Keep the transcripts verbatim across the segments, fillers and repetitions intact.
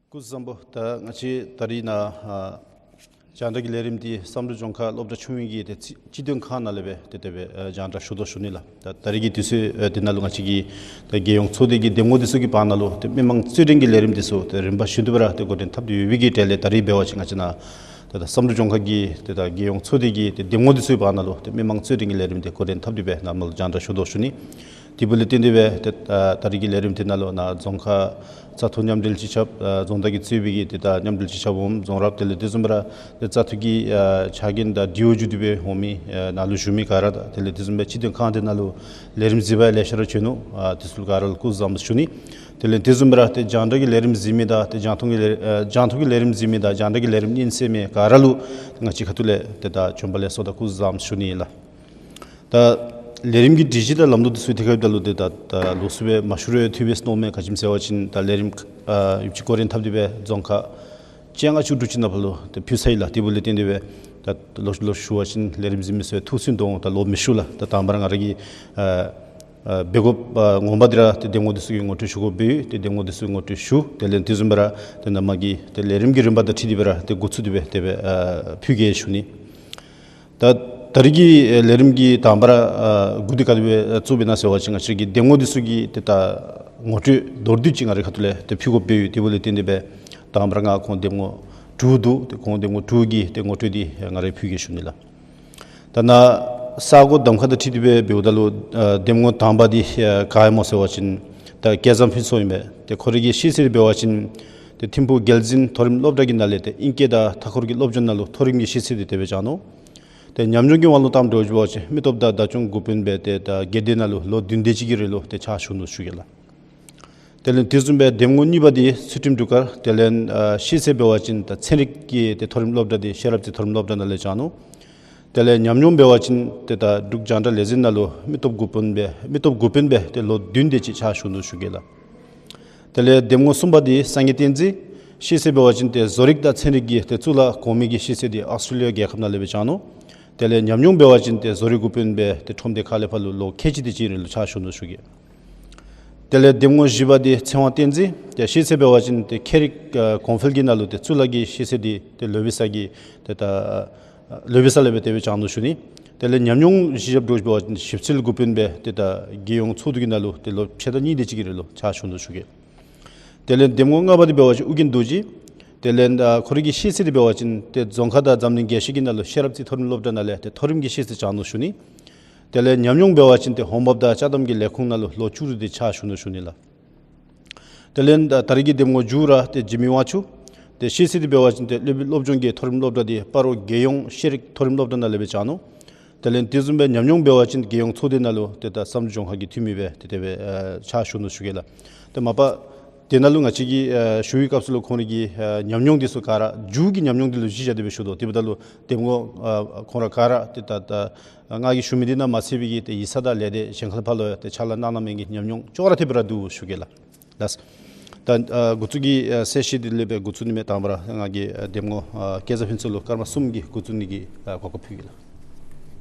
སྐུ་གཟུགས་བཟང་པོ། ད་ང་བཅས་ད་རིས་ནཱ་ཨ་རྒྱང་བསྒྲགས་ཀྱི་ལས་རིམ་འདི་བསམ་གྲུབ་ལྗོངས་མཁར་སློབ་གྲྭ་ཆུང་ངུ་གི་ཏེ་སྤྱི་སྤྱི་དོན་ཁང་ནང་ལས་སྦེ་ཏེ་དེ་སྦེ་ཨ་རྒྱང་བསྒྲགས་ཞུ་དོ་ཞུ་ནི་ལགས། ད་ད་རིས་ཀྱི་དུས་ཚོད་ཨ་འདི་ནང་ལུ་ང་བཅས་ཀྱི་ད་རྒྱལ་ཡོངས་ཚོགས་སྡེ་གི་འདེམས་ངོ་འདི་ཚུ་གི་བར་ན་ལུ་ཏེ་མི་མང་རྩོད་འགྲན་གྱི་ལས་རིམ་འདི་ཚུ་ཏེ་རིམ་པ་བཞིན་དུ་སྦེ་ར་ཏེ་འགོ་འདྲེན་འཐབ་སྟེ་ཡོད་པའི་གི་གྲས་ལས་ད་རིས་འབད་བ་ཅིན་ང་བཅས་ནཱ་ད་ད་བསམ་གྲུབ་ལྗོངས་མཁར་གྱི་ཏེ་ད་རྒྱལ་ཡོངས་ཚོགས་སྡེ་གི་ཏེ་འདེམས་ངོ་འདི་ཚུ་གི་བར་ན་ལུ་ཏེ་མི་མང་རྩོད་འགྲན་གྱི་ལས་རིམ་འདི་འགོ་འདྲེན་འཐབ་སྟེ་སྦེ་ནཱ་མར་རྒྱང་བསྒྲགས་ཞུ་དོ་ཞུ་ནི། དེ་འབདཝ་ལས་བརྟེན་ཏེ་སྦེ་ཏེ་ད་ད་རིས་ཀྱི་ལས་རིམ་འདི་ནང་ལུ་ནཱ་རྫོང་ཁག་བཙག་འཐུ་མཉམ་འབྲེལ་སྤྱི་ཁྱབ་ཨ་རྫོང་བདག་གིས་གཙོས་པའི་གི་ཏེ་ད་མཉམ་འབྲེལ་སྤྱི་ཁྱབ་འོགམ་རྫོང་རབ་དེ་ལས་དེ་བཟུམ་སྦེ་ར་ཏེ་བཙག་འཐུ་གི་ཨ་ཕྱག་འགན་དང་འབྲེལ་བ་བརྒྱུད་དེ་སྦེ་འོང་མི་ཨ་ནཱ་ལུ་བཞུགས་མི་ག་ར་དང་དེ་ལས་དེ་བཟུམ་སྦེ་སྤྱི་དོན་ཁང་འདི་ནང་ལུ་ལས་རིམ་གཟིགས་པར་ལེ་ཤ་ར་བྱོན་ནུག། ཨ་དེ་ཚུ་ག་ར་ལུ་སྐུ་གཟུགས་བཟང་པོ་ཞུ་ནི། དེ་ལས་དེ་བཟུམ་སྦེ་ར་ཏེ་རྒྱང་བསྒྲགས་ཀྱི་ལས་རིམ་གཟིགས་མི་དང་ཏེ་རྒྱང་མཐོང་གི་ལས་ཨ་རྒྱང་མཐོང་གི་ལས་རིམ་གཟིགས་མི་དང་རྒྱང་བསྒྲགས་ཀྱི་ལས་རིམ་གཉེན་སེལ་མི་ག་ར་ལུ་ང་བཅས་ཁ་ཐུག་ལས་ཏེ་ད་བྱོན་པ་ལེགས་སོ་དང་སྐུ་གཟུགས་བཟང་པོ་ཞུ་ནི་ཨིན་ལགས། ད་ལས་རིམ་གྱི་སྒྲིག་གཞི་དང་ལམ་ལུགས་འདི་ཚུ་ཐད་ཁར་འབདཝ་ད་ལུ་ཏེ་ད་ད་ལོགས་སུ་སྦེ་མ་ཞུ་རུང་འཐུས་སྦེ་གནང་མི་ག་ཅི་སྨོ་ཟེར་བ་ཅིན་ད་ལས་རིམ་ཨ་ཡོདཔ་ཅིག་འགོ་འདྲེན་འཐབ་སྟེ་སྦེ་རྫོང་ཁག་བཅོ་ལྔ་བཅུ་དྲུག་ཅིག་ནང་ཕར་ལུ་ཏེ་ཕུལ་ཚར་ཡི་ལགས། དེ་འབདཝ་ལས་བརྟེན་ཏེ་སྦེ་ད་ལོགས་ལོགས་ཞུ་བ་ཅིན་ལས་རིམ་གཟིགས་མི་ཚུ་ཐུགས་སུན་འདུག། ད་ལོག་མི་ཞུ་ལགས། ད་དང་པ་ར་ང་ར་གིས་ཨ་ཨ་འབད་དགོཔ་ཨ་ངོ་མ་འདི་ར་ཏེ་འདེམས་ངོ་འདི་ཚུ་གི་ངོ་སྤྲོད་ཞུ་དགོཔ་སྦེ་ཡོད། ཏེ་འདེམས་ངོ་འདི་ཚུ་ངོ་སྤྲོད་ཞུ། དེ་ལས་དེ་བཟུམ་སྦེ་ར་ཏེ་ནཱ་མ་གི་ཏེ་ལས་རིམ་གྱི་རིམ་པ་དང་འཁྲིལ་ཏེ་སྦེ་ར་ཏེ་འགོ་བཙུགས་ཏེ་སྦེ་དེ་སྦེ་ཨ་ཕུལ་གེ་ཞུ་ནི། ད་ད་རིས་ཀྱི་ཨེ་ལས་རིམ་གྱི་དང་པ་ར་ཨ་འགོ་འདི་ག་དེ་སྦེ་ཨ་བཙུགས་པས་ན་ཟེར་བ་ཅིན་ང་བཅས་ཀྱི་འདེམས་ངོ་འདི་ཚུ་གི་ཏེ་ད་ངོ་སྤྲོད་མདོར་བསྡུས་ཅིག་ང་རའི་ཁ་ཐུག་ལས་ཏེ་ཕུལ་དགོཔ་སྦེ་ཡོད། དེ་འབདཝ་ལས་བརྟེན་ཏེ་སྦེ་དང་པ་ར་ང་ཁོང་འདེམས་ངོ་དྲུག་འདུག། ཏེ་ཁོང་འདེམས་ངོ་དྲུག་གི་ཏེ་ངོ་སྤྲོད་འདི་ང་ར་ཕུལ་གེ་ཞུ་ནི་ལགས། ད་ནཱ་ས་གོ་གདམ་ཁ་དང་འཁྲིལ་ཏེ་སྦེ་འབདཝ་ད་ལུ་ཨ་འདེམས་ངོ་དང་པ་འདི་ཨ་ག་ཨིན་སྨོ་ཟེར་བ་ཅིན་ད་སྐལ་བཟང་ཕུན་ཚོགས་ཨིན་པས། ཏེ་ཁོ་རའི་གི་ཤེས་ཚད་འབད་བ་ཅིན་ཏེ་ཐིམ་ཕུག་རྒྱལ་འཛིན་མཐོ་རིམ་སློབ་གྲྭ་གི་ནང་ལས་ཏེ་ཨིང་སྐད་དང་མཐའ་འཁོར་གྱི་སློབ་སྦྱོང་ནང་ལུ་མཐོ་རིམ་གྱི་ཤེས་ཚད་འདི་དེ་སྦེ་བྱུང་ནུག། ཏེ་ཉམས་མྱོང་གི་དབང་ལུ་བཏངམ་འདྲཝ་ཅིག་འབད་བ་ཅིན་མི་སྟོབས་དང་བདག་སྐྱོང་འགོ་དཔོན་སྦེ་ཏེ་ད་སྒེར་སྡེ་ནང་ལུ་ལོ་བདུན་དེ་ཅིག་གི་རིང་ལུ་ཏེ་ཕྱག་ཞུ་ནུག་ཞུ་གེ་ལགས། དེ་ལས་དེ་བཟུམ་སྦེ་འདེམས་ངོ་གཉིས་པ་འདི་ཚུལ་ཁྲིམས་འབྲུག་དཀར། དེ་ལས་ཨ་ཤེས་ཚད་འབད་བ་ཅིན་ད་ཚན་རིག་གི་ཏེ་མཐོ་རིམ་སློབ་གྲྭ་འདི་ཤེས་རབ་རྩེ་མཐོ་རིམ་སློབ་གྲྭ་ནང་ལས་བྱུང་ནུག། དེ་ལས་ཉམས་མྱོང་འབད་བ་ཅིན་ཏེ་ད་འབྲུག་རྒྱང་བསྒྲགས་ལས་འཛིན་ནང་ལུ་མི་སྟོབས་འགོ་དཔོན་སྦེ་མི་སྟོབས་འགོ་དཔོན་སྦེ་ཏེ་ལོ་བདུན་དེ་ཅིག་ཕྱག་ཞུ་ནུག་ཞུ་གེ་ལགས། དེ་ལས་འདེམས་ངོ་གསུམ་པ་འདི་སངས་རྒྱས་བསྟན་འཛིན། ཤེས་ཚད་འབད་བ་ཅིན་ཏེ་བཟོ་རིག་དང་ཚན་རིག་གི་ཏེ་གཙུག་ལག་གོང་མའི་གི་ཤེས་ཚད་འདི་ཨཱོས་ཊྲེ་ལི་ཡ་རྒྱལ་ཁབ་ནང་ལས་སྦེ་བྱུང་ནུག། དེ་ལས་ཉམས་མྱོང་འབད་བ་ཅིན་ཏེ་བཟོ་རིག་འགོ་དཔོན་སྦེ་ཏེ་ཁྲོམ་སྡེ་ཁག་ལས་ཕར་ལུ་ལོ་ཁལ་གཅིག་དེ་ཅིག་རིང་ལུ་ཕྱག་ཞུ་ནུག་ཞུ་གེ། དེ་ལས་འདེམས་ངོ་བཞི་པ་འདི་ཚེ་དབང་བསྟན་འཛིན། ཏེ་ཤེས་ཚད་འབད་བ་ཅིན་ཏེ་ཁྱད་རིག་ཨ་གོང་འཕེལ་གྱི་ནང་ལུ་ཏེ་གཙུག་ལག་གི་ཤེས་ཚད་འདི་ཏེ་ལོ་བི་ས་གི་ཏེ་ད་ཨ་ལོ་བི་ས་ལས་སྦེ་དེ་སྦེ་བྱུང་ནུག་ཞུ་ནི། དེ་ལས་ཉམས་མྱོང་གཞི་བཞགཔ་འདྲཝ་ཅིག་འབད་བ་ཅིན་ཞིབ་འཚོལ་འགོ་དཔོན་སྦེ་ཏེ་ད་རྒྱལ་ཡོངས་ཚོགས་འདུ་གི་ནང་ལུ་ཏེ་ལོ་ཕྱེད་དང་གཉིས་དེ་ཅིག་གི་རིང་ལུ་ཕྱག་ཞུ་ནུག་ཞུ་གེ། དེ་ལས་འདེམས་ངོ་ལྔ་པ་འདི་འབད་བ་ཅིན་ཨོ་རྒྱན་རྡོ་རྗེ། དེ་ལས་ཨ་ཁོ་རའི་གི་ཤེས་ཚད་འདི་འབད་བ་ཅིན་ཏེ་རྫོང་ཁ་དང་འཛམ་གླིང་རྒྱལ་སྤྱི་གི་ནང་ལུ་ཤེས་རབ་རྩེ་མཐོ་རིམ་སློབ་གྲྭ་ནང་ལས་ཏེ་མཐོ་རིམ་གྱི་ཤེས་ཚད་བྱུང་ནུག་ཞུ་ནི། དེ་ལས་ཉམས་མྱོང་འབད་བ་ཅིན་ཏེ་འོང་འབབ་དང་ཅ་དམ་གྱི་ལས་ཁུངས་ནང་ལུ་ལོ་བཅུ་དྲུག་དེ་ཕྱག་ཞུ་ནུག་ཞུ་ནི་ལགས། དེ་ལས་ད་ད་རིས་ཀྱི་འདེམས་ངོ་མཇུག་ར་ཏེ་འཇིགས་མེད་དབང་ཕྱུག། ཏེ་ཤེས་ཚད་འདི་འབད་བ་ཅིན་ཏེ་སློབ་སློབ་སྦྱོང་གི་མཐོ་རིམ་སློབ་གྲྭ་འདི་སྤ་རོ་རྒྱལ་ཡོངས་ཤེས་རིག་མཐོ་རིམ་སློབ་གྲྭ་ནང་ལས་སྦེ་བྱུང་ནུག། དེ་ལས་དེ་བཟུམ་སྦེ་ཉམས་མྱོང་འབད་བ་ཅིན་རྒྱལ་ཡོངས་ཚོགས་སྡེ་ནང་ལུ་ཏེ་ད་བསམ་གྲུབ་ལྗོངས་མཁར་གྱི་འཐུས་མི་སྦེ་ཏེ་དེ་སྦེ་ཨ་ཕྱག་ཞུ་ནུག་ཞུ་གེ་ལགས། ཏེ་མ་པ་དེ་ནང་ལུ་ང་བཅས་ཀྱིས་ཨ་ཞུ་བའི་སྐབས་སུ་ལུ་ཁོང་རའི་གི་ཨ་ཉམས་མྱོང་འདི་ཚུ་ག་ར་མཇུག་གི་ཉམས་མྱོང་འདི་ལུ་གཞི་བཞག་སྟེ་སྦེ་ཞུ་དོ། དེ་འབདཝ་ད་ལུ་འདེམས་ངོ་ཨ་ཁོང་ར་ག་ར་ཏེ་ད་ད་ང་གིས་ཞུ་མི་འདི་ནང་མ་ཚད་པའི་གི་ཏེ་ཡིག་ཚང་དང་ལས་སྡེ་གཞན་ཁར་ཕར་ལུ་ཡང་ཏེ་ཕྱག་ལཱ་གནང་གནང་མི་གི་ཉམས་མྱོང་ཅོག་ར་འཐདཔ་ར་འདུག་ཞུ་གེ་ལགས། ལགས། ད་ཨ་འགོ་བཙུགས་ཀྱི་ཨ་གསལ་བཤད་འདི་ལས་སྦེ་འགོ་བཙུགས་ནི་མས། དང་པ་ར་ང་གིས་ཨ་འདེམས་ངོ་ཨ་སྐལ་བཟང་ཕུན་ཚོགས་ལུ་སྐར་མ་གསུམ་གྱི་འགོ་བཙུགས་ནི་གི་ཨ་གོ་སྐབས་ཕུལ་གེ་ལགས།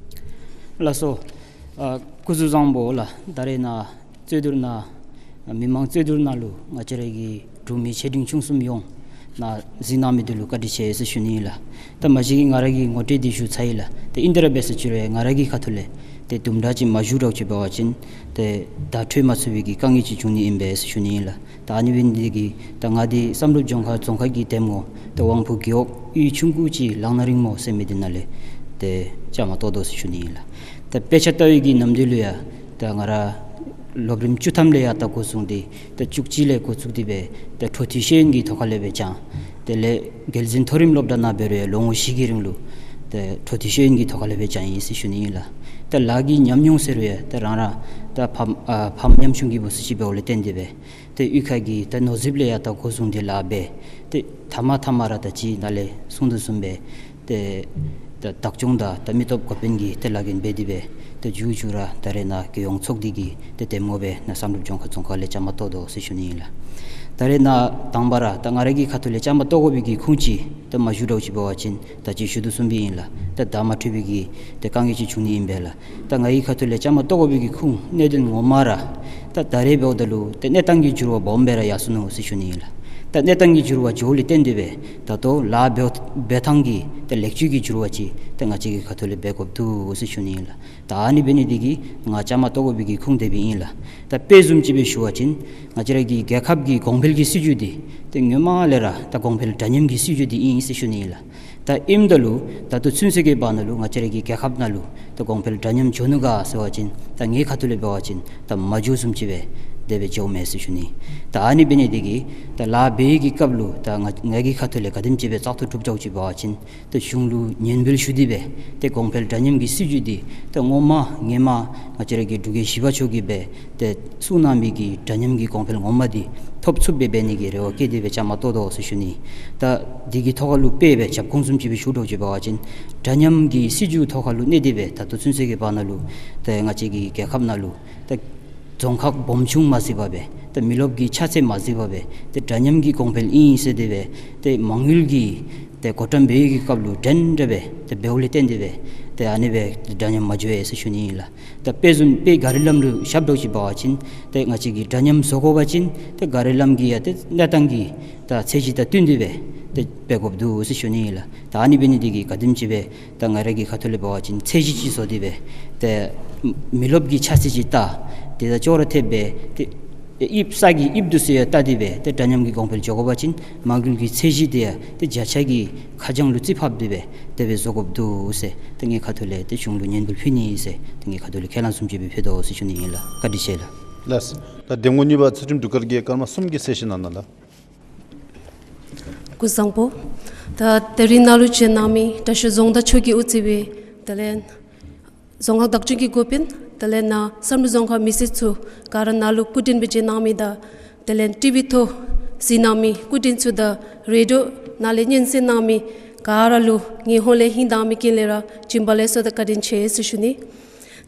ལགས་སོ། ཨ་སྐུ་གཟུགས་བཟང་པོ་ལགས། ད་རེས་ནཱ་རྩོད་བསྡུར་ནང་མི་མང་རྩོད་བསྡུར་ནང་ལུ་ང་བཅས་ར་གི་འབྲུག་མི་ཆེ་འབྲིང་ཆུང་གསུམ་ཡོངས་ནཱ་གཟིགས་གནང་མི་འདི་ལུ་བཀའ་དྲིན་ཆེ་ཟེར་ཞུ་ནི་ཨིན་ལགས། ད་མ་གཞི་གི་ང་ར་གི་ངོ་སྤྲོད་འདི་ཞུ་ཚར་ཡི་ལགས། ད་ཨིན་ཏེ་ར་འབད་ཟེར་ཅི་རུང་ང་ར་གི་ཁ་ཐུག་ལས་ཏེ་དུམ་གྲ་ཅིག་མ་ཞུ་དྲགས་ཅིག་འབད་བ་ཅིན་ཏེ་བརྡ་འཕྲོད་མ་ཚུགས་པའི་གི་དཀའ་ངལ་ཅིག་བྱུང་ནི་ཨིན་པས་ཟེར་ཞུ་ནི་ཨིན་ལགས། ད་ཨ་ནི་འབད་ནི་འདི་གིས་ད་ང་འདི་བསམ་གྲུབ་ལྗོངས་མཁར་རྫོང་ཁག་གི་འདེམས་ངོ་ད་དབང་ཕུག་རྒེད་འོག་གཡུས་ཆུང་ཀུ་ཅིག་ལག་ན་རིང་མོ་ཟེར་མི་འདི་ནང་ལས་ཏེ་བཅའ་མར་གཏོགས་དོ་ཟེར་ཞུ་ནི་ཨིན་ལགས། ད་དཔེ་ཆ་ལྟ་བའི་གི་ནམ་དུས་ལུ་ཡང་ད་ང་ར་སློབ་རིམ་བཅུ་ཐམ་ལས་ཡར་ད་འགོ་བཟུང་སྟེ་ད་བཅུ་གཅིག་ལས་འགོ་བཙུགས་ཏེ་སྦེ་ད་འཕྲོ་མཐུད་ཤེས་ཡོན་གྱི་ཐོག་ཁ་ལས་སྦེ་སྦྱངས། དེ་ལས་རྒྱལ་འཛིན་མཐོ་རིམ་སློབ་གྲྭ་ནང་འབད་རུང་ཡང་ལོ་ངོ་བཞི་གི་རིང་ལུ་ད་འཕྲོ་མཐུད་ཤེས་ཡོན་གྱི་ཐོག་ཁ་ལས་སྦེ་སྦྱངས་ཡི་ཟེར་ཞུ་ནི་ཨིན་ལགས། ད་ལཱ་གི་ཉམས་མྱོང་ཟེར་རུང་ཡང་ད་རང་ར་ད་ཕམ་ཨ་ཕམ་ཉམ་ཆུང་གི་བུ་ཚུ་ཅིག་འབདཝ་ལས་བརྟེན་ཏེ་སྦེ་ཏེ་གཡུས་ཁ་གི་ད་ནོར་རྫིཔ་ལས་ཡར་ད་འགོ་བཟུང་སྟེ་ལཱ་འབད། ཏེ་མཐའ་མ་མཐའ་མ་ར་ད་ཅི་ནཱ་ལས་གསུང་དོ་བཟུམ་སྦེ་ཏེ་ད་བདག་སྐྱོང་དང་ད་མི་སྟོབས་འགོ་དཔོན་གྱི་ཏེ་ལཱ་འགན་འབད་དེ་སྦེ་ཏེ་མཇུག་མཇུག་ར་ད་རེས་ནཱ་རྒྱལ་ཡོངས་ཚོགས་སྡེ་གི་ཏེ་འདེམས་ངོ་སྦེ་ནཱ་བསམ་གྲུབ་ལྗོངས་མཁར་རྫོང་ཁག་ལས་བཅའ་མར་གཏོགས་དོ་ཟེར་ཞུ་ནི་ཨིན་ལགས། ད་རེས་ནཱ་དང་པ་ར་ད་ང་ར་གི་ཁ་ཐུག་ལས་བཅའ་མར་གཏོགས་དགོ་པའི་གི་ཁུངས་ཅིག་ད་མ་ཞུ་དྲགས་ཅིག་འབད་བ་ཅིན་ད་ཅི་ཞུ་དོ་བཟུམ་སྦེ་ཨིན་ལགས། ད་བརྡ་མ་འཕྲོད་པའི་གི་ཏེ་དཀའ་ངལ་ཅིག་བྱུང་ནི་ཨིན་པས་ལགས། ད་ང་གི་ཁ་ཐུག་ལས་བཅའ་མར་གཏོགས་དགོ་པའི་གི་ཁུངས་གནད་དོན་ངོ་མ་ར་ད་ད་རེས་འབདཝ་ད་ལུ་ཏེ་གནས་སྟངས་ཀྱི་འགྱུར་བ་སྦོམ་སྦེ་ར་ཡར་སོ་ནུག་ཟེར་ཞུ་ནི་ཨིན་ལགས། ད་གནས་སྟངས་ཀྱི་འགྱུར་བ་འགྱོཝ་ལས་བརྟེན་ཏེ་སྦེ་ད་ལྟོ་ལཱ་འབད་འབད་ཐངས་ཀྱི་ད་ལེགས་བཅོས་ཀྱི་འགྱུར་བ་ཅིག་ད་ང་བཅས་ཀྱི་ཁ་ཐུག་ལས་འབད་དགོཔ་འདུག་ཟེར་ཞུ་ནི་ཨིན་ལགས། ད་ཨ་ནི་འབད་ནི་འདི་གིས་ང་བཅའ་མར་གཏོགས་དགོ་པའི་གི་ཁུངས་དེ་སྦེ་ཨིན་ལགས། ད་དཔེ་བཟུམ་ཅིག་སྦེ་ཞུ་བ་ཅིན་ང་བཅས་ར་གི་རྒྱལ་ཁབ་ཀྱི་གོང་འཕེལ་གྱི་སྲིད་བྱུས་འདི་ཏེ་སྔོན་མ་ལས་ར་ད་གོང་འཕེལ་འདྲ་མཉམ་གྱི་སྲིད་བྱུས་འདི་ཨིན་ཟེར་ཞུ་ནི་ཨིན་ལགས། ད་ཨིནམ་ད་ལུ་ད་ལྟོ་ཚུན་ཚོད་ཀྱི་བར་ན་ལུ་ང་བཅས་ར་གི་རྒྱལ་ཁབ་ནང་ལུ་ད་གོང་འཕེལ་འདྲ་མཉམ་འགྱོ་ནུག་ག་ཟེར་བ་ཅིན་ད་ངེའི་ཁ་ཐུག་ལས་འབད་བ་ཅིན་ད་མ་འགྱོཝ་བཟུམ་ཅིག་སྦེ་དེ་སྦེ་འགྱོཝ་མས་ཟེར་ཞུ་ནི། ད་ཨ་ནི་འབད་ནི་འདི་གིས་ད་ལཱ་འབད་བའི་གི་སྐབས་ལུ་ད་ང་ངེའི་གི་ཁ་ཐུག་ལས་ག་དེམ་ཅིག་སྦེ་བཙག་འཐུ་གྲུབ་འགྱོཝ་ཅིག་འབད་བ་ཅིན་ད་གཞུང་ལུ་སྙན་འབུལ་ཞུ་སྟེ་སྦེ་ཏེ་གོང་འཕེལ་འདྲ་མཉམ་གྱི་སྲིད་བྱུས་འདི་ད་སྔོན་མ་སྔོན་མ་ང་བཅས་ར་གི་འབྲུག་རྒྱལ་བཞི་པ་མཆོག་གིས་སྦེ་ཏེ་གསུངས་གནང་མི་གི་འདྲ་མཉམ་གྱི་གོང་འཕེལ་ངོ་མ་འདི་ཐོབ་ཚུགསཔ་སྦེ་འབད་ནི་གི་རེ་བ་བསྐྱེད་དེ་སྦེ་བཅའ་མར་གཏོགས་དོ་ཟེར་ཞུ་ནི། ད་འདི་གི་ཐོག་ཁ་ལུ་དཔེ་སྦེ་ཁྱབ་ཁོངས་བཟུམ་ཅིག་སྦེ་ཞུ་དོ་ཅིག་འབད་བ་ཅིན་འདྲ་མཉམ་གྱི་སྲིད་བྱུས་ཐོག་ཁ་ལུ་གནས་ཏེ་སྦེ་ད་ལྟོ་ཚུན་ཚོད་ཀྱི་བར་ན་ལུ་ཏེ་ང་བཅས་ཀྱི་རྒྱལ་ཁབ་ནང་ལུ་ཏེ་རྫོང་ཁག་སྦོམ་ཆུང་མ་གཟིགས་པར་སྦེ་ཏེ་མི་རློབས་ཀྱི་ཆ་ཚད་མ་གཟིགས་པར་སྦེ་ཏེ་འདྲ་མཉམ་གྱི་གོང་འཕེལ་ཨིན་ཟེར་དེ་སྦེ་ཏེ་མ་དངུལ་གྱི་ཏེ་བགོ་བཀྲམ་འབད་བའི་གི་སྐབས་ལུ་འདྲན་འདྲ་སྦེ་ཏེ་འབདཝ་ལས་བརྟེན་ཏེ་སྦེ་ཏེ་ཨ་ནི་སྦེ་འདྲ་མཉམ་མ་འགྱོ་བས་ཟེར་ཞུ་ནི་ཨིན་ལགས། ད་དཔེ་བཟུམ་དཔེ་ག་རི་ལམ་ལུ་ཞབས་འདྲཝ་ཅིག་འབད་བ་ཅིན་ཏེ་ང་བཅས་ཀྱིས་འདྲ་མཉམ་བཟོ་དགོ་པ་ཅིན་ཏེ་ག་རི་ལམ་གྱི་ཡང་ཏེ་གནས་སྟངས་ཀྱི་ད་ཚད་གཞི་དང་བསྟུན་ཏེ་སྦེ་ཏེ་འབད་དགོཔ་འདུག་ཟེར་ཞུ་ནི་ཨིན་ལགས། ད་ཨ་ནི་འབད་ནི་འདི་གིས་ག་དེམ་ཅིག་སྦེ་ད་ང་ར་གི་ཁ་ཐུག་ལས་འབད་བ་ཅིན་ཚད་གཞི་ཅིག་བཟོ་སྟེ་སྦེ་ཏེ་མི་རློབས་ཀྱི་ཆ་ཚད་ཅིག་བལྟ། དེ་དང་ཅོག་ར་འཐདཔ་སྦེ་ཏེ་ཏེ་དབྱིབས་ས་གི་དབྱིབས་འདི་ཚུ་ཡང་བལྟ་སྟེ་སྦེ་ཏེ་འདྲ་མཉམ་གྱི་གོང་འཕེལ་འགྱོ་དགོ་པ་ཅིན་མ་དངུལ་གྱི་ཚད་གཞི་དེ་ཡང་ཏེ་བརྒྱ་ཆ་གི་ཁ་བྱང་ལུ་རྩིས་ཕབ་སྟེ་སྦེ་དེ་སྦེ་བཟོ་དགོཔ་འདུག་ཟེར་ཏེ་ངེའི་ཁ་ཐུག་ལས་ཏེ་གཞུང་ལུ་སྙན་འབུལ་ཕུལ་ནི་ཨིན་ཟེར་ཏེ་ངེའི་ཁ་ཐུག་ལས་ཁས་བླངས་བཟུམ་ཅིག་སྦེ་ཕུལ་དོ་ཟེར་ཞུ་ནི་ཨིན་ལགས། བཀའ་དྲིན་ཆེ་ལགས། ལགས། ད་གདམ་ངོ་གཉིས་པ་ཚུལ་ཁྲིམས་འབྲུག་དཀར་གྱིས་སྐར་མ་གསུམ་གྱི་གསལ་བཤད་གནང་གནང་ལགས། སྐུ་གཟུགས་བཟང་པོ། ད་ད་རིས་ནཱ་ལུ་བྱོན་གནང་མི་དྲག་ཤོས་རྫོང་བདག་མཆོག་གིས་དབུ་བརྩིས་པའི་དེ་ལས་རྫོང་ཁག་བདག་སྐྱོང་གི་འགོ་དཔོན་དེ་ལས་ནཱ་བསམ་གྲུབ་རྫོང་ཁག་མི་སེར་ཚུ་ག་ར་ནཱ་ལུ་སྐུ་མགྲོན་སྦེ་བྱོན་གནང་མི་དང་དེ་ལས་ཊི་ཝི་ཐོག་གཟིགས་གནང་མི་སྐུ་མགྲོན་ཚུ་དང་རེ་ཌི་ཡོ་ནང་ལས་སྙན་གསན་གནང་མི་ག་ར་ལུ་ངེའི་ཧོངས་ལས་ཧིང་དྭངས་མའི་སྐད་ལས་ར་བྱོན་པ་ལེགས་སོ་དང་བཀའ་དྲིན་ཆེ་ཟེར་ཞུ་ནི།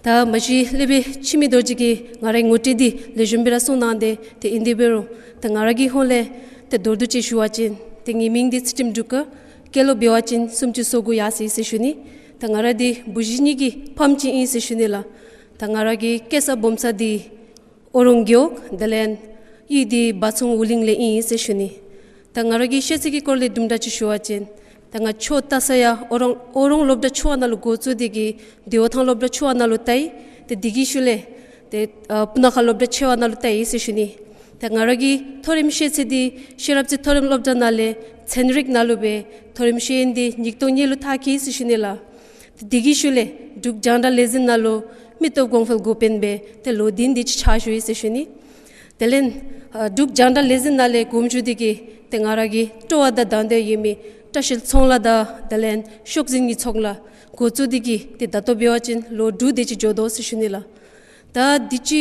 ད་མ་གཞི་ལས་འབད་ཕྱི་མི་རྡོ་རྗེ་གིས་ང་རའི་ངོ་སྤྲོད་འདི་ལེགས་ཤོམ་སྦེ་ར་གསུངས་གནང་སྟེ་ཏེ་ཨིན་ཏེ་འབད་རུང་ད་ང་ར་གི་ཧོངས་ལས་ཏེ་མདོར་བསྡུས་ཅིག་ཞུ་བ་ཅིན་ཏེ་ངེའི་མིང་འདི་ཚུལ་ཁྲིམས་འབྲུག་དཀར། སྐྱེས་ལོ་འབད་བ་ཅིན་སུམ་ཅུ་སོ་དགུ་ཡར་སོ་ཟེར་ཞུ་ནི། ད་ང་ར་འདི་བུ་གཞི་གཉིས་ཀྱི་ཕམ་ཅིག་ཨིན་ཟེར་ཞུ་ནི་ལགས། ད་ང་ར་གི་སྐྱེས་ས་སྦོམ་ས་འདི་ཨོ་རོང་རྒེད་འོག་དེ་ལས་གཡུས་འདི་བ་ཚུང་ཝུ་ལིང་ལས་ཨིན་ཟེར་ཞུ་ནི། ད་ང་ར་གི་ཤེས་ཚད་ཀྱི་སྐོར་ལས་དུམ་གྲ་ཅིག་ཞུ་བ་ཅིན་ད་ང་ཆོས་ལྟ་ས་ཡང་ཨོ་རོང་ཨོ་རོང་སློབ་གྲྭ་ཆུང་བ་ནང་ལུ་འགོ་བཙུགས་ཏེ་གིས་དེའུ་ཐང་སློབ་གྲྭ་ཆུང་བ་ནང་ལུ་ལྟ་ཡི། ཏེ་དེ་གི་ཤུལ་ལས་ཏེ་ཨ་སྤུ་ན་ཁ་སློབ་གྲྭ་ཆེ་བ་ནང་ལུ་ལྟ་ཡི་ཟེར་ཞུ་ནི། ད་ང་ར་གི་མཐོ་རིམ་ཤེས་ཚད་འདི་ཤེས་རབ་རྩེ་མཐོ་རིམ་སློབ་གྲྭ་ནང་ལས་ཚན་རིག་ནང་ལུ་སྦེ་མཐོ་རིམ་ཤེས་ཡོན་འདི་ཉིས་སྟོང་གཉིས་ལུ་མཐར་འཁྱོལ་ཟེར་ཞུ་ནི་ལགས། ཏེ་དེ་གི་ཤུལ་ལས་འབྲུག་རྒྱང་བསྒྲགས་ལས་འཛིན་ནང་ལུ་མི་སྟོབས་གོང་འཕེལ་འགོ་དཔོན་སྦེ་ཏེ་ལོ་བདུན་དེ་ཅིག་ཕྱག་ཞུ་ཡི་ཟེར་ཞུ་ནི། དེ་ལས་ཨ་འབྲུག་རྒྱང་བསྒྲགས་ལས་འཛིན་ནང་ལས་དགོངས་ཞུ་སྟེ་གིས་ཏེ་ང་ར་གི་སྤྲོ་བ་དང་དང་འདོད་ཡོད་མི་བཀྲ་ཤིས་ཚོང་ལཱ་དང་དེ་ལས་ཤོག་འཛིན་གྱི་ཚོང་ལཱ་འགོ་བཙུགས་ཏེ་གིས་ཏེ་ད་ལྟོ་འབད་བ་ཅིན་ལོ་དྲུག་དེ་ཅིག་འགྱོ་དོ་ཟེར་ཞུ་ནི་ལགས། ད་དུས་ཅི་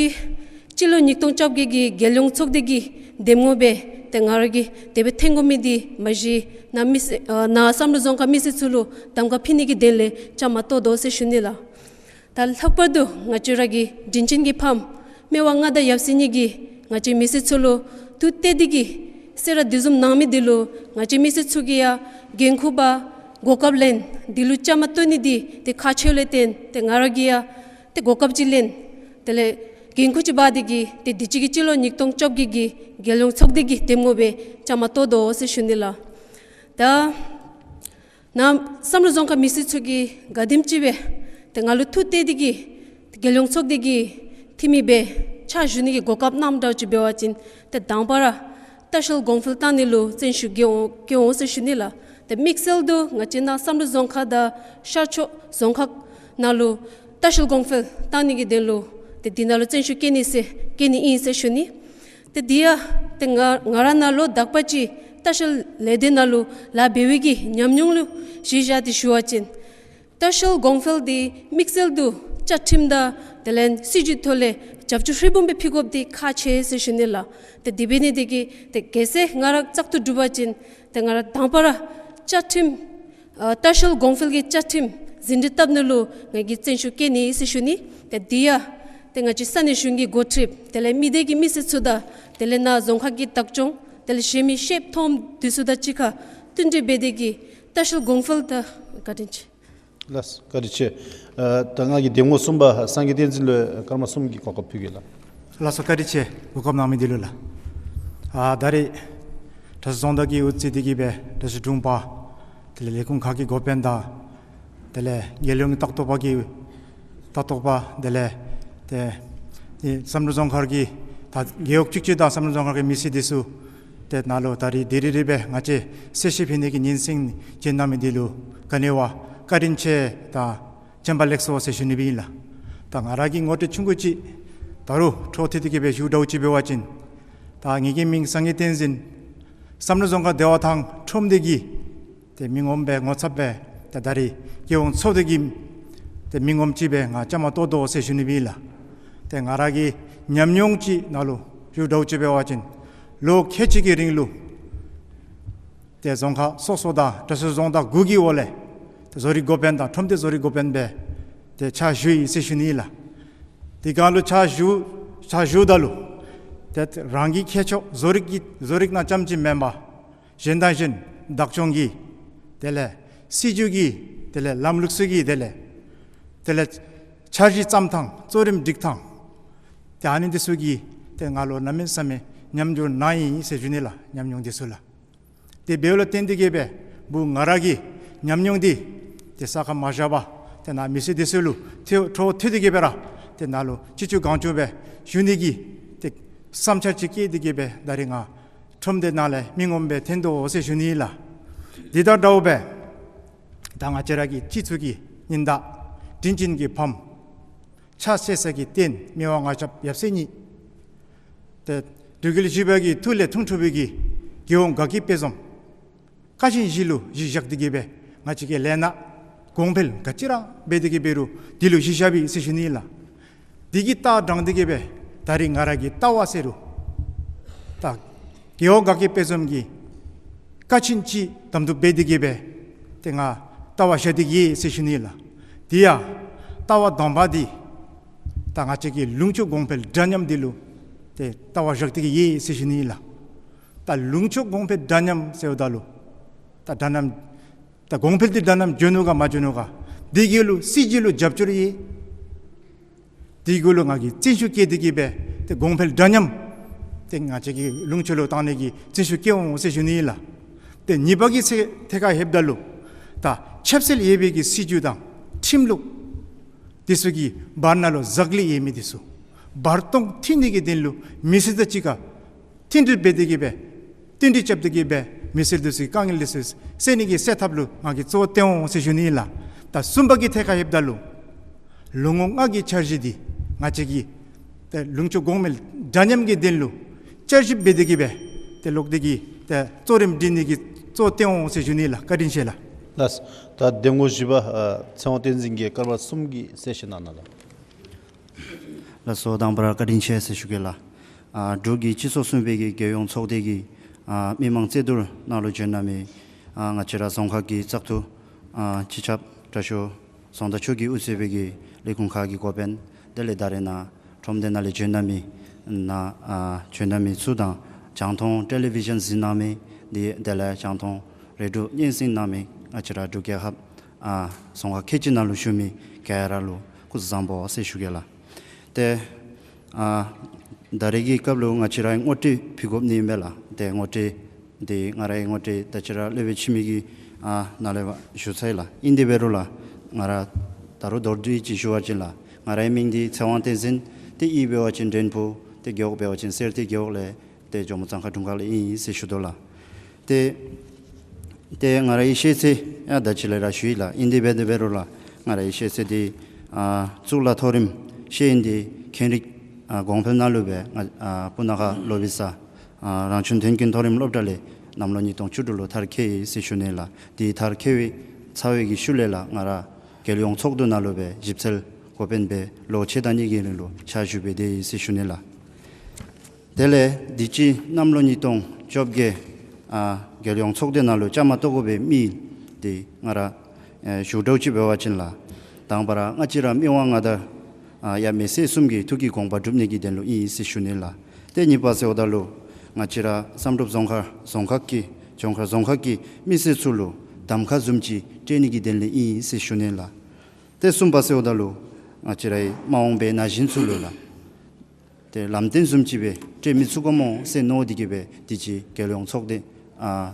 སྤྱི་ལོ་ཉིས་སྟོང་བཅོ་བརྒྱད་ཀྱི་རྒྱལ་ཡོངས་ཚོགས་སྡེ་གི་གདམ་ངོ་སྦེ་ཏེ་ང་ར་གིས་དེ་སྦེ་འཐོན་དགོ་མི་འདི་མ་གཞི་ནཱ་མི་སེར་ཨ་ནཱ་བསམ་གྲུབ་རྫོང་ཁག་མི་སེར་ཚུ་ལུ་གདམ་ཁ་ཕུལ་ནི་གི་དོན་ལས་བཅའ་མར་གཏོགས་དོ་ཟེར་ཞུ་ནི་ལགས། ད་ལྷག་པར་དུ་ང་བཅས་ར་གི་དྲིན་ཅན་གྱི་ཕམ་སྨེ་བ་མངའ་བདག་ཡབ་སྲས་གཉིས་ཀྱིས་ང་བཅས་མི་སེར་ཚུ་ལུ་ཐུགས་གཏད་དེ་གིས་གསོལ་རས་དེ་བཟུམ་གནང་མི་འདི་ལུ་ང་བཅས་མི་སེར་ཚུ་གིས་ཡང་འགན་ཁུར་འབག་གོ་སྐབས་ལེན་འདི་ལུ་བཅའ་མར་གཏོགས་ནི་འདི་ཏེ་ཁག་ཆེཝ་ལས་བརྟེན་ཏེ་ང་ར་གིས་ཡང་ཏེ་གོ་སྐབས་ཅིག་ལེན། དེ་ལས་འགན་ཁུར་ཅིག་འབག་སྟེ་གིས་ཏེ་དུས་ཅི་གི་སྤྱི་ལོ་ཉིས་སྟོང་བཅོ་བརྒྱད་ཀྱི་རྒྱལ་ཡོངས་ཚོགས་སྡེ་གི་གདམ་ངོ་སྦེ་བཅའ་མར་གཏོགས་དོ་ཟེར་ཞུ་ནི་ལགས། ད་ནཱ་བསམ་གྲུབ་རྫོང་ཁག་མི་སེར་ཚུ་གིས་ག་དེམ་ཅིག་སྦེ་ཏེ་ང་ལུ་ཐུགས་གཏད་དེ་གིས་རྒྱལ་ཡོངས་ཚོགས་སྡེ་གི་འཐུས་མི་སྦེ་ཕྱག་ཞུ་ནི་གི་གོ་སྐབས་གནངམ་འདྲཝ་ཅིག་འབད་བ་ཅིན་ཏེ་དང་པ་ར་ལྟ་བཤལ་གོང་འཕེལ་བཏང་ནི་ལུ་བརྩོན་ཤུགས་བསྐྱེད་འོང་བསྐྱེད་འོང་ཟེར་ཞུ་ནི་ལགས། ཏེ་དམིགས་བསལ་དུ་ང་བཅས་ནཱ་བསམ་གྲུབ་རྫོང་ཁག་དང་ཤར་ཕྱོགས་རྫོང་ཁག་ནང་ལུ་ལྟ་བཤལ་གོང་འཕེལ་བཏང་ནི་གི་དོན་ལུ་ཏེ་འདི་ནང་ལུ་བརྩོན་ཤུགས་བསྐྱེད་ནི་ཟེར་བསྐྱེད་ནི་ཨིན་ཟེར་ཞུ་ནི། ཏེ་འདི་ཡང་ཏེ་ང་ང་ར་ནཱ་ལོ་དག་པ་ཅིག་ལྟ་བཤལ་ལས་སྡེ་ནང་ལུ་ལཱ་འབད་བའི་གི་ཉམས་མྱོང་ལུ་གཞི་བཞག་སྟེ་ཞུ་བ་ཅིན་ལྟ་བཤལ་གོང་འཕེལ་འདི་དམིགས་བསལ་དུ་བཅའ་ཁྲིམས་དང་དེ་ལས་སྲིད་བྱུས་ཐོག་ལས་རྒྱབ་སྐྱོར་ཧྲིལ་བུམ་སྦེ་ཕུལ་དགོཔ་འདི་ཁག་ཆེ་ཟེར་ཞུ་ནི་ལགས། ཏེ་དེ་འབད་ནི་དེ་གིས་ཏེ་གལ་སྲིད་ང་ར་བཙག་འཐུ་གྲུབ་པ་ཅིན་ཏེ་ང་ར་དང་པ་ར་བཅའ་ཁྲིམས་ཨ་ལྟ་བཤལ་གོང་འཕེལ་གྱི་བཅའ་ཁྲིམས་ཟིན་བྲིས་བཏབ་ནི་ལུ་ང་གིས་བརྩོན་ཤུགས་བསྐྱེད་ནི་ཟེར་ཞུ་ནི། ཏེ་འདི་ཡང་ཏེ་ང་བཅས་ས་གནས་གཞུང་གི་འགོ་ཁྲིདཔ་དེ་ལས་མི་སྡེ་གི་མི་སེར་ཚུ་དང་དེ་ལས་ནཱ་རྫོང་ཁག་གི་བདག་སྐྱོང་དེ་ལས་གཞན་མི་ཤེསཔ་མཐོངམ་འདི་ཚུ་དང་གཅིག་ཁར་བསྟུན་གྲོས་འབད་དེ་གིས་ལྟ་བཤལ་གོང་འཕེལ་དང་བཀའ་དྲིན་ཆེ། ལགས་སོ་བཀའ་དྲིན་ཆེ། ཨ་ད་ང་གི་གདམ་ངོ་གསུམ་པ་སངས་རྒྱས་བསྟན་འཛིན་ལུ་སྐར་མ་གསུམ་གྱི་གོ་སྐབས་ཕུལ་གེ་ལགས། ལགས་སོ་བཀའ་དྲིན་ཆེ་གོ་སྐབས་གནང་མི་འདི་ལུ་ལགས། ཨ་ད་རེས་ དྲག་ཤོས་རྫོང་བདག་གིས་དབུ་འཛིན་འདི་གིས་སྦེ་དྲག་ཤོས་དྲུང་པ་དེ་ལས་ལས་ཁུངས་ཁག་གི་འགོ་དཔོན་དང་དེ་ལས་རྒྱལ་ཡོངས་ལྟ་རྟོག་པ་གི་ལྟ་རྟོག་པ་དེ་ལས་ཏེ་ཏེ་བསམ་གྲུབ་རྫོང་མཁར་གྱི་ད་རྒེད་འོག་བཅུ་གཅིག་དང་བསམ་གྲུབ་རྫོང་མཁར་གྱི་མི་སེར་འདི་ཚུ་ཏེ་ནཱ་ལུ་ད་རིས་དེ་རིང་རི་སྦེ་ང་བཅས་གསལ་བཤད་ཕུལ་ནི་གི་ཉིན་སྲིང་བྱོན་གནང་མི་འདི་ལུ་ག་ནི་བ་བཀའ་དྲིན་ཆེ་དང་བྱོན་པ་ལེགས་སོ་ཟེར་ཞུ་ནི་སྦེ་ཨིན་ལགས། ད་ང་ར་གི་ངོ་སྤྲོད་ཆུང་ཀུ་ཅིག་ད་རུང་འཕྲོ་མཐུད་དེ་གི་སྦེ་ཞུ་འདྲཝ་ཅིག་འབད་བ་ཅིན་ད་ངེ་གི་མིང་སངས་རྒྱས་བསྟན་འཛིན། བསམ་གྲུབ་རྫོང་ཁག་བདེ་བ་ཐང་ཁྲོམ་སྡེ་གི་ཏེ་མི་ངོམ་སྦེ་ངོ་ཚབ་སྦེ་ཏེ་ད་རིས་རྒྱལ་ཡོངས་ཚོགས་སྡེ་གི་ཏེ་མི་ངོམ་ཅིག་སྦེ་ང་བཅའ་མར་གཏོགས་དོ་ཟེར་ཞུ་ནི་སྦེ་ཨིན་ལགས། ཏེ་ང་ར་གི་ཉམས་མྱོང་ཅིག་ནང་ལུ་ཞུ་འདྲཝ་ཅིག་འབད་བ་ཅིན་ལོ་ཁལ་གཅིག་གི་རིང་ལུ་ཏེ་རྫོང་ཁག་སོ་སོ་དང་དྲག་ཤོས་རྫོང་བདག་དགུ་གི་འོག་ལས་ཏེ་བཟོ་རིག་འགོ་དཔོན་དང་ཁྲོམ་སྡེ་བཟོ་རིག་འགོ་དཔོན་སྦེ་ཏེ་ཕྱག་ཞུ་ཡི་ཟེར་ཞུ་ནི་ཨིན་ལགས། དེ་སྒང་ལུ་ཕྱག་ཞུ་ཕྱག་ཞུཝ་ད་ལུ་ཏེ་རང་གི་ཁྱད་ཆོས་བཟོ་རིག་གི་བཟོ་རིག་ནང་ཙམ་ཅིག་མེན་པར་གཞན་དང་གཞན་བདག་སྐྱོང་གི་དེ་ལས་སྲིད་བྱུས་ཀྱི་དེ་ལས་ལམ་ལུགས་ཚུ་གི་དེ་ལས་དེ་ལས་འཆར་གཞི་བརྩམ་ཐངས་གཙོ་རིམ་སྒྲིག་ཐངས་ཏེ་ཨ་ནི་འདི་ཚུ་གི་ཏེ་ང་ལུ་གནམ་མེད་ས་མེད་ཉམས་འགྱུར་གནང་ཡི་ཟེར་ཞུ་ནི་ལགས། ཉམས་མྱོང་འདི་ཚུ་ལགས། དེ་འབདཝ་ལས་བརྟེན་ཏེ་གི་སྦེ་བུ་ང་ར་གི་ཉམས་མྱོང་འདི་ཏེ་ས་ཁར་མ་བཞག་པར་ཏེ་ནཱ་མི་སེར་འདི་ཚུ་ལུ་ཏེ་འཕྲོ་མཐུད་དེ་གི་སྦེ་ར་ཏེ་ནཱ་ལུ་ཅི་ལྕོགས་གང་ལྕོགས་སྦེ་ཞུ་ནི་གི་ཏེ་བསམ་འཆར་ཅིག་བསྐྱེད་དེ་གི་སྦེ་ད་རིས་ང་ཁྲོམ་སྡེ་ནང་ལས་མི་ངོམ་སྦེ་འཐོན་དོ་ཟེར་ཞུ་ནི་ལགས། དེ་དང་འདྲཝ་སྦེ་ད་ང་བཅས་ར་གི་སྤྱི་གཙུག་གི་ཉི་ཟླ་དྲིན་ཅན་གྱི་ཕམ་ཕྱག་འཚལ་ས་གི་རྟེན་མི་དབང་མངའ་ཞབས་ཡབ་སྲས་གཉིས་ཏེ་འབྲུག་རྒྱལ་བཞི་པ་གི་ཐུགས་ལས་འཁྲུངས་འཁྲུངས་པའི་གི་རྒྱལ་ཡོངས་དགའ་སྐྱིད་དཔལ་འཛོམས་ཀ་ཆེན་བཞི་ལུ་གཞི་བཞག་སྟེ་གི་སྦེ་ང་བཅས་ཀྱི་ལས་སྣ་གོང་འཕེལ་ག་ཅི་ར་འབད་དེ་གི་འབད་རུང་འདི་ལུ་གཞི་བཞགཔ་ཨིན་ཟེར་ཞུ་ནི་ལགས། འདི་གི་རྟགས་དྲངས་ཏེ་གི་སྦེ་ད་རིས་ང་ར་གི་ལྟ་བ་ཟེར་རུང་ད་རྒྱལ་ཡོངས་དགའ་སྐྱིད་དཔལ་འཛོམས་ཀྱི་ཀ་ཆེན་ཅིག་དམ་དུ་འབད་དེ་གི་སྦེ་ཏེ་ང་ལྟ་བ་བཞག་སྟེ་གི་ཡོད་ཟེར་ཞུ་ནི་ལགས། དེ་ཡང་ལྟ་བ་དང་པ་འདི་ད་ང་བཅས་ཀྱི་ལུང་ཕྱོགས་གོང་འཕེལ་འདྲ་མཉམ་འདི་ལུ་ཏེ་ལྟ་བ་བཞག་སྟེ་གི་ཡོད་ཟེར་ཞུ་ནི་ལགས། ད་ལུང་ཕྱོགས་གོང་འཕེལ་འདྲ་མཉམ་ཟེརཝ་ད་ལུ་ད་འདྲ་མཉམ་ད་གོང་འཕེལ་འདི་འདྲ་མཉམ་འགྱོ་ནུག་ག་མ་འགྱོ་ནུག་ག། དེ་གི་ལུ་སྲིད་བྱུས་ལུ་རྒྱབ་སྐྱོར་ཡོད། དེ་གི་ལུ་ང་གིས་བརྩོན་ཤུགས་བསྐྱེད་དེ་གི་སྦེ་ཏེ་གོང་འཕེལ་འདྲ་མཉམ་ཏེ་ང་བཅས་ཀྱི་ལུང་ཕྱོགས་ལུ་བཏང་ནི་གི་བརྩོན་ཤུགས་བསྐྱེད་འོང་ཟེར་ཞུ་ནི་ལགས། ཏེ་གཉིས་པ་གི་ཚེ་ཐད་ཁར་ལྷོདཔ་ད་ལུ་ད་ཆབ་སྲིད་ཡོད་པའི་གི་སྲིད་བྱུས་དང་ཁྲིམས་ལུགས་འདི་ཚུ་གི་བར་ན་ལུ་ཟག་ལུས་ཡོད་མི་འདི་ཚུ་བར་སྟོང་མཐུད་ནི་གི་དོན་ལུ་མི་སེར་དང་གཅིག་ཁར་མཐུན་སྒྲིལ་འབད་དེ་གི་སྦེ་བསྟུན་གྲོས་རྐྱབ་སྟེ་གི་སྦེ་མི་སེར་འདི་ཚུ་གི་དཀའ་ངལ་འདི་ཚུ་སེལ་ནི་གི་སེལ་ཐབས་ལུ་ང་གིས་གཙོ་བོ་བཏོན་འོང་ཟེར་ཞུ་ནི་ལགས། ད་གསུམ་པ་གི་ཐད་ཁར་ལྷོདཔ་ད་ལུ་ལོ་ངོ་ལྔ་གི་འཆར་གཞི་འདི་ང་བཅས་ཀྱི་ཏེ་ལུང་ཕྱོགས་གོང་འཕེལ་འདྲ་མཉམ་གྱི་དོན་ལུ་བསྐྱར་ཞིབ་འབད་དེ་གི་སྦེ་ཏེ་ལོག་སྟེ་གི་ཏེ་གཙོ་རིམ་སྒྲིག་ནི་གི་གཙོ་བོ་བཏོན་འོང་ཟེར་ཞུ་ནི་ལགས། བཀའ་དྲིན་ཆེ་ལགས། ལགས། ད་གདམ་ངོ་བཞི་པ་ཨ་ཚེ་དབང་བསྟན་འཛིན་གྱིས་སྐར་མ་གསུམ་གྱི་གསལ་བཤད་གནང་གནང་ལགས། ལགས་སོ། དང་པ་ར་བཀའ་དྲིན་ཆེ་ཟེར་ཞུ་གེ་ལགས། ཨ་འབྲུག་གི་སྤྱི་ཚོགས་གསུམ་པའི་གི་རྒྱལ་ཡོངས་ཚོགས་སྡེ་གི་ཨ་མི་མང་རྩོད་བསྡུར་ནང་ལུ་བྱོན་གནང་མི་ཨ་ང་བཅས་ར་རྫོང་ཁག་གི་བཙག་འཐུ་ཨ་སྤྱི་ཁྱབ་དྲག་ཤོས་རྫོང་བདག་མཆོག་གིས་དབུ་གཙོས་པའི་གི་ལས་ཁུངས་ཁག་གི་འགོ་དཔོན་དེ་ལས་ད་རེས་ནཱ་ཁྲོམ་སྡེ་ནང་ལས་བྱོན་གནང་མི་ནཱ་ཨ་བྱོན་གནང་མི་ཚུ་དང་རྒྱང་མཐོང་ཊེ་ལི་བི་ཤཱན་གཟིགས་གནང་མི་དེ་དེ་ལས་རྒྱང་མཐོང་རེ་འབྲུག་སྙན་གསན་གནང་མི་ང་བཅས་ར་འབྲུག་རྒྱལ་ཁབ་ཨ་རྫོང་ཁག་ཁལ་གཅིག་ནང་ལུ་བཞུགས་མི་ག་ར་ལུ་སྐུ་གཟུགས་བཟང་པོ་ཟེར་ཞུ་གེ་ལགས། ཏེ་ཨ་ད་རེས་ཀྱི་སྐབས་ལུ་ང་བཅས་ར་ངོ་སྤྲོད་ཕུལ་དགོཔ་ནི་ཨིན་པས་ལགས། ཏེ་ངོ་སྤྲོད་འདི་ང་རའི་ངོ་སྤྲོད་ད་ཅི་ར་སློབ་དཔོན་འཆི་མེད་ཀྱིས་ཨ་ནཱ་ལས་ཕར་ཞུ་ཚར་ཡི་ལགས། ཨིན་དེ་འབད་རུང་ལགས་ང་ར་ད་རུང་མདོར་བསྡུས་ཅིག་ཞུ་བ་ཅིན་ལགས་ང་རའི་མིང་འདི་ཚེ་དབང་བསྟན་འཛིན། ཏེ་གཡུས་འབད་བ་ཅིན་འབྲས་སྤུངས། ཏེ་རྒེད་འོག་འབད་བ་ཅིན་གསེར་ཐིག་རྒེད་འོག་ལས་ཏེ་ཇོ་མོ་གཙང་ཁ་དྲུང་ཁག་ལས་ཨིན་ཟེར་ཞུ་དོ་ལགས། ཏེ་ཏེ་ང་རའི་ཤེས་ཚད་ཡང་ད་ཅི་ལས་ར་ཞུ་ཡི་ལགས། ཨིན་དེ་འབད་དེ་འབད་རུང་ལགས་ང་རའི་ཤེས་ཚད་འདི་ཨ་གཙུག་ལག་མཐོ་རིམ་ཤེས་ཡོན་འདི་ཁེངས་རིག་ཨ་གོང་འཕེལ་ནང་ལུ་སྦེ་ང་ཨ་སྤུ་ན་ཁ་ལོ་བི་ས་ཨ་རང་བྱུང་དོན་ཀུན་མཐོ་རིམ་སློབ་གྲྭ་ལས་གནམ་ལོ་ཉིས་སྟོང་བཅུ་དྲུག་ལུ་མཐར་འཁྱོལ་ཡི་ཟེར་ཞུ་ནི་ལགས། འདི་མཐར་འཁྱོལ་བའི་ཚར་བའི་གི་ཤུལ་ལས་ལགས་ང་ར་རྒྱལ་ཡོངས་ཚོགས་འདུ་ནང་ལུ་སྦེ་ཞིབ་འཚོལ་འགོ་དཔོན་སྦེ་ལོ་ཕྱེད་དང་གཉིས་ཀྱི་རིང་ལུ་ཕྱག་ཞུ་སྦེ་སྡོད་ཡི་ཟེར་ཞུ་ནི་ལགས། དེ་ལས་དུས་ཅི་གནམ་ལོ་ཉིས་སྟོང་བཅོ་བརྒྱད་ཨ་རྒྱལ་ཡོངས་ཚོགས་སྡེ་ནང་ལུ་བཅའ་མར་གཏོགས་དགོ་པའི་དམིགས་ཡུལ་འདི་ང་ར་ཨེ་ཞུ་འདྲཝ་ཅིག་འབད་བ་ཅིན་ལགས་དང་པ་ར་ང་བཅས་ར་མི་དབང་མངའ་བདག་ཨ་ཡབ་མེས་སྲས་གསུམ་གྱི་ཐུགས་ཀྱི་དགོངས་པ་སྒྲུབ་ནི་གི་དོན་ལུ་ཨིན་ཟེར་ཞུ་ནི་ལགས། ཏེ་གཉིས་པ་ཟེརཝ་ད་ལུ་ང་བཅས་ར་བསམ་གྲུབ་རྫོང་ཁག་རྫོང་ཁག་གི་ལྗོངས་མཁར་རྫོང་ཁག་གི་མི་སེར་ཚུ་ལུ་གདམ་ཁ་བཟུམ་ཅིག་སྤྲོད་ནི་གི་དོན་ལས་ཨིན་ཟེར་ཞུ་ནི་ལགས། ཏེ་གསུམ་པ་ཟེརཝ་ད་ལུ་ང་བཅས་རའི་མ་འོངས་པའི་ན་གཞོན་ཚུ་ལུ་ལགས་ཏེ་ལམ་སྟོན་བཟུམ་ཅིག་སྦེ་སྤྲོད་མི་ཚུགས་ག་མོ་ཟེར་མནོ་སྟེ་གི་སྦེ་དུས་ཅི་རྒྱལ་ཡོངས་ཚོགས་སྡེ་ ཨ་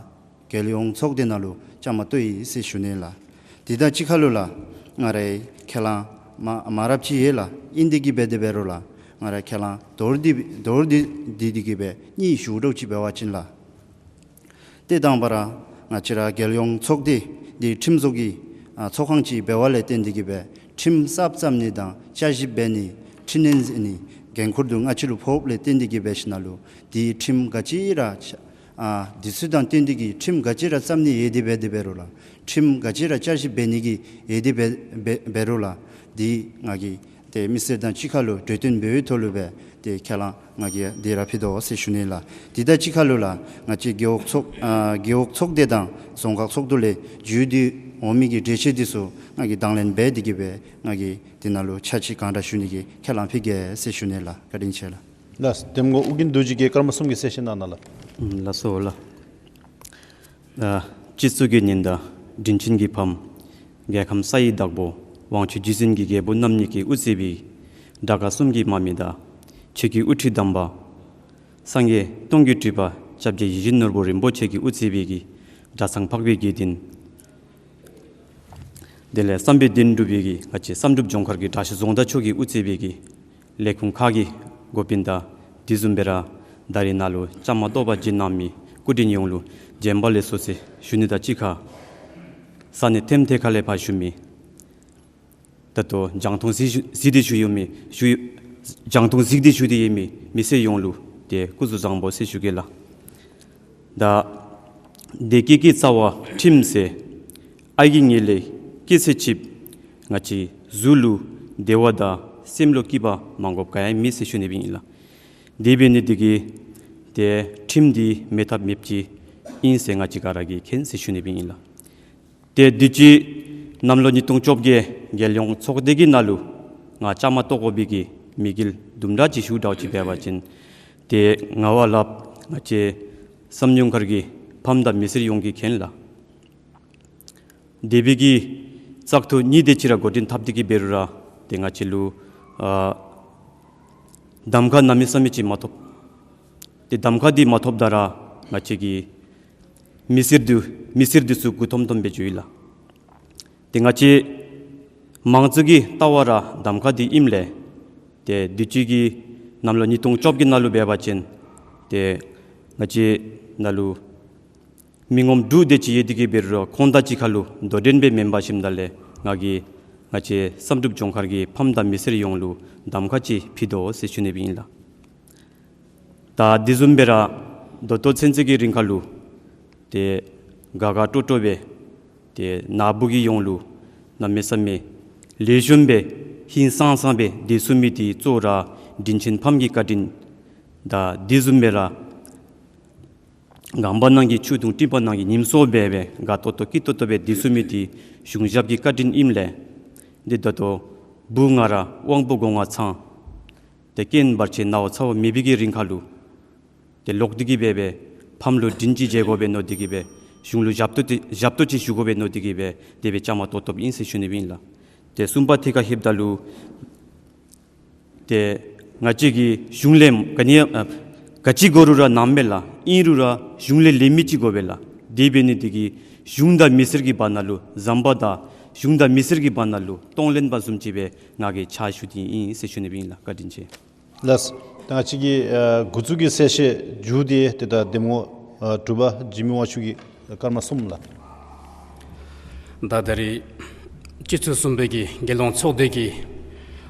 རྒྱལ་ཡོངས་ཚོགས་སྡེ་ནང་ལུ་བཅའ་མར་གཏོགས་ཡི་ཟེར་ཞུ་ནི་ལགས། དེ་དང་གཅིག་ཁར་ལུ་ལགས་ང་རའི་ཁས་བླངས་མ་མང་རབས་ཅིག་ཡོད་ལགས། ཨིན་དེ་གིས་འབད་དེ་འབད་རུང་ལགས་ང་རའི་ཁས་བླངས་མདོར་བསྡུས་མདོར་བསྡུས་བསྡུས་ཏེ་གིས་འབད་གཉིས་ཞུ་དོ་ཅིག་འབད་བ་ཅིན་ལགས། ཏེ་དང་པ་ར་ང་བཅས་ར་རྒྱལ་ཡོངས་ཚོགས་སྡེ་འདི་ཁྲིམས་བཟོ་གི་ཨ་ཚོགས་ཁང་ཅིག་འབད་བ་ལས་བརྟེན་ཏེ་གིས་འབད་ཁྲིམས་གསརཔ་བརྩམ་ནི་དང་བསྐྱར་ཞིབ་འབད་ནི་འཕྲི་སྣོན་མཛད་ནི་འགན་ཁུར་འདི་ང་བཅས་ལུ་ཕོགཔ་ལས་བརྟེན་ཏེ་གིས་འབད་ཞིནམ་ལས་འདི་ཁྲིམས་ག་ཅི་ར་ཨ་དུས་ཚོད་དང་བསྟུན་ཏེ་གིས་ཁྲིམས་ག་ཅི་ར་བརྩམ་ནི་ཡོད་དེ་འབད་དེ་འབད་རུང་ལགས། ཁྲིམས་ག་ཅི་ར་བསྐྱར་ཞིབ་འབད་ནི་གི་ཡོད་དེ་འབད་འབད་འབད་རུང་ལགས། འདི་ང་གིས་ཏེ་མི་སེར་དང་གཅིག་ཁར་ལུ་གྲོས་བསྟུན་འབད་བའི་ཐོག་ལུ་འབད་ཏེ་ཁས་བླངས་ང་གིས་འདི་ར་ཕུལ་དོ་ཟེར་ཞུ་ནི་ལགས། དེ་དང་གཅིག་ཁར་ལུ་ལགས་ང་བཅས་རྒེད་འོག་ཚོགས་ཨ་རྒེད་འོག་ཚོགས་སྡེ་དང་རྫོང་ཁག་ཚོགས་འདུ་ལས་བརྒྱུད་དེ་འོང་མི་གི་གྲོས་ཆོད་འདི་ཚུ་ང་གིས་དང་ལེན་འབད་དེ་གིས་འབད་ང་གིས་འདི་ནང་ལུ་ཕྱག་ཕྱིད་གང་དྲག་ཞུ་ནི་གི་ཁས་བླངས་ཕུལ་གེ་ཟེར་ཞུ་ནི་ལགས། བཀའ་དྲིན་ཆེ་ལགས། ལགས། གདམ་ངོ་ཨོ་རྒྱན་རྡོ་རྗེ་གིས་སྐར་མ་གསུམ་གྱི་གསལ་བཤད་གནང་གནང་ལགས། ལགས་སོ་ལགས། ད་སྤྱི་གཙུག་གི་ཉི་ཟླ་དྲིན་ཆེན་གྱི་ཕམ་རྒྱལ་ཁམས་ས་ཡི་བདག་པོ་དབང་ཕྱུག་རྗེ་བཙུན་གྱི་རྒྱལ་པོ་རྣམ་གཉིས་ཀྱིས་དབུ་གཙོས་པའི་དགྲ་དགའ་གསུམ་གྱི་དམག་མི་དང་ཆོས་ཀྱི་དབུ་ཁྲིད་དམ་པ་སངས་རྒྱས་སྟོང་གི་སྤྲུལ་པ་སྐྱབས་རྗེ་ཡིད་བཞིན་ནོར་བུ་རིན་པོ་ཆེ་གིས་དབུ་གཙོས་པའི་གི་གྲྭ་ཚང་འཕགས་པའི་དགེ་འདུན། དེ་ལས་བསམ་པའི་དོན་འགྲུབ་པའི་གི་ང་བཅས་བསམ་གྲུབ་ལྗོངས་མཁར་གྱི་དྲག་ཤོས་རྫོང་བདག་མཆོག་གིས་དབུ་གཙོས་པའི་གི་ལས་ཁུངས་ཁག་གི་འགོ་དཔོན་དང་དེ་བཟུམ་སྦེ་ར་ད་རེས་ནཱ་ལུ་བཅའ་མར་གཏོགས་པར་བྱོན་གནང་མི་སྐུ་མགྲོན་ཡོངས་ལུ་བྱོན་པ་ལེགས་སོ་ཟེར་ཞུ་ནི་དང་གཅིག་ཁར་ས་གནས་ཐེམ་ཐེ་ཁ་ལས་ཕར་བཞུགས་མི་ད་ལྟོ་རྒྱང་མཐོང་གཟིགས་ཞུ་གཟིགས་ཏེ་བཞུགས་ཡོད་མི་བཞུགས་རྒྱང་མཐོང་གཟིགས་ཏེ་བཞུགས་ཏེ་ཡོད་མི་མི་སེར་ཡོངས་ལུ་ཏེ་སྐུ་གཟུགས་བཟང་པོ་ཟེར་ཞུ་གེ་ལགས། ད་བདེ་སྐྱིད་ཀྱི་རྩ་བ་ཁྲིམས་ཟེར། ཨའི་གི་ཉེ་ལེ་སྐྱེ་ཚེ་ཆིབས། ང་བཅས་གཟུགས་ལུ་བདེ་བ་དང་སེམས་ལུ་སྐྱིད་པ་མ་དགོཔ་ག་ཡང་མེད་ཟེར་ཞུ་ནི་སྦེ་ཨིན་ལགས། དེ་འབད་ནི་དེ་གིས་ཏེ་ཁྲིམས་འདི་མེད་ཐབས་མེདཔ་ཅིག་ཨིན་ཟེར་ང་བཅས་ག་ར་གིས་མཁྱེན་ཟེར་ཞུ་ནི་སྦེ་ཨིན་ལགས། ཏེ་དུས་ཅི་གནམ་ལོ་ཉིས་སྟོང་བཅོ་བརྒྱད་རྒྱལ་ཡོངས་ཚོགས་སྡེ་གི་ནང་ལུ་ང་བཅའ་མར་གཏོགས་དགོ་པའི་གི་དམིགས་ཡུལ་དུམ་གྲ་ཅིག་ཞུ་དགོཔ་ཅིག་འབད་བ་ཅིན་ཏེ་ང་བ་ལྷགཔ་ང་བཅས་བསམ་ལྗོངས་མཁར་གྱི་ཕམ་དང་མི་སེར་ཡོངས་ཀྱིས་མཁྱེན་ལགས། འདས་པའི་གི་བཙག་འཐུ་གཉིས་དེ་ཅིག་ར་འགོ་འདྲེན་འཐབ་སྟེ་གིས་འབད་རུང་ར་ཏེ་ང་བཅས་ལུ་ཨ་གདམ་ཁ་གནམ་མེད་ས་མེད་ཅིག་མ་ཐོབ། ཏེ་གདམ་ཁ་འདི་མ་ཐོབ་ད་ར་ང་བཅས་ཀྱི་མི་སེར་འདི་མི་སེར་འདི་ཚུ་མགུ་འཐོམ་འཐོམ་སྦེ་འགྱོ་ཡི་ལགས། ཏེ་ང་བཅས་མང་གཙོ་གི་ལྟ་བ་ར་གདམ་ཁ་འདི་ཨིནམ་ལས་ཏེ་དུས་ཅི་གི་གནམ་ལོ་ཉིས་སྟོང་བཅོ་བརྒྱད་ནང་ལུ་འབད་བ་ཅིན་ཏེ་ང་བཅས་ནང་ལུ་མི་ངོམ་དྲུག་དེ་ཅིག་ཡོད་དེ་གིས་འབད་རུང་ཁོང་དང་གཅིག་ཁར་ལུ་དོ་འགྲན་སྦེ་མེན་པར་ཞིནམ་ད་ལས་ང་གིས་ང་བཅས་བསམ་གྲུབ་ལྗོངས་མཁར་གྱི་ཕམ་དང་མི་སེར་ཡོངས་ལུ་གདམ་ཁ་ཅིག་ཕུལ་དོ་ཟེར་ཞུ་ནི་སྦེ་ཨིན་ལགས། ད་དེ་བཟུམ་སྦེ་ར་ད་ལྟོ་ཚུན་ཚོད་ཀྱི་རིང་ཁར་ལུ་ཏེ་དགའ་དགའ་སྤྲོ་སྤྲོ་སྦེ་ཏེ་ནཱ་བུ་གི་ཡོངས་ལུ་གནམ་མེད་ས་མེད་ལེགས་ཤོམ་སྦེ་ཧིང་སངས་སངས་སྦེ་སྡོད་ཚུགས་མི་འདི་གཙོ་བོ་ར་དྲིན་ཆེན་ཕམ་གྱི་བཀའ་དྲིན་དང་དེ་བཟུམ་སྦེ་ར་གངས་པ་ནང་གི་ཆུ་དུང་སྤྲིན་པ་ནང་གི་ཉིམ་སོ་སྦེ་སྦེ་དགའ་ཏོག་ཏོ་སྐྱིད་ཏོག་ཏོ་སྦེ་སྡོད་ཚུགས་མི་འདི་གཞུང་ཞབས་ཀྱི་བཀའ་དྲིན་ཨིནམ་ལས་འདི་ད་ལྟོ་བུ་ང་ར་དབང་པོ་སྒོ་ལྔ་ཚང་ཏེ་རྐྱེན་བར་ཆད་ནཝ་ཚཝ་མེད་པའི་གི་རིང་ཁར་ལུ་ཏེ་ལོག་སྟེ་གིས་སྦེ་སྦེ་ཕམ་ལུ་དྲིན་ཅིག་འཇལ་དགོ་པས་མནོ་སྟེ་གིས་སྦེ་གཞུང་ལུ་ཞབས་ཏོག་ཏེ་ཞབས་ཏོག་ཅིག་ཞུ་དགོ་པས་མནོ་སྟེ་གིས་སྦེ་དེ་སྦེ་བཅའ་མར་གཏོགས་གཏོགསཔ་ཨིན་ཟེར་ཞུ་ནི་སྦེ་ཨིན་ལགས། ཏེ་གསུམ་པ་ཐད་ཁར་ལྷོདཔ་ད་ལུ་ཏེ་ང་བཅས་ཀྱི་གཞུང་ལས་ག་ནི་ཨ་ག་ཅི་དགོ་རུང་ར་གནངམ་མས་ལགས། ཨིན་རུང་ར་གཞུང་ལས་ལེན་མི་ཅིག་དགོ་པས་ལགས། དེ་འབད་ནི་དེ་གིས་གཞུང་དང་མི་སེར་གྱི་བར་ན་ལུ་བཟང་པོ་དང་གཞུང་དང་མི་སེར་གྱི་བར་ན་ལུ་གཏོང་ལེན་པ་བཟུམ་ཅིག་སྦེ་ང་གིས་ཕྱག་ཞུ་སྟེ་ཨིན་ཟེར་ཞུ་ནི་སྦེ་ཨིན་ལགས། བཀའ་དྲིན་ཆེ། ལགས། ད་ང་བཅས་ཀྱི་ཨ་འགོ་བཙུགས་ཀྱི་གསལ་བཤད་མཇུག་དེ་ཏེ་ད་གདམ་ངོ་ཨ་དྲུག་པ་འཇིགས་མེད་དབང་ཕྱུག་གིས་སྐར་མ་གསུམ་ལགས། ད་ད་རེས་སྤྱི་ཚོགས་གསུམ་པའི་གི་རྒྱལ་ཡོངས་ཚོགས་སྡེ་གི་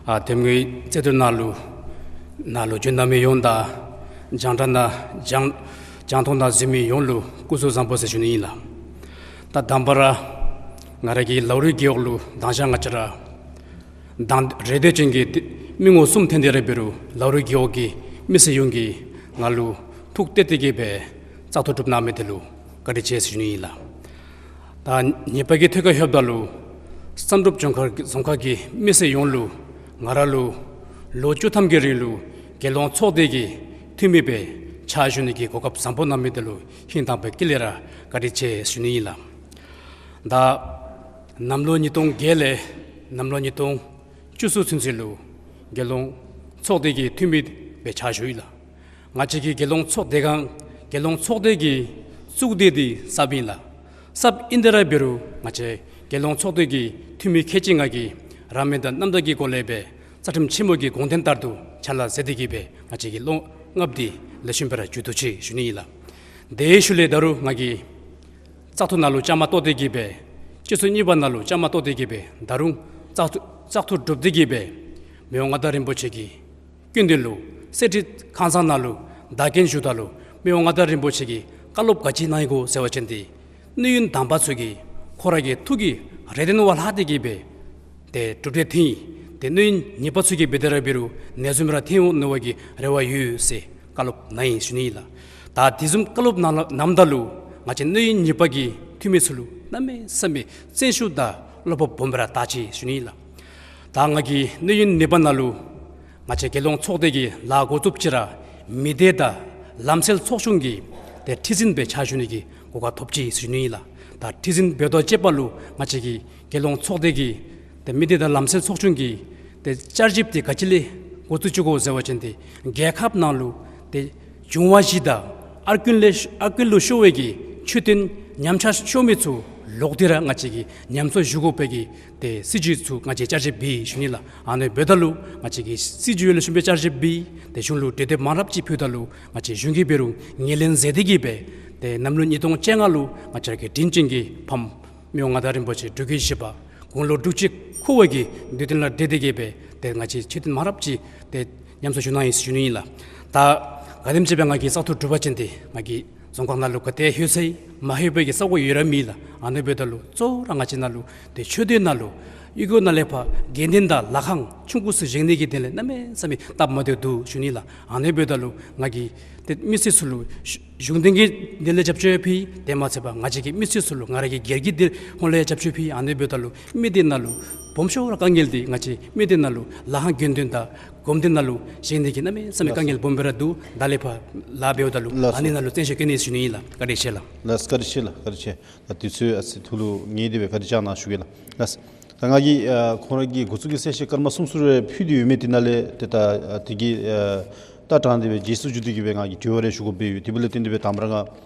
ཨ་གདམ་ངོའི་རྩོད་དུས་ནང་ལུ་ནཱ་ལུ་བྱོན་གནང་མི་ཡོངས་དང་རྒྱང་བསྒྲགས་ནང་རྒྱང་རྒྱང་མཐོང་ནང་གཟིགས་མི་ཡོངས་ལུ་སྐུ་གཟུགས་བཟང་པོ་ཟེར་ཞུ་ནི་ཨིན་ལགས། ད་དང་པ་ར་ང་ར་གི་ལའུ་རི་རྒེད་འོག་ལུ་མདང་ཞག་ང་བཅས་ར་དང་རེ་འདོད་ཅན་གྱི་མི་ངོམ་གསུམ་ཐོན་ཏེ་ར་འབད་རུང་ལའུ་རི་རྒེད་འོག་གི་མི་སེར་ཡོངས་ཀྱིས་ང་ལུ་ཐུགས་གཏད་དེ་གིས་སྦེ་བཙག་འཐུ་གྲུབ་གནང་མི་དེ་ལུ་བཀའ་དྲིན་ཆེ་ཟེར་ཞུ་ནི་ཨིན་ལགས། ད་གཉིས་པ་གི་ཐད་ཁར་ལྷོདཔ་ད་ལུ་བསམ་གྲུབ་ལྗོངས་མཁར་རྫོང་ཁག་གི་མི་སེར་ཡོངས་ལུ་ང་ར་ལུ་ལོ་བཅུ་ཐམ་གྱི་རིང་ལུ་རྒྱལ་ཡོངས་ཚོགས་སྡེ་གི་འཐུས་མི་སྦེ་ཕྱག་ཞུ་ནི་གི་གོ་སྐབས་བཟང་པོ་གནང་མི་དེ་ལུ་ཧིང་དང་པའི་དཀྱིལ་ལས་ར་བཀའ་དྲིན་ཆེ་ཟེར་ཞུ་ནི་ཨིན་ལགས། ད་གནམ་ལོ་ཉིས་སྟོང་བརྒྱད་ལས་གནམ་ལོ་ཉིས་སྟོང་བཅུ་གསུམ་ཚུན་ཚོད་ལུ་རྒྱལ་ཡོངས་ཚོགས་སྡེ་གི་འཐུས་མི་སྦེ་ཕྱག་ཞུ་ཡི་ལགས། ང་བཅས་ཀྱི་རྒྱལ་ཡོངས་ཚོགས་སྡེ་ཁང་རྒྱལ་ཡོངས་ཚོགས་སྡེ་གི་ བཙུགས་ཏེ་འདི་གསརཔ་ཨིན་ལགས། གསརཔ་ཨིན་ཏེ་ར་འབད་རུང་ང་བཅས་རྒྱལ་ཡོངས་ཚོགས་སྡེ་གི་འཐུས་མི་ཁལ་གཅིག་ང་གིས་རང་མོས་དང་རྣམ་དག་གི་སྒོ་ལས་སྦེ་རྩ་ཁྲིམས་ཆེན་མོ་གི་དགོངས་དོན་ལྟར་དུ་ཕྱག་ལཱ་མཛད་དེ་གིས་སྦེ་ང་བཅས་ཀྱི་ལོ་ལྔ་པོ་འདི་ལེགས་ཤོམ་སྦེ་ར་མཇུག་བསྡུ་ཅི་ཟེར་ཞུ་ནི་ཨིན་ལགས། དེའི་ཤུལ་ལས་ད་རུང་ང་གིས་བཙག་འཐུ་ནང་ལུ་བཅའ་མར་གཏོགས་ཏེ་གིས་སྦེ་སྤྱི་ཚོགས་གཉིས་པ་ནང་ལུ་བཅའ་མར་གཏོགས་ཏེ་གིས་སྦེ་ད་རུང་བཙག་འཐུ་བཙག་འཐུ་གྲུབ་སྟེ་གིས་སྦེ་མི་དབང་མངའ་བདག་རིན་པོ་ཆེ་གི་སྐུ་མདུན་ལུ་གསེར་ཁྲི་ཁང་བཟང་ནང་ལུ་བདག་རྐྱེན་ཞུཝ་ད་ལུ་མི་དབང་མངའ་བདག་རིན་པོ་ཆེ་གིས་བཀའ་སློབ་ག་ཅི་གནང་ཡི་གོ་ཟེར་བ་ཅིན་ཏེ་གནོད་ཡོན་དང་པ་ཚུ་གིས་ཁོང་ར་གི་ཐུགས་ཀྱི་རེ་འདུན་བ་ལྷག་སྟེ་གིས་སྦེ་ཏེ་གྲུབ་འབྲས་ཐོན་ཡི། ཏེ་གནོད་ཡོན་གཉིས་པ་ཚུ་གིས་འབད་དེ་ར་འབད་རུང་ནན་བཟུམ་ར་ཐོན་འོང་ནི་བ་གི་རེ་བ་ཡོད་ཟེར་བཀའ་སློབ་གནང་ཡི་ཟེར་ཞུ་ནི་ཨིན་ལགས། ད་དེ་བཟུམ་བཀའ་སློབ་གནང་ལ་གནངམ་ད་ལུ་ང་བཅས་གནོད་ཡོན་གཉིས་པ་གི་འཐུས་མི་ཚུ་ལུ་གནམ་མེད་ས་མེད་བརྩོན་ཤུགས་དང་བློ་སྤོབས་སྦོམ་སྦེ་ར་བཏགས་ཅི་ཟེར་ཞུ་ནི་ཨིན་ལགས། ད་ང་གིས་གནོད་ཡོན་གཉིས་པ་ནང་ལུ་ང་བཅས་རྒྱལ་ཡོངས་ཚོགས་སྡེ་གི་ལཱ་འགོ་བཙུགསཔ་ཅིག་ར་མི་སྡེ་དང་ལམ་སེལ་ཚོགས་ཆུང་གི་ཏེ་ཁྲི་འཛིན་སྦེ་ཕྱག་ཞུ་ནི་གི་གོ་སྐབས་ཐོབ་ཅི་ཟེར་ཞུ་ནི་ཨིན་ལགས། ད་ཁྲི་འཛིན་འབདཝ་དང་བཅས་པ་ལུ་ང་བཅས་ཀྱི་རྒྱལ་ཡོངས་ཚོགས་སྡེ་གི་ཏེ་མི་སྡེ་དང་ལམ་སེལ་ཚོགས་ཆུང་གི་ཏེ་བསྐྱར་ཞིབ་འདི་ག་ཅི་ལས་འགོ་བཙུགས་ཅི་གོ་ཟེར་བ་ཅིན་ཏེ་རྒྱལ་ཁབ་ནང་ལུ་ཏེ་འབྱུང་བ་བཞི་དང་ཨར་རྐུན་ལས་ཨར་རྐུན་ལུ་ཤོར་བའི་གི་མཆོད་རྟེན་ཉམས་ཆག་ཤོར་མི་ཚུ་ལོག་སྟེ་ར་ང་བཅས་ཀྱིས་ཉམས་གསོ་ཞུ་དགོ་པའི་གི་ཏེ་སྲིད་བྱུས་ཚུ་ང་བཅས་བསྐྱར་ཞིབ་འབད་ཡི་ཟེར་ཞུ་ནི་ལགས། ཨ་ནི་འབདཝ་ད་ལུ་ང་བཅས་ཀྱིས་སྲིད་བྱུས་ལེགས་ཤོམ་སྦེ་བསྐྱར་ཞིབ་འབད་ཡི། ཏེ་གཞུང་ལུ་གྲོས་འདེབས་མང་རབས་ཅིག་ཕུལཝ་ད་ལུ་ང་བཅས་གཞུང་གིས་འབད་རུང་ངོས་ལེན་མཛད་དེ་གིས་སྦེ་ཏེ་གནམ་ལོ་ཉིས་སྟོང་བཅོ་ལྔ་ལུ་ང་བཅས་ཀྱི་དྲིན་ཅན་གྱི་ཕམ་མི་དབང་མངའ་བདག་རིན་པོ་ཆེ་འབྲུག་རྒྱལ་བཞི་པ་དགུང་ལོ་དྲུག་ཅུ་འཁོར་བའི་གི་དུས་སྟོན་ལུ་འབྲེལ་ཏེ་གིས་སྦེ་ཏེ་ང་བཅས་མཆོད་རྟེན་མང་རབས་ཅིག་ཏེ་ཉམས་གསོ་ཞུ་གནང་ཡི་ཟེར་ཞུ་ནི་ཨིན་ལགས། ད་ག་དེམ་ཅིག་སྦེ་ང་གིས་བཙག་འཐུ་གྲུབ་པ་ཅིན་ཏེ་ང་གིས་རྫོང་ཁག་ནང་ལུ་ག་ཏེ་ལྷོད་ས་ཡི་མ་ལྷོད་པའི་གི་ས་གོ་ཡོད་ར་མེད་ལགས། ཨ་ནི་འབདཝ་ད་ལུ་གཙོ་བོ་ར་ང་བཅས་ནང་ལུ་ཏེ་ཆོས་སྡེ་ནང་ལུ་གཡུས་སྒོ་ནང་ལས་ཕར་དགེ་འདུན་དང་ལྷ་ཁང་ཆུང་ཀུ་ཚུ་བཞེངས་ནི་གི་དོན་ལས་གནམ་མེད་ས་མེད་སྟབས་མ་བདེཝ་འདུག་ཟེར་ཞུ་ནི་ལགས། ཨ་ནི་འབདཝ་ད་ལུ་ང་གིས་ཏེ་མི་སེར་ཚུ་ལུ་གཞུང་གཞུང་དོན་གྱི་དོན་ལས་རྒྱབ་སྐྱོར་ཕུལ་ཡི། དེ་མ་ཚད་པར་ང་བཅས་ཀྱི་མི་སེར་ཚུ་ལུ་ང་ར་གི་སྒེར་གྱི་དོན་ཧོང་ལས་རྒྱབ་སྐྱོར་ཕུལ་ཡི། ཨ་ནི་འབདཝ་ད་ལུ་མི་སྡེ་ནང་ལུ་སྦོམ་ཤོས་ར་དཀའ་ངལ་འདི་ང་བཅས་མི་སྡེ་ནང་ལུ་ལྷ་ཁང་དགེ་འདུན་དང་སྒོམ་སྡེ་ནང་ལུ་བཞེངས་ནི་གི་གནམ་མེད་ས་མེད་དཀའ་ངལ་སྦོམ་སྦེ་ར་འདུག། ད་ལས་ཕར་ལཱ་འབདཝ་ད་ལུ་ལགས་སོ། ཨ་ནི་ནང་ལུ་བརྩོན་ཤུགས་བསྐྱེད་ནི་ཟེར་ཞུ་ནི་ཨིན་ལགས། བཀའ་དྲིན་ཆེ་ལགས། ལགས་སོ། བཀའ་དྲིན་ཆེ་ལགས། བཀའ་དྲིན་ཆེ། ད་དུས་ཚོད་ཨ་ཙི་ཐུང་ལུ་ངེས་ཏེ་སྦེ་བཀའ་དྲིན་བསྐྱང་གནང་ཞུ་གེ་ལགས། ལགས་སོ། ད་ང་གིས་ཨ་ཁོང་ར་གི་འགོ་བཙུགས་ཀྱི་གསལ་བཤད་སྐར་མ་གསུམ་གསུམ་རེ་ཕུལ་ཏེ་ཡོད་མི་དེ་ནང་ལས་ཏེ་ད་ཨ་དེ་གི་ཨ་ལྟ་སྟངས་དེ་སྦེ་རྗེས་སུ་འཇུག་སྟེ་གིས་སྦེ་ང་གིས་དྲི་བ་རེ་ཞུ་དགོཔ་སྦེ་ཡོད། དེ་འབདཝ་ལས་བརྟེན་ཏེ་སྦེ་དང་པ་ར་ང་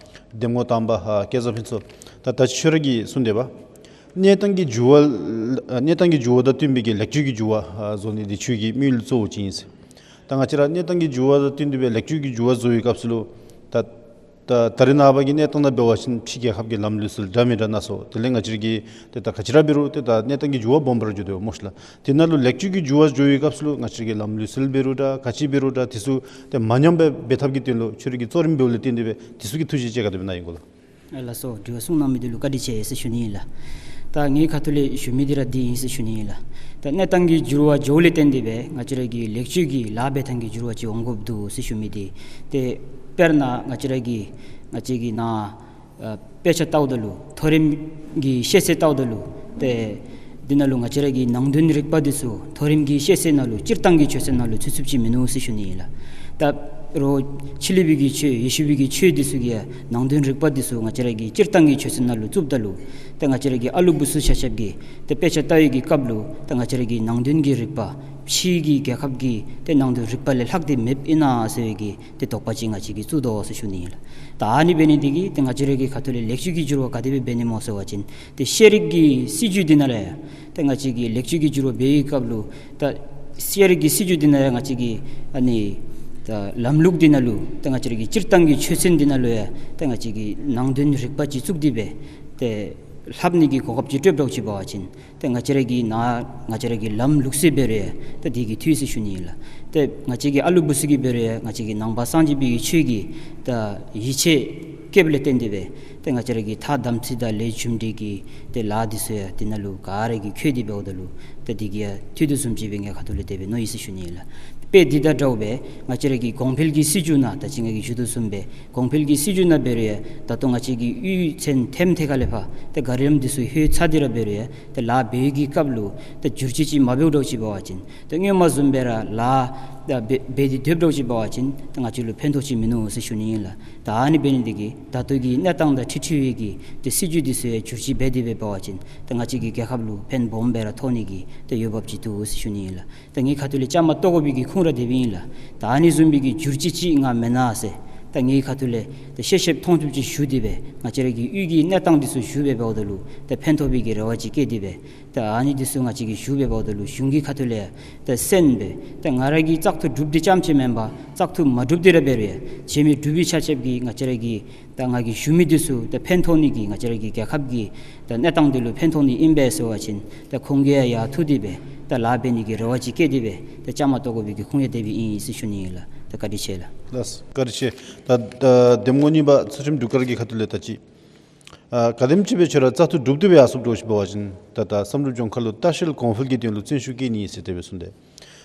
གདམ་ངོ་དང་པ་ཨ་སྐལ་བཟང་ཕུན་ཚོགས། ད་ད་ཁྱོད་ར་གིས་གསུངས་དེས་པ། གནས་སྟངས་ཀྱི་འགྱུར་བ་གནས་སྟངས་ཀྱི་འགྱུར་བ་དང་བསྟུན་པའི་གི་ལེགས་བཅོས་ཀྱི་འགྱུར་བ་ཨ་བཟོ་ནི་འདི་ཁྱོད་ཀྱི་དམིགས་ཡུལ་གཙོ་བོ་ཅིག་ཨིན་ཟེར། ད་ང་བཅས་ར་གནས་སྟངས་ཀྱི་འགྱུར་བ་དང་བསྟུན་ཏེ་སྦེ་ལེགས་བཅོས་ཀྱི་འགྱུར་བ་བཟོ་བའི་སྐབས་སུ་ལུ་ད་ད་ད་རེས་ནངས་པ་གི་གནས་སྟངས་ནང་འབད་བ་ཅིན་ཕྱི་རྒྱལ་ཁབ་ཀྱི་ལམ་ལུགས་སྲོལ་འདྲ་མི་འདྲ་སྣ་ཚོགས། དེ་ལས་ང་བཅས་ར་གི་ཏེ་ད་ག་ཅི་ར་འབད་རུང་ཏེ་ད་གནས་སྟངས་ཀྱི་འགྱུར་བ་སྦོམ་སྦེ་ར་འགྱོ་དོ་སྨོ་ཤི་ལགས། དེ་ནང་ལུ་ལེགས་བཅོས་ཀྱི་འགྱུར་བ་འགྱོ་བའི་སྐབས་སུ་ལུ་ང་བཅས་ར་གི་ལམ་ལུགས་སྲོལ་འབད་རུང་འདྲ་ག་ཅི་འབད་རུང་འདྲ་དེ་ཚུ་ཏེ་མ་ཉམས་པར་འབད་ཐབས་ཀྱི་དོན་ལུ་ཁྱོད་ར་གི་གཙོ་རིམ་འབདཝ་ལས་བརྟེན་ཏེ་སྦེ་དེ་ཚུ་གི་ཐུགས་བཞེད་ཅིག་ག་དེ་སྦེ་གནང་ཡི་གོ་ལགས། ཨ་ལགས་སོ། དྲི་བ་གསུངས་གནང་མི་འདི་ལུ་བཀའ་དྲིན་ཆེ་ཟེར་ཞུ་ནི་ཨིན་ལགས། ད་ངེའི་ཁ་ཐུག་ལས་ཞུ་མི་འདི་ར་འདི་ཨིན་ཟེར་ཞུ་ནི་ཨིན་ལགས། ད་གནས་སྟངས་ཀྱི་འགྱུར་བ་འགྱོཝ་ལས་བརྟེན་ཏེ་སྦེ་ང་བཅས་ར་གི་ལེགས་བཅོས་ཀྱི་ལཱ་འབད་ཐངས་ཀྱི་འགྱུར་བ་ཅིག་འོང་དགོཔ་འདུག་ཟེར་ཞུ་མི་འདི། ཏེ་དཔེར་ན་ང་བཅས་ར་གི་ང་བཅས་ཀྱི་ནཱ་ཨ་དཔེ་ཆ་ལྟཝ་ད་ལུ་མཐོ་རིམ་གྱི་ཤེས་ཚད་ལྟཝ་ད་ལུ་ཏེ་འདི་ནང་ལུ་ང་བཅས་ར་གི་ནང་དོན་རིག་པ་འདི་ཚུ་མཐོ་རིམ་གྱི་ཤེས་ཚད་ནང་ལུ་སྤྱིར་བཏང་གི་ཆོས་ཚན་ནང་ལུ་ཚུད་ཚུདཔ་ཅིག་མིན་ནུག་ཟེར་ཞུ་ནི་ཨིན་ལགས། ད་རོགས་ཕྱི་གླིང་པའི་གི་ཆོས་ཡེ་ཤུ་པའི་གི་ཆོས་འདི་ཚུ་གི་ནང་དོན་རིག་པ་འདི་ཚུ་ང་བཅས་ར་གི་སྤྱིར་བཏང་གི་ཆོས་ཚན་ནང་ལུ་བཙུགསཔ་ད་ལུ་ཏེ་ང་བཅས་ར་གི་ཨ་ལུ་བུ་ཚུ་ཆ་ཁྱབ་ཀྱིས་ཏེ་དཔེ་ཆ་ལྟ་བའི་གི་སྐབས་ལུ་ཏེ་ང་བཅས་ར་གི་ནང་དོན་གྱི་རིག་པ་ཕྱི་གི་རྒྱལ་ཁབ་ཀྱི་ཏེ་ནང་དོན་རིག་པ་ལས་ལྷག་སྟེ་མེདཔ་ཨིན་ན་ཟེར་བའི་གི་ཏེ་དོགས་པ་ཅིག་ང་བཅས་ཀྱིས་བཙུགས་དོ་ཟེར་ཞུ་ནི་ཨིན་ལགས། ད་ཨ་ནི་འབད་ནི་འདི་གིས་ཏེ་ང་བཅས་ར་གི་ཁ་ཐུག་ལས་ལེགས་བཅོས་ཀྱི་འགྱུར་བ་ག་དེ་སྦེ་འབད་ནི་སྨོ་ཟེར་བ་ཅིན་ཏེ་ཤེས་རིག་གི་སྲིད་བྱུས་འདི་ནང་ལས་ཏེ་ང་བཅས་ཀྱིས་ལེགས་བཅོས་ཀྱི་འགྱུར་བ་འབད་བའི་སྐབས་ལུ་ད་ཤེས་རིག་གི་སྲིད་བྱུས་འདི་ནང་ལས་ང་བཅས་ཀྱི་ཨ་ནི་ད་ལམ་ལུགས་འདི་ནང་ལུ་ཏེ་ང་བཅས་ར་གི་སྤྱིར་བཏང་གི་ཆོས་ཚན་འདི་ནང་ལུ་ཡང་ཏེ་ང་བཅས་ཀྱི་ནང་དོན་རིག་པ་ཅིག་བཙུགས་ཏེ་སྦེ་ཏེ་ལྷབ་ནི་གི་གོ་སྐབས་ཅིག་སྤྲོདཔ་འདྲཝ་ཅིག་འབད་བ་ཅིན་ཏེ་ང་བཅས་ར་གི་ནཱ་ང་བཅས་ར་གི་ལམ་ལུགས་སྲོལ་འབད་རུང་ཡང་ཏེ་དེ་གིས་འཐུས་ཟེར་ཞུ་ནི་ཨིན་ལགས། ཏེ་ང་བཅས་ཀྱི་ཨ་ལུ་བུ་ཚུ་གིས་འབད་རུང་ཡང་ང་བཅས་ཀྱི་ནང་པ་སངས་རྒྱས་པའི་གི་ཆོས་ཀྱི་ད་ཡིད་ཆེས་བསྐྱེདཔ་ལས་བརྟེན་ཏེ་སྦེ་ཏེ་ང་བཅས་ར་གི་ཐ་དམ་ཚིག་དང་ལས་རྒྱུ་འབྲས་ཀྱི་ཏེ་ལཱ་འདི་ཚུ་ཡང་དེ་ནང་ལུ་ག་ར་གིས་འཁྱིད་དེ་འབདཝ་ད་ལུ་ཏེ་དེ་གིས་ཡང་འཐུས་དོ་བཟུམ་ཅིག་སྦེ་ངེའི་ཁ་ཐུག་ལས་དེ་སྦེ་མནོ་ཡི་ཟེར་ཞུ་ནི་ཨིན་ལགས། དཔེ་འདི་དང་འདྲཝ་སྦེ་ང་བཅས་ར་གི་གོང་འཕེལ་གྱི་སྲིད་བྱུས་ནང་ད་ཅི་ང་གིས་ཞུ་དོ་བཟུམ་སྦེ་གོང་འཕེལ་གྱི་སྲིད་བྱུས་ནང་འབད་རུང་ཡང་ད་ལྟོ་ང་བཅས་ཀྱི་གཡུས་ཚན་ཐེམ་ཐེ་ཁ་ལས་ཕར་ཏེ་ག་ར་ལམ་འདི་ཚུ་ལྷོད་ཚར་ཏེ་ར་འབད་རུང་ཡང་ཏེ་ལཱ་འབད་བའི་གི་སྐབས་ལུ་ཏེ་བསྒྱུར་བཅོས་ཅིག་མ་འབདཝ་འདྲཝ་ཅིག་འབད་བ་ཅིན་ཏེ་སྔོན་མ་བཟུམ་སྦེ་ར་ལཱ་ད་འབད་འབད་དེ་སྡོདཔ་འདྲཝ་ཅིག་འབད་བ་ཅིན་ཏེ་ང་བཅས་ལུ་ཕན་ཐོགས་ཅིག་མིན་ནུག་ཟེར་ཞུ་ནི་ཨིན་ལགས། ད་ཨ་ནི་འབད་ནི་འདི་གིས་ད་ལྟོ་གི་གནས་སྟངས་དང་འཁྲིལ་འཁྲིལ་བའི་གི་ཏེ་སྲིད་བྱུས་འདི་ཚུ་ཡང་བསྒྱུར་བཅོས་འབད་དེ་སྦེ་འབད་བ་ཅིན་ཏེ་ང་བཅས་ཀྱི་རྒྱལ་ཁབ་ལུ་ཕན་སྦོམ་སྦེ་ར་ཐོགས་ནི་གི་ཏེ་འོས་འབབ་ཅིག་འདུག་ཟེར་ཞུ་ནི་ཨིན་ལགས། ད་ངེའི་ཁ་ཐུག་ལས་བཅའ་མར་གཏོགས་དགོ་པའི་གི་ཁུངས་ར་དེ་སྦེ་ཨིན་ལགས། ད་ཨ་ནི་བཟུམ་སྦེ་གི་བསྒྱུར་བཅོས་ཅིག་ང་མེན་ན་ཟེར་ ད་ངེའི་ཁ་ཐུག་ལས་ད་ཤེས་ཤེསཔ་མཐོང་ཚུགསཔ་ཅིག་ཞུ་སྟེ་སྦེ་ང་བཅས་ར་གི་གཡུས་ཀྱི་གནས་སྟངས་འདི་ཚུ་ཞུ་སྦེ་འབདཝ་ད་ལུ་ད་ཕན་ཐོགས་པའི་གི་རེ་བ་ཅིག་བསྐྱེད་དེ་སྦེ། ད་ཨ་ནི་འདི་ཚུ་ང་བཅས་ཀྱིས་ཞུ་སྦེ་འབདཝ་ད་ལུ་གཞུང་གི་ཁ་ཐུག་ལས་ད་གསན་སྦེ། ད་ང་ར་གིས་བཙག་འཐུ་གྲུབ་སྟེ་རྐྱངམ་ཅིག་མེན་པར་བཙག་འཐུ་མ་གྲུབ་སྟེ་ར་འབད་རུང་ཡང་བྱེད་མི་འབྲུག་པའི་ཆ་ཁྱབ་ཀྱིས་ང་བཅས་ར་གི་ད་ང་གིས་ཞུ་མི་འདི་ཚུ་ད་ཕན་ཐོགས་ནི་གི་ང་བཅས་ར་གི་རྒྱལ་ཁབ་ཀྱི་ད་གནས་སྟངས་འདི་ལུ་ཕན་ཐོགས་ནི་ཨིན་པས་ཟེར་བ་ཅིན། ད་ཁོང་གིས་ཡང་ཡར་ཐུག་སྟེ་སྦེ་ད་ལཱ་འབད་ནི་གི་རེ་བ་ཅིག་བསྐྱེད་དེ་སྦེ་ད་བཅའ་མར་གཏོགས་དགོ་པའི་གི་ཁུངས་ཡང་དེ་སྦེ་ཨིན་ཟེར་ཞུ་ནི་ཨིན་ལགས། ད་བཀའ་དྲིན་ཆེ་ལགས། ལགས་སོ། བཀའ་དྲིན་ཆེ། ད་ད་འདེམས་ངོ་གཉིས་པ་ཚུལ་ཁྲིམས་འབྲུག་དཀར་གྱི་ཁ་ཐུག་ལས་ད་ཅི། ཨ་ག་དེམ་ཅིག་སྦེ་ཁྱོད་ར་བཙག་འཐུ་གྲུབ་སྟེ་སྦེ་ཡར་སོངམ་འདྲཝ་ཅིག་འབད་བ་ཅིན་ད་ད་བསམ་གྲུབ་ལྗོངས་མཁར་ལུ་ལྟ་བཤལ་གོང་འཕེལ་གྱི་དོན་ལུ་བརྩོན་ཤུགས་བསྐྱེད་ནི་ཟེར་དེ་སྦེ་གསུངས་ཏེ།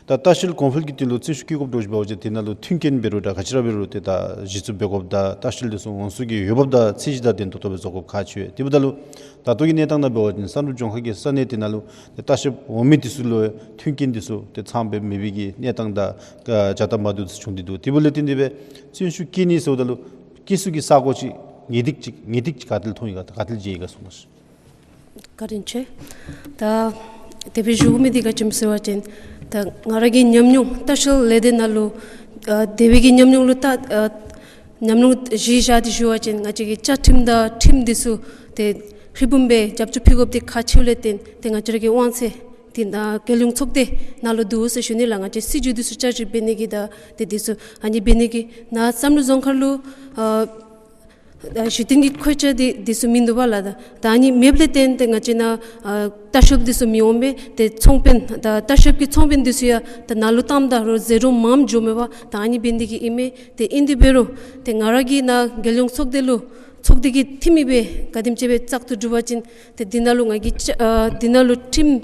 ད་ལྟ་བཤལ་གོང་འཕེལ་གྱི་དོན་ལུ་བརྩོན་ཤུགས་བསྐྱེད་དགོཔ་འདྲཝ་ཅིག་འབད་བ་ཅིན་དེ་ནང་ལུ་མཐུན་རྐྱེན་འབད་རུང་ད་ག་ཅི་ར་འབད་རུང་ཏེ་ད་གཞི་བཙུགས་འབད་དགོཔ་དང་ལྟ་བཤལ་འདི་ཚུ་ངོ་སོ་གི་འོས་འབབ་དང་ཚད་གཞི་དང་ལྡན་ཏོག་ཏོ་སྦེ་བཟོ་དགོཔ་ཁག་ཆེ་བས། དེ་འབདཝ་ད་ལུ་ད་ལྟོ་གི་གནས་སྟངས་ནང་འབད་བ་ཅིན་བསམ་གྲུབ་ལྗོངས་མཁར་གྱི་ས་གནས་དེ་ནང་ལུ་ཏེ་ལྟ་བཤལཔ་འོང་མི་འདི་ཚུ་ལུ་མཐུན་རྐྱེན་འདི་ཚུ་ཏེ་ཚངམ་སྦེ་མེད་པའི་གི་གནས་སྟངས་དང་ཨ་བྱ་སྟབས་མ་བདེཝ་འདི་ཚུ་བྱུང་སྟེ་འདུག། དེ་འབདཝ་ལས་བརྟེན་ཏེ་སྦེ་བརྩོན་ཤུགས་བསྐྱེད་ནི་ཟེརཝ་ད་ལུ་བསྐྱེད་ས་གི་ས་གོ་ཅིག་ངེས་ཏིག་ཅིག་ངེས་ཏིག་ཅིག་ག་ཏེ་ལུ་མཐོང་ཡི་ག་ག་ཏེ་ལུ་མཇལ་ཡི་ག་གསུངས་གནང་ཤིག། བཀའ་དྲིན་ཆེ། ད་དེ་སྦེ་ཞུ་མི་འདི་ག་ཅི་སྨོ་ཟེར་བ་ཅིན་ད་ང་ར་གི་ཉམས་མྱོང་ལྟ་བཤལ་ལས་སྡེ་ནང་ལུ་ཨ་དེ་སྦེ་གི་ཉམས་མྱོང་ལུ་ད་ཨ་ཉམས་མྱོང་གཞི་བཞག་སྟེ་ཞུ་བ་ཅིན་ང་བཅས་ཀྱི་བཅའ་ཁྲིམས་དང་ཁྲིམས་འདི་ཚུ་ཏེ་ཧྲིལ་བུམ་སྦེ་རྒྱབ་སྐྱོར་ཕུལ་དགོཔ་འདི་ཁག་ཆེཝ་ལས་བརྟེན་ཏེ་ང་བཅས་ར་གི་དབང་ཚད་འདི་ནཱ་རྒྱལ་ཡོངས་ཚོགས་སྡེ་ནང་ལུ་འདུག་ཟེར་ཞུ་ནི་ལགས། ང་བཅས་སྲིད་བྱུས་འདི་ཚུ་བསྐྱར་ཞིབ་འབད་ནི་གི་དང་ཏེ་འདི་ཚུ་ཨ་ནི་འབད་ནི་གི་ནཱ་བསམ་གྲུབ་རྫོང་མཁར་ལུ་ཨ་ཨ་གཞི་རྟེན་གྱི་མཁོ་ཆས་འདི་འདི་ཚུ་མིན་འདུག་པ་ལགས། ད་ད་ཨ་ནི་མེདཔ་ལས་བརྟེན་ཏེ་ང་བཅས་ནཱ་ཨ་ལྟ་བཤལཔ་འདི་ཚུ་མི་འོང་པས། ཏེ་ཚོང་དཔོན་ད་ལྟ་བཤལཔ་གི་ཚོང་དཔོན་འདི་ཚུ་ཡང་ད་ནཱ་ལུ་བཏངམ་ད་རུང་ཟད་འགྲོ་མངམ་འགྱོཝ་མས་པ། ད་ཨ་ནི་འབད་ནི་འདི་གིས་ཨིན་མས། ཏེ་ཨིན་ཏེ་འབད་རུང་ཏེ་ང་ར་གིས་ནཱ་རྒྱལ་ཡོངས་ཚོགས་སྡེ་ལུ་ཚོགས་སྡེ་གི་འཐུས་མི་སྦེ་ག་དེམ་ཅིག་སྦེ་བཙག་འཐུ་གྲུབ་པ་ཅིན་ཏེ་འདི་ནང་ལུ་ང་གིས་ཨ་འདི་ནང་ལུ་ཁྲིམས་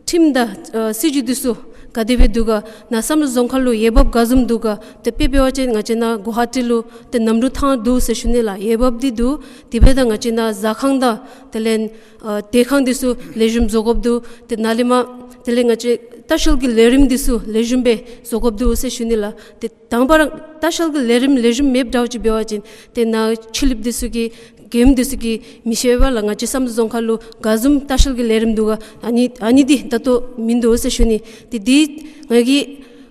ཁྲིམས་དང་ཨ་སྲིད་བྱུས་འདི་ཚུ་ག་དེ་སྦེ་འདུག་ག། ནཱ་བསམ་གྲུབ་རྫོང་ཁག་ལུ་འོས་འབབ་ག་བཟུམ་འདུག་ག། ཏེ་དཔེ་འབད་བ་ཅིན་ང་བཅས་ནཱ་གུ་ཝ་ཊི་ལུ་ཏེ་གནམ་གྲུ་ཐང་འདུག་ཟེར་ཞུ་ནི་ལགས། འོས་འབབ་འདི་འདུག། དེ་སྦེ་ད་ང་བཅས་ནཱ་ཟ་ཁང་དང་དེ་ལས་ཨ་སྡོད་ཁང་འདི་ཚུ་ལེགས་ཤོམ་བཟོ་དགོཔ་འདུག། ཏེ་ནཱ་ལས་མར་དེ་ལས་ང་བཅས་ལྟ་བཤལ་གྱི་ལས་རིམ་འདི་ཚུ་ལེགས་ཤོམ་སྦེ་བཟོ་དགོཔ་འདུག་ཟེར་ཞུ་ནི་ལགས། ཏེ་དང་པ་ར་ལྟ་བཤལ་གྱི་ལས་རིམ་ལེགས་ཤོམ་མེདཔ་འདྲཝ་ཅིག་འབད་བ་ཅིན་ཏེ་ནཱ་ཕྱི་གླིངཔ་འདི་ཚུ་གིས་མགྱོནམ་འདི་ཚུ་གིས་མི་ཤེས་པས་ལགས། ང་བཅས་བསམ་གྲུབ་རྫོང་ཁག་ལུ་ག་བཟུམ་ལྟ་བཤལ་གྱི་ལས་རིམ་འདུག་ག། ཨ་ནི་ཨ་ནི་འདི་ད་ལྟོ་མིན་འདུག་ཟེར་ཞུ་ནི། ཏེ་འདི་ང་གིས་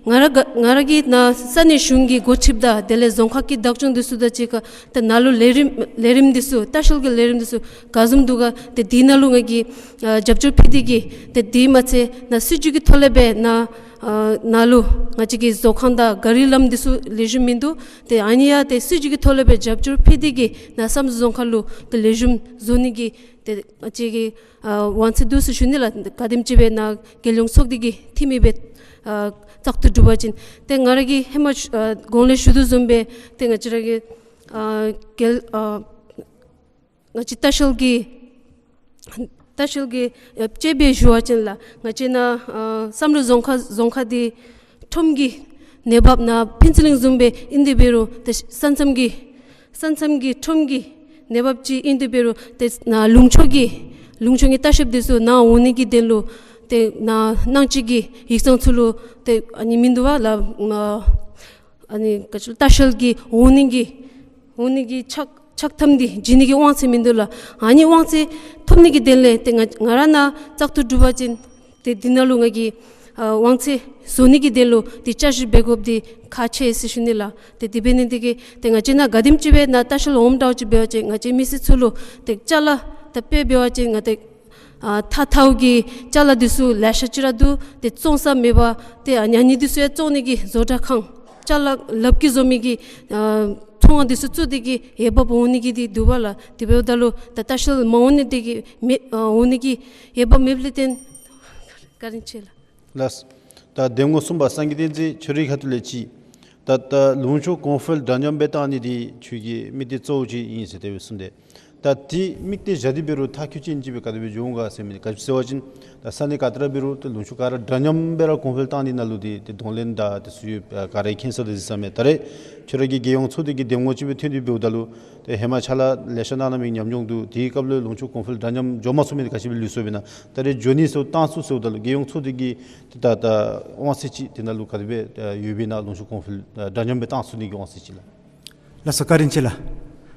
ང་ར་ག་ང་ར་གིས་ནཱ་ས་གནས་གཞུང་གི་འགོ་ཁྲིདཔ་དང་དེ་ལས་རྫོང་ཁག་གི་བདག་སྐྱོང་འདི་ཚུ་དང་གཅིག་ཁར་ཏེ་ནཱ་ལུ་ལས་རིམ་ལས་རིམ་འདི་ཚུ་ལྟ་བཤལ་གྱི་ལས་རིམ་འདི་ཚུ་ག་བཟུམ་འདུག་ག། ཏེ་འདི་ནང་ལུ་ང་གིས་ཨ་རྒྱབ་སྐྱོར་ཕུལ་ཏེ་གིས་ཏེ་དེ་མ་ཚད་ནཱ་སྲིད་བྱུས་ཀྱི་ཐོག་ལས་སྦེ་ནཱ་ཨ་ནཱ་ལུ་ང་བཅས་ཀྱི་བཟོ་ཁང་དང་ག་རི་ལམ་འདི་ཚུ་ལེགས་ཤོམ་མིན་འདུག། ཏེ་ཨ་ནི་ཡང་ཏེ་སྲིད་བྱུས་ཀྱི་ཐོག་ལས་སྦེ་རྒྱབ་སྐྱོར་ཕུལ་ཏེ་གིས་ནཱ་བསམ་གྲུབ་རྫོང་ཁག་ལུ་ཏེ་ལེགས་ཤོམ་བཟོ་ནི་གི་ཏེ་ང་བཅས་ཀྱི་ཨ་དབང་ཚད་འདུག་ཟེར་ཞུ་ནི་ལགས། ག་དེམ་ཅིག་སྦེ་ནཱ་རྒྱལ་ཡོངས་ཚོགས་སྡེ་གི་འཐུས་མི་སྦེ་ཨ་བཙག་འཐུ་གྲུབ་པ་ཅིན། ཏེ་ང་ར་གིས་ཧེ་མ་ཨ་གོང་ལས་ཞུ་དོ་བཟུམ་སྦེ་ཏེ་ང་བཅས་ར་གི་ཨ་རྒྱལ་ཨ་ང་བཅས་ལྟ་བཤལ་གྱི་ལྟ་བཤལ་གྱི་ཨ་དཔྱེ་སྦེ་ཞུ་བ་ཅིན་ལགས། ང་བཅས་ནཱ་ཨ་བསམ་གྲུབ་རྫོང་ཁག་རྫོང་ཁག་འདི་ཁྲོམ་གྱི་གནས་བབ་ནཱ་ཕུན་ཚོགས་གླིང་བཟུམ་སྦེ་ཨིན་ཏེ་འབད་རུང་ཏེ་ས་མཚམས་ཀྱི་ས་མཚམས་ཀྱི་ཁྲོམ་གྱི་གནས་བབ་ཅིག་ཨིན་ཏེ་འབད་རུང་ཏེ་ནཱ་ལུང་ཕྱོགས་ཀྱི་ལུང་ཕྱོགས་ཀྱི་ལྟ་བཤལཔ་འདི་ཚུ་ནཱ་འོང་ནི་གི་དོན་ལུ་ཏེ་ནཱ་གནང་སྤྱོད་ཀྱི་ཡིག་ཚང་ཚུ་ལུ་ཏེ་ཨ་ནི་མིན་འདུག་པ་ལགས། ཨ་ནི་ག་ཅི་ལྟ་བཤལ་གྱི་འོང་ནི་གི་འོང་ནི་གི་ཆགས་ཆགས་ཐམ་འདི་བྱིན་ནི་གི་དབང་ཚད་མིན་འདུག་ལགས། ཨ་ནི་དབང་ཚད་ཐོབ་ནི་གི་དོན་ལས་ཏེ་ང་ང་ར་ནཱ་བཙག་འཐུ་གྲུབ་པ་ཅིན་ཏེ་འདི་ནང་ལུ་ང་གིས་ཨ་དབང་ཚད་བཟོ་ནི་གི་དོན་ལུ་ཏེ་བསྐྱར་ཞིབ་འབད་དགོཔ་འདི་ཁག་ཆེ་ཟེར་ཞུ་ནི་ལགས། ཏེ་དེ་འབད་ནི་འདི་གིས་ཏེ་ང་བཅས་ནཱ་ག་དེམ་ཅིག་སྦེ་ནཱ་ལྟ་བཤལ་འོངམ་འདྲཝ་ཅིག་འབད་བ་ཅིན་ང་བཅས་མི་སེར་ཚུ་ལུ་ཏེ་ཅ་ལ་ད་དཔེ་འབད་བ་ཅིན་ང་ཏེ་ཨ་ཐགས་ཐགས་ཀྱི་ཅ་ལ་འདི་ཚུ་ལེ་ཤ་ཅིག་ར་འདུག། ཏེ་བཙོང་ས་མེད་པར་ཏེ་ཨ་ནི་ཨ་ནི་འདི་ཚུ་ཡང་བཙོང་ནི་གི་བཟོ་གྲྭ་ཁང་ཅ་ལ་ལགཔ་གིས་བཟོ་མི་གི་ཨ་ཚོང་ཁང་འདི་ཚུ་བཙུགས་ཏེ་གིས་འོས་འབབ་འོང་ནི་གི་འདི་འདུག་པ་ལགས། དེ་འབདཝ་ད་ལུ་ད་ལྟ་བཤལ་མ་འོང་ནི་འདི་གིས་མེད་ཨ་འོང་ནི་གི་འོས་འབབ་མེདཔ་ལས་བརྟེན། བཀའ་དྲིན་ཆེ་ལགས། ལགས། ད་འདེམས་ངོ་གསུམ་པ་སངས་རྒྱས་བསྟན་འཛིན་ཁྱོད་རའི་ཁ་ཐུག་ལས་ཅིག། ད་ད་ལུང་ཕྱོགས་གོང་འཕེལ་འདྲ་མཉམ་སྦེ་བཏང་ནི་འདི་ཁྱོད་ཀྱི་དམིགས་གཏད་གཙོ་བོ་ཅིག་ཨིན་ཟེར་དེ་སྦེ་གསུངས་ཏེ། ད་འདི་དམིགས་གཏད་བཞག་སྟེ་འབད་རུང་མཐར་འཁྱོལ་ཅན་ཅིག་སྦེ་ག་དེ་སྦེ་འགྱོ་འོང་ག་ཟེར་མི་འདི་ག་ཅི་ཟེར་བ་ཅིན་ད་ས་གནས་ག་ཏེ་ར་འབད་རུང་ད་ལུང་ཕྱོགས་ག་ར་འདྲ་མཉམ་སྦེ་ར་གོང་འཕེལ་བཏང་ནི་ནང་ལུ་འདི་ཏེ་གདོང་ལེན་དང་ཏེ་སུ་ཡོད་ག་ར་མཁྱེན་ས་ར་གཟིགས་ས་མས། ད་རེས་ཁྱོད་ར་གི་རྒྱལ་ཡོངས་ཚོགས་སྡེ་གི་འདེམས་ངོ་ཅིག་སྦེ་ཐོན་ཏེ་འབདཝ་ད་ལུ་ཏེ་ཧེ་མ་ཕྱག་ལཱ་ལེ་ཤ་གནང་གནང་མི་ཉམས་མྱོང་འདུག། དེའི་སྐབས་ལུ་ལུང་ཕྱོགས་གོང་འཕེལ་འདྲ་མཉམ་འགྱོ་མ་ཚུགས་མི་འདི་ག་ཅི་སྦེ་ལུས་སོ་བས་ན། ད་རེས་འགྱོ་ནི་ཟེར་བཏང་ཚུགས་ཟེརཝ་ད་ལུ་རྒྱལ་ཡོངས་ཚོགས་སྡེ་གི་ད་ད་དབང་ཚད་ཅིག་དེ་ནང་ལུ་ག་དེ་སྦེ་ཡོད་པས་ན། ལུང་ཕྱོགས་གོང་འཕེལ་འདྲ་མཉམ་སྦེ་བཏང་ཚུགས་ནི་གི་དབང་ཚད་ཅིག་ལགས། ལགས་སོ། བཀའ་དྲིན་ཆེ་ལགས།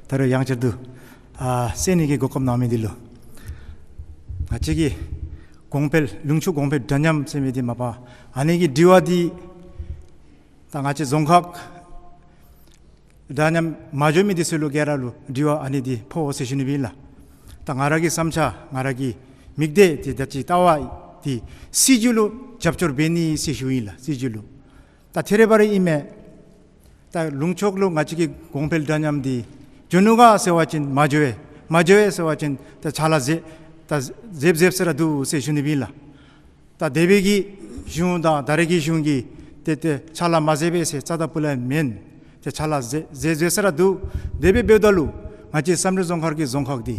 ད་རུང་ཡང་བསྐྱར་དུ་ཨ་གསན་ནི་གི་གོ་སྐབས་གནང་མི་འདི་ལུ། ང་བཅས་ཀྱི་གོང་འཕེལ་ལུང་ཕྱོགས་གོང་འཕེལ་འདྲ་མཉམ་ཟེར་མི་འདི་མ་པ་ཨ་ནི་གི་དྲི་བ་འདི་ད་ང་བཅས་རྫོང་ཁག་ འདྲ་མཉམ་མ་འགྱོ་མི་འདི་ཚུ་ལུ་ག་ར་ལུ་དྲི་བ་ཨ་ནི་འདི་ཕོག་འོང་ཟེར་ཞུ་ནི་སྦེ་ཨིན་ལགས། ད་ང་ར་གི་བསམ་འཆར་ང་ར་གི་མིག་ལྟོས་འདི་ད་ཅི་ལྟ་བ་འདི་སྲིད་བྱུས་ལུ་རྒྱབ་སྐྱོར་འབད་ནི་ཟེར་ཞུཝ་ཨིན་ལགས། སྲིད་བྱུས་ལུ། ད་ཐད་རི་བ་རི་ཨིན་མས། ད་ལུང་ཕྱོགས་ལུ་ང་བཅས་ཀྱི་གོང་འཕེལ་འདྲ་མཉམ་འདི་འགྱོ་ནུག་ག་ཟེར་བ་ཅིན་མ་འགྱོ་བས། མ་འགྱོ་བས་ཟེར་བ་ཅིན་ད་ཕྱག་ལཱ་མཛད་ད་མཛདཔ་མཛདཔ་ཟེར་ར་འདུག་ཟེར་ཞུ་ནི་སྦེ་ཨིན་ལགས། ད་འདས་པའི་གི་གཞུང་དང་ད་རེས་ཀྱི་གཞུང་གིས་ཏེ་ཏེ་ཕྱག་ལཱ་མ་མཛད་པས་ཟེར་རྩ་དང་སྤུ་ལས་མེན། ཏེ་ཕྱག་ལཱ་མཛད་མཛད་མཛད་ས་ར་འདུག། དེ་སྦེ་འབདཝ་ད་ལུ་ང་བཅས་བསམ་གྲུབ་རྫོང་ཁག་གི་རྫོང་ཁག་འདི་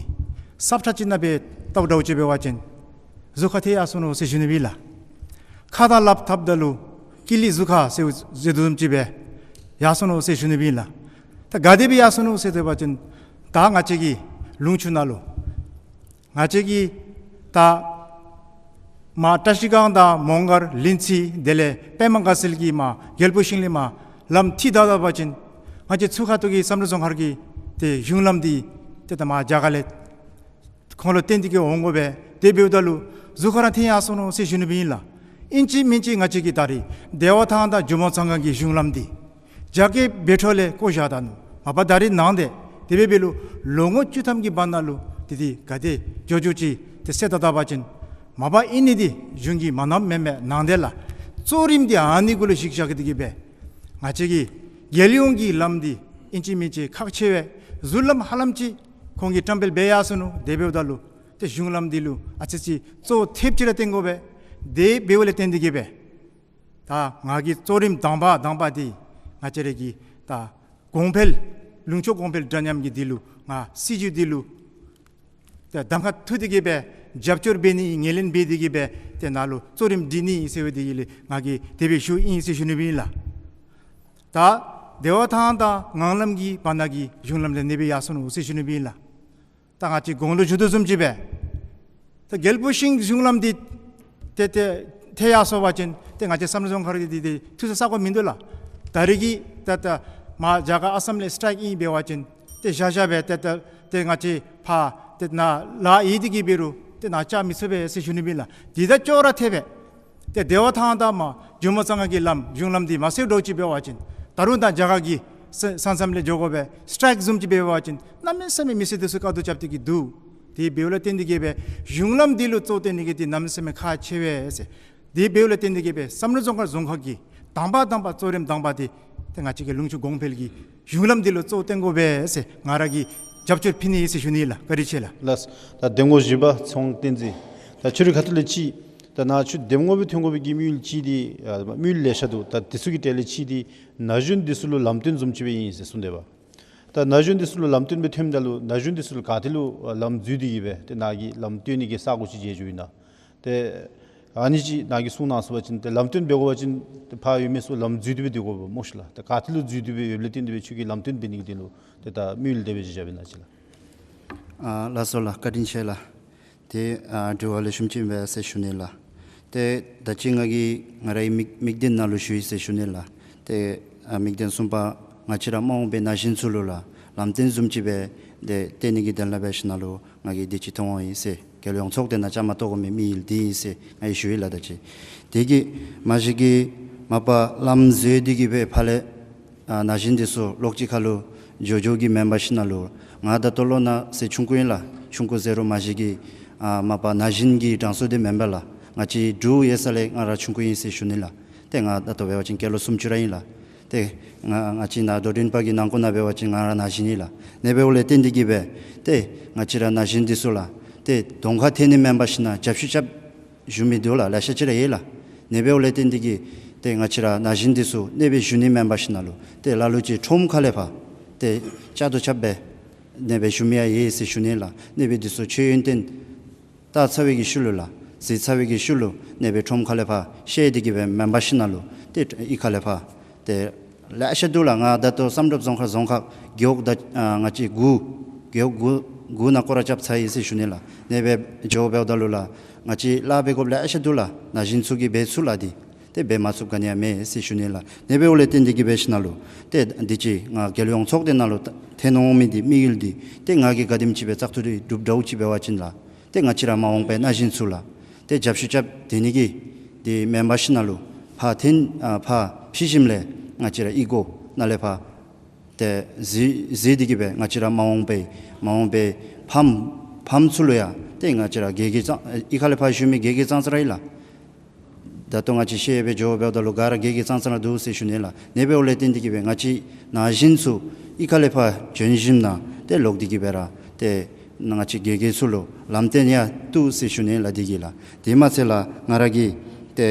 ས་ཁྲ་ཅིག་ནང་སྦེ་བལྟཝ་འདྲཝ་ཅིག་འབད་བ་ཅིན་གཟུགས་ཁར་ཐལ་ཡར་སོ་ནུག་ཟེར་ཞུ་ནི་སྦེ་ཨིན་ལགས། ཁ་དང་ལགཔ་འཐབ་ད་ལུ་ཀི་ལི་གཟུགས་ཁར་ཟེར་ཟེར་དོ་བཟུམ་ཅིག་སྦེ་ཡར་སོ་ནུག་ཟེར་ཞུ་ནི་སྦེ་ཨིན་ལགས། ད་ག་དེ་སྦེ་ཡར་སོ་ནུག་ཟེར་ཟེར་བ་ཅིན་ད་ང་བཅས་ཀྱི་ལུང་ཕྱོགས་ནང་ལུ་ང་བཅས་ཀྱི་ད་མར་བཀྲ་ཤིས་སྒང་དང་མོང་སྒར་ལིན་ཚི་དེ་ལས་པདྨ་དགའ་ཚལ་གྱི་མར་རྒྱལ་པོ་ཤིང་ལས་མར་ལམ་འཐིབས་ད་ད་པ་ཅིན་ང་བཅས་ཚུ་ཁ་ཐུག་གི་བསམ་གྲུབ་རྫོང་ཁག་གི་ཏེ་གཞུང་ལམ་འདི་ཏེ་ད་མར་རྒྱ་གར་ལས་ཁོང་ལུ་བརྟེན་ཏེ་གི་འོང་དགོ་པས། དེ་འབདཝ་ད་ལུ་གཟུགས་ཁར་ར་ཐལ་ཡར་སོ་ནུག་ཟེར་ཞུ་ནི་སྦེ་ཨིན་ལགས། ཨིན་ཅི་མིན་ཅི་ང་བཅས་ཀྱི་ད་རེས་བདེ་བ་ཐང་དང་ཇོ་མོ་གཙང་ཁ་གི་གཞུང་ལམ་འདི་རྒྱ་སྐྱེད་འབད་འཕྲོ་ལས་བཀོ་བཞག་ད་ནུག། མ་པ་ད་རེས་ནང་འདི་དེ་སྦེ་འབད་རུང་ལོ་ངོ་བཅུ་ཐམ་གྱི་བར་ན་ལུ་འདི་འདི་ག་དེ་འགྱོ་འགྱོཝ་ཅིག་ཏེ་ཟེར་ད་ད་པ་ཅིན་མ་པ་ཨིན་ནི་འདི་གཞུང་གིས་མ་གནངམ་མེན་མས། ནང་འདི་ལགས། གཙོ་རིམ་འདི་ཨ་ནི་གུ་ལུ་གཞི་བཞག་སྟེ་གི་སྦེ་ང་བཅས་ཀྱི་རྒྱལ་ཡོངས་ཀྱི་ལམ་འདི་ཨིན་ཅི་མིན་ཅི་ཁག་ཆེ་བས། གཟུགས་ལམ་ཧ་ལམ་ཅིག་ཁོང་གིས་བཀྲམ་སྤེལ་འབད་ཡར་སོ་ནུག། དེ་འབདཝ་ད་ལུ་ཏེ་གཞུང་ལམ་འདི་ལུ་ཨ་ཙི་ཅིག་གཙོ་ཐེབས་ཅིག་ར་བཏོན་དགོ་པས། དེ་འབདཝ་ལས་བརྟེན་ཏེ་གི་སྦེ་ད་ང་གིས་གཙོ་རིམ་དང་པ་དང་པ་འདི་ང་བཅས་ར་གི་ད་གོང་འཕེལ་ལུང་ཕྱོགས་གོང་འཕེལ་འདྲ་མཉམ་གྱི་འདི་ལུ་ང་སྲིད་བྱུས་འདི་ལུ་ད་གདམ་ཁ་ཐུག་སྟེ་གི་སྦེ་རྒྱབ་སྐྱོར་འབད་ནི་ངོས་ལེན་འབད་དེ་གི་སྦེ་ཏེ་ནཱ་ལུ་གཙོ་རིམ་སྒྲིག་ནི་ཟེར་བའི་འདི་གི་ལས་ང་གིས་དེ་སྦེ་ཞུཝ་ཨིན་ཟེར་ཞུ་ནི་སྦེ་ཨིན་ལགས། ད་བདེ་བ་ཐང་དང་ངང་ལམ་གྱི་བར་ན་གི་གཞུང་ལམ་ལས་ཨ་ནི་སྦེ་ཡར་སོ་ནུག་ཟེར་ཞུ་ནི་སྦེ་ཨིན་ལགས། ད་ང་བཅས་གོང་ལུ་ཞུ་དོ་བཟུམ་ཅིག་སྦེ་ད་རྒྱལ་པོ་ཤིང་གཞུང་ལམ་འདི་ཏེ་ཏེ་ཐལ་ཡར་སོ་བ་ཅིན་ཏེ་ང་བཅས་བསམ་གྲུབ་རྫོང་ཁག་འདི་ཏེ་ཏེ་ཐུགས་ས་ས་གོ་མིན་འདུག་ལགས། ད་རེས་ཀྱི་ད་ད་མར་རྒྱ་གར་ཨ་སམ་ལས་སི་ཊ་རའིཀ་ཨིན་འབད་བ་ཅིན་ཏེ་བཞག་བཞག་སྦེ་ཏེ་ད་ཏེ་ང་བཅས་ཕར་ཏེ་ནཱ་ལཱ་ཡོད་དེ་གི་འབད་རུང་ཏེ་ནཱ་བཅར་མི་ཚུགས་པས་ཟེར་ཞུ་ནི་སྦེ་ཨིན་ལགས། འདི་དང་ཅོག་ར་འཐདཔ་སྦེ་ཏེ་བདེ་བ་ཐང་དང་མར་ཇོ་མོ་གཙང་ཁ་གི་ལམ་གཞུང་ལམ་འདི་མ་སེལཝ་འདྲཝ་ཅིག་འབད་བ་ཅིན་ད་རུང་ད་རྒྱ་གར་གྱི་ས་ས་མཚམས་ལས་འགྱོ་དགོ་པས། སི་ཊ་རའིཀ་བཟུམ་ཅིག་འབད་བ་ཅིན་གནམ་མེད་ས་མེད་མི་སེར་འདི་ཚུ་དཀའ་སྡུག་རྐྱབ་སྟེ་གི་འདུག། དེ་འབདཝ་ལས་བརྟེན་ཏེ་གི་སྦེ་གཞུང་ལམ་འདི་ལུ་གཙོ་བོ་བཏོན་ནི་གི་འདི་གནམ་མེད་ས་མེད་ཁག་ཆེ་བས་ཟེར། དེ་འབདཝ་ལས་བརྟེན་ཏེ་གི་སྦེ་བསམ་གྲུབ་རྫོང་ཁག་རྫོང་ཁག་གི་དང་པ་དང་པ་གཙོ་རིམ་དང་པ་འདི་ཏེ་ང་བཅས་ཀྱི་ལུང་ཕྱོགས་གོང་འཕེལ་གྱི་གཞུང་ལམ་འདི་ལུ་གཙོ་བོ་བཏོན་དགོ་པས་ཟེར་ང་ར་གིས་རྒྱབ་སྐྱོར་ཕུལ་ནི་ཨིན་ཟེར་ཞུ་ནི་ལགས། བཀའ་དྲིན་ཆེ་ལགས། ལགས། ད་འདེམས་ངོ་བཞི་པ་ཚེ་དབང་བསྟན་འཛིན། ད་ཁྱོད་རའི་ཁ་ཐུག་ལས་ཅིག་ད་ནཱ་ཁྱོད་འདེམས་ངོ་སྦེ་ཐོན་དགོ་པའི་གི་དམིགས་ཡུལ་ཅིག་འདི་ཨ་དམིགས་ཡུལ་ལེ་ཤ་འདུག། ད་དེ་ཚུ་གི་གྲས་ལས་ཅིག་འདི་ན་གཞོན་འདི་ཚུ་ལུ་ལམ་སྟོན་བཟུམ་ཅིག་སྦེ་ཨིན་ཟེར་གསུངས་དེས་པ། ད་ན་གཞོན་འདི་ཚུ་ལུ་ལམ་སྟོན་སྦེ་ཐོནམ་ད་ལུ་ན་གཞོན་འདི་ཚུ་ལུ་ག་ཏེ་ལུ་ལམ་འཛུལ་ཏེ་གི་སྦེ་ཏེ་ནཱ་གིས་ལམ་སྟོན་ནི་གི་ས་གོ་ཅིག་མཇལ་རྒྱུ་ཨིན་ན། ཏེ་ཨ་ནི་ཅིག་ནཱ་གིས་གསུང་གནང་ཚུགས་པ་ཅིན་ཏེ་ལམ་སྟོན་འབད་དགོ་པ་ཅིན་ཏེ་ཕར་ཡོད་མི་ཚུ་ལམ་འཛུལ་ཏེ་སྦེ་སྡོད་དགོཔ་སྨོ་ཤི་ལགས། ཏེ་ག་ཏེ་ལུ་འཛུལ་ཏེ་སྦེ་ཡོདཔ་ལས་བརྟེན་ཏེ་སྦེ་ཁྱོད་ཀྱིས་ལམ་སྟོན་འབད་ནི་གི་དོན་ལུ་ཏེ་ད་དམིགས་ཡུལ་དེ་སྦེ་བཞག་པས་ན་ཅིག་ལགས། ཨ་ལགས་སོ་ལགས། བཀའ་དྲིན་ཆེ་ལགས། ཏེ་ཨ་དྲི་བ་ལེགས་ཤོམ་ཅིག་ཨིན་པས་ཟེར་ཞུ་ནི་ལགས། ཏེ་ད་ཅི་ང་གིས་ང་རའི་དམིགས་དམིགས་དོན་ནང་ལུ་ཞུ་ཡི་ཟེར་ཞུ་ནི་ལགས། ཏེ་ཨ་དམིགས་དོན་གསུམ་པ་ང་བཅས་ར་མ་འོངས་པའི་ན་གཞོན་ཚུ་ལུ་ལགས་ལམ་སྟོན་བཟུམ་ཅིག་སྦེ་ཏེ་སྟོན་ནི་གི་དོན་ལས་འབད་ཞིནམ་ལས་ང་གིས་འདི་ཅིག་ཐོན་འོང་ཡི་ཟེར་རྒྱལ་ཡོངས་ཚོགས་སྡེ་ནང་བཅའ་མར་གཏོགས་དགོ་མི་དམིགས་ཡུལ་འདི་ཨིན་ཟེར་ང་གིས་ཞུ་ཡི་ལགས། ད་ཅི་དེ་གིས་མ་གཞི་གིས་མ་པ་ལམ་འཛོལ་ཏེ་གི་སྦེ་ཕར་ལས་ཨ་ན་གཞོན་འདི་ཚུ་ལོགས་ཅིག་ཁར་ལུ་འགྱོ་འགྱོ་གི་མེན་པར་ཞིནམ་ལས་ང་ད་ལྟོ་ལོ་ན་ཚོད་ཆུང་ཀུ་ཨིན་ལགས། ཆུང་ཀུ་ཟེར་རུང་མ་གཞི་གིས་ཨ་མ་པ་ན་གཞོན་གྱི་གྲངས་སུ་འདི་མེན་པས་ལགས། ང་བཅས་འབྲུག་ཡོད་ས་ལས་ང་ར་ཆུང་ཀུ་ཨིན་ཟེར་ཞུ་ནི་ལགས། ཏེ་ང་ད་ལྟོ་འབད་བ་ཅིན་སྐྱེས་ལོ་སུམ་ཅུ་ར་ཨིན་ལགས། ཏེ་ང་ང་བཅས་ནཱ་རྡོ་སྒྲིན་པ་གི་ནང་འཁོད་ནང་འབད་བ་ཅིན་ང་ར་ན་གཞོན་ཨིན་ལགས། ཨ་ནི་འབདཝ་ལས་བརྟེན་ཏེ་གི་སྦེ་ཏེ་ང་བཅས་ར་ན་གཞོན་འདི་ཚུ་ལགས་ཏེ་གདོང་ཁར་ཐོན་ནི་མེན་པར་ཞིནམ་ལས་རྒྱབ་བཤུད་རྐྱབ་བཞུགས་མི་འདི་ལགས་ལེ་ཤ་ཅིག་ར་ཡོད་ལགས། ཨ་ནི་འབདཝ་ལས་བརྟེན་ཏེ་གི་ཏེ་ང་བཅས་ར་ན་གཞོན་འདི་ཚུ་ཨ་ནི་སྦེ་བཞུགས་ནི་མེན་པར་ཞིནམ་ལས་ཏེ་ལ་ལུ་ཅིག་ཁྲོམ་ཁ་ལས་ཕར་ཏེ་བཅའ་སྡོད་རྐྱབ་སྦེ་ཨ་ནི་སྦེ་བཞུགས་མི་ཡང་ཡོད་ཟེར་ཞུ་ནི་ལགས། ཨ་ནི་སྦེ་འདི་ཚུ་མཆོད་ཡོན་ཏན་བཏབ་ཚར་བའི་གི་ཤུལ་ལུ་ལགས་གཟིགས་ཚར་བའི་གི་ཤུལ་ལུ་ཨ་ནི་སྦེ་ཁྲོམ་ཁ་ལས་ཕར་བཤལ་ཏེ་གི་སྦེ་མེན་པར་ཞིནམ་ལས་ཏེ་གཡུས་ཁ་ལས་ཕར་ཏེ་ལེ་ཤ་འདུག་ལགས། ང་ད་ལྟོ་བསམ་གྲུབ་རྫོང་ཁག་རྫོང་ཁག་རྒེད་འོག་ད་ཨ་ང་བཅས་དགུ་རྒེད་འོག་དགུ་དགུ་ནང་སྐོར་ར་རྐྱབ་ཚར་ཡི་ཟེར་ཞུ་ནི་ལགས། ཨ་ནི་སྦེ་འགྱོ་འབདཝ་ད་ལུ་ལགས་ང་བཅས་ལཱ་འབད་དགོཔ་ལེ་ཤ་འདུག་ལགས། ན་གཞོན་ཚུ་གིས་འབད་ཚུགས་ལཱ་འདི་ཏེ་འབད་མ་ཚུགསཔ་ག་ནི་ཡང་མེད་ཟེར་ཞུ་ནི་ལགས། ཨ་ནི་འབདཝ་ལས་བརྟེན་ཏེ་གི་སྦེ་ཞིནམ་ལས་ཏེ་འདི་ཅིག་ང་རྒྱལ་ཡོངས་ཚོགས་སྡེ་ནང་ལུ་ཐོན་འོང་མི་འདི་དམིགས་ཡུལ་འདི་ཏེ་ང་གིས་ག་དེམ་ཅིག་སྦེ་བཙག་འཐུ་འདི་གྲུབ་འདྲཝ་ཅིག་འབད་བ་ཅིན་ལགས་ཏེ་ང་བཅས་ར་མ་འོངས་པའི་ན་གཞོན་ཚུ་ལགས་ཏེ་རྒྱབ་བཤུད་རྐྱབ་སྡོད་ནི་གི་འདི་མེན་པར་ཞིནམ་ལས་ཕར་འཐོན་ཨ་ཕར་ཕྱི་ཞིནམ་ལས་ང་བཅས་ར་གཡུས་སྒོ་ནང་ལས་ཕར་ ཏེ་གཟིགས་གཟིགས་ཏེ་གི་སྦེ་ང་བཅས་ར་མ་འོངས་པའི་མ་འོངས་པའི་ཕམ་ཕམ་ཚུ་ལུ་ཡང་ཏེ་ང་བཅས་ར་དགེ་རྒན་ཙང་ཨི་ཁ་ལས་ཕར་ཞུ་མི་དགེ་རྒན་ཙང་ཙ་ར་ཨིན་ལགས། ད་ལྟོ་ང་བཅས་ཤེས་སྦེ་འགྱོ་འབདཝ་ད་ལུ་ག་ར་དགེ་རྒན་ཙང་ཙ་ར་འདུག་ཟེར་ཞུ་ནི་ལགས། ཨ་ནི་འབདཝ་ལས་བརྟེན་ཏེ་གི་སྦེ་ང་བཅས་ན་གཞོན་ཚུ་ཨི་ཁ་ལས་ཕར་བྱོན་ཞིནམ་ན་ཏེ་ལོག་སྟེ་གི་སྦེ་ར་ཏེ་ང་བཅས་དགེ་རྒན་ཚུ་ལུ་ལམ་སྟོན་ཡང་བཏུབ་ཟེར་ཞུ་ནི་ལགས། དེ་གིས་ལགས། དེ་མ་ཚད་ལགས་ང་ར་གིས་ཏེ་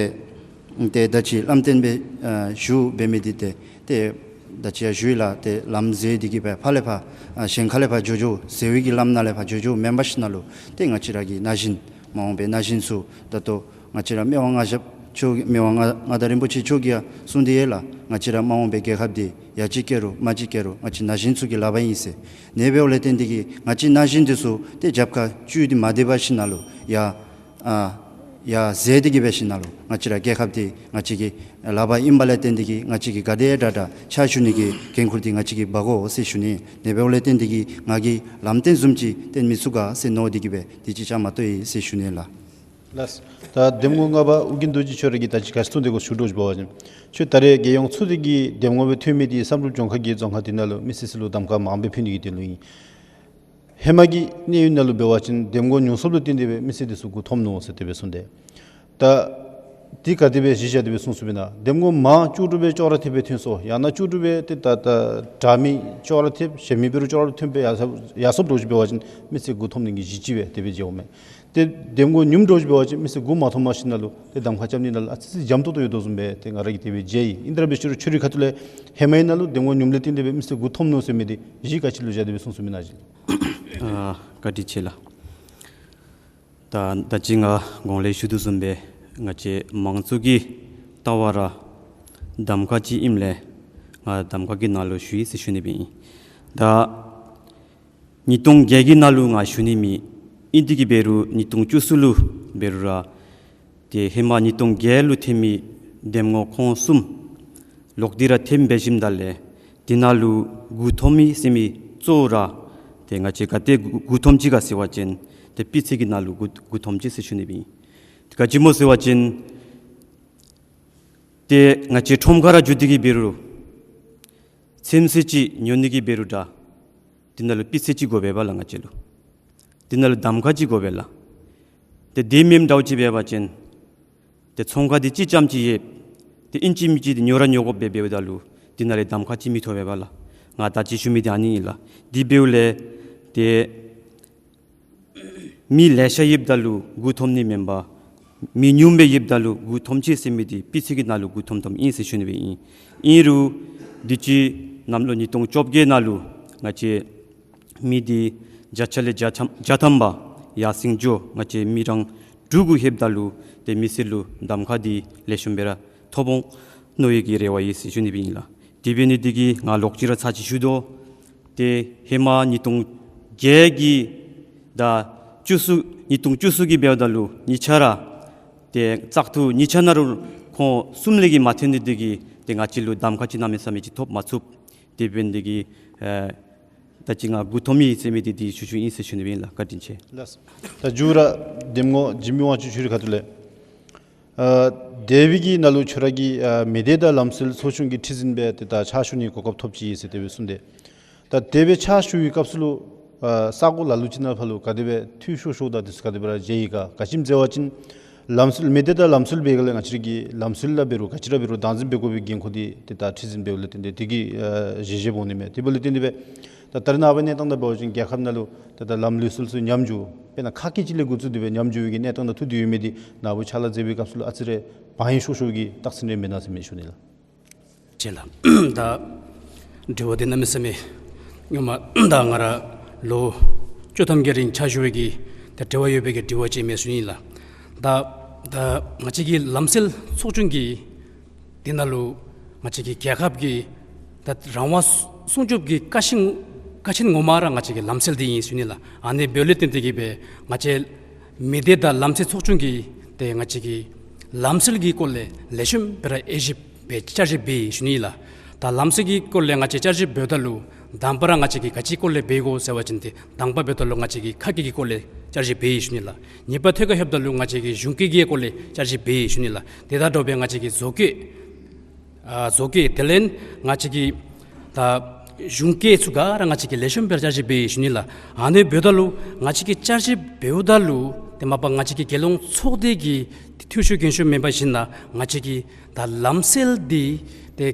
ཏེ་ད་ཅི་ལམ་སྟོན་སྦེ་ཨ་ཞུ་འབད་མི་འདི་ཏེ་ཏེ་ད་ཅི་ཡང་ཞུ་ཡི་ལགས། ཏེ་ལམ་འཛོལ་ཏེ་གི་སྦེ་ཕར་ལས་ཕར་ཨ་གཞན་ཁ་ལས་ཕར་འགྱོ་འགྱོ་ཟེར་བའི་གི་ལམ་ནང་ལས་ཕར་འགྱོ་འགྱོ་མེན་པར་ཞིནམ་ན་ལུ་ཏེ་ང་བཅས་ར་གི་ན་གཞོན་མ་འོངས་པའི་ན་གཞོན་ཚུ་ད་ལྟོ་ང་བཅས་ར་མི་དབང་མངའ་ཞབས་མཆོག་མི་དབང་མངའ་མངའ་བདག་རིན་པོ་ཆེ་མཆོག་གིས་ཡང་གསུངས་ཏེ་ཡོད་ལགས། ང་བཅས་ར་མ་འོངས་པའི་རྒྱལ་ཁབ་འདི་ཡར་ཅིག་སྐྱེ་རུང་མར་ཅིག་སྐྱེ་རུང་ང་བཅས་ན་གཞོན་ཚུ་གི་ལག་པར་ཨིན་ཟེར། ཨ་ནི་འབདཝ་ལས་བརྟེན་ཏེ་གི་ང་བཅས་ན་གཞོན་འདི་ཚུ་ཏེ་རྒྱབ་ཁར་བཅུག་སྟེ་མ་སྡོད་པར་ཞིནམ་ན་ལུ་ཡར་ཨ་ཡར་འཛོལ་ཏེ་གི་སྦེ་ཞིནམ་ན་ལུ་ང་བཅས་ར་རྒྱལ་ཁབ་འདི་ང་བཅས་ཀྱི་ལག་པར་ཨིན་པ་ལས་བརྟེན་ཏེ་གི་ང་བཅས་ཀྱིས་ག་དེ་དྲག་དྲག་ཕྱག་ཞུ་ནི་གི་འགན་ཁུར་འདི་ང་བཅས་ཀྱིས་འབག་དགོ་ཟེར་ཞུ་ནི། ཨ་ནི་འབདཝ་ལས་བརྟེན་ཏེ་གི་ང་གིས་ལམ་སྟོན་བཟུམ་ཅིག་སྟོན་མི་ཚུགས་ག་ཟེར་མནོ་སྟེ་གི་སྦེ་དེ་ཅིག་བཅའ་མར་གཏོགས་ཡི་ཟེར་ཞུ་ནི་ལགས། ལགས། ད་འདེམས་ངོ་ལྔ་པ་ཨོ་རྒྱན་རྡོ་རྗེ་ཁྱོད་ར་གིས་ད་ཅི་ག་ཅི་གསུངས་ཏེ་གོ་ཞུ་དོ་ཅིག་འབད་བ་ཅིན་ཁྱོད་ད་རེས་རྒྱལ་ཡོངས་ཚོགས་སྡེ་གི་འདེམས་ངོ་སྦེ་ཐོན་མི་འདི་བསམ་གྲུབ་ལྗོངས་མཁར་གྱི་རྫོང་ཁག་འདི་ནང་ལུ་མི་སེར་ཚུ་ལུ་གདམ་ཁ་མངམ་སྦེ་ཕུལ་ནི་གི་དོན་ལུ་ཨིན། ཧེ་མ་གི་གནས་ཡུན་ནང་ལུ་འབད་བ་ཅིན་འདེམས་ངོ་ཉུང་སུ་ལུ་བརྟེན་ཏེ་སྦེ་མི་སེར་འདི་ཚུ་མགུ་འཐོམ་ནུག་ཟེར་དེ་སྦེ་གསུངས་ཏེ། ད་འདི་ག་དེ་སྦེ་གཞི་བཞག་སྟེ་སྦེ་གསུངས་གསུངསམ་ཨིན་ན། འདེམས་ངོ་མང་བཅུ་དྲུག་སྦེ་ཅོག་ར་འཐདཔ་སྦེ་ཐོན་སོང་། ཡང་ན་བཅུ་དྲུག་སྦེ་ཏེ་ད་ད་དྲག་མི་ཅོག་ར་འཐདཔ་ཞན་མི་འབད་རུང་ཅོག་ར་འཐདཔ་སྦེ་ཡར་སོངམ་ཡར་སོངམ་འདྲཝ་ཅིག་འབད་བ་ཅིན་མི་སེར་མགུ་འཐོམ་ནི་གི་གཞི་ཅིག་སྦེ་དེ་སྦེ་མཇལཝ་མས། ཏེ་འདེམས་ངོ་ཉུངམ་འདྲཝ་ཅིག་འབད་བ་ཅིན་མི་སེར་མགུ་མ་འཐོམ་པར་ཞིནམ་ན་ལུ་ཏེ་གདམ་ཁ་རྐྱབ་ནི་ནང་ལུ་ཨ་ཙི་ཙི་འཇམ་ཏོག་ཏོ་ཡོད་དོ་བཟུམ་སྦེ་ཏེ་ང་ར་གིས་དེ་སྦེ་མཇལ་ཡི། ཨིན་ཏེ་ར་འབད་ཞུ་རུང་ཁྱོད་རའི་ཁ་ཐུག་ལས་ཧེ་མའི་ནང་ལུ་འདེམས་ངོ་ཉུངམ་ལས་བརྟེན་ཏེ་སྦེ་མི་སེར་མགུ་འཐོམ་ནུག་ཟེར་མི་འདི་གཞི་ག་ཅི་ལུ་བཞག་སྟེ་སྦེ་གསུངས་གསུངསམ་ཨིན་ན་ཅིག། ཨ་བཀའ་དྲིན་ཆེ་ལགས། ད་ད་ཅི་ང་གོང་ལས་ཞུ་དོ་བཟུམ་སྦེ་ང་བཅས་མང་གཙོ་གི་ལྟ་བ་ར་གདམ་ཁ་ཅིག་ཨིནམ་ལས་ང་གདམ་ཁ་གི་ནང་ལུ་ཞུ་ཡི་ཟེར་ཞུ་ནི་སྦེ་ཨིན། ད་ཉིས་སྟོང་བརྒྱད་ཀྱི་ནང་ལུ་ང་ཞུ་ནི་མེད། ཨིན་ཏེ་གི་འབད་རུང་ཉིས་སྟོང་བཅུ་གསུམ་ལུ་འབད་རུང་ར་ཏེ་ཧེ་མ་ཉིས་སྟོང་བརྒྱད་ལུ་ཐོན་མི་འདེམས་ངོ་ཁོང་གསུམ་ལོག་སྟེ་ར་ཐོནམ་འབད་ཞིནམ་ད་ལས་དེ་ནང་ལུ་མགུ་འཐོམ་མི་ཟེར་མི་གཙོ་བོ་ར་ཏེ་ང་བཅས་ག་ཏེ་མགུ་མགུ་འཐོམ་ཅི་ག་ཟེར་བ་ཅིན་ཏེ་སྤུས་ཚད་ཀྱི་ནང་ལུ་མགུ་མགུ་འཐོམ་ཅི་ཟེར་ཞུ་ནི་སྦེ་ཨིན། ག་ཅི་སྨོ་ཟེར་བ་ཅིན་ཏེ་ང་བཅས་ཁྲོམ་ཁར་ར་འགྱོ་སྟེ་གི་འབད་རུང་ཚོདམ་ཟེར་ཅིག་ཉོ་ནི་གི་འབད་རུང་འདྲ། དེ་ནང་ལུ་སྤུས་ཚད་ཅིག་དགོ་པས་ལགས་ང་བཅས་ལུ། དེ་ནང་ལུ་གདམ་ཁ་ཅིག་དགོ་པས་ལགས། ཏེ་དེ་མེནམ་འདྲཝ་ཅིག་འབད་བ་ཅིན་ཏེ་ཚོང་ཁང་འདི་ཅིག་རྐྱངམ་ཅིག་ཡོད། ཏེ་ཨིན་ཅི་མིན་ཅི་འདི་ཉོ་ར་ཉོ་དགོཔ་སྦེ་འབདཝ་ད་ལུ་དེ་ནང་ལས་གདམ་ཁ་ཅིག་མི་ཐོབ་པས་ལགས། ང་ད་ཅི་ཞུ་མི་འདི་ཨ་ནི་ཨིན་ལགས། དེ་འབདཝ་ལས་ཏེ་མི་ལེ་ཤ་ཡོདཔ་ད་ལུ་མགུ་འཐོམ་ནི་མེན་པར་མི་ཉུངམ་སྦེ་ཡོདཔ་ད་ལུ་མགུ་འཐོམ་ཅི་ཟེར་མི་འདི་སྤུས་ཚད་ཀྱི་ནང་ལུ་མགུ་འཐོམ་འཐོམ་ཨིན་ཟེར་ཞུ་ནི་སྦེ་ཨིན། ཨིན་རུང་དུས་ཅི་གནམ་ལོ་ཉིས་སྟོང་བཅོ་བརྒྱད་ནང་ལུ་ང་བཅས་མི་འདི་བརྒྱ་ཆ་ལས་བརྒྱ་ཐམ་བརྒྱ་ཐམ་པ་ཡར་སེང་འགྱོ། ང་བཅས་མི་རང་དྲུག་དགུ་ལྷོདཔ་ད་ལུ་ཏེ་མི་སེར་ལུ་གདམ་ཁ་འདི་ལེགས་ཤོམ་སྦེ་ར་ཐོབ་འོང་མནོ་བའི་གི་རེ་བ་ཡོད་ཟེར་ཞུ་ནི་སྦེ་ཨིན་ལགས། དེ་འབད་ནི་འདི་གིས་ང་ལོག་ཅི་ར་ཚར་ཅིག་ཞུ་དོ། ཏེ་ཧེ་མ་ཉིས་སྟོང་བརྒྱད་ཀྱི་དང་བཅུ་གསུམ་ཉིས་སྟོང་བཅུ་གསུམ་གྱི་འབདཝ་ད་ལུ་གཉིས་ཆ་ར་ཏེ་བཙག་འཐུ་གཉིས་ཆ་ནང་ལུ་ཁོང་གསུམ་ལས་ཀྱི་མ་ཐོན་ནི་འདི་གིས་ཏེ་ང་བཅས་ལུ་གདམ་ཁ་ཅིག་གནམ་མེད་ས་མེད་ཅིག་ཐོབ་མ་ཚུགས། དེ་འབད་ནི་འདི་གིས་ཨེ་ད་ཅི་ང་མགུ་འཐོམ་ཡི་ཟེར་མི་འདི་འདི་ཞུ་ཞུཝ་ཨིན་ཟེར་ཞུ་ནི་སྦེ་ཨིན་ལགས། བཀའ་དྲིན་ཆེ། ལགས། ད་མཇུག་ར་འདེམས་ངོ་འཇིགས་མེད་དབང་ཕྱུག་ཁྱོད་རའི་ཁ་ཐུག་ལས་ཨ་འདས་པའི་གི་ནང་ལུ་ཁྱོད་ར་གིས་ཨ་མི་སྡེ་དང་ལམ་སྲོལ་ཚོགས་ཆུང་གི་ཁྲི་འཛིན་སྦེ་ཏེ་ད་ཕྱག་ཞུ་ནི་གོ་སྐབས་ཐོབ་ཅི་ཟེར་དེ་སྦེ་གསུངས་ཏེ། ད་དེ་སྦེ་ཕྱག་ཞུ་བའི་སྐབས་སུ་ལུ་ཨ་ས་གོ་ལ་ལུ་ཅིག་ནང་ཕར་ལུ་ག་དེ་སྦེ་འཐུས་ཤོར་ཤོརཝ་དང་དེ་ཚུ་ག་དེ་སྦེ་ར་མཇལ་ཡི་ག། ག་ཅི་སྨོ་ཟེར་བ་ཅིན་ལམ་སྲོལ་མི་སྡེ་དང་ལམ་སྲོལ་འབད་སྒང་ལས་ང་བཅས་ར་གི་ལམ་སྲོལ་ལུ་འབད་རུང་ག་ཅི་ར་འབད་རུང་བདག་འཛིན་འབད་དགོ་པའི་འགན་ཁུར་འདི་ཏེ་ད་ཁྲི་འཛིན་འབདཝ་ལས་བརྟེན་ཏེ་དེ་གིས་ཨ་བཞེས་བཞེསཔ་འོང་ནི་མས། དེ་འབདཝ་ལས་བརྟེན་ཏེ་སྦེ་ད་ད་རེས་ནངས་པའི་གནས་སྟངས་དང་འབད་བ་ཅིན་རྒྱལ་ཁབ་ནང་ལུ་ད་ད་ལམ་ལུགས་སྲོལ་ཚུ་ཉམས་འགྱོ། དཔེར་ན་ཁ་སྐད་ཅིག་ལས་འགོ་བཙུགས་ཏེ་སྦེ་ཉམས་འགྱོ་བའི་གི་གནས་སྟངས་དང་ཐུག་སྟེ་ཡོད་མི་འདི་ནཱ་བུ་ཕྱག་ལཱ་མཛད་པའི་སྐབས་སུ་ལུ་ཨ་ཙི་རེ་བག་ཡངས་ཤོར་ཤོར་བའི་གི་རྟགས་མཚན་རེ་མེན་ན་ཟེར་མི་ཞུ་ནི་ལགས། ཅེས་ལགས། ད་དྲི་བ་འདི་གནམ་མེད་ས་མེད་སྙོམས་མས། ད་ང་ར་ལོ་བཅུ་ཐམ་གྱི་རིང་ཕྱག་ཞུ་བའི་གི་ད་འབྲེལ་བ་ཡོད་པའི་གི་དྲི་བ་ཅིག་མས་ཞུ་ནི་ལགས། ད་ད་ང་བཅས་ཀྱི་ལམ་སྲོལ་ཚོགས་ཆུང་གི་འདི་ནང་ལུ་ང་བཅས་ཀྱི་རྒྱལ་ཁབ་ཀྱི་ད་རང་དབང་སྲུང་སྐྱོབ་ཀྱི་ཀ་ཆེན་ཀ་ཆེན་ངོ་མ་ར་ང་བཅས་ཀྱི་ལམ་སྲོལ་འདི་ཨིན་ཞུ་ནི་ལགས། ཨ་ནི་འབདཝ་ལས་བརྟེན་ཏེ་གི་སྦེ་ང་བཅས་མི་སྡེ་དང་ལམ་སྲོལ་ཚོགས་ཆུང་གིས་ཏེ་ང་བཅས་ཀྱི་ལམ་སྲོལ་གྱི་སྐོར་ལས་ལེགས་ཤོམ་སྦེ་ར་དབྱེ་ཞིབ་འབད་བསྐྱར་ཞིབ་འབད་ཡི་ཞུ་ནི་ལགས། ད་ལམ་སྲོལ་གྱི་སྐོར་ལས་ང་བཅས་བསྐྱར་ཞིབ་འབདཝ་ད་ལུ་དང་པ་ར་ང་བཅས་ཀྱིས་ག་ཅི་སྐོར་ལས་འབད་དགོ་ཟེར་བ་ཅིན་ཏེ་དང་པ་འབདཝ་ད་ལུ་ང་བཅས་ཀྱིས་ཁ་སྐད་ཀྱི་སྐོར་ལས་བསྐྱར་ཞིབ་འབད་ཡི་ཞུ་ནི་ལགས། གཉིས་པ་ཐད་ཁར་ལྷོདཔ་ད་ལུ་ང་བཅས་ཀྱིས་གཞུང་སྐད་ཀྱི་སྐོར་ལས་བསྐྱར་ཞིབ་འབད་ཡི་ཞུ་ནི་ལགས། དེ་དང་འདྲཝ་སྦེ་ང་བཅས་ཀྱིས་བཟོ་བཀོད་ཨ་བཟོ་བཀོད་དེ་ལས་ང་བཅས་ཀྱི་ད་ གཞུང་གི་ཚུ་ག་ར་ང་བཅས་ཀྱིས་ལེགས་ཤོམ་སྦེ་ར་བསྐྱར་ཞིབ་འབད་ཡི་ཞུ་ནི་ལགས། ཨ་ནི་འབདཝ་ད་ལུ་ང་བཅས་ཀྱིས་བསྐྱར་ཞིབ་འབདཝ་ད་ལུ་ཏེ་མ་པ་ང་བཅས་ཀྱི་རྒྱལ་ཡོངས་ཚོགས་སྡེ་གི་འཐུས་ཤོར་འགན་ཤོར་མེན་པར་ཞིན་ན་ང་བཅས་ཀྱི་ད་ལམ་སྲོལ་འདི་ཏེ་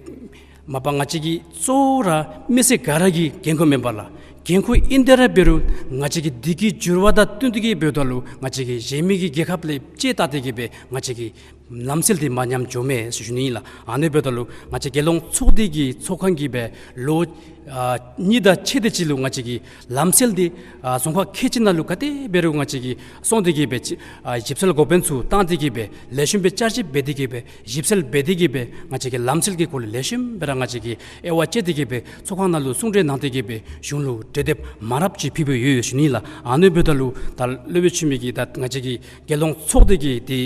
མ་པ་ང་བཅས་ཀྱི་གཙོ་བོ་ར་མི་སེར་ག་ར་གི་འགན་ཁུར་མེན་པ་ལགས། འགན་ཁུར་ཨིན་ཏེ་ར་འབད་རུང་ང་བཅས་ཀྱིས་འདི་གི་འགྱུར་བ་དང་བསྟུན་ཏེ་གིས་འབདཝ་ད་ལུ་ང་བཅས་ཀྱིས་གཞན་མི་གི་རྒྱལ་ཁབ་ལས་ལྕེ་བལྟ་སྟེ་གིས་སྦེ་ང་བཅས་ཀྱི་ལམ་སྲོལ་འདི་མ་ཉམས་འགྱོཝ་མས་ཟེར་ཞུ་ནི་ཨིན་ལགས། ཨ་ནི་འབདཝ་ད་ལུ་ང་བཅས་རྒྱལ་ཡོངས་ཚོགས་སྡེ་གི་ཚོགས་ཁང་གིས་སྦེ་ལོ་ཨ་གཉིས་དང་ཕྱེད་དེ་ཅིག་ལུ་ང་བཅས་ཀྱི་ལམ་སྲོལ་འདི་ཨ་རྫོང་ཁག་ཁལ་གཅིག་ནང་ལུ་ག་དེ་འབད་རུང་ང་བཅས་ཀྱིས་སོང་སྟེ་གིས་སྦེ་ཅིག་ཨ་ཞིབ་འཚོལ་འགོ་དཔོན་ཚུ་བཏང་སྟེ་གིས་སྦེ་ལེགས་ཤོམ་སྦེ་བསྐྱར་ཞིབ་འབད་དེ་གིས་སྦེ་ཞིབ་འཚོལ་འབད་དེ་གིས་སྦེ་ང་བཅས་ཀྱི་ལམ་སྲོལ་གྱི་སྐོར་ལས་ལེགས་ཤོམ་སྦེ་ར་ང་བཅས་ཀྱིས་དབྱེ་བ་དཔྱད་དེ་གིས་སྦེ་ཚོགས་ཁང་ནང་ལུ་གསུང་གྲོས་གནང་སྟེ་གིས་སྦེ་གཞུང་ལུ་གྲོས་འདེབས་མང་རབས་ཅིག་ཕུལ་སྦེ་ཡོད་ཞུ་ནི་ལགས། ཨ་ནི་འབདཝ་ད་ལུ་ད་སློབ་དཔོན་ཆུ་མིག་གིས་ད་ང་བཅས་ཀྱི་རྒྱལ་ཡོངས་ཚོགས་སྡེ་གི་ཏེ་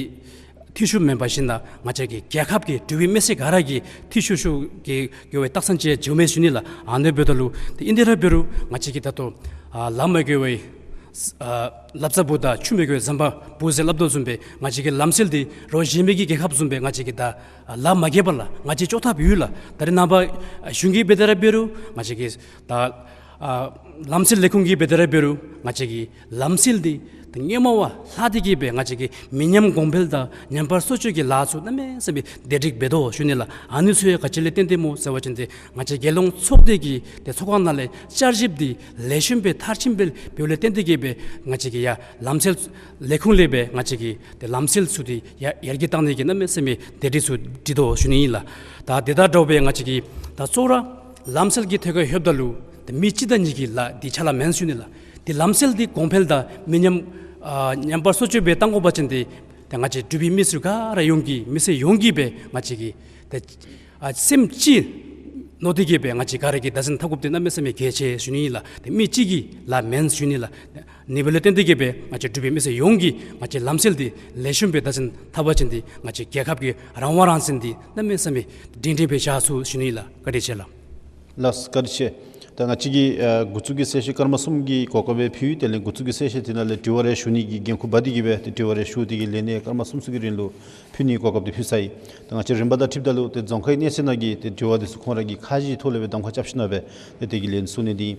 འཐུས་ཤོར་མེན་པར་ཞིན་ན་ང་བཅས་ཀྱི་རྒྱལ་ཁབ་ཀྱི་འབྲུག་པའི་མི་སེར་ག་ར་གི་འཐུས་ཤོར་ཤོར་གྱི་གི་སྦེ་རྟགས་མཚན་ཅིག་འགྱོཝ་མས་ཞུ་ནི་ལགས། ཨ་ནི་འབདཝ་ད་ལུ་ཏེ་ཨིན་ཏེ་ར་འབད་རུང་ང་བཅས་ཀྱི་ད་ལྟོ་ཨ་ལམ་མ་གོས་པའི་ཨ་ལབ་རྩ་བུ་དང་ཆུ་མ་གོས་པའི་ཟམ་པ་བུ་ཟེར་སླབ་དོ་བཟུམ་སྦེ་ང་བཅས་ཀྱི་ལམ་སྲོལ་འདི་རོགས་གཞན་མི་གི་རྒྱལ་ཁབ་བཟུམ་སྦེ་ང་བཅས་ཀྱིས་ད་ལམ་མ་གོས་པར་ལགས། ང་བཅས་ལྕོགས་ཐབས་ཡོད་ལགས། ད་རེས་ནངས་པ་གཞུང་གིས་འབད་དེ་ར་འབད་རུང་ང་བཅས་ཀྱིས་ད་ཨ་ལམ་སྲོལ་ལས་ཁུངས་ཀྱིས་འབད་དེ་ར་འབད་རུང་ང་བཅས་ཀྱི་ལམ་སྲོལ་འདི་ད་སྔོན་མ་བ་ལྷག་སྟེ་གིས་སྦེ་ང་བཅས་ཀྱིས་མི་ཉམས་གོང་འཕེལ་དང་ཉམས་པ་སོར་ཆུད་ཀྱི་ལཱ་ཚུ་གནམ་མེད་ས་མེད་བདེ་སྒྲིག་འབད་དོ་ཞུ་ནི་ལགས། ཨ་ནི་ཚུ་ཡང་ག་ཅི་ལས་བརྟེན་ཏེ་སྨོ་ཟེར་བ་ཅིན་ཏེ་ང་བཅས་རྒྱལ་ཡོངས་ཚོགས་སྡེ་གི་ཏེ་ཚོགས་ཁང་ནང་ལས་བསྐྱར་ཞིབ་འདི་ལེགས་ཤོམ་སྦེ་མཐར་ཕྱིནམ་སྦེ་འབདཝ་ལས་བརྟེན་ཏེ་གིས་སྦེ་ང་བཅས་ཀྱིས་ཡར་ལམ་སྲོལ་ལས་ཁུངས་ལས་སྦེ་ང་བཅས་ཀྱིས་ཏེ་ལམ་སྲོལ་ཚུ་འདི་ཡར་ཡར་རྒྱས་བཏང་ནི་གི་གནམ་མེད་ས་མེད་བདེ་སྒྲིག་ཚུ་སྒྲིག་དོ་ཞུ་ནི་ཨིན་ལགས། ད་དེ་དང་འདྲཝ་སྦེ་ང་བཅས་ཀྱིས་ད་གཙོ་བོ་ར་ལམ་སྲོལ་གྱི་ཐད་ཁར་ལྷོདཔ་ད་ལུ་ཏེ་མི་གཅིག་དང་གཉིས་ཀྱི་ལཱ་འདི་ཕྱག་ལཱ་མེན་ཞུ་ནི་ལགས། ཏེ་ལམ་སྲོལ་འདི་གོང་འཕེལ་དང་མི་ཉམས་ཨ་ཉམས་པ་སོར་ཆུད་སྦེ་བཏང་དགོ་པ་ཅིན་ཏེ་ཏེ་ང་བཅས་འབྲུག་པའི་མི་སེར་ག་ར་ཡོངས་ཀྱིས་མི་སེར་ཡོངས་ཀྱིས་སྦེ་ང་བཅས་ཀྱིས་ཏེ་ཨ་སེམས་གཅིག་མནོ་སྟེ་གིས་སྦེ་ང་བཅས་ག་ར་གིས་བདག་འཛིན་འཐབ་དགོཔ་འདི་གནམ་མེད་ས་མེད་གལ་ཆེ་ཞུ་ནི་ཨིན་ལགས། ཏེ་མི་གཅིག་གི་ལཱ་མེན་ཞུ་ནི་ལགས། ཨ་ནི་འབདཝ་ལས་བརྟེན་ཏེ་གིས་སྦེ་ང་བཅས་འབྲུག་པའི་མི་སེར་ཡོངས་ཀྱིས་ང་བཅས་ལམ་སྲོལ་འདི་ལེགས་ཤོམ་སྦེ་བདག་འཛིན་འཐབ་པ་ཅིན་ཏེ་ང་བཅས་རྒྱལ་ཁབ་ཀྱི་རང་དབང་རང་བཙན་འདི་གནམ་མེད་ས་མེད་སྒྲིང་སྒྲིང་སྦེ་བཞག་ཚུགས་ཞུ་ནི་ཨིན་ལགས། བཀའ་དྲིན་ཆེ་ལགས། ལགས་བཀའ་དྲིན་ཆེ། ད་ང་བཅས་ཀྱིས་ཨ་འགོ་བཙུགས་ཀྱི་གསལ་བཤད་སྐར་མ་གསུམ་གྱི་གོ་སྐབས་སྦེ་ཕུལ་ཡི། དེ་ལས་འགོ་བཙུགས་ཀྱི་གསལ་བཤད་དེ་ནང་ལས་དྲི་བ་རེ་ཞུ་ནི་གི་འགན་ཁུར་འབག་སྟེ་གིས་སྦེ་ཏེ་དྲི་བ་རེ་ཞུ་སྟེ་གིས་ལན་ཡང་སྐར་མ་གསུམ་ཙམ་གྱི་རིང་ལུ་ཕུལ་ནིའི་གོ་སྐབས་འདི་ཕུལ་ཚར་ཡི། ད་ང་བཅས་རིམ་པ་དང་འཁྲིལཝ་ད་ལུ་ཏེ་རྫོང་ཁའི་གནས་ཚད་ནང་གི་ཏེ་དྲི་བ་འདི་ཚུ་ཁོང་ར་གིས་ཁ་གཞི་ཐོག་ལས་སྦེ་གདམ་ཁ་རྐྱབ་ཞིནམ་སྦེ་ཏེ་དེ་གི་ལན་གསུང་ནི་འདི་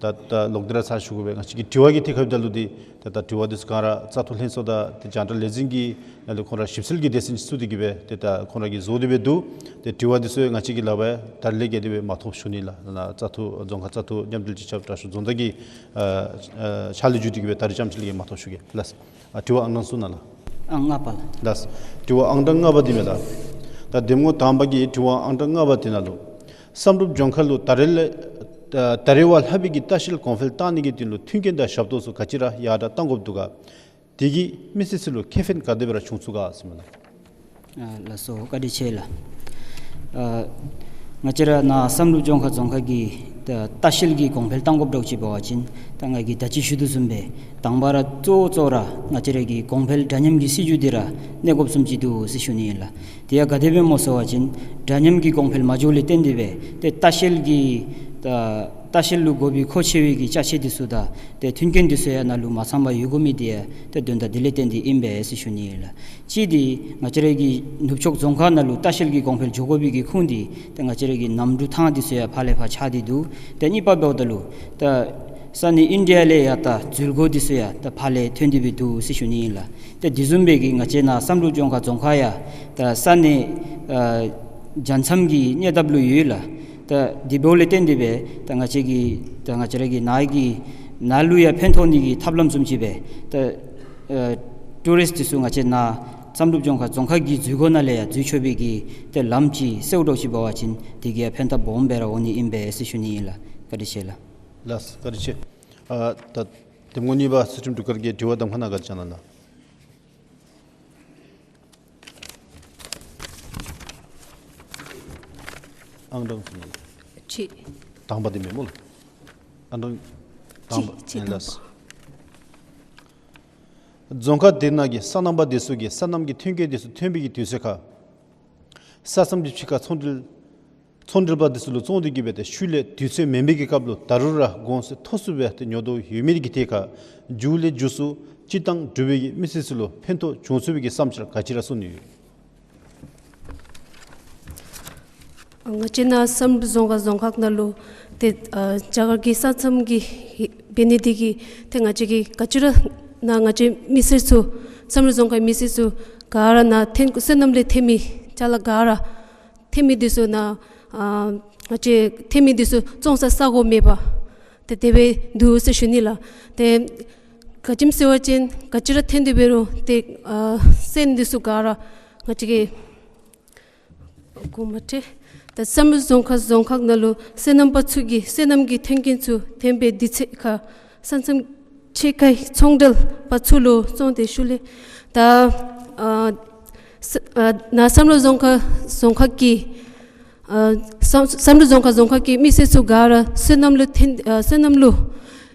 ད་ད་ལོག་སྟེ་ར་ཚར་ཞུ་དགོ་པས། ང་བཅས་ཀྱི་དྲི་བ་གི་ཐད་ཁར་འབདཝ་ད་ལུ་འདི་ད་ད་དྲི་བ་འདི་ཚུ་ག་ར་བཙག་འཐུ་ལྷན་ཚོགས་དང་ཏེ་རྒྱང་བསྒྲགས་ལས་འཛིན་གྱི་ནང་ལས་ཁོང་ར་ཞིབ་འཚོལ་གྱི་སྡེ་ཚན་ཚུ་འདི་གིས་སྦེ་ཏེ་ད་ཁོང་ར་གིས་བཟོ་སྟེ་སྦེ་འདུག། ཏེ་དྲི་བ་འདི་ཚུ་ཡང་ང་བཅས་ཀྱི་ལག་པར་ད་རེས་ལས་བརྒལ་ཏེ་སྦེ་མ་ཐོབ་ཞུ་ནི་ལགས། ནཱ་བཙག་འཐུ་རྫོང་ཁག་བཙག་འཐུ་མཉམ་འབྲེལ་སྤྱི་ཁྱབ་དྲག་ཤོས་རྫོང་བདག་གི་ཨ་ཨ་ཕྱག་ལས་བརྒྱུད་དེ་གིས་སྦེ་ད་རེས་རྐྱངམ་ཅིག་ལས་མ་ཐོབ་ཞུ་གེ་ལགས། ཨ་དྲི་བ་ཨང་གྲངས་གསུང་གནང་ལགས། ཨང་ལྔ་པ་ལགས། ལགས། དྲི་བ་ཨང་གྲངས་ལྔ་པ་འདི་མས་ལགས། ད་འདེམས་ངོ་དང་པ་གི་དྲི་བ་ཨང་གྲངས་ལྔ་པ་འདི་ནང་ལུ་བསམ་གྲུབ་ལྗོངས་མཁར་ལུ་ད་རེས་ལས་ད་ད་རེས་བ་ལྷག་པའི་གི་ལྟ་བཤལ་གོང་འཕེལ་བཏང་ནི་གི་དོན་ལུ་མཐུན་རྐྱེན་དང་ཞབས་ཏོག་ཚུ་ག་ཅི་ར་ཡར་དྲག་བཏང་དགོཔ་འདུག་ག། དེ་གིས་མི་སེར་ཚུ་ལུ་ཁེ་ཕན་ག་དེ་སྦེ་ར་བྱུང་ཚུགས་ག་ཟེར་མས་ལགས། ཨ་ལགས་སོ། བཀའ་དྲིན་ཆེ་ལགས། ཨ་ང་བཅས་ར་ནཱ་བསམ་གྲུབ་ལྗོངས་མཁར་རྫོང་ཁག་གི་ད་ལྟ་བཤལ་གྱི་གོང་འཕེལ་བཏང་དགོཔ་འདྲཝ་ཅིག་འབད་བ་ཅིན་ད་ང་གིས་ད་ཅི་ཞུ་དོ་བཟུམ་སྦེ་དང་པ་ར་གཙོ་བོ་གཙོ་བོ་ར་ང་བཅས་ར་གི་གོང་འཕེལ་འདྲ་མཉམ་གྱི་སྲིད་བྱུས་འདི་ར་གནས་དགོཔ་བཟུམ་ཅིག་འདུག་ཟེར་ཞུ་ནི་ཨིན་ལགས། དེ་ཡང་ག་དེ་སྦེ་སྨོ་ཟེར་བ་ཅིན་འདྲ་མཉམ་གྱི་གོང་འཕེལ་མ་འགྱོཝ་ལས་བརྟེན་ཏེ་སྦེ་ཏེ་ལྟ་བཤལ་གྱི་ད་ལྟ་བཤལ་ལུ་དགོ་པའི་མཁོ་ཆེ་བའི་གི་ཅ་ཆས་འདི་ཚུ་དང་ཏེ་མཐུན་རྐྱེན་འདི་ཚུ་ཡང་ནཱ་ལུ་མ་ཚངམ་ཡོད་དགོ་མི་འདི་ཡང་ཏེ་དོན་དག་འདི་ལས་བརྟེན་ཏེ་ཨིན་པས་ཟེར་ཞུ་ནི་ཨིན་ལགས། གཅིག་འདི་ང་བཅས་ར་གི་ནུབ་ཕྱོགས་རྫོང་ཁག་ནང་ལུ་ལྟ་བཤལ་གྱི་གོང་འཕེལ་འགྱོ་དགོ་པའི་གི་ཁུངས་འདི་ཏེ་ང་བཅས་ར་གི་གནམ་གྲུ་ཐང་འདི་ཚུ་ཡང་ཕར་ལས་ཕར་ཆགས་ཏེ་འདུག། ཏེ་གཉིས་པ་འབདཝ་ད་ལུ་ད་ས་གནས་ཨིན་ཌི་ཡ་ལས་ཡར་ད་འཛུལ་སྒོ་འདི་ཚུ་ཡང་ད་ཕར་ལས་ཐོན་ཏེ་སྦེ་འདུག་ཟེར་ཞུ་ནི་ཨིན་ལགས། ཏེ་དེ་བཟུམ་སྦེ་གི་ང་བཅས་ནཱ་བསམ་གྲུབ་ལྗོངས་མཁར་རྫོང་ཁག་ཡང་ད་ས་གནས་ཨ་རྒྱལ་མཚམས་ཀྱི་གནས་འདབས་ལུ་ཡོད་ལགས། ད་དེ་འབདཝ་ལས་བརྟེན་ཏེ་སྦེ་ད་ང་བཅས་ཀྱི་ད་ང་བཅས་ར་གི་ནཱ་གི་ནཱ་ལུ་ཡང་ཕན་ཐོགས་ནི་གི་ཐབས་ལམ་བཟུམ་ཅིག་སྦེ་ད་ཨ་ཊུ་རིསཊ་འདི་ཚུ་ང་བཅས་ནཱ་བསམ་གྲུབ་ལྗོངས་མཁར་རྫོང་ཁག་གི་འཛུལ་སྒོ་ནང་ལས་ཡར་འཛུལ་ཆོག་པའི་གི་ཏེ་ལམ་ཅིག་སེལཝ་འདྲཝ་ཅིག་འབད་བ་ཅིན་དེ་གིས་ཡང་ཕན་ཐབས་སྦོམ་སྦེ་ར་འོང་ནི་ཨིན་པས་ཟེར་ཞུ་ནི་ཨིན་ལགས། བཀའ་དྲིན་ཆེ་ལགས། ལགས་བཀའ་དྲིན་ཆེ། ཨ་ད་འདེམས་ངོ་གཉིས་པ་ཚུལ་ཁྲིམས་སྒྲུབ་སྐར་གྱིས་དྲི་བ་གདམ་ཁ་གནང་ག་ཅིག་གནང་ལགས། ཨང་གྲངས་གཅིག། དང་པ་འདི་མེན་སྨོ་ལགས། ཨང་གྲངས་དང་པ། གཅིག་གཅིག་ཨེ་ལགས། དང་པ། རྫོང་ཁག་དེ་ནང་གི་སོ་ནམ་པ་འདི་ཚུ་གིས་སོ་ནམ་གྱི་ཐོན་སྐྱེད་འདི་ཚུ་ཐོན་པའི་གི་དུས་ཚོད་ཁར་ས་མཚམས་ཀྱི་ཕྱི་ཁར་ཚོང་འབྲེལ་ཚོང་འབྲེལ་པ་འདི་ཚུ་ལུ་བཙོང་སྟེ་གིས་སྦེ་ཏེ་ཤུལ་ལས་དུས་ཚོད་མེད་མི་གི་སྐབས་ལུ་ད་རུང་ར་གོང་ཚད་མཐོ་སུ་སྦེ་ཏེ་ཉོ་དོ་ཡོད་མི་གི་ཐད་ཁར་མཇུག་ལས་མཇུག་སུ་སྤྱིར་བཏང་འབྲུག་པའི་གི་མི་སེར་ཚུ་ལུ་ཕན་ཐོགས་བྱུང་ཚུགས་པའི་གི་བསམ་འཆར་ག་ཅི་ར་གསུང་ནི་ཡོད། ང་བཅས་ནཱ་བསམ་གྲུབ་རྫོང་ཁག་རྫོང་ཁག་ནང་ལུ་ ཏེ་ཨ་རྒྱ་གར་གྱི་ས་མཚམས་ཀྱི་འབད་ནི་འདི་གིས་ཏེ་ང་བཅས་ཀྱིས་ག་ཅི་ར་ནཱ་ང་བཅས་མི་སེར་ཚུ་བསམ་གྲུབ་རྫོང་ཁག་མི་སེར་ཚུ་ག་ར་ནཱ་ཐོན་སོ་ནམ་ལུ་ཐོན་མི་ཅ་ལ་ག་ར་ཐོན་མི་འདི་ཚུ་ནཱ་ཨ་ང་བཅས་ཐོན་མི་འདི་ཚུ་བཙོང་ས་ས་གོ་མེད་པར་ཏེ་དེ་སྦེ་འདུག་ཟེར་ཞུ་ནི་ལགས། ཏེ་ག་ཅི་སྨོ་ཟེར་བ་ཅིན་ག་ཅི་ར་ཐོན་ཏེ་འབད་རུང་ཏེ་ཨ་སོན་འདི་ཚུ་ག་ར་ང་བཅས་ཀྱིས་གོ་མ་ཐལ། ད་བསམ་གྲུབ་རྫོང་ཁག་རྫོང་ཁག་ནང་ལུ་སོ་ནམ་པ་ཚུ་གིས་སོ་ནམ་གྱི་ཐོན་སྐྱེད་ཚུ་ཐོན་པའི་དུས་ཚོད་ཁར་ས་མཚམས་ཕྱེད་ཀའི་ཚོང་འབྲེལ་པ་ཚུ་ལུ་བཙོང་སྟེ་ཞུ་ལེ། ད་ཨ་ས་ཨ་ནཱ་བསམ་གྲུབ་རྫོང་ཁག་རྫོང་ཁག་གི་ཨ་བསམ་བསམ་གྲུབ་རྫོང་ཁག་རྫོང་ཁག་གི་མི་སེར་ཚུ་ག་ར་སོ་ནམ་ལུ་ཐོན་ཨ་སོ་ནམ་ལུ་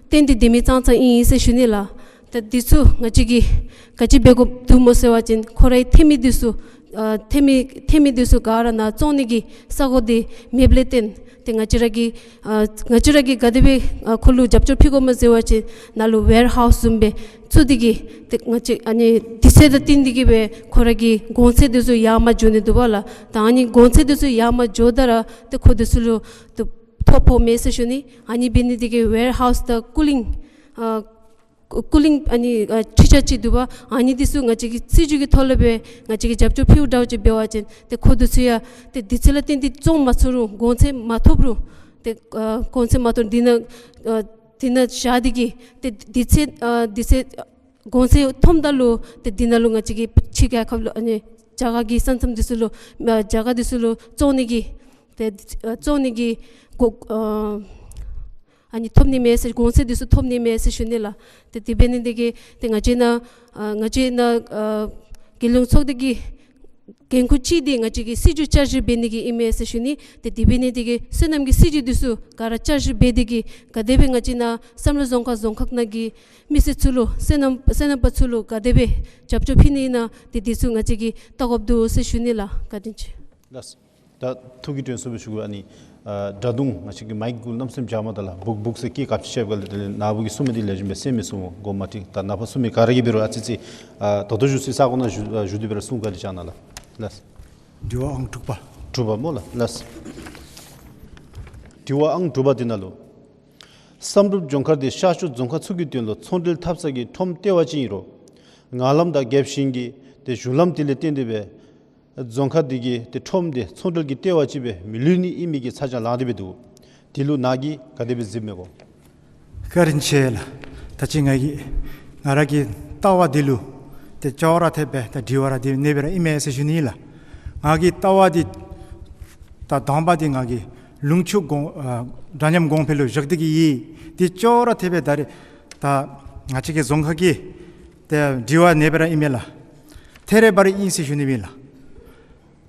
བརྟེན་ཏེ་སྡོད་མི་ཙང་ཙང་ཨིན་ཟེར་ཞུ་ནི་ལགས། ད་འདི་ཚུ་ང་བཅས་ཀྱིས་ག་ཅི་འབད་དགོཔ་འདུག་སྨོ་ཟེར་བ་ཅིན་ཁོ་རའི་ཐོན་མི་འདི་ཚུ་ཨ་ཐོན་མི་ཐོན་མི་འདི་ཚུ་ག་ར་ནཱ་བཙོང་ནི་གི་ས་གོ་འདི་མེདཔ་ལས་བརྟེན་ཏེ་ང་བཅས་ར་གི་ཨ་ང་བཅས་ར་གིས་ག་དེ་སྦེ་ཨ་ཁོ་ལུ་རྒྱབ་སྐྱོར་ཕུལ་དགོཔ་སྨོ་ཟེར་བ་ཅིན་ནཱ་ལུ་ཝེར་ཧའུསི་བཟུམ་སྦེ་བཙུགས་ཏེ་གིས་ཏེ་ང་བཅས་ཨ་ནི་དུས་ཚོད་དང་བསྟུན་ཏེ་གིས་སྦེ་ཁོ་ར་གི་གོང་ཚད་འདི་ཚུ་ཡར་མར་འགྱོ་ནི་འདུག་པ་ལགས། ད་ཨ་ནི་གོང་ཚད་འདི་ཚུ་ཡར་མར་འགྱོཝ་ད་ར་ཏེ་ཁོ་འདི་ཚུ་ལུ་ཏེ་ཐོ་ཕོགཔ་མས་ཟེར་ཞུ་ནི། ཨ་ནི་འབད་ནི་འདི་གིས་ཝེར་ཧའུསི་དང་ཀུ་ལིང་ཨ་ཀུ་ལིང་ཨ་ནི་ཨ་ཁྲི་ཆ་ཅིག་འདུག་པ། ཨ་ནི་འདི་ཚུ་ང་བཅས་ཀྱིས་སྲིད་བྱུས་ཀྱི་ཐོག་ལས་སྦེ་ང་བཅས་ཀྱིས་རྒྱབ་སྐྱོར་ཕུལཝ་འདྲཝ་ཅིག་འབད་བ་ཅིན་ཏེ་ཁོ་འདི་ཚུ་ཡང་ཏེ་དུས་ཚོད་ལ་བརྟེན་ཏེ་བཙོང་མ་ཚུགས་རུང་གོང་ཚད་མ་ཐོབ་རུང་ཏེ་ཨ་གོང་ཚད་མ་ཐོབ་རུང་འདི་ནང་ཨ་འདི་ནང་བཞག་སྟེ་གིས་ཏེ་དུས་ཚོད་ཨ་དུས་ཚོད་གོང་ཚད་ཐོནམ་ད་ལུ་ཏེ་འདི་ནང་ལུ་ང་བཅས་ཀྱིས་ཕྱི་རྒྱལ་ཁབ་ལུ་ཨ་ནི་རྒྱ་གར་གྱི་ས་མཚམས་འདི་ཚུ་ལུ་ཨ་རྒྱ་གར་འདི་ཚུ་ལུ་བཙོང་ནི་གི་ཏེ་ཨ་བཙོང་ནི་གི་གོ་ཨ་ཨ་ནི་ཐོབ་ནི་མས་ཟེར་གོང་ཚད་འདི་ཚུ་ཐོབ་ནི་མས་ཟེར་ཞུ་ནི་ལགས། ཏེ་དེ་འབད་ནི་འདི་གིས་ཏེ་ང་བཅས་ནཱ་ཨ་ང་བཅས་ནཱ་ཨ་རྒྱལ་ཡོངས་ཚོགས་སྡེ་གི་འགན་ཁུར་ཅིག་འདི་ང་བཅས་ཀྱིས་སྲིད་བྱུས་བསྐྱར་ཞིབ་འབད་ནི་གི་ཨིན་མས་ཟེར་ཞུ་ནི། ཏེ་དེ་འབད་ནི་འདི་གིས་སོ་ནམ་གྱི་སྲིད་བྱུས་འདི་ཚུ་ག་ར་བསྐྱར་ཞིབ་འབད་དེ་གིས་ག་དེ་སྦེ་ང་བཅས་ནཱ་བསམ་གྲུབ་རྫོང་ཁག་རྫོང་ཁག་ནང་གི་མི་སེར་ཚུ་ལུ་སོ་ནམ་སོ་ནམ་པ་ཚུ་ལུ་ག་དེ་སྦེ་རྒྱབ་སྐྱོར་ཕུལ་ནི་ཨིན་ན་ཏེ་འདི་ཚུ་ང་བཅས་ཀྱིས་བལྟ་དགོཔ་འདུག་ཟེར་ཞུ་ནི་ལགས། བཀའ་དྲིན་ཆེ། ལགས། ད་ཐུགས་ཀྱི་དྲན་གསོ་སྦེ་ཞུ་དགོ། ཨ་ནི་ཨ་སྒྲ་རྡུང་ང་བཅས་ཀྱི་མའིཀ་གུ་གནམ་མེད་ས་མེད་རྒྱག་མ་ད་ལགས། སྦུག་སྦུག་ཟེར་སྐད་ག་ཅི་ཤེས་པ་ལས་དེ་ལས་ནཱ་བུ་གིས་གསུང་མི་འདི་ལེགས་ཤོམ་སྦེ་གསན་མི་ཚུགས་སྨོ། གོ་མ་ཐལ། ད་ནཱ་ཕར་གསུང་མི་ག་ར་གིས་འབད་རུང་ཨ་ཙི་ཙི་ཨ་ད་ལྟོ་བཞུགས་སའི་ས་གོ་ནང་བཞུགས་ཨ་བཞུགས་ཏེ་འབད་རུང་གསུང་བཀའ་དྲིན་བསྐྱང་གནང་ལགས། ལགས། དྲི་བ་ཨང་དྲུག་པ། དྲུག་པ་སྨོ་ལགས། ལགས། དྲི་བ་ཨང་དྲུག་པ་འདི་ནང་ལུ་བསམ་གྲུབ་ལྗོངས་མཁར་འདི་ཤར་ཕྱོགས་རྫོང་ཁག་ཚུ་གི་དོན་ལུ་ཚོང་འབྲེལ་འཐབ་ས་གི་ཁྲོམ་ལྟེ་བ་ཅིག་ཨིན་རུང་ངང་ལམ་དང་རྒྱལ་ཤིང་གི་ཏེ་གཞུང་ལམ་དེ་ལས་བརྟེན་ཏེ་སྦེ་རྫོང་ཁག་འདི་གི་ཏེ་ཁྲོམ་འདི་ཚོང་འབྲེལ་གྱི་ལྟེ་བ་ཅིག་སྦེ་མི་ལུས་ནི་ཨིན་མི་གི་ཚ་གྱང་ལངས་ཏེ་སྦེ་འདུག། དེ་ལུ་ནཱ་གིས་ག་དེ་སྦེ་གཟིགསཔ་མས་གོ། བཀའ་དྲིན་ཆེ་ལགས། ད་ཅི་ང་གིས་ང་ར་གི་ལྟ་བ་འདི་ལུ་ཏེ་ཅོག་ར་འཐདཔ་སྦེ་ད་དྲི་བ་ར་འདི་ཨ་ནི་སྦེ་ར་ཨིན་མས་ཟེར་ཞུ་ནི་ལགས། ང་གི་ལྟ་བ་འདི་ད་དང་པ་འདི་ང་གིས་ལུང་ཕྱོགས་གོང་ཨ་འདྲ་མཉམ་གོང་འཕེལ་ལུ་བཞག་སྟེ་གིས་ཡོད། འདི་ཅོག་ར་འཐདཔ་སྦེ་ད་རེས་ད་ང་བཅས་ཀྱི་རྫོང་ཁག་གི་ཏེ་དྲི་བ་ཨ་ནི་སྦེ་ར་ཨིན་མས་ལགས། ཐད་རི་བ་རི་ཨིན་ཟེར་ཞུ་ནི་ཨིན་ལགས།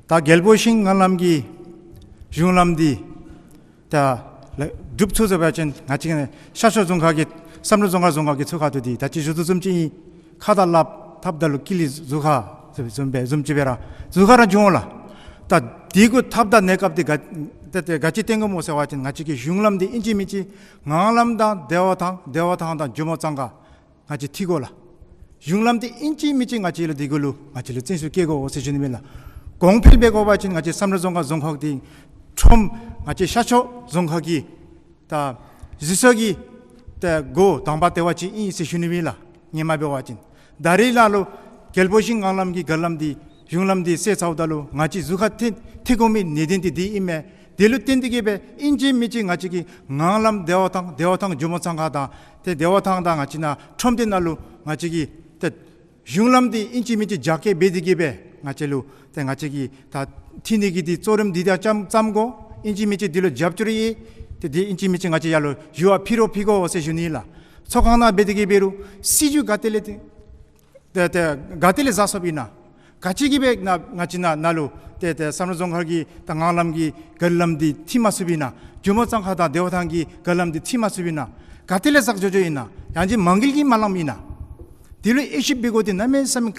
ད་རྒྱལ་པོ་ཤིང་ངང་ལམ་གྱི་གཞུང་ལམ་འདི་ད་ལ་གྲུབ་ཚུགས་ཟེར་བ་ཅིན་ང་བཅས་ཤར་ཕྱོགས་རྫོང་ཁག་གི་བསམ་གྲུབ་རྫོང་ཁག་རྫོང་ཁག་གི་ཚུ་ཁ་ཐུག་འདི་ད་ཅི་ཞུ་དོ་བཟུམ་ཅིག་ཨིན། ཁ་དང་ལགཔ་འཐབ་ད་ལུ་ཀི་ལི་གཟུགས་ཁར་ཟེར་བཟུམ་སྦེ་བཟུམ་ཅིག་སྦེ་ར་གཟུགས་ཁར་ར་འགྱོ་འོང་ལགས། ད་འདི་གུ་འཐབ་ད་གནས་སྐབས་འདི་ག་ཏེ་ཏེ་ག་ཅི་བརྟེན་དགོཔ་སྨོ་ཟེར་བ་ཅིན་ང་བཅས་ཀྱི་གཞུང་ལམ་འདི་ཨིན་ཅི་མིན་ཅི་ངང་ལམ་དང་བདེ་བ་ཐང་བདེ་བ་ཐང་དང་ཇོ་མོ་གཙང་ཁ་ང་བཅས་འཐུས་དགོ་ལགས། གཞུང་ལམ་འདི་ཨིན་ཅི་མིན་ཅི་ང་བཅས་ལུ་འདི་གུ་ལུ་ང་བཅས་ལུ་བརྩོན་ཤུགས་བསྐྱེད་དགོ་ཟེར་ཞུ་ནི་ཨིན་ལགས། གོང་འཕེལ་འབད་དགོ་པ་ཅིན་ང་བཅས་བསམ་གྲུབ་རྫོང་ཁག་རྫོང་ཁག་འདི་ཁྲོམ་ང་བཅས་ཤར་ཕྱོགས་རྫོང་ཁག་གི་ད་གཞི་རྩ་གི་ད་འགོ་དང་པ་ལྟེ་བ་ཅིག་ཨིན་ཟེར་ཞུ་ནི་ཨིན་ལགས། སྔོན་མ་འབད་བ་ཅིན་ད་རེས་ནང་ལུ་རྒྱལ་པོ་ཤིང་ངང་ལམ་གྱི་རྒྱ་ལམ་འདི་གཞུང་ལམ་འདི་སེལ་ཚརཝ་ད་ལུ་ང་བཅས་གཟུགས་ཁར་ཐེ་ཐེ་གོ་མི་གནད་དོན་འདི་འདི་ཨིན་མས། དེ་ལུ་བརྟེན་ཏེ་གིས་སྦེ་ཨིན་ཅི་མིན་ཅི་ང་བཅས་ཀྱི་ངང་ལམ་བདེ་བ་ཐང་བདེ་བ་ཐང་ཇོ་མོ་གཙང་ཁ་དང་ཏེ་བདེ་བ་ཐང་དང་ང་བཅས་ནཱ་ཁྲོམ་སྡེ་ནང་ལུ་ང་བཅས་ཀྱི་ཏེ་གཞུང་ལམ་འདི་ཨིན་ཅི་མིན་ཅི་རྒྱ་སྐྱེད་འབད་དེ་གིས་སྦེ་ང་བཅས་ལུ་ཏེ་ང་བཅས་ཀྱི་ད་འཐུས་ནི་གི་འདི་གཙོ་རིམ་འདི་དང་ཙམ་ཙམ་གོ། ཨིན་ཅི་མིན་ཅི་འདི་ལུ་རྒྱབ་སྐྱོར་ཡོད། ཏེ་འདི་ཨིན་ཅི་མིན་ཅི་ང་བཅས་ཡར་ལུ་ཞུ་བ་ཕུལ་རོགས་ཕུལ་དགོ་ཟེར་ཞུ་ནི་ལགས། ཚོགས་ཁང་ནང་འབད་དེ་གིས་འབད་རུང་སྲིད་བྱུས་ག་ཏེ་ལས་ཏེ་ཏེ་ག་ཏེ་ལས་བཞག་སོཔ་ཨིན་ན། ག་ཅི་གིས་སྦེ་ནཱ་ང་བཅས་ནཱ་ནཱ་ལུ་ཏེ་ཏེ་བསམ་གྲུབ་རྫོང་ཁག་གི་ད་ངང་ལམ་གྱི་རྒྱ་ལམ་འདི་འཐུས་མ་ཚུགསཔ་ཨིན་ན། ཇོ་མོ་གཙང་ཁ་དང་བདེ་བ་ཐང་གི་རྒྱ་ལམ་འདི་འཐུས་མ་ཚུགསཔ་ཨིན་ན། ག་ཏེ་ལས་བཞག་འགྱོ་འགྱོཝ་ཨིན་ན། ཡང་ཅིན་མ་དངུལ་གྱིས་མ་ལངམ་ཨིན་ན། དེ་ལུ་དབྱེ་ཞིབ་འབད་དགོཔ་འདི་གནམ་མེད་ས་མེད་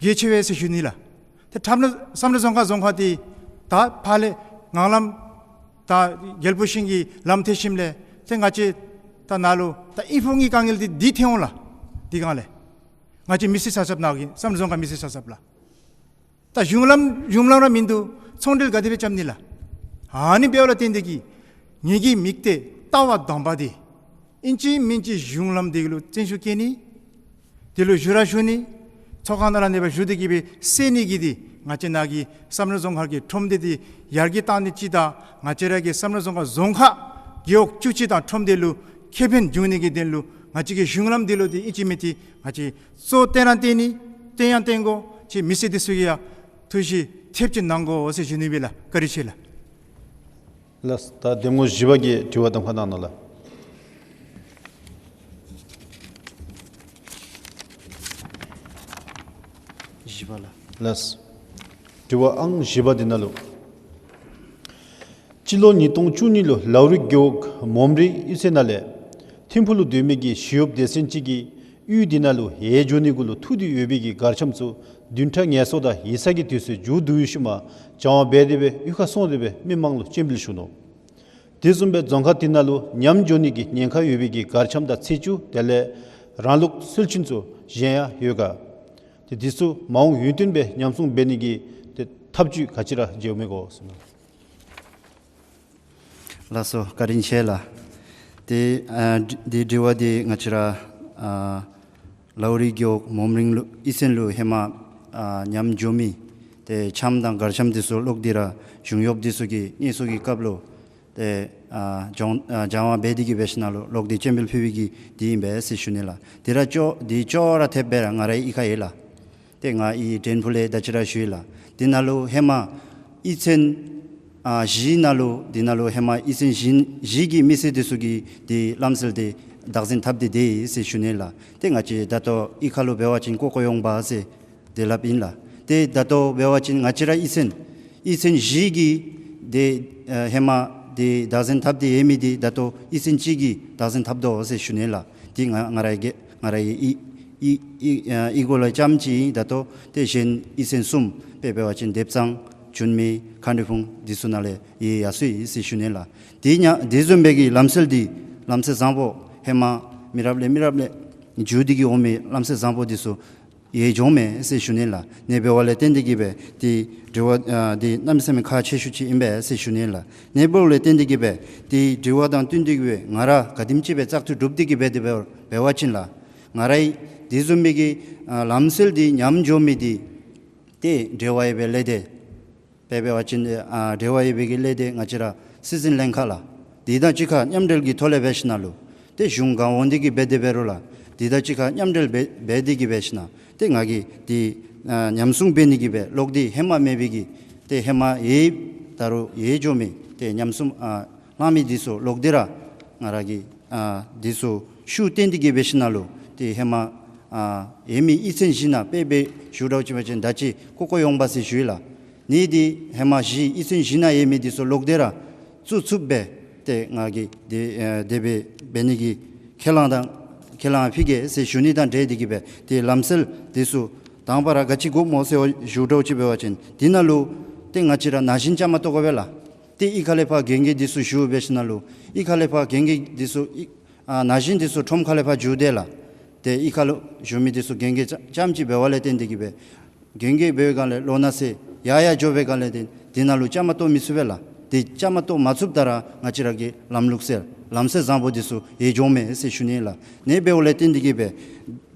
གལ་ཆེ་བས་ཟེར་ཞུ་ནི་ལགས། ཏེ་ཁྲབ་ནང་བསམ་གྲུབ་རྫོང་ཁག་རྫོང་ཁག་འདི་ད་ཕར་ལས་ངང་ལམ་ད་རྒྱལ་པོ་ཤིང་གི་ལམ་ཐེག་ཞིནམ་ལས་ཏེ་ང་བཅས་ད་ནཱ་ལུ་ད་ཨིན་ཕུག་གི་དཀའ་ངལ་འདི་འདི་ཐོན་འོང་ལགས། འདི་སྒང་ལས་ང་བཅས་མི་སེར་ཆ་ཁྱབ་ནཱ་གི་བསམ་གྲུབ་རྫོང་ཁག་མི་སེར་ཆ་ཁྱབ་ལགས། ད་གཞུང་ལམ་གཞུང་ལམ་ར་མིན་འདུག། ཚོང་འབྲེལ་ག་དེ་སྦེ་རྐྱབ་ནི་ལགས། ཨ་ནི་འབདཝ་ལས་བརྟེན་ཏེ་གིས་ ངེ་གི་དམིགས་གཏད་ལྟ་བ་དམ་པ་འདི་ཨིན་ཅི་མིན་ཅི་གཞུང་ལམ་འདི་ལུ་བརྩོན་ཤུགས་བསྐྱེད་ནི། དེ་ལུ་བཞུགས་ར་བཞུགས་ནི། ཚོགས་ཁང་ནང་ལུ་ཨ་ནི་སྦེ་བཞུགས་ཏེ་གི་སྦེ་སེལ་ནི་གི་འདི་ང་བཅས་ནཱ་གི་བསམ་གྲུབ་རྫོང་ཁག་གི་ཁྲོམ་སྡེ་འདི་ཡར་རྒྱས་གཏང་ནི་ཅིག་དང་ང་བཅས་ར་གི་བསམ་གྲུབ་རྫོང་ཁག་རྫོང་ཁག་རྒེད་འོག་བཅུ་གཅིག་དང་ཁྲོམ་སྡེ་ལུ་ཁེ་ཕན་འབྱུང་ནི་གི་དོན་ལུ་ང་བཅས་ཀྱི་གཞུང་ལམ་འདི་ལུ་འདི་ཨིན་ཅི་མིན་ཅི་ང་བཅས་གཙོ་བོ་བཏོན་ར་བཏོན་ནི། བཏོན་ཡང་བཏོན་དགོ། ཅིག་མི་སེར་འདི་ཚུ་གིས་ཡང་ཐུགས་བཞེས་ཐེབས་ཅིག་གནང་དགོ་ཟེར་ཞུ་ནི་སྦེ་ལགས། བཀའ་དྲིན་ཆེ་ལགས། ལགས། ད་གདམ་ངོ་བཞི་པ་གི་དྲི་བ་གདམ་ཁ་གནང་གནང་ལགས། བཞི་པ་ལགས། ལགས། དྲི་བ་ཨང་བཞི་པ་འདི་ནང་ལུ། སྤྱི་ལོ་ཉིས་སྟོང་བཅུ་གཉིས་ལུ་ལའུ་རི་རྒེད་འོག་མོམ་རི་གཡུས་ཚན་ནང་ལས་ཐིམ་ཕུག་ལུ་སྡོད་མི་གི་ཞི་གཡོགཔ་སྡེ་ཚན་ཅིག་གིས་གཡུས་འདི་ནང་ལུ་ཡལ་འགྱོ་ནི་གུ་ལུ་ཐུག་སྟེ་ཡོད་པའི་གི་གར་འཆམ་ཚུ་བདུན་ཕྲག་ངལ་གསོ་དང་ཡིག་ཚང་གི་དུས་ཚོད་མཇུག་བསྡུ་བའི་ཤུལ་མ་སྦྱང་བ་འབད་དེ་སྦེ་གཡུས་ཁར་སོང་སྟེ་སྦེ་མི་མང་ལུ་སྤྱན་འབུལ་ཞུ་ནུག། དེ་བཟུམ་སྦེ་རྫོང་ཁག་དེ་ནང་ལུ་ཉམས་འགྱོ་ནི་གི་ཉེན་ཁ་ཡོད་པའི་གི་གར་འཆམ་དང་ཚེས་བཅུ་དེ་ལས་རང་ལུགས་སྲོལ་རྒྱུན་ཚུ་གཞན་ཡང་ཡོད་ག། ཏེ་འདི་ཚུ་མ་འོངས་ཡུན་བརྟན་སྦེ་ཉམས་སྲུང་འབད་ནི་གི་ཏེ་ཐབས་བྱུས་ག་ཅི་ར་མཇལཝ་མས་གོ་ཟེར་ན། ལགས་སོ། བཀའ་དྲིན་ཆེ་ལགས། ཏེ་ཨ་འདི་དྲི་བ་འདི་ང་བཅས་ར་ཨ་ལའུ་རི་རྒེད་འོག་མོམ་རི་གཡུས་ཚན་ལུ་ཧེ་མ་ཨ་ཉམས་འགྱོ་མི་ཏེ་འཆམ་དང་གར་འཆམ་འདི་ཚུ་ལོག་སྟེ་ར་གཞུང་གཡོགཔ་འདི་ཚུ་གི་གནས་ཚུལ་གྱི་སྐབས་ལུ་ཏེ་ཨ་སྦྱང་ཨ་སྦྱང་བ་འབད་དེ་གི་སྦེ་ཞིནམ་ལས་ལོག་སྟེ་སྤྱན་འབུལ་ཕུལ་བའི་གི་འདི་ཨིན་པས་ཟེར་ཞུ་ནི་ལགས། ཏེ་ར་ཅོག་འདི་ཅོག་ར་འཐདཔ་སྦེ་ར་ང་རའི་གཡུས་ཁར་ཡོད་ལགས། ཏེ་ང་གི་འདྲེན་ཕུག་ལས་ད་ཅི་ར་ཞུ་ཡི་ལགས། འདི་ནང་ལུ་ཧེ་མ་གཡུས་ཚན་ཨ་བཞི་ནང་ལུ་འདི་ནང་ལུ་ཧེ་མ་གཡུས་ཚན་བཞི་བཞི་གི་མི་སེར་འདི་ཚུ་གིས་འདི་ལམ་སྲོལ་འདི་བདག་འཛིན་འཐབ་སྟེ་སྡོད་ཡི་ཟེར་ཞུ་ནི་ལགས། ཏེ་ང་བཅས་ད་ལྟོ་གཡུས་ཁ་ལུ་འབད་བ་ཅིན་ཀོ་ཀོ་ཡོང་བ་ཟེར་དེ་སླབ་ཨིན་ལགས། ཏེ་ད་ལྟོ་འབད་བ་ཅིན་ང་བཅས་ར་གཡུས་ཚན་གཡུས་ཚན་བཞི་གིས་འདི་ཨ་ཧེ་མ་འདི་བདག་འཛིན་འཐབ་སྟེ་ཡོད་མི་འདི་ད་ལྟོ་གཡུས་ཚན་གཅིག་གིས་བདག་འཛིན་འཐབ་དོ་ཟེར་ཞུ་ནི་ལགས། འདི་ང་ང་ར་གི་ང་ར་གི་གཡུས་གཡུས་གཡུས་ཨ་གཡུས་སྒོ་ལས་རྐྱངམ་ཅིག་ཨིན། ད་ལྟོ་ཏེ་གཞན་གཡུས་ཚན་གསུམ་དཔེ་འབད་བ་ཅིན་དེབ་གཙང་འབྱུང་གནས་མཁར་འདོན་ཕུང་འདི་ཚུ་ནང་ལས་ཡལ་ཡར་སོ་ཡི་ཟེར་ཞུ་ནི་ལགས། འདི་ཡང་འདི་བཟུམ་སྦེ་གི་ལམ་སྲོལ་འདི་ལམ་སྲོལ་བཟང་པོ་ཧེ་མ་མི་རབས་ལས་མི་རབས་ལས་བརྒྱུད་དེ་གི་འོང་མི་ལམ་སྲོལ་བཟང་པོ་འདི་ཚུ་ཡལ་འགྱོཝ་མས་ཟེར་ཞུ་ནི་ལགས། ཨ་ནི་འབདཝ་ལས་བརྟེན་ཏེ་གི་སྦེ་འདི་དྲི་བ་ཨ་འདི་གནམ་མེད་ས་མེད་ཁག་ཆེ་ཤོས་ཅིག་ཨིན་པས་ཟེར་ཞུ་ནི་ལགས། ཨ་ནི་འབདཝ་ལས་བརྟེན་ཏེ་གི་སྦེ་འདི་དྲི་བ་དང་བསྟུན་ཏེ་གི་སྦེ་ང་ར་ག་དེམ་ཅིག་སྦེ་བཙག་འཐུ་གྲུབ་སྟེ་གི་སྦེ་འདི་འབད་འབད་བ་ཅིན་ལགས། ང་རའི་འདི་བཟུམ་མའི་གི་ཨ་ལམ་སྲོལ་འདི་ཉམས་འགྱོ་མི་འདི་ཏེ་འབྲེལ་བ་ཡོད་པའི་ལས་སྡེ་དཔེ་འབད་བ་ཅིན་ཨ་འབྲེལ་བ་ཡོད་པའི་གི་ལས་སྡེ་ང་བཅས་ར་སྲིད་འཛིན་ལྷན་ཁག་ལགས། འདི་དང་གཅིག་ཁར་མཉམ་འབྲེལ་གྱི་ཐོག་ལས་འབད་ཞིནམ་ལས་ཏེ་གཞུང་ག་འོང་སྟེ་གི་སྦེ་འདི་འབད་རུང་ལགས། འདི་དང་གཅིག་ཁར་མཉམ་འབྲེལ་འབད་འབད་དེ་གི་འབད་ཞིནམ་ལས་ཏེ་ང་གིས་འདི་ཨ་ཉམས་སྲུང་འབད་ནི་གི་སྦེ་ལོག་སྟེ་ཧེ་མ་མེད་པའི་གི་ཏེ་ཧེ་མ་ཡལ་ད་རུང་ཡལ་འགྱོ་མི་ཏེ་ཉམས་སྲུང་ཨ་བླང་མི་འདི་ཚུ་ལོག་སྟེ་ར་ང་ར་གིས་ཨ་འདི་ཚུ་ཤུགས་བཏོན་ཏེ་གི་འབད་ཞིནམ་ལས་ཏེ་ཧེ་མ་ཨ་ཡོད་མི་གཡུས་ཚན་བཞི་ནང་དཔེ་འབད་ཞུ་དགོཔ་ཅིག་འབད་བ་ཅིན་ད་ཅི་ཀོ་ཀོ་ཡོང་བ་ཟེར་ཞུ་ཡི་ལགས། ཨ་ནི་འདི་ཧེ་མ་གཞི་གཡུས་ཚན་བཞི་ནང་ཡོད་མི་འདི་ཚུ་ལོག་སྟེ་ར་བཙུགས་ཚུགསཔ་སྦེ་ཏེ་ང་གིས་འདི་ཨ་དེ་སྦེ་འབད་ནི་གི་ཁས་བླངས་དང་ཁས་བླངས་ཕུལ་གེ་ཟེར་ཞུ་ནི་དང་འབྲེལ་ཏེ་གི་སྦེ་ཏེ་ལམ་སྲོལ་འདི་ཚུ་དང་པ་ར་ག་ཅི་དགོཔ་སྨོ་ཟེར་ཞུ་དགོཔ་ཅིག་འབད་བ་ཅིན་འདི་ནང་ལུ་ཏེ་ང་བཅས་ར་ན་གཞོན་བཅའ་མར་གཏོགས་དགོ་པས་ལགས། ཏེ་གཡུས་ཁ་ལས་ཕར་རྒན་རྒས་འདི་ཚུ་བཞུགས་འབད་ཞིནམ་ལས་གཡུས་ཁ་ལས་ཕར་རྒན་རྒས་འདི་ཚུ་གཡུས་ཨ་ན་གཞོན་འདི་ཚུ་ཁྲོམ་ཁ་ལས་ཕར་བསྒྱུར་ཏེ་ལགས། ཏེ་གཡུས་ཁ་ལུ་བཞུགས་མི་འདི་ཚུ་རྒན་རྒས་རྐྱངམ་ཅིག་འབདཝ་ལས་བརྟེན་ཏེ་གི་སྦེ་རྒན་རྒས་འབད་བའི་སྒང་ལས་ལོ་ན་ཚད་ཡར་ཡར་འགྱོ་བའི་སྒང་ལས་ཏེ་འདི་ནང་ལུ་བཅའ་མར་གཏོགས་མི་ཚུགས་པས་ལགས། ཏེ་བཅའ་མར་གཏོགས་མ་ཚུགསཔ་ད་ར་ང་བཅས་ར་གི་ལམ་ལུགས་སྲོལ་ལམ་སྲོལ་བཟང་པོ་འདི་ཚུ་ཡལ་འགྱོཝ་མས་ཟེར་ཞུ་ནི་ལགས། ཨ་ནི་འབདཝ་ལས་བརྟེན་ཏེ་གི་སྦེ་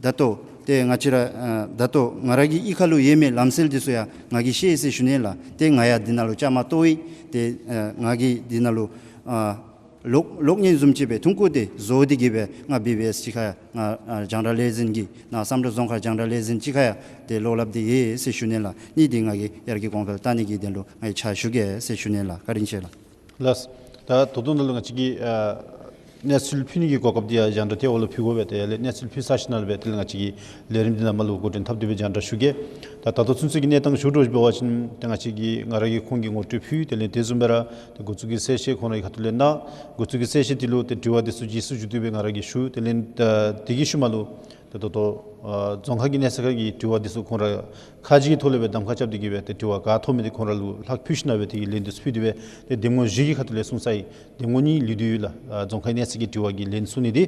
ད་ལྟོ་ཏེ་ང་བཅས་ར་ཨ་ད་ལྟོ་ང་ར་གི་གཡུས་ཁ་ལུ་ཡོད་མི་ལམ་སྲོལ་འདི་ཚུ་ཡང་ང་གིས་ཤེས་ཟེར་ཞུ་ནི་ལགས། ཏེ་ང་ཡང་འདི་ནང་ལུ་བཅའ་མར་གཏོགས་ཡི། ཏེ་ཨ་ང་གིས་འདི་ནང་ལུ་ཨ་གློག་གློག་བརྙན་བཟུམ་ཅིག་སྦེ་ཐུང་ཀུ་ཏེ་བཟོ་སྟེ་གི་སྦེ་ང་བི་བི་ཨེསི་ཅིག་ཁར་ཡང་ང་ཨ་རྒྱང་བསྒྲགས་ལས་འཛིན་གྱི་ནཱ་བསམ་གྲུབ་རྫོང་ཁག་རྒྱང་བསྒྲགས་ལས་འཛིན་ཅིག་ཁར་ཡང་ཏེ་བློ་སླབ་སྟེ་ཡོད་ཟེར་ཞུ་ནི་ལགས། ཨ་ནི་འདི་ང་གིས་ཡར་རྒྱས་གོང་འཕེལ་བཏང་ནི་གི་དོན་ལུ་ང་གིས་ཕྱག་ཞུ་གེ་ཟེར་ཞུ་ནི་ལགས། བཀའ་དྲིན་ཆེ་ལགས། ལགས། ད་ད་ལྟོ་ནཱ་ལུ་ང་བཅས་ཀྱིས་ཨ་གནས་ཚུལ་ཕུལ་ནི་གི་གོ་སྐབས་འདི་ཡང་རྒྱང་བསྒྲགས་ཐད་འོག་ལུ་ཕུལ་དགོ་པས། ཏེ་ཡར་ལས་གནས་ཚུལ་ཕུལ་ཚར་ཞིནམ་ལས་སྦེ་དེ་ལས་ང་བཅས་ཀྱི་ལས་རིམ་འདི་ནང་མར་ལུ་འགོ་འདྲེན་འཐབ་སྟེ་སྦེ་རྒྱང་བསྒྲགས་ཞུ་གེ། ད་ད་ལྟོ་ཚུན་ཚོད་ཀྱི་གནས་སྟངས་ཞུ་དགོཔ་འབད་བ་ཅིན་ཏེ་ང་བཅས་ཀྱིས་ང་ར་གིས་ཁོང་གི་ངོ་སྤྲོད་ཕུལ། དེ་ལས་དེ་བཟུམ་སྦེ་ར་ཏེ་འགོ་བཙུགས་ཀྱི་གསལ་བཤད་ཁོང་རའི་ཁ་ཐུག་ལས་གནང་། འགོ་བཙུགས་ཀྱི་གསལ་བཤད་འདི་ལུ་ཏེ་དྲི་བ་འདི་ཚུ་རྗེས་སུ་འཇུག་སྟེ་སྦེ་ང་ར་གིས་ཞུ། དེ་ལས་ད་དེ་གི་ཤུལ་མ་ལུ་ ད་ལྟོ་ཨ་རྫོང་ཁག་གི་གནས་ཚད་ཁག་གི་དྲི་བ་འདི་ཚུ་ཁོང་ར་ཁ་རྗེ་གི་ཐོག་ལས་སྦེ་གདམ་ཁ་རྐྱབ་སྟེ་གི་སྦེ་ཏེ་དྲི་བ་ག་ཐོབ་མི་འདི་ཁོང་ར་ལུ་ལྷག་ཕུལ་ཞིནམ་སྦེ་དེ་གི་ལན་འདི་ཚུ་ཕུལ་ཏེ་སྦེ་ཏེ་འདེམས་ངོ་བཞི་གི་ཁ་ཐུག་ལས་གསུངས་ཚར་ཡི། འདེམས་ངོ་གཉིས་ལུས་ཏེ་ཡོད་ལགས། ཨ་རྫོང་ཁག་གནས་ཚད་ཀྱི་དྲི་བ་གི་ལན་གསུང་ནི་འདི།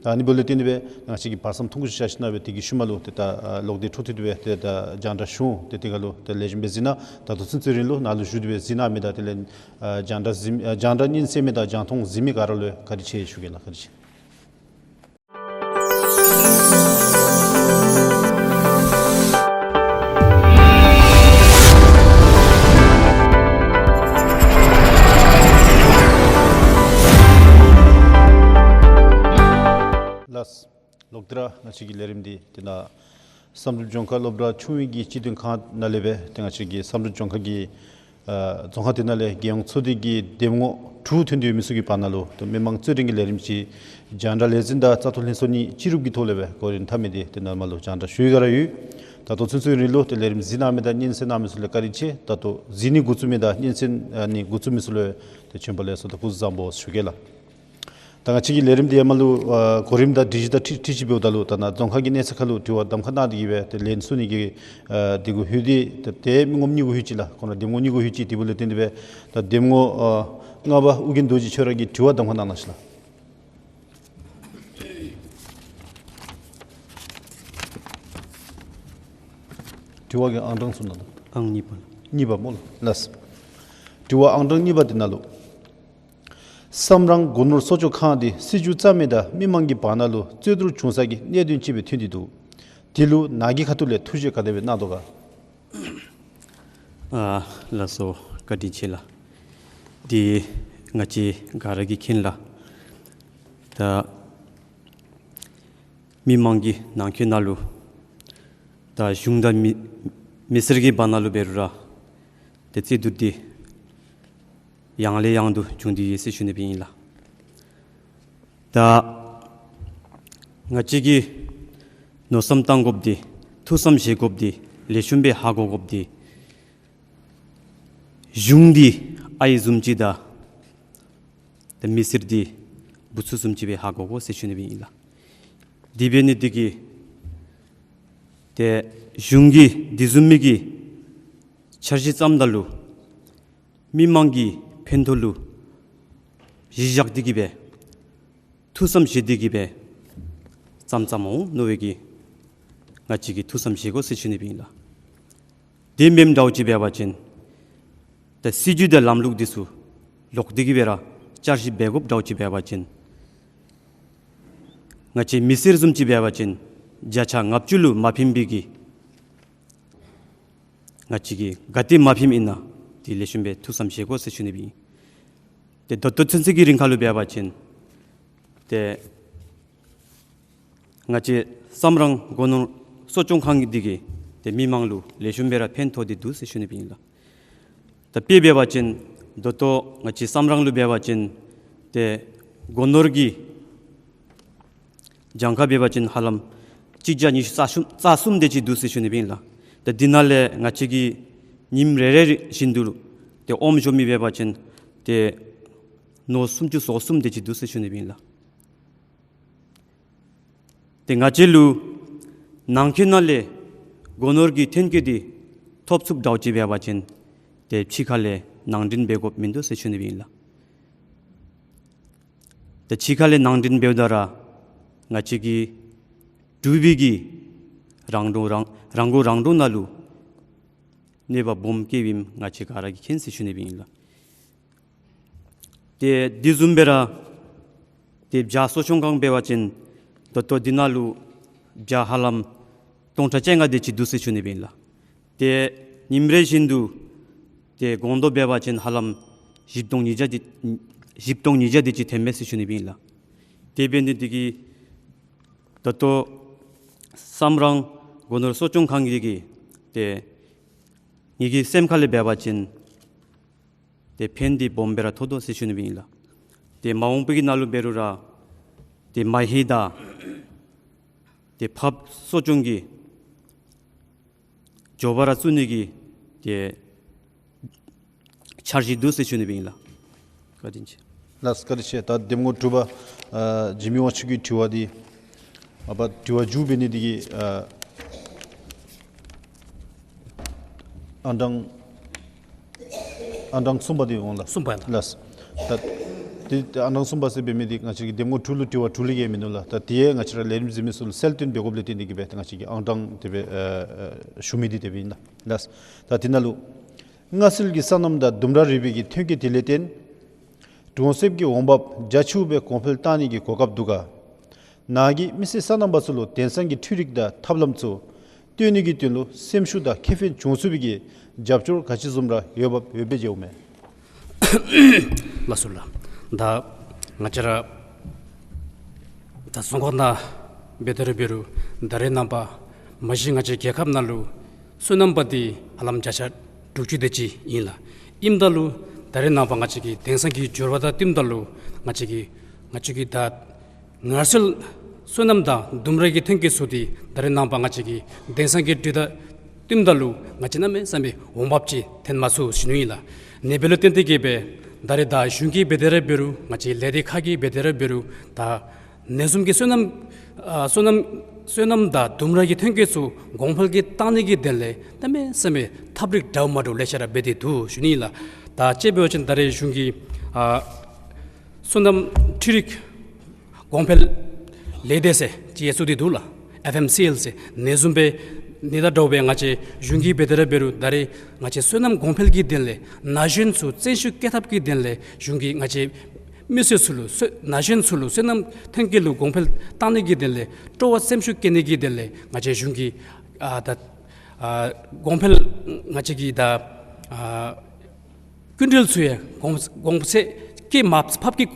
ད་ཨ་ནི་འབདཝ་ལས་བརྟེན་ཏེ་སྦེ་ང་བཅས་ཀྱིས་བར་མཚམས་ཐུང་ཀུ་ཅིག་བཞག་ཞིནམ་སྦེ་དེ་གི་ཤུལ་མ་ལུ་ཏེ་ད་ཨ་གློག་སྒྲིག་འཕྲོ་མཐུད་དེ་སྦེ་ཏེ་ད་རྒྱང་བསྒྲགས་གཞུང་ཏེ་དེ་ཁ་ལུ་ཏེ་ལེགས་ཤོམ་སྦེ་གཟིགས་གནང་། ད་ལྟོ་ཚུན་ཚོད་རིང་ལུ་ནཱ་ལུ་བཞུགས་ཏེ་སྦེ་གཟིགས་གནང་མི་དང་དེ་ལས་ཨ་རྒྱང་བསྒྲགས་གཟིགས་ཨ་རྒྱང་བསྒྲགས་ཉན་གསན་མི་དང་རྒྱང་མཐོང་གཟིགས་མི་ག་ར་ལུ་བཀའ་དྲིན་ཆེ་ཞུ་གེ་ལགས། བཀའ་དྲིན་ཆེ། ལགས། ལོག་སྟེ་ར་ང་བཅས་ཀྱི་ལས་རིམ་འདི་དེ་ནང་བསམ་གྲུབ་ལྗོངས་མཁར་སློབ་གྲྭ་ཆུང་བའི་གི་སྤྱི་དོན་ཁང་ནང་ལས་སྦེ་ཏེ་ང་བཅས་ཀྱི་བསམ་གྲུབ་ལྗོངས་མཁར་གྱི་ཨ་རྫོང་ཁག་དེ་ནང་ལས་རྒྱལ་ཡོངས་ཚོགས་སྡེ་གི་འདེམས་ངོ་དྲུག་ཐོན་ཏེ་ཡོད་མི་ཚུ་གི་བར་ན་ལུ་ཏེ་མི་མང་རྩོད་འགྲན་གྱི་ལས་རིམ་ཅིག་རྒྱང་བསྒྲགས་ལས་འཛིན་དང་རྩ་འཐོར་ལྷན་ཚོགས་གཉིས་ཅི་རུབ་ཀྱི་ཐོག་ལས་སྦེ་འགོ་འདྲེན་འཐབ་མི་འདི་ཏེ་ནཱ་མར་ལུ་རྒྱང་བསྒྲགས་ཞུ་ཡི་ག་ར་ཡོད། ད་ལྟོ་ཚུན་ཚོད་རིང་ལུ་ཏེ་ལས་རིམ་གཟིགས་གནང་མི་དང་ཉན་གསན་གནང་མི་ཚུ་ལུ་བཀའ་དྲིན་ཆེ། ད་ལྟོ་གཟིགས་ནི་འགོ་བཙུགས་མི་དང་ཉན་གསན་ཨ་ནི་འགོ་བཙུགས་མི་ཚུ་ལུ་ཏེ་བྱོན་པ་ལེགས་སོ་དང་སྐུ་གཟུགས་བཟང་པོ་ཞུ་གེ་ལགས། ད་ང་བཅས་ཀྱི་ལས་རིམ་འདི་ཡར་མར་ལུ་ཨ་གོ་རིམ་དང་སྒྲིག་གཞི་དང་འཁྲིལ་འཁྲིལ་ཅིག་འབདཝ་ད་ལུ་ད་ནཱ་རྫོང་ཁག་གི་གནས་ཚད་ཁ་ལུ་དྲི་བ་གདམ་ཁ་གནང་སྟེ་གི་སྦེ་ཏེ་ལན་གསུང་ནི་གི་ཨ་དེ་གུ་ལྷོད་དེ་ཏེ་ཏེ་མི་ངོམ་གཉིས་གུ་ལྷོད་ཅི་ལགས། ཁོང་ར་འདེམས་ངོ་གཉིས་གུ་ལྷོད་ཅི། དེ་འབདཝ་ལས་བརྟེན་ཏེ་སྦེ་ད་འདེམས་ངོ་ཨ་ལྔ་པ་ཨོ་རྒྱན་རྡོ་རྗེ་ཁྱོད་ར་གིས་དྲི་བ་གདམ་ཁ་གནང་གནང་ཤིག་ལགས། དྲི་བ་གི་ཨང་གྲངས་གསུང་གནང་དང་། ཨང་གཉིས་པ། གཉིས་པ་སྨོ་ལགས། ལགས། དྲི་བ་ཨང་གྲངས་གཉིས་པ་འདི་ནང་ལུ། བསམ་རང་སྒོ་ནོར་གསོ་སྐྱོང་ཁང་འདི་སྲིད་བྱུས་བརྩམ་མི་དང་མི་མང་གི་བར་ན་ལུ་རྩོད་བསྡུར་བྱུང་ས་གི་གནད་དོན་ཅིག་སྦེ་ཐོན་ཏེ་འདུག། དེ་ལུ་ནཱ་གི་ཁ་ཐུག་ལས་ཐུགས་བཞེད་ག་དེ་སྦེ་གནང་དོ་ག། ཨ་ལགས་སོ། བཀའ་དྲིན་ཆེ་ལགས། འདི་ང་བཅས་ག་ར་གིས་མཁྱེན་ལགས། ད་མི་མང་གི་ནང་འཁོད་ནང་ལུ་ད་གཞུང་དང་མི་མི་སེར་གྱི་བར་ན་ལུ་འབད་རུང་ར་ཏེ་རྩོད་བསྡུར་འདི་ཡང་ལས་ཡང་དུ་བྱུང་སྟེ་ཡོད་ཟེར་ཞུ་ནི་སྦེ་ཨིན་ལགས། ད་ང་བཅས་ཀྱིས་མནོ་བསམ་བཏང་དགོཔ་འདི་ཐུགས་བསམ་བཞེས་དགོཔ་འདི་ལེགས་ཤོམ་སྦེ་ཧ་གོ་དགོཔ་འདི་གཞུང་འདི་ཨའི་བཟུམ་ཅིག་དང་ཏེ་མི་སེར་འདི་བུ་ཚ་བཟུམ་ཅིག་སྦེ་ཧ་གོ་དགོ་ཟེར་ཞུ་ནི་སྦེ་ཨིན་ལགས། དེ་འབད་ནི་འདི་གིས་ཏེ་གཞུང་གིས་དེ་བཟུམ་མའི་གི་འཆར་གཞི་བརྩམ་ད་ལུ་མི་མང་གི་ཕན་ཐོགས་ལུ་གཞི་བཞག་སྟེ་གི་སྦེ་ཐུགས་བསམ་བཞེས་ཏེ་གི་སྦེ་བརྩམ་བརྩམ་འོང་མནོ་བའི་གི་ང་བཅས་ཀྱིས་ཐུགས་བསམ་བཞེས་དགོ་ཟེར་ཞུ་ནི་སྦེ་ཨིན་ལགས། དེ་མེནམ་འདྲཝ་ཅིག་འབད་བ་ཅིན་ཏེ་སྲིད་བྱུས་དང་ལམ་ལུགས་འདི་ཚུ་ལོག་སྟེ་གི་སྦེ་ར་བསྐྱར་ཞིབ་འབད་དགོཔ་འདྲཝ་ཅིག་འབད་བ་ཅིན་ང་བཅས་མི་སེར་བཟུམ་ཅིག་འབད་བ་ཅིན་བརྒྱ་ཆ་ལྔ་བཅུ་ལུ་མ་ཕན་པའི་གི་ང་བཅས་ཀྱིས་ག་ཏེ་མ་ཕནམ་ཨིན་ན་དེ་ལེགས་ཤོམ་སྦེ་ཐུགས་བསམ་བཞེས་དགོ་ཟེར་ཞུ་ནི་སྦེ་ཨིན། ཏེ་ད་ལྟོ་ཚུན་ཚོད་ཀྱི་རིང་ཁ་ལུ་འབད་བ་ཅིན་ཏེ་ང་བཅས་བསམ་རང་སྒོ་ནོར་གསོ་སྐྱོང་ཁང་གི་འདི་གིས་ཏེ་མི་མང་ལུ་ལེགས་ཤོམ་སྦེ་ར་ཕན་ཐོགས་ཏེ་འདུག་ཟེར་ཞུ་ནི་སྦེ་ཨིན་ལགས། ད་དཔེ་འབད་བ་ཅིན་ད་ལྟོ་ང་བཅས་བསམ་རང་ལུ་འབད་བ་ཅིན་ཏེ་སྒོ་ནོར་གྱི་གྱངས་ཁ་འབད་བ་ཅིན་ཧ་ལམ་གཅིག་བརྒྱ་ཉི་ཤུ་རྩ་གསུམ་རྩ་གསུམ་དེ་ཅིག་འདུག་ཟེར་ཞུ་ནི་སྦེ་ཨིན་ལགས། ད་འདི་ནང་ལས་ང་བཅས་ཀྱིས་ཉིནམ་རེ་རེ་བཞིན་དུ་ཏེ་ཨོམ་བཞོ་མི་འབད་བ་ཅིན་ཏེ་ནོར་སུམ་ཅུ་སོ་གསུམ་དེ་ཅིག་འདུག་ཟེར་ཞུ་ནི་སྦེ་ཨིན་ལགས། ཏེ་ང་བཅས་ལུ་ནང་འཁོད་ནང་ལས་སྒོ་ནོར་གྱི་ཐོན་སྐྱེད་འདི་ཐོབ་ཚུགསཔ་འདྲཝ་ཅིག་འབད་བ་ཅིན་ཏེ་ཕྱི་ཁ་ལས་ནང་འདྲེན་འབད་དགོཔ་མིན་འདུག་ཟེར་ཞུ་ནི་སྦེ་ཨིན་ལགས། ཏེ་ཕྱི་ཁ་ལས་ནང་འདྲེན་འབདཝ་ད་ར་ང་བཅས་ཀྱི་འབྲུག་པའི་གི་རང་གྲོང་རང་རང་མགོ་རང་གྲོང་ནང་ལུ་གནོད་པ་སྦོམ་བཀལཝ་ཨིནམ་ང་བཅས་ག་ར་གིས་མཁྱེན་ཟེར་ཞུ་ནི་སྦེ་ཨིན་ལགས། ཏེ་དེ་བཟུམ་སྦེ་ར་ཏེ་བྱ་གསོ་སྐྱོང་ཁང་འབད་བ་ཅིན་ད་ལྟོ་འདི་ནང་ལུ་བྱ་ཧ་ལམ་སྟོང་ཕྲག་བཅོ་ལྔ་དེ་ཅིག་འདུག་ཟེར་ཞུ་ནི་སྦེ་ཨིན་ལགས། ཏེ་ཉིནམ་རེ་བཞིན་དུ་ཏེ་སྒོང་རྡོག་འབད་བ་ཅིན་ཧ་ལམ་བཞི་སྟོང་ཉིས་བརྒྱ་དེ་བཞི་སྟོང་ཉིས་བརྒྱ་དེ་ཅིག་ཐོནམ་མས་ཟེར་ཞུ་ནི་སྦེ་ཨིན་ལགས། དེ་འབད་ནི་འདི་གིས་ད་ལྟོ་བསམ་རང་སྒོ་ནོར་གསོ་སྐྱོང་ཁང་གི་གི་ཏེ་ངེ་གི་སེམས་ཁ་ལས་འབད་བ་ཅིན་ཏེ་ཕན་འདི་སྦོམ་སྦེ་ར་ཐོགས་དོ་ཟེར་ཞུ་ནི་སྦེ་ཨིན་ལགས། ཏེ་མ་འོངས་པའི་གི་ནང་ལུ་འབད་རུང་ར་ཏེ་མ་ཧེ་དང་ཏེ་ཕགཔ་གསོ་སྐྱོང་གི་མགྱོགས་པ་ར་བཙུགས་ནི་གི་ཏེ་འཆར་གཞི་འདུག་ཟེར་ཞུ་ནི་སྦེ་ཨིན་ལགས། བཀའ་དྲིན་ཆེ། ལགས་བཀའ་དྲིན་ཆེ། ད་འདེམས་ངོ་དྲུག་པ་ཨ་འཇིགས་མེད་དབང་ཕྱུག་གི་དྲི་བ་འདི་ ཨ་པ་དྲི་བ་མཇུག་འབད་ནི་འདི་གིས་ཨ་ཨང་གྲངས་ཨང་གྲངས་གསུམ་པ་འདི་འོང་ལགས། གསུམ་པ་ལགས། ལགས། ད་འདི་ཨང་གྲངས་གསུམ་པ་ཟེར་འབད་མི་འདི་ང་བཅས་ཀྱི་འདེམས་ངོ་དྲུག་ལུ་དྲི་བ་དྲུག་ལས་བརྒལ་མིན་འདུག་ལགས། ད་དེ་ཡང་ང་བཅས་ར་ལས་རིམ་གཟིགས་མི་ཚུ་ལུ་གསལ་སྟོན་འབད་དགོཔ་ལས་བརྟེན་ཏེ་གིས་སྦེ་ད་ང་བཅས་ཀྱིས་ཨང་གྲངས་དེ་སྦེ་ཨ་ཨ་ཞུ་མི་འདི་དེ་སྦེ་ཨིན་ལགས། ལགས། ད་འདི་ནང་ལུ་སྔར་སྲོལ་གྱི་སོ་ནམ་དང་ལྡུམ་ར་རིག་པའི་གི་ཐོན་སྐྱེད་དེ་ལས་བརྟེན་གྲོང་གསེབ་ཀྱི་འོང་འབབ་རྒྱ་ཆེཝ་སྦེ་གོང་འཕེལ་བཏང་ནི་གི་གོ་སྐབས་འདུག་ག། ནཱ་གིས་མི་སེར་སོ་ནམ་པ་ཚུ་ལུ་དེང་སང་གི་འཕྲུལ་རིག་དང་ཐབས་ལམ་ཚུ་སྟོན་ནི་གི་དོན་ལུ་སེམས་ཤུགས་དང་ཁེ་ཕན་བྱུང་ཚུགས་པའི་གི་རྒྱབ་སྐྱོར་ག་ཅི་བཟུམ་ར་འོས་འབབ་ཡོདཔ་སྦེ་མཇལཝ་མས། ལགས་སོ་ལགས། ད་ང་བཅས་ར་ད་རྫོང་ཁག་ནང་འབད་དེ་ར་འབད་རུང་ད་རེས་ནངས་པ་མ་གཞི་ང་བཅས་རྒྱལ་ཁབ་ནང་ལུ་སོ་ནམ་པ་འདི་ཧ་ལམ་བརྒྱ་ཆ་དྲུག་ཅུ་དེ་ཅིག་ཨིན་ལགས། ཨིནམ་ད་ལུ་ད་རེས་ནངས་པ་ང་བཅས་ཀྱི་དེང་སང་གི་འགྱུར་བ་དང་བསྟུནམ་ད་ལུ་ང་བཅས་ཀྱི་ང་བཅས་ཀྱི་ད་སྔར་སྲོལ་སོ་ནམ་དང་ལྡུམ་ར་གི་ཐོན་སྐྱེད་ཚུ་འདི་ད་རེས་ནངས་པ་ང་བཅས་ཀྱི་དེང་སང་གི་འཕྲུལ་དང་བསྟུནམ་ད་ལུ་ང་བཅས་གནམ་མེད་ས་མེད་འོང་འབབ་ཅིག་ཐོན་མ་ཚུགས་ཞུ་ནི་ཨིན་ལགས། ཨ་ནི་འབདཝ་ལས་བརྟེན་ཏེ་གིས་སྦེ་ད་རེས་ད་གཞུང་གིས་འབད་དེ་ར་འབད་རུང་ང་བཅས་ལས་སྡེ་ཁག་གིས་འབད་དེ་ར་འབད་རུང་ད་ཨ་ནི་བཟུམ་གྱི་སོ་ནམ་ཨ་སོ་ནམ་སོ་ནམ་དང་ལྡུམ་ར་གི་ཐོན་སྐྱེད་ཚུ་གོང་འཕེལ་གྱི་བཏང་ནི་གི་དོན་ལས་གནམ་མེད་ས་མེད་ཐབས་རིག་འདྲཝ་མ་འདྲཝ་ལེ་ཤ་ར་འབད་དེ་འདུག་ཞུ་ནི་ཨིན་ལགས། ད་དཔྱེ་འབད་བ་ཅིན་ད་རེས་གཞུང་གིས་ཨ་སོ་ནམ་འཕྲུལ་རིག་གོང་འཕེལ་ལས་སྡེ་ཟེར་ཅིག་ཡང་བཙུགས་ཏེ་འདུག་ལགས། ཨེཕ་ཨེམ་སི་ཨེལ་ཟེར། ཨ་ནི་བཟུམ་སྦེ་ཨ་ནི་དང་འདྲཝ་སྦེ་ང་བཅས་གཞུང་གིས་འབད་དེ་ར་འབད་རུང་ད་རེས་ང་བཅས་སོ་ནམ་གོང་འཕེལ་གྱི་དོན་ལས་ན་གཞོན་ཚུ་བཙན་ཤུགས་བསྐྱེད་ཐབས་ཀྱི་དོན་ལས་གཞུང་གིས་ང་བཅས་མི་སེར་ཚུ་ལུ་སོ་ན་གཞོན་ཚུ་ལུ་སོ་ནམ་ཐོན་སྐྱེད་ལུ་གོང་འཕེལ་བཏང་ནི་གི་དོན་ལས་སྤྲོ་བ་སེམས་ཤུགས་བསྐྱེད་ནི་གི་དོན་ལས་ང་བཅས་གཞུང་གིས་ཨ་ད་ཨ་གོང་འཕེལ་ང་བཅས་ཀྱིས་ད་ཨ་སྐྱིན་འགྲུལ་ཚུ་ཡང་གོང་གོང་ཚད་བསྐྱེད་མ་ཕབ་ཀྱི་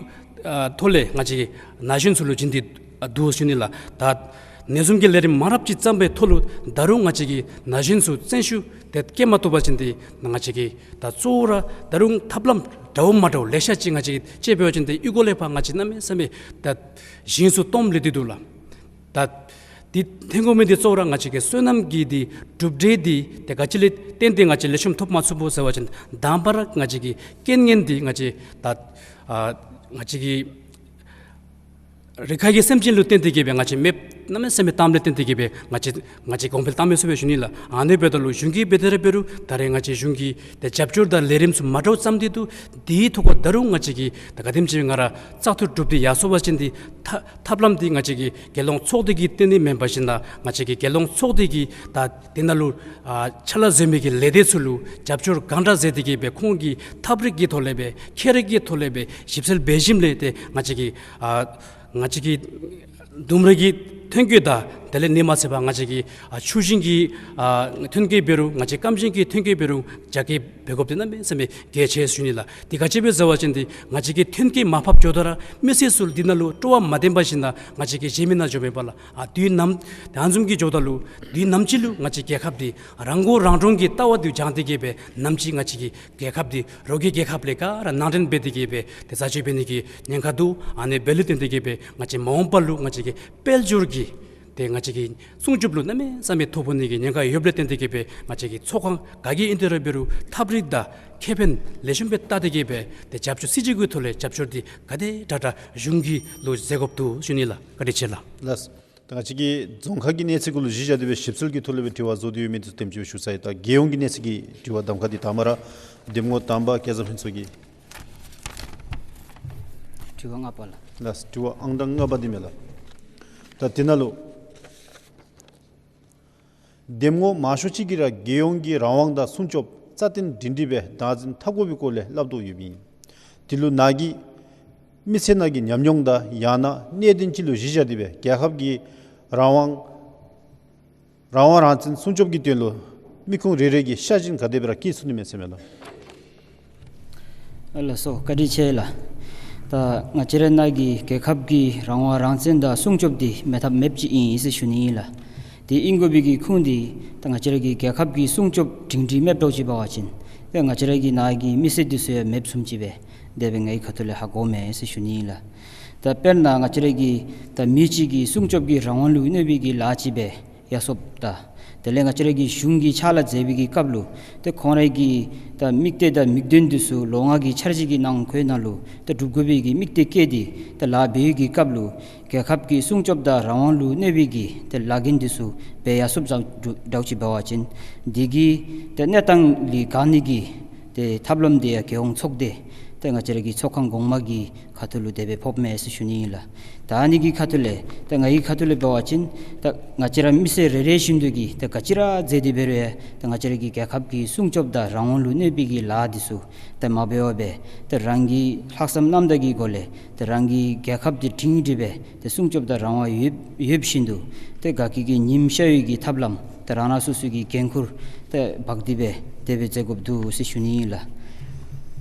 ཨ་ཐོག་ལས་ང་བཅས་ན་གཞོན་ཚུ་ལུ་བྱིན་ཏེ་ཨ་འདུག་ཞུ་ནི་ལགས། ད་ཨ་ནི་བཟུམ་གྱི་ལས་རིམ་མང་རབས་ཅིག་བརྩམས་པའི་ཐོག་ལུ་ད་རུང་ང་བཅས་ཀྱིས་ན་གཞོན་ཚུ་བཙན་ཤུགས་དེ་བསྐྱེད་མ་བཏུབ་པ་ཅིན་ཏེ་ང་བཅས་ཀྱིས་ད་གཙོ་བོ་ར་ད་རུང་ཐབས་ལམ་འདྲཝ་མ་འདྲཝ་ལེ་ཤ་ཅིག་ང་བཅས་ཀྱིས་དཔྱེ་འབད་བ་ཅིན་ཏེ་ཨི་ཀོ་ལེ་ཕར་ང་བཅས་གནམ་མེད་ས་མེད་ད་ཞིང་ཚུ་སྟོངམ་ལས་ཏེ་འདུག་ལགས། ད་འདི་ཐོན་དགོ་མི་འདི་གཙོ་བོ་ར་ང་བཅས་ཀྱི་སོ་ནམ་གྱི་འདི་གྲུབ་འབྲས་འདི་ཏེ་ག་ཅི་ལས་བརྟེན་ཏེ་ང་བཅས་ལེགས་ཤོམ་ཐོབ་མ་ཚུགསཔ་ཟེར་བ་ཅིན་དང་པ་ར་ང་བཅས་ཀྱི་རྐྱེན་ངན་འདི་ང་བཅས་ད་ཨ་ང་བཅས་ཀྱི་རི་ཁ་གི་སེམས་ཅན་ལུ་བརྟེན་ཏེ་གིས་སྦེ་ང་བཅས་མེདཔ་གནམ་མེད་ས་མེད་བཏངམ་ལས་བརྟེན་ཏེ་གིས་སྦེ་ང་བཅས་ང་བཅས་གོང་འཕེལ་བཏང་མི་ཚུགས་པས་ཞུ་ནི་ལགས། ཨ་ནི་འབདཝ་ད་ལུ་གཞུང་གིས་འབད་དེ་ར་འབད་རུང་ད་རེས་ང་བཅས་གཞུང་གིས་ཏེ་རྒྱབ་སྐྱོར་དང་ལས་རིམ་ཚུ་མ་འདྲཝ་བརྩམས་ཏེ་འདུག། དེའི་ཐོག་ཁར་ད་རུང་ང་བཅས་ཀྱིས་ད་ག་དེམ་ཅིག་ང་ར་བཙག་འཐུ་གྲུབ་སྟེ་ཡར་སོང་པ་ཅིན་ཏེ་ཐབས་ཐབས་ལམ་འདི་ང་བཅས་ཀྱི་རྒྱལ་ཡོངས་ཚོགས་སྡེ་གིས་བཏོན་ནི་མེན་པར་ཞིན་ན་ང་བཅས་ཀྱི་རྒྱལ་ཡོངས་ཚོགས་སྡེ་གིས་ད་དེ་ནང་ལུ་ཨ་ཕྱག་ལཱ་མཛད་མི་གི་ལས་སྡེ་ཚུ་ལུ་རྒྱབ་སྐྱོར་གང་དྲག་མཛད་དེ་གིས་སྦེ་ཁོང་གིས་ཐབས་རིག་གི་ཐོག་ལས་སྦེ་ཁྱད་རིག་གི་ཐོག་ལས་སྦེ་ཞིབ་འཚོལ་འབད་ཞིནམ་ལས་ཏེ་ང་བཅས་ཀྱི་ཨ་ང་བཅས་ཀྱི་ལྡུམ་ར་གི་ཐོན་སྐྱེད་དང་དེ་ལས་ཨ་ནི་མ་ཚད་པར་ང་བཅས་ཀྱི་ཨ་ཆུ་ཞིང་གི་ཨ་ཐོན་སྐྱེད་འབད་རུང་ང་བཅས་སྐམ་ཞིང་གི་ཐོན་སྐྱེད་འབད་རུང་རྒྱ་སྐྱེད་འབད་དགོཔ་འདི་གནམ་མེད་ས་མེད་གལ་ཆེ་ཞུ་ནི་ལགས། དེ་ག་ཅི་སྦེ་ཟེར་བ་ཅིན་ཏེ་ང་བཅས་ཀྱི་ཐོན་སྐྱེད་མར་ཕབ་འགྱོཝ་ད་ར་མི་སེར་ཚུ་འདི་ནང་ལུ་སྤྲོ་བ་མ་ལྡན་པར་ཞིན་ན་ང་བཅས་ཀྱིས་གཞན་མི་ནང་འགྱོ་མི་པ་ལགས། ཨ་དུས་ནམ་ད་བཟུམ་གྱི་འགྱོཝ་ད་ལུ་དུས་ནམ་ཅིག་ལུ་ང་བཅས་རྒྱལ་ཁབ་འདི་རང་མགོ་རང་འདྲོངས་ཀྱི་ལྟ་བ་འདི་སྦྱང་སྟེ་གིས་སྦེ་ནམ་ཅིག་ང་བཅས་ཀྱི་རྒྱལ་ཁབ་འདི་རོགས་ཀྱི་རྒྱལ་ཁབ་ལས་ག་ར་ནང་འདྲེན་འབད་དེ་གིས་སྦེ་ཏེ་བཟའ་སྤྱོད་འབད་ནི་གི་ཉེན་ཁ་འདུག། ཨ་ནི་འབདཝ་ལས་བརྟེན་ཏེ་གིས་སྦེ་ང་བཅས་མ་འོངས་པ་ལུ་ང་བཅས་ཀྱི་དཔལ་འབྱོར་གྱི་ཏེ་ང་བཅས་ཀྱི་སྲུང་སྐྱོབ་ལུ་གནམ་མེད་ས་མེད་ཐོ་ཕོག་ནི་གི་ཉེན་ཁ་ཡོདཔ་ལས་བརྟེན་ཏེ་གིས་སྦེ་ང་བཅས་ཀྱི་ཚོགས་ཁང་ག་གིས་ཨིན་ཏེ་ར་འབད་རུང་ཐབས་རིག་དང་ཁེ་ཕན་ལེགས་ཤོམ་སྦེ་བལྟ་སྟེ་གིས་སྦེ་ཏེ་རྒྱབ་སྐྱོར་སྲིད་ཇུས་ཀྱི་ཐོག་ལས་རྒྱབ་སྐྱོར་འདི་ག་དེ་དྲག་དྲག་གཞུང་གི་ལུ་མཛད་དགོཔ་འདུག་ཞུ་ནི་ལགས། བཀའ་དྲིན་ཆེ་ལགས། ལགས། ད་ང་བཅས་ཀྱི་རྫོང་ཁག་གི་གནས་ཚད་གུ་ལུ་གཞི་བཞག་སྟེ་སྦེ་ཞིབ་འཚོལ་གྱི་ཐོག་ལས་སྦེ་དྲི་བ་བཟོ་སྟེ་ཡོད་མི་འདི་ཚུ་དེམ་ཅིག་སྦེ་ཞུ་ཚར་ཡི། ད་རྒྱལ་ཡོངས་ཀྱི་གནས་ཚད་ཀྱི་དྲི་བ་གདམ་ཁ་འདི་དང་པ་ར་འདེམས་ངོ་དང་པ་སྐལ་བཟང་ཕུན་ཚོགས་ཀྱིས། དྲི་བ་ལྔ་པ་ལགས། ལགས། དྲི་བ་ཨང་གྲངས་ལྔ་པ་འདི་མས་ལགས། ད་དེ་ནང་ལུ་འདེམས་ངོ་མང་ཤོས་ཅིག་གིས་ར་རྒྱལ་ཡོངས་ཀྱི་རང་དབང་དང་སྲུང་སྐྱོབ་རྩ་དོན་སྒྲིང་སྒྲིང་སྦེ་བདག་འཛིན་འཐབ་དགོ་པའི་སྐོར་ལས་སླབ་དོ་ཡོདཔ་ཨིན། དེ་ལུ་ནཱ་གིས་མི་ཚེ་ནང་གི་ཉམས་མྱོང་དང་ཡང་ན་གནད་དོན་ཅིག་ལུ་གཞི་བཞག་སྟེ་སྦེ་རྒྱལ་ཁབ་ཀྱི་རང་དབང་རང་དབང་རང་བཙན་སྲུང་སྐྱོབ་ཀྱི་དོན་ལུ་མི་ཁུངས་རེ་རེ་གིས་ཤ་ཞེན་ག་དེ་སྦེ་ར་བསྐྱེད་ཚུགས་ནི་མས་ཟེར་མས་ལགས། ཨ་ལགས་སོ། བཀའ་དྲིན་ཆེ་ལགས། ད་ང་བཅས་ར་ནཱ་གི་རྒྱལ་ཁབ་ཀྱི་རང་དབང་རང་བཙན་དང་སྲུང་སྐྱོབ་འདི་མེད་ཐབས་མེདཔ་ཅིག་ཨིན་ཟེར་ཞུ་ནི་ཨིན་ལགས། དེ་ཨིན་དགོ་པའི་གི་ཁུངས་འདི་ད་ང་བཅས་ར་གི་རྒྱལ་ཁབ་ཀྱི་སྲུང་སྐྱོབ་སྒྲིང་སྒྲིང་མེདཔ་འདྲཝ་ཅིག་འབད་བ་ཅིན་ཏེ་ང་བཅས་ར་གི་ནཱ་གི་མི་སེར་འདི་ཚུ་ཡང་མེདཔ་བཟུམ་ཅིག་སྦེ་དེ་སྦེ་ངེའི་ཁ་ཐུག་ལས་ཧ་གོཝ་མས་ཟེར་ཞུ་ནི་ཨིན་ལགས། ད་དཔེར་ན་ང་བཅས་ར་གི་ད་མི་གཅིག་གི་སྲུང་སྐྱོབ་ཀྱི་རང་དབང་ལུ་གནོད་པའི་གི་ལཱ་ཅིག་སྦེ་ ཡ་སོཔ་དང་དེ་ལས་ང་བཅས་ར་གི་གཞུང་གིས་ཕྱག་ལཱ་མཛད་པའི་གི་སྐབས་ལུ་ཏེ་ཁོང་ར་གི་ད་དམིགས་གཏད་དང་དམིགས་དོན་འདི་ཚུ་ལོ་ལྔ་གི་འཆར་གཞི་གི་ནང་འཁོད་ནང་ལུ་ཏེ་སྒྲུབ་དགོ་པའི་གི་དམིགས་གཏད་བསྐྱེད་དེ་ཏེ་ལཱ་འབད་བའི་གི་སྐབས་ལུ་རྒྱལ་ཁབ་ཀྱི་སྲུང་སྐྱོབ་དང་རང་དབང་ལུ་གནོད་པའི་གི་ཏེ་ལཱ་འགན་འདི་ཚུ་འབད་ཡ་སོཔ་བཟོ་འདྲཝ་ཅིག་འབད་བ་ཅིན་འདི་གི་ཏེ་གནས་སྟངས་ལས་འགལ་ནི་གི་ཏེ་ཐབས་ལམ་འདི་ཡང་རྒྱལ་ཡོངས་ཚོགས་སྡེ་ཏེ་ང་བཅས་ར་གི་ཚོགས་ཁང་གོང་མ་གི་ཁ་ཐུག་ལུ་དེ་སྦེ་ཕོགཔ་མས་ཟེར་ཞུ་ནི་ཨིན་ལགས། ད་ཨ་ནི་གི་ཁ་ཐུག་ལས་ད་ང་གི་ཁ་ཐུག་ལས་འབད་བ་ཅིན་ད་ང་བཅས་ར་མི་སེར་རེ་རེ་བཞིན་དུ་གིས་ད་ག་ཅི་ར་མཛད་དེ་འབད་རུང་ཡང་ད་ང་བཅས་ར་གི་རྒྱལ་ཁབ་ཀྱི་སྲུང་སྐྱོབ་དང་རང་དབང་ལུ་གནོད་པའི་གི་ལཱ་འདི་ཚུ་ད་མ་འབད་བར་སྦེ་ད་རང་གི་ལྷག་བསམ་རྣམ་དག་གི་སྒོ་ལས་ད་རང་གི་རྒྱལ་ཁབ་འདི་སྒྲིང་སྒྲི་སྦེ་ད་སྲུང་སྐྱོབ་དང་རང་དབང་ཡོད་ཡོད་བཞིན་དུ་ད་ག་གི་གི་ཉིམ་ཤར་བའི་གི་ཐབས་ལམ་ད་རང་རང་སོ་སོ་གི་འགན་ཁུར་ད་འབག་སྟེ་སྦེ་དེ་སྦེ་མཛད་དགོཔ་འདུག་ཟེར་ཞུ་ནི་ཨིན་ལགས།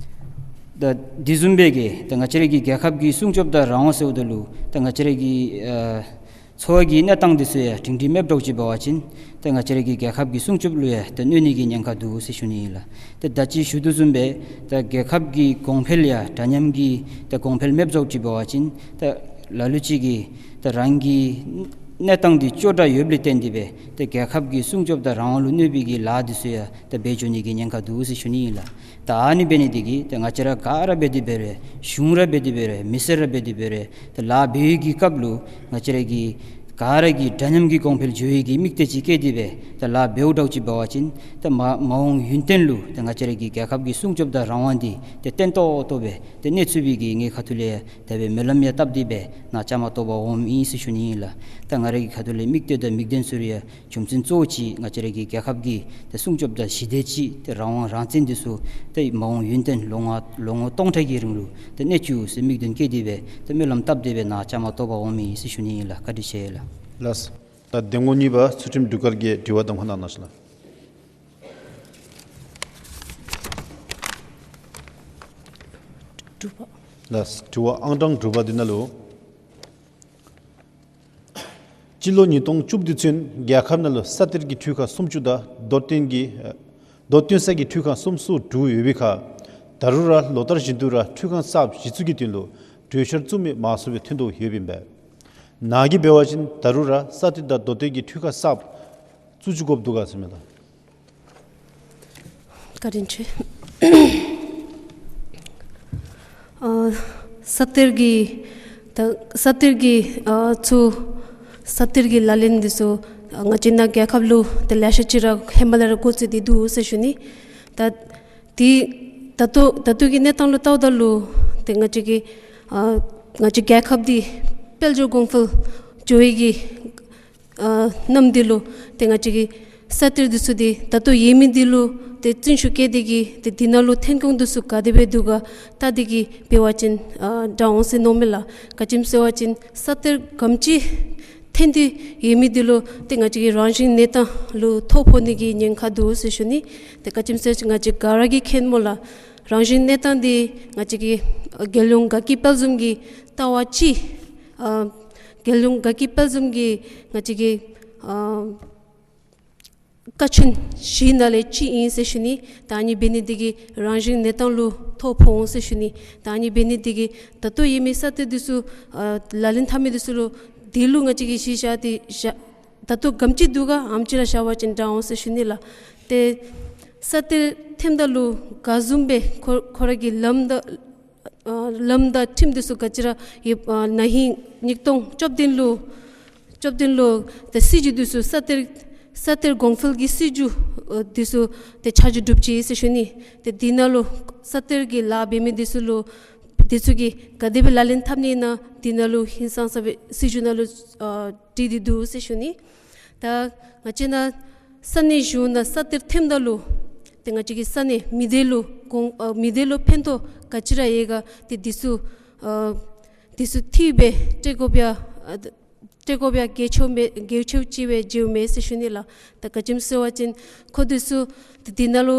ད་དེ་བཟུམ་སྦེ་གི་ད་ང་བཅས་ར་གི་རྒྱལ་ཁབ་ཀྱི་སྲུང་སྐྱོབ་དང་རང་དབང་ཟེརཝ་ད་ལུ་ད་ང་བཅས་ར་གི་ཨ་འཚོ་བ་གི་གནས་སྟངས་འདི་ཚུ་ཡང་སྒྲིང་སྒྲི་མེདཔ་འདྲཝ་ཅིག་འབད་བ་ཅིན་ད་ང་བཅས་ར་གི་རྒྱལ་ཁབ་ཀྱི་སྲུང་སྐྱོབ་ལུ་ཡང་ད་གནོད་ནི་གི་ཉེན་ཁ་འདུག་ཟེར་ཞུ་ནི་ཨིན་ལགས། ད་ད་ཅི་ཞུ་དོ་བཟུམ་སྦེ་ད་རྒྱལ་ཁབ་ཀྱི་གོང་འཕེལ་ཡང་འདྲ་མཉམ་གྱི་ད་གོང་འཕེལ་མེདཔ་འདྲཝ་ཅིག་འབད་བ་ཅིན་ད་ལ་ལུ་ཅིག་གིས་ད་རང་གི་གནས་སྟངས་འདི་སྐྱོ་དྲགས་ཡོདཔ་ལས་བརྟེན་ཏེ་སྦེ་ད་རྒྱལ་ཁབ་ཀྱི་སྲུང་སྐྱོབ་དང་རང་དབང་ལུ་གནོད་པའི་གི་ལཱ་འདི་ཚུ་ཡང་ད་འབད་འགྱོ་ནི་གི་ཉེན་ཁ་འདུག་ཟེར་ཞུ་ནི་ཨིན་ལགས། ད་ཨ་ནི་འབད་ནི་འདི་གིས་ད་ང་བཅས་ར་ག་ར་འབད་དེ་འབད་རུང་གཞུང་ར་འབད་དེ་འབད་རུང་མི་སེར་ར་འབད་དེ་འབད་རུང་ད་ལཱ་འབད་བའི་གི་སྐབས་ལུ་ང་བཅས་ར་གི་ག་ར་གིས་འདྲ་མཉམ་གྱི་གོང་འཕེལ་འགྱོ་བའི་གི་དམིགས་གཏད་ཅིག་བསྐྱེད་དེ་སྦེ་ད་ལཱ་འབདཝ་འདྲཝ་ཅིག་འབད་བ་ཅིན་ད་མ་མ་འོངས་ཡུན་བརྟན་ལུ་ད་ང་བཅས་ར་གི་རྒྱལ་ཁབ་ཀྱི་སྲུང་སྐྱོབ་དང་རང་དབང་འདི་ཏེ་བརྟན་ཏོག་ཏོ་སྦེ་ཏེ་གནས་ཚུགས་པའི་གི་ངེའི་ཁ་ཐུག་ལས་དེ་སྦེ་སྨོན་ལམ་ཡང་བཏབ་སྟེ་སྦེ་ནཱ་བཅའ་མར་གཏོགས་པར་འོངམ་ཨིན་ཟེར་ཞུ་ནི་ཨིན་ལགས། ད་ང་ར་གི་ཁ་ཐུག་ལས་དམིགས་གཏད་དང་དམིགས་དོན་ཚུ་ཡང་རྒྱུ་མཚན་གཙོ་བོ་ཅིག་ང་བཅས་ར་གི་རྒྱལ་ཁབ་ཀྱི་ཏེ་སྲུང་སྐྱོབ་དང་ཞི་བདེ་ཅིག་ཏེ་རང་དབང་རང་བཙན་འདི་ཚུ་ཏེ་མ་འོངས་ཡུན་བརྟན་ལོ་ལྔ་ལོ་ངོ་སྟོང་ཕྲག་གི་རིང་ལུ་ཏེ་གནས་བཅུག་ཟེར་དམིགས་དོན་བསྐྱེད་དེ་སྦེ་ཏེ་སྨོན་ལམ་བཏབ་སྟེ་སྦེ་ནཱ་བཅའ་མར་གཏོགས་པར་འོངམ་ཨིན་ཟེར་ཞུ་ནི་ཨིན་ལགས། བཀའ་དྲིན་ཆེ་ལགས། ལགས། ད་གདམ་ངོ་གཉིས་པ་ཚུལ་ཁྲིམས་ཟློས་གར་གྱི་དྲི་བ་གདམ་ཁ་གནང་གནང་ཞུ་ལགས། དྲི་བ། ལགས། དྲི་བ་ཨང་གྲངས་དྲུག་པ་འདི་ནང་ལུ་སྤྱི་ལོ་ཉིས་སྟོང་བཅུ་བདུན་ཚུན་རྒྱལ་ཁབ་ནང་ལུ་ས་གཏེར་གྱི་འཕྲུལ་ཁང་སུམ་ཅུ་དང་རྡོ་བརྟེན་གྱི་ཨ་རྡོ་བརྟེན་ས་གི་འཕྲུལ་ཁང་སུམ་ཅུ་སོ་དྲུག་ཡོད་པའི་ཁར་ད་རུང་ར་ལོ་ལྟར་བཞིན་དུ་ར་འཕྲུལ་ཁང་གསརཔ་གཞི་བཙུགས་ཀྱི་དོན་ལུ་གྲོས་འཆར་བཙུགས་མི་མང་སུ་སྦེ་ཐོན་དོ་ཡོདཔ་ཨིན་པས། ནཱ་གིས་འབད་བ་ཅིན་ད་རུང་ར་ས་གཏེར་དང་རྡོ་བརྟེན་གྱི་འཕྲུལ་ཁང་གསརཔ་བཙུགས་བཅུག་དགོཔ་འདུག་ག་ཟེར་མི་ལགས། བཀའ་དྲིན་ཆེ། ཨ་ས་གཏེར་གྱི་ད་ས་གཏེར་གྱི་ཨ་ཚུ་ས་གཏེར་གྱི་ལག་ལེན་འདི་ཚུ་ང་བཅས་ནཱ་རྒྱལ་ཁབ་ལུ་ཏེ་ལེ་ཤ་ཅིག་ར་ཧེ་མ་ལས་ར་འགོ་བཙུགས་ཏེ་འདུག་ཟེར་ཞུ་ནི། ད་དེ་ད་ལྟོ་ད་ལྟོ་གི་གནས་སྟངས་ལུ་བལྟཝ་ད་ལུ་ཏེ་ང་བཅས་ཀྱི་ཨ་ང་བཅས་རྒྱལ་ཁབ་འདི་དཔལ་འབྱོར་གོང་འཕེལ་འགྱོ་བའི་གི་ཨ་གནམ་འདི་ལུ་ཏེ་ང་བཅས་ཀྱི་ས་གཏེར་འདི་ཚུ་འདི་ད་ལྟོ་ཡོད་མི་འདི་ལུ་ཏེ་བརྩོན་ཤུགས་བསྐྱེད་དེ་གིས་ཏེ་འདི་ནང་ལུ་ཐོན་ཁུངས་འདི་ཚུ་ག་དེ་སྦེ་འདུག་ག་བལྟ་སྟེ་གིས་འབད་བ་ཅིན་ཨ་དྲག་འོང་ཟེར་མནོཝ་མས་ལགས། ག་ཅི་སྨོ་ཟེར་བ་ཅིན་ས་གཏེར་ག་དེམ་ཅིག་ཐོན་ཏེ་ཡོད་མི་འདི་ལུ་ཏེ་ང་བཅས་ཀྱི་རང་བཞིན་གནས་སྟངས་ལུ་ཐོ་ཕོག་ནི་གི་ཉེན་ཁ་འདུག་ཟེར་ཞུ་ནི། ཏེ་ག་ཅི་སྨོ་ཟེར་བ་ཅིན་ང་བཅས་ག་ར་གིས་མཁྱེན་སྨོ་ལགས། རང་བཞིན་གནས་སྟངས་འདི་ང་བཅས་ཀྱི་ཨ་རྒྱལ་ཡོངས་དགའ་སྐྱིད་དཔལ་འཛོམས་ཀྱི་ལྟ་བ་ཅིག་ཨ་རྒྱལ་ཡོངས་དགའ་སྐྱིད་དཔལ་འཛོམས་ཀྱི་ང་བཅས་ཀྱི་ཨ་ཀ་ཆེན་བཞིའི་ནང་ལས་གཅིག་ཨིན་ཟེར་ཞུ་ནི། ད་ཨ་ནི་འབད་ནི་འདི་གིས་རང་བཞིན་གནས་སྟངས་ལུ་ཐོ་ཕོག་འོང་ཟེར་ཞུ་ནི། ད་ཨ་ནི་འབད་ནི་འདི་གིས་ད་ལྟོ་ཡོད་མི་ས་གཏེར་འདི་ཚུ་ཨ་ལག་ལེན་འཐབ་མི་འདི་ཚུ་ལུ་དེ་ལུ་ང་བཅས་ཀྱིས་གཞི་བཞག་སྟེ་བཞག་ད་ལྟོ་ག་དེམ་ཅིག་འདུག་ག་ཨ་ནེམ་ཅིག་ར་བཞག་པ་ཅིན་དྲག་འོང་ཟེར་ཞུ་ནི་ལགས། ཏེ་ས་གཏེར་ཐོནམ་ད་ལུ་ག་བཟུམ་སྦེ་ཁོ་ཁོ་ར་གི་ལམ་དང་ཨ་ལམ་དང་ཁྲིམས་འདི་ཚུ་ག་ཅི་ར་ཡོད། ཨ་ན་ཧིང་ཉིས་སྟོང་བཅུ་བདུན་ལུ་བཅུ་བདུན་ལུ་ཏེ་སྲིད་བྱུས་འདི་ཚུ་ས་གཏེར་ས་གཏེར་གོང་འཕེལ་གྱི་སྲིད་བྱུས་ཨ་འདི་ཚུ་ཏེ་ཆ་འཇོག་གྲུབ་ཅི་ཟེར་ཞུ་ནི། ཏེ་འདི་ནང་ལུ་ས་གཏེར་གྱི་ལཱ་འབད་མི་འདི་ཚུ་ལུ་འདི་ཚུ་གིས་ག་དེ་སྦེ་ལག་ལེན་འཐབ་ནི་ཨིན་ན་འདི་ནང་ལུ་ཧིང་སངས་ས་སྦེ་སྲིད་བྱུས་ནང་ལུ་ཨ་བྲིས་ཏེ་འདུག་ཟེར་ཞུ་ནི། ད་ང་བཅས་ནཱ་ས་གནས་གཞུང་ནང་ས་གཏེར་ཐོནམ་ད་ལུ་ཏེ་ང་བཅས་ཀྱི་ས་གནས་མི་སྡེ་ལུ་གོང་ཨ་མི་སྡེ་ལུ་ཕན་ཐོགས་ག་ཅི་ར་ཡོད་ག་ཏེ་འདི་ཚུ་ཨ་འདི་ཚུ་འཐུས་སྦེ་སྤྲོད་དགོཔ་ཡང་ཨ་སྤྲོད་དགོཔ་ཡང་གལ་ཆེཝ་མས། གལ་ཆེཝ་ཅིག་སྦེ་མཇལཝ་མས་ཟེར་ཞུ་ནི་ལགས། ད་ག་ཅི་སྨོ་ཟེར་བ་ཅིན་ཁོང་འདི་ཚུ་ཏེ་འདི་ནང་ལུ་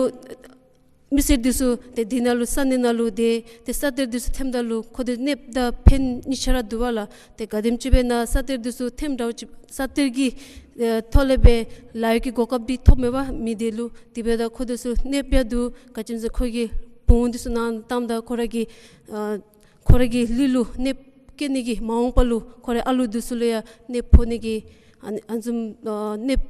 མི་སེར་འདི་ཚུ་ཏེ་འདི་ནང་ལུ་ས་གནས་ནང་ལུ་ཏེ་ཏེ་ས་གཏེར་འདི་ཚུ་ཐོནམ་ད་ལུ་ཁོང་འདི་གནོདཔ་དང་ཕན་གཉིས་ཆ་ར་འདུག་པ་ལགས། ཏེ་ག་དེམ་ཅིག་སྦེ་ནཱ་ས་གཏེར་འདི་ཚུ་ཐོནམ་འདྲཝ་ཅིག་ས་གཏེར་གྱི་ཨེ་ཐོག་ལས་སྦེ་ལཱ་གཡོག་གི་གོ་སྐབས་འདི་ཐོབ་མས་པ་མི་སྡེ་ལུ། དེ་འབདཝ་ད་ཁོང་འདི་ཚུ་གནོདཔ་ཡང་འདུག། ག་ཅི་སྨོ་ཟེར་ཁོང་གི་བུ་འདི་ཚུ་ནང་བཏངམ་ད་ཁོང་ར་གི་ཨ་ཁོང་ར་གི་ལུས་ལུ་གནོདཔ་བཀལ་ནི་གི་མ་འོངས་པ་ལུ་ཁོང་རའི་ཨ་ལུ་འདི་ཚུ་ལུ་ཡང་གནོདཔ་ཕོག་ནི་གི་ ཨ་ནི་ཨ་ནི་བཟུམ་ཨ་གནོདཔ་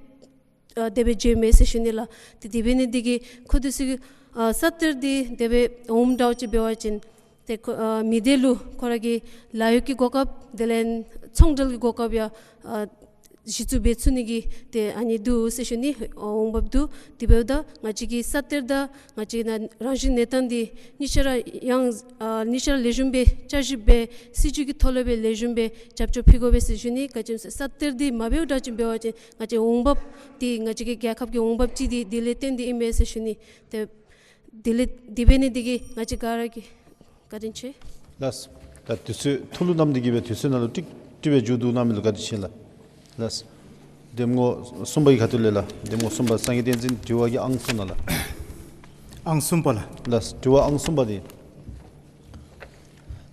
ཨ་དེ་སྦེ་འགྱོཝ་མས་ཟེར་ཞུ་ནི་ལགས། ཏེ་དེ་འབད་ནི་འདི་གིས་ཁོ་འདི་ཚུ་གི་ཨ་ས་གཏེར་འདི་དེ་སྦེ་འོངམ་འདྲཝ་ཅིག་འབད་བ་ཅིན་ཏེ་ཁོ་ཨ་མི་སྡེ་ལུ་ཁོ་ར་གི་ལཱ་གཡོག་གི་གོ་སྐབས་དེ་ལས་ཚོང་འབྲེལ་གྱི་གོ་སྐབས་ཡང་ཨ་གཞི་བཙུགས་འབད་ཚུགས་ནི་གི་ཏེ་ཨ་ནི་འདུག་ཟེར་ཞུ་ནི། ཨ་འོང་འབབ་འདུག། དེ་འབདཝ་ད་ང་བཅས་ཀྱི་ས་གཏེར་དང་ང་བཅས་ནཱ་རང་བཞིན་གནས་སྟངས་འདི་གཉིས་ཆ་ར་ཡང་ཨ་གཉིས་ཆ་ར་ལེགས་ཤོམ་སྦེ་བསྐྱར་ཞིབ་འབད་སྲིད་བྱུས་ཀྱི་ཐོག་ལས་སྦེ་ལེགས་ཤོམ་སྦེ་རྒྱབ་སྐྱོར་ཕུལ་དགོ་པས་ཟེར་ཞུ་ནི། ག་ཅི་སྨོ་ཟེར་ས་གཏེར་འདི་མ་འབདཝ་འདྲཝ་ཅིག་འབད་བ་ཅིན་ང་བཅས་འོང་འབབ་འདི་ང་བཅས་ཀྱི་རྒྱལ་ཁབ་ཀྱི་འོང་འབབ་ཅིག་འདི་དེ་ལས་བརྟེན་ཏེ་ཨིན་མས་ཟེར་ཞུ་ནི། ཏེ་དེ་ལས་དེ་འབད་ནི་འདི་གིས་ང་བཅས་ག་ར་གིས་བཀའ་དྲིན་ཆེ། ལགས། ད་དུས་ཚོད་ཐུགས་ལུ་བསྣམས་ཏེ་གི་སྦེ་དུས་ཚོད་ནང་ལུ་ཀྲིག་ཀྲི་སྦེ་མཇུག་བསྡུ་གནང་མི་ལུ་བཀའ་དྲིན་ཆེ་ལགས། ལགས། གདམ་ངོ་གསུམ་པ་གི་ཁ་ཐུག་ལས་ལགས། གདམ་ངོ་གསུམ་པ་སངས་རྒྱས་བསྟན་འཛིན། དྲི་བ་གི་ཨང་གསུམ་ནང་ལགས། ཨང་གསུམ་པ་ལགས། ལགས། དྲི་བ་ཨང་གསུམ་པ་འདི།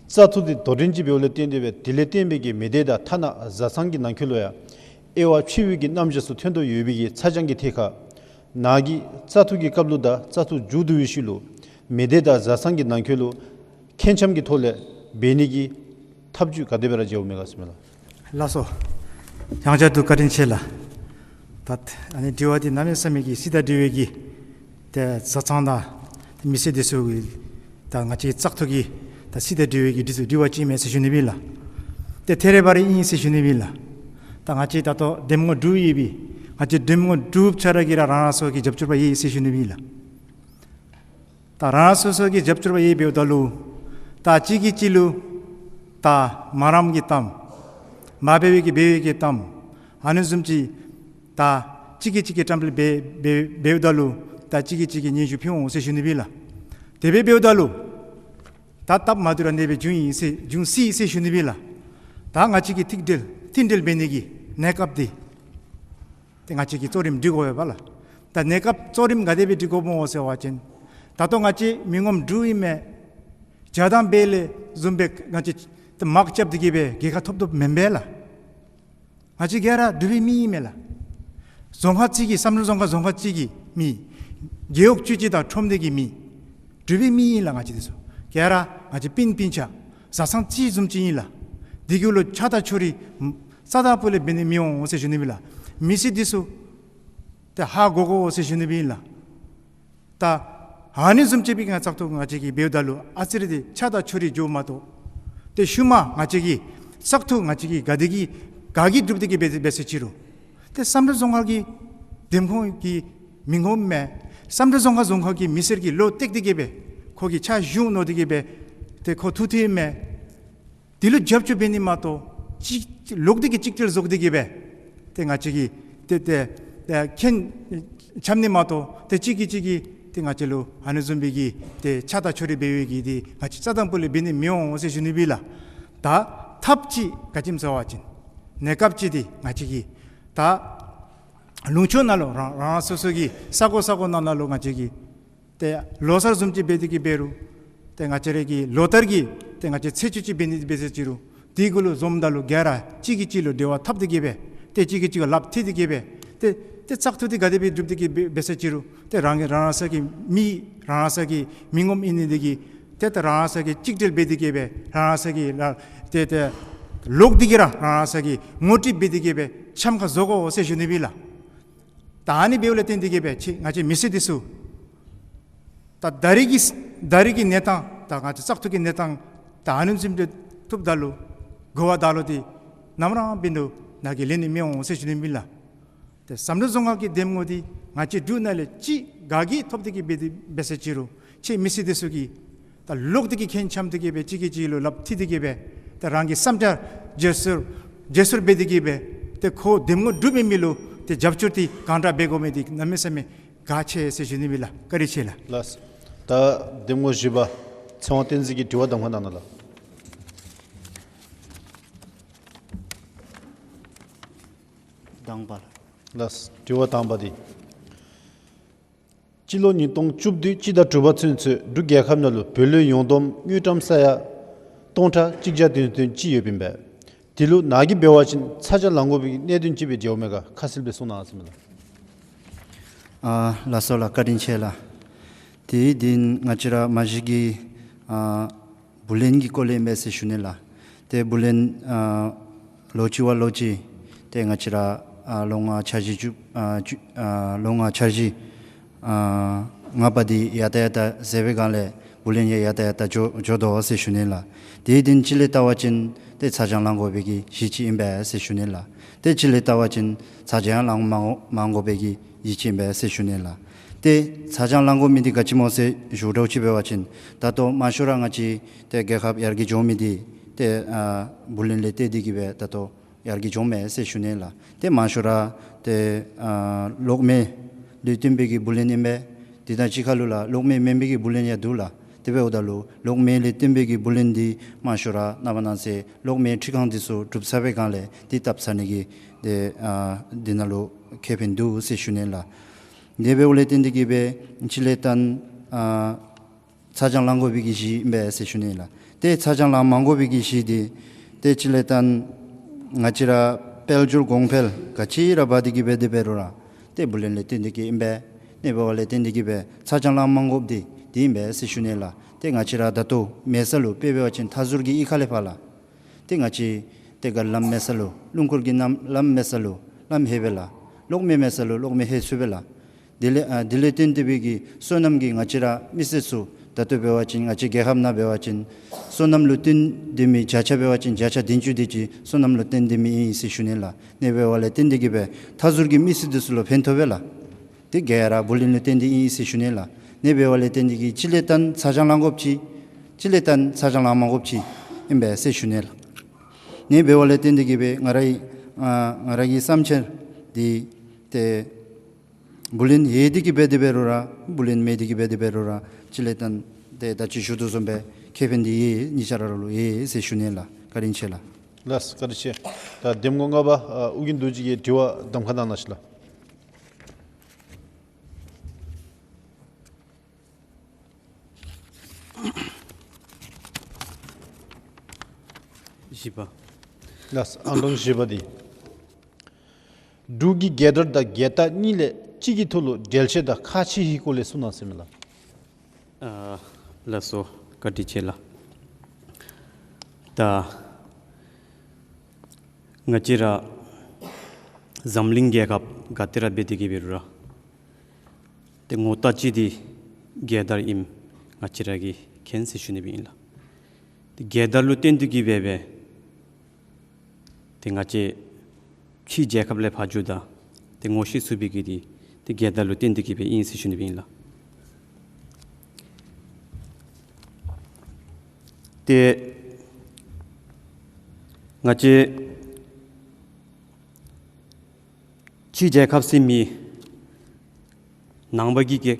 བཙག་འཐུ་འདི་དོ་འགྲན་ཅིག་འབདཝ་ལས་བརྟེན་ཏེ་སྦེ་དེ་ལས་བརྟེན་པའི་གི་མི་སྡེ་དང་ཐ་ན་བཟའ་ཚང་གི་ནང་འཁོད་ལུ་ཡང་དབྱེ་བ་ཕྱེ་བའི་གི་རྣམ་གཞག་ཚུ་ཐོན་དོ་ཡོད་པའི་གི་ཚ་གྱང་གི་ཐད་ཁར་ནཱ་གིས་བཙག་འཐུ་གི་སྐབས་ལུ་དང་བཙག་འཐུ་མཇུག་བསྡུ་བའི་ཤུལ་ལུ་མི་སྡེ་དང་བཟའ་ཚང་གི་ནང་འཁོད་ལུ་ཁེངས་འཆམ་གྱི་ཐོག་ལས་འབད་ནི་གི་ཐབས་བྱུས་ག་དེ་སྦེ་ར་མཇལཝ་མས་ག་ཟེར་མས་ལགས། ལགས་སོ། ཡང་བསྐྱར་དུ་བཀའ་དྲིན་ཆེ་ལགས། ད་ཨ་ནི་དྲི་བ་འདི་གནམ་མེད་ས་མེད་ཀྱི་སྲིད་དང་འབྲེལ་བའི་གི་ཏེ་བཟའ་ཚང་དང་མི་སེར་འདི་ཚུ་གི་ད་ང་བཅས་བཙག་འཐུ་གི་ད་སྲིད་དང་འབྲེལ་བའི་གི་འདི་ཚུ་དྲི་བ་ཅིག་མས་ཟེར་ཞུ་ནི་ཨིན་ལགས། ཏེ་ཐད་རི་བ་རི་ཨིན་ཟེར་ཞུ་ནི་ཨིན་ལགས། ད་ང་བཅས་ད་ལྟོ་གདམ་ངོ་དྲུག་ཡོད་པའི་ང་བཅས་གདམ་ངོ་དྲུག་ཆ་ར་གིས་ར་རང་རང་སོ་སོ་གི་རྒྱབ་སྐྱོར་པ་ཡོད་ཟེར་ཞུ་ནི་ཨིན་ལགས། ད་རང་སོ་སོ་གི་རྒྱབ་སྐྱོར་པ་ཡོད་འབདཝ་ད་ལུ་ད་གཅིག་གིས་གཅིག་ལུ་ད་མ་རངམ་གི་གཏམ་མ་འབད་བའི་གི་འབད་བའི་གི་གཏམ་ཨ་ནི་བཟུམ་ཅིག་ད་གཅིག་གིས་གཅིག་གི་བཀྲམ་སྤེལ་འབད་འབད་འབདཝ་ད་ལུ་ད་གཅིག་གིས་གཅིག་གི་སྙན་ཞུ་ཕུལ་འོང་ཟེར་ཞུ་ནི་ཨིན་ལགས། དེ་སྦེ་འབདཝ་ད་ལུ་ད་སྟབས་མ་བདེཝ་ར་ཨ་ནེ་སྦེ་འབྱུང་ཡི་ཟེར་འབྱུང་སྲིད་ཟེར་ཞུ་ནི་ཨིན་ལགས། ད་ང་བཅས་ཀྱིས་ཐིག་འབྲེལ་མཐུན་འབྲེལ་འབད་ནི་གི་གནས་སྐབས་འདི་ཏེ་ང་བཅས་ཀྱིས་གཙོ་རིམ་སྒྲིག་དགོ་པས་ལགས། ད་གནས་སྐབས་གཙོ་རིམ་ག་དེ་སྦེ་སྒྲིག་དགོཔ་སྨོ་ཟེར་བ་ཅིན་ད་ལྟོ་ང་བཅས་མི་ངོམ་དྲུག་ཨིན་མས། བྱ་དང་འབྲེལ་བཟུམ་སྦེ་ང་བཅས་དམག་རྐྱབ་སྟེ་གི་སྦེ་རྒྱལ་ཁ་ཐོབ་ཐོབཔ་མེན་པས་ལགས། ང་བཅས་ག་ར་འབྲུག་པའི་མི་ཨིན་མས་ལགས། རྫོང་ཁག་གཅིག་གི་བསམ་གྲུབ་རྫོང་ཁག་རྫོང་ཁག་གཅིག་གི་མི་རྒེད་འོག་ཆུང་ཀུ་ཅིག་དང་ཁྲོམ་སྡེ་གི་མི་འབྲུག་པའི་མི་ཨིན་ལགས། ང་བཅས་འདི་ཚུ་ག་ར་ང་བཅས་སྤུན་སྤུན་ཆ་བཟའ་ཚང་གཅིག་བཟུམ་ཅིག་ཨིན་ལགས། འདི་གུ་ལུ་ཆགས་སྡང་ཕྱོགས་རིས་རྩ་དང་སྤུ་ལས་འབད་ནི་མི་འོང་ཟེར་ཞུ་ནི་ཨིན་ལགས། མི་སེར་འདི་ཚུ་ཏེ་ཧ་གོ་དགོ་ཟེར་ཞུ་ནི་ཨིན་ལགས། ད་ཨ་ནི་བཟུམ་ཅིག་སྦེ་ང་བཙག་འཐུ་ང་བཅས་ཀྱིས་འབདཝ་ད་ལུ་ཨ་ཙི་རེ་འདི་ཆགས་སྡང་ཕྱོགས་རིས་འགྱོཝ་མ་གཏོགས་ཏེ་ཤུལ་མ་ང་བཅས་ཀྱིས་བཙག་འཐུ་ང་བཅས་ཀྱིས་ག་དེ་གིས་ག་གིས་སྒྲུབ་སྟེ་གི་འབད་འབད་ཟེར་ཅི་རུང་ཏེ་བསམ་གྲུབ་རྫོང་ཁག་གི་འདེམས་ཁོངས་ཀྱི་མི་ངོམ་མས། བསམ་གྲུབ་རྫོང་ཁག་རྫོང་ཁག་གི་མི་སེར་གྱིས་བློ་གཏད་དེ་གི་སྦེ་ཁོ་གི་ཕྱག་ཞུ་མནོ་སྟེ་གི་སྦེ་ཏེ་ཁོ་ཐུགས་མཐུན་མས། དེ་ལུ་རྒྱབ་སྐྱོར་འབད་ནི་མ་གཏོགས་གཅིག་ལོག་སྟེ་གི་གཅིག་སྒྲིལ་བཟོ་སྟེ་གི་སྦེ་ཏེ་ང་བཅས་ཀྱིས་ཏེ་ཏེ་ཏེ་ཁེངས་འཆམ་ནི་མ་གཏོགས་ཏེ་གཅིག་གིས་གཅིག་གི་ཏེ་ང་བཅས་ལུ་ཨ་ནི་བཟུམ་སྦེ་གི་ཏེ་ཆགས་སྡང་ཕྱོགས་རིས་འབད་བའི་གི་འདི་ང་བཅས་རྩ་དང་སྤུ་ལས་འབད་ནི་མི་འོང་ཟེར་ཞུ་ནི་ཨིན་ལགས། ད་ཐབས་ཅིག་ག་ཅི་སྨོ་ཟེར་བ་ཅིན་གནས་སྐབས་ཅིག་འདི་ང་བཅས་ཀྱིས་ད་ལུང་ཕྱོགས་ནང་ལུ་རང་རང་སོ་སོ་གི་ས་གོ་ས་གོ་ནང་ན་ལུ་ང་བཅས་ཀྱིས་ཏེ་ལོ་གསར་བཟུམ་ཅིག་འབད་དེ་གི་འབད་རུང་ཏེ་ང་བཅས་ར་གི་ལོ་ལྟར་གྱི་ཏེ་ང་བཅས་ཚེས་བཅུ་ཅིག་འབད་ནི་འབད་ཟེར་ཅི་རུང་དེ་གུ་ལུ་འཛོམས་ད་ལུ་ག་ར་གཅིག་གིས་གཅིག་ལུ་འབྲེལ་བ་འཐབ་སྟེ་གི་སྦེ་ཏེ་གཅིག་གིས་གཅིག་ལུ་ལགཔ་མཐུད་དེ་གི་སྦེ་ཏེ་ཏེ་བཙག་འཐུ་འདི་ག་དེ་སྦེ་སྒྲུབ་སྟེ་གི་འབད་འབད་ཟེར་ཅི་རུང་ཏེ་རང་གི་རང་རང་སོ་གི་མི་རང་རང་སོ་གི་མི་ངོམ་ཨིན་ནི་འདི་གིས་ཏེ་ཏེ་རང་རང་སོ་གིས་གཅིག་སྒྲིལ་འབད་དེ་གི་སྦེ་རང་རང་སོ་གི་ལཱ་ཏེ་ཏེ་ལོག་སྟེ་གི་ར་རང་རང་སོ་གི་ངོ་སྤྲོད་འབད་དེ་གི་སྦེ་འཆམ་ཁ་བཟོ་དགོ་ཟེར་ཞུ་ནི་ཨིན་ལགས། ད་ཨ་ནི་འབདཝ་ལས་བརྟེན་ཏེ་གི་སྦེ་ཁྱེད་ང་བཅས་མི་སེར་འདི་ཚུ་ད་ད་རེས་ཀྱི་ད་རེས་ཀྱི་གནས་སྟངས་ད་ང་བཅས་བཙག་འཐུ་གི་གནས་སྟངས་ད་ཨ་ནི་བཟུམ་སྦེ་ཐུགཔ་ད་ལུ་གོ་བ་ད་ལུ་འདི་ནམ་ར་འབད་རུང་ནཱ་གིས་ལེན་ནི་མི་འོང་ཟེར་ཞུ་ནི་ཨིན་ལགས། ཏེ་བསམ་གྲུབ་རྫོང་ཁག་གི་འདེམས་ངོ་འདི་ང་བཅས་འབྲུག་ནང་ལས་གཅིག་ག་གིས་ཐོབ་སྟེ་གི་འབད་དེ་འབད་ཟེར་ཅི་རུང་ཁྱེད་མི་སེར་འདི་ཚུ་གིས་ད་ལོག་སྟེ་གི་ཁེངས་འཆམ་སྟེ་གི་སྦེ་གཅིག་གིས་གཅིག་ལུ་ལགཔ་མཐུད་དེ་གི་སྦེ་ཏེ་རང་གི་བསམ་འཆར་བརྗེ་སོར་བརྗེ་སོར་འབད་དེ་གི་སྦེ་ཏེ་ཁོ་འདེམས་ངོ་སྒྲུབ་མི་མི་ལུ་ཏེ་རྒྱབ་སྐྱོར་འདི་གང་དྲག་འབད་དགོ་མི་འདི་གནམ་མེད་ས་མེད་གལ་ཆེ་ཟེར་ཞུ་ནི་ཨིན་ལགས། བཀའ་དྲིན་ཆེ་ལགས། ལགས། ད་འདེམས་ངོ་བཞི་པ་ཚེ་དབང་བསྟན་འཛིན་གྱིས་དྲི་བ་གདམ་ཁ་གནང་གནང་ལགས། དང་པ་ལགས། ལགས། དྲི་བ་དང་པ་འདི། སྤྱི་ལོ་ཉིས་སྟོང་བཅུ་བདུན་སྤྱི་ཟླ་དྲུག་པ་ཚུན་ཚོད་འབྲུག་རྒྱལ་ཁབ་ནང་ལུ་བུ་ལོན་ཡོངས་བསྡོམས་དངུལ་ཀྲམ་ས་ཡ་སྟོང་ཕྲག་གཅིག་བརྒྱ་དོན་དོན་ཅིག་ཡོདཔ་ཨིན་པས། དེ་ལུ་ནཱ་གིས་འབད་བ་ཅིན་ཚ་གྱང་ལང་དགོ་པའི་གནད་དོན་ཅིག་སྦེ་མཇལཝ་མས་ག། ཁ་གསལ་སྦེ་གསུང་གནང་ཟེར་མས་ལགས། ཨ་ལགས་སོ་ལགས། བཀའ་དྲིན་ཆེ་ལགས། ཏེ་འདི་ང་བཅས་ར་མ་གཞི་གི་ཨ་བུ་ལོན་གྱི་སྐོར་ལས་མས་ཟེར་ཞུ་ནི་ལགས། ཏེ་བུ་ལོན་ཨ་ལོ་གཅིག་བ་ལོ་གཅིག་ཏེ་ང་བཅས་ར་ ཨ་ལོ་ལྔ་འཆར་གཞི་བཅུ་ཨ་བཅུ་ཨ་ལོ་ལྔ་འཆར་གཞི་ཨ་ལྔ་པ་འདི་ཡར་ད་ཡར་ད་ཟེར་བའི་སྒང་ལས་བུ་ལོན་ཡང་ཡར་ད་ཡར་ད་འགྱོ་འགྱོ་དོ་ཟེར་ཞུ་ནི་ལགས། དེ་བརྟེན་སྤྱི་ལས་བལྟ་བ་ཅིན་ཏེ་ཚ་གྱང་ལང་དགོ་པའི་གི་གཞི་ཅིག་ཨིན་པས་ཟེར་ཞུ་ནི་ལགས། ཏེ་སྤྱི་ལས་བལྟ་བ་ཅིན་ཚ་གྱང་ཡང་ལང་མ་དགོ་མ་དགོ་པའི་གི་གཞི་ཅིག་ཨིན་པས་ཟེར་ཞུ་ནི་ལགས། ཏེ་ཚ་གྱང་ལང་དགོ་མི་འདི་ག་ཅི་སྨོ་ཟེར་ཞུ་དོ་ཅིག་འབད་བ་ཅིན་ད་ལྟོ་མང་ཤོས་ར་ང་བཅས་ཏེ་རྒྱལ་ཁབ་ཡར་རྒྱས་འགྱོ་མི་འདི་ཏེ་ཨ་བུ་ལོན་ལས་བརྟེན་ཏེ་གི་སྦེ་ད་ལྟོ་ཡར་རྒྱས་འགྱོཝ་མས་ཟེར་ཞུ་ནི་ལགས། ཏེ་མང་ཤོས་ར་ཏེ་ཨ་གློག་མེ་ལུ་བརྟེན་པའི་གི་བུ་ལོན་ཨིན་པས། དེ་དང་གཅིག་ཁར་ལུ་ལགས་གློག་མེ་མེན་པའི་གི་བུ་ལོན་ཡང་འདུག་ལགས། དེ་འབདཝ་ད་ལུ་གློག་མེ་ལུ་བརྟེན་པའི་གི་བུ་ལོན་འདི་མང་ཤོས་ར་ནངས་པ་གནངས་ཚེ་གློག་མེ་འཕྲུལ་ཁང་འདི་ཚུ་གྲུབ་ཚར་བའི་སྒང་ལས་འདི་བཏབ་ཚར་ནི་གི་ཏེ་ཨ་འདི་ནང་ལུ་ཁེ་ཕན་འདུག་ཟེར་ཞུ་ནི་ལགས། དེ་འབདཝ་ལས་བརྟེན་ཏེ་གི་སྦེ་སྤྱི་ལས་བལྟ་ཨ་ཚ་གྱང་ལང་དགོ་པའི་གི་གཞི་ཨིན་པས་ཟེར་ཞུ་ནི་ལགས། ཏེ་ཚ་གྱང་ལང་མ་དགོ་པའི་གི་གཞི་འདི་ཏེ་སྤྱི་ལས་བལྟ་ང་བཅས་ར་དཔལ་འབྱོར་གོང་འཕེལ་ག་ཅི་ར་འབད་དེ་གི་སྦེ་དེ་འབད་རུང་ར་ཏེ་བུ་ལོན་ལས་བརྟེན་ཏེ་གི་ཨིན་པས། དེ་འབདཝ་ལས་བརྟེན་ཏེ་གི་སྦེ་ཚ་གྱང་ལང་མ་དགོཔ་འདི་འདི་ཨིན་པས་ཟེར་ཞུ་ནི་ལགས། ཏེ་ང་བཅས་ར་ད་ལྟོ་མེད་ས་ལུ་དཔེ་འབད་བ་ཅིན་མཐའ་ཟུར་གྱི་གཡུས་ཁ་ལས་ཕར་ལགས། ཏེ་ང་བཅས་ཏེ་ག་ལམ་མེད་ས་ལུ་རླུང་འཁོར་གྱི་ནམ་ལམ་མེད་ས་ལུ་ལམ་ལྷོད་པས་ལགས། གློག་མེ་མེད་ས་ལུ་གློག་མེ་ལྷོད་ཚུགས་པས་ལགས། དེ་ལས་ཨ་དེ་ལས་བརྟེན་ཏེ་སྦེ་གི་སོ་ནམ་གྱི་ང་བཅས་ར་མི་སེར་ཚུ་ད་ལྟོ་འབད་བ་ཅིན་ང་བཅས་རྒྱལ་ཁབ་ནང་འབད་བ་ཅིན་སོ་ནམ་ལུ་བརྟེན་ཏེ་མི་བརྒྱ་ཆ་འབད་བ་ཅིན་བརྒྱ་ཆ་བདུན་ཅུ་དེ་ཅིག་སོ་ནམ་ལུ་བརྟེན་ཏེ་མི་ཨིན་ཟེར་ཞུ་ནི་ལགས། དེ་འབདཝ་ལས་བརྟེན་ཏེ་གི་སྦེ་མཐའ་ཟུར་གྱི་མི་སེར་འདི་ཚུ་ལུ་ཕན་ཐོགས་པས་ལགས། དེ་ག་ར་བུ་ལོན་ལུ་བརྟེན་ཏེ་ཨིན་ཟེར་ཞུ་ནི་ལགས། དེ་འབདཝ་ལས་བརྟེན་ཏེ་གི་སྤྱི་ལས་བལྟ་ཚ་གྱང་ལང་དགོཔ་ཅིག་སྤྱི་ལས་བལྟ་ཚ་གྱང་ལང་མ་དགོཔ་ཅིག་ཨིན་པས་ཟེར་ཞུ་ནི་ལགས། དེ་འབདཝ་ལས་བརྟེན་ཏེ་གི་སྦེ་ང་རའི་ཨ་ང་ར་གི་བསམ་འཆར་འདི་ཏེ་བུ་ལོན་ཡོད་དེ་གི་སྦེ་དེ་འབད་རུང་ར་བུ་ལོན་མེད་དེ་གི་སྦེ་དེ་འབད་རུང་ར་སྤྱི་ལས་བལྟ་ཏེ་ད་ཅི་ཞུ་དོ་བཟུམ་སྦེ་ཁེ་ཕན་འདི་ཡོད་གཉིས་ཆ་ར་ལུ་ཡོད་ཟེར་ཞུ་ནི་ལགས། བཀའ་དྲིན་ཆེ་ལགས། ལགས་བཀའ་དྲིན་ཆེ། ད་འདེམས་ངོ་ལྔ་པ་ཨ་ཨོ་རྒྱན་རྡོ་རྗེ་གིས་དྲི་བ་གདམ་ཁ་གནང་གནང་ཤིག་ལགས། བཞི་པ། ལགས་ཨང་གྲངས་བཞི་པ་འདི། འབྲུག་གི་རྒྱལ་དར་དང་རྒྱལ་རྟགས་གཉིས་ལས་གཅིག་གི་ཐོག་ལུ་འགྲེལ་བཤད་དང་ཁག་ཆེ་ཧིང་སྐོར་ལས་གསུང་གནང་ཟེར་མས་ལགས། ཨ་ལགས་སོ། བཀའ་དྲིན་ཆེ་ལགས། ད་ང་བཅས་ར་འཛམ་གླིང་རྒྱལ་ཁབ་ག་ཏེ་ར་འབད་དེ་གི་འབད་རུང་ར་ཏེ་ངོ་རྟགས་ཅིག་འདི་རྒྱལ་དར་ཨིནམ་ང་བཅས་ར་གིས་མཁྱེན་ཟེར་ཞུ་ནི་སྦེ་ཨིན་ལགས། ཏེ་རྒྱལ་དར་ལུ་བརྟེན་ཏེ་གི་སྦེ་སྦེ་ཏེ་ང་བཅས་ཕྱི་རྒྱལ་ཁབ་ལས་ཕར་འགྱོཝ་ད་ཏེ་ངོ་ཤེས་ཚུགས་པའི་གི་འདི་ཏེ་རྒྱལ་དར་ལུ་བརྟེན་ཏེ་གི་སྦེ་ཨིན་ཟེར་ཞུ་ནི་སྦེ་ཨིན་ལགས། ཏེ་ང་བཅས་ཕྱི་རྒྱལ་ཁབ་ཟེར་མི་ནང་པ་གི་གི་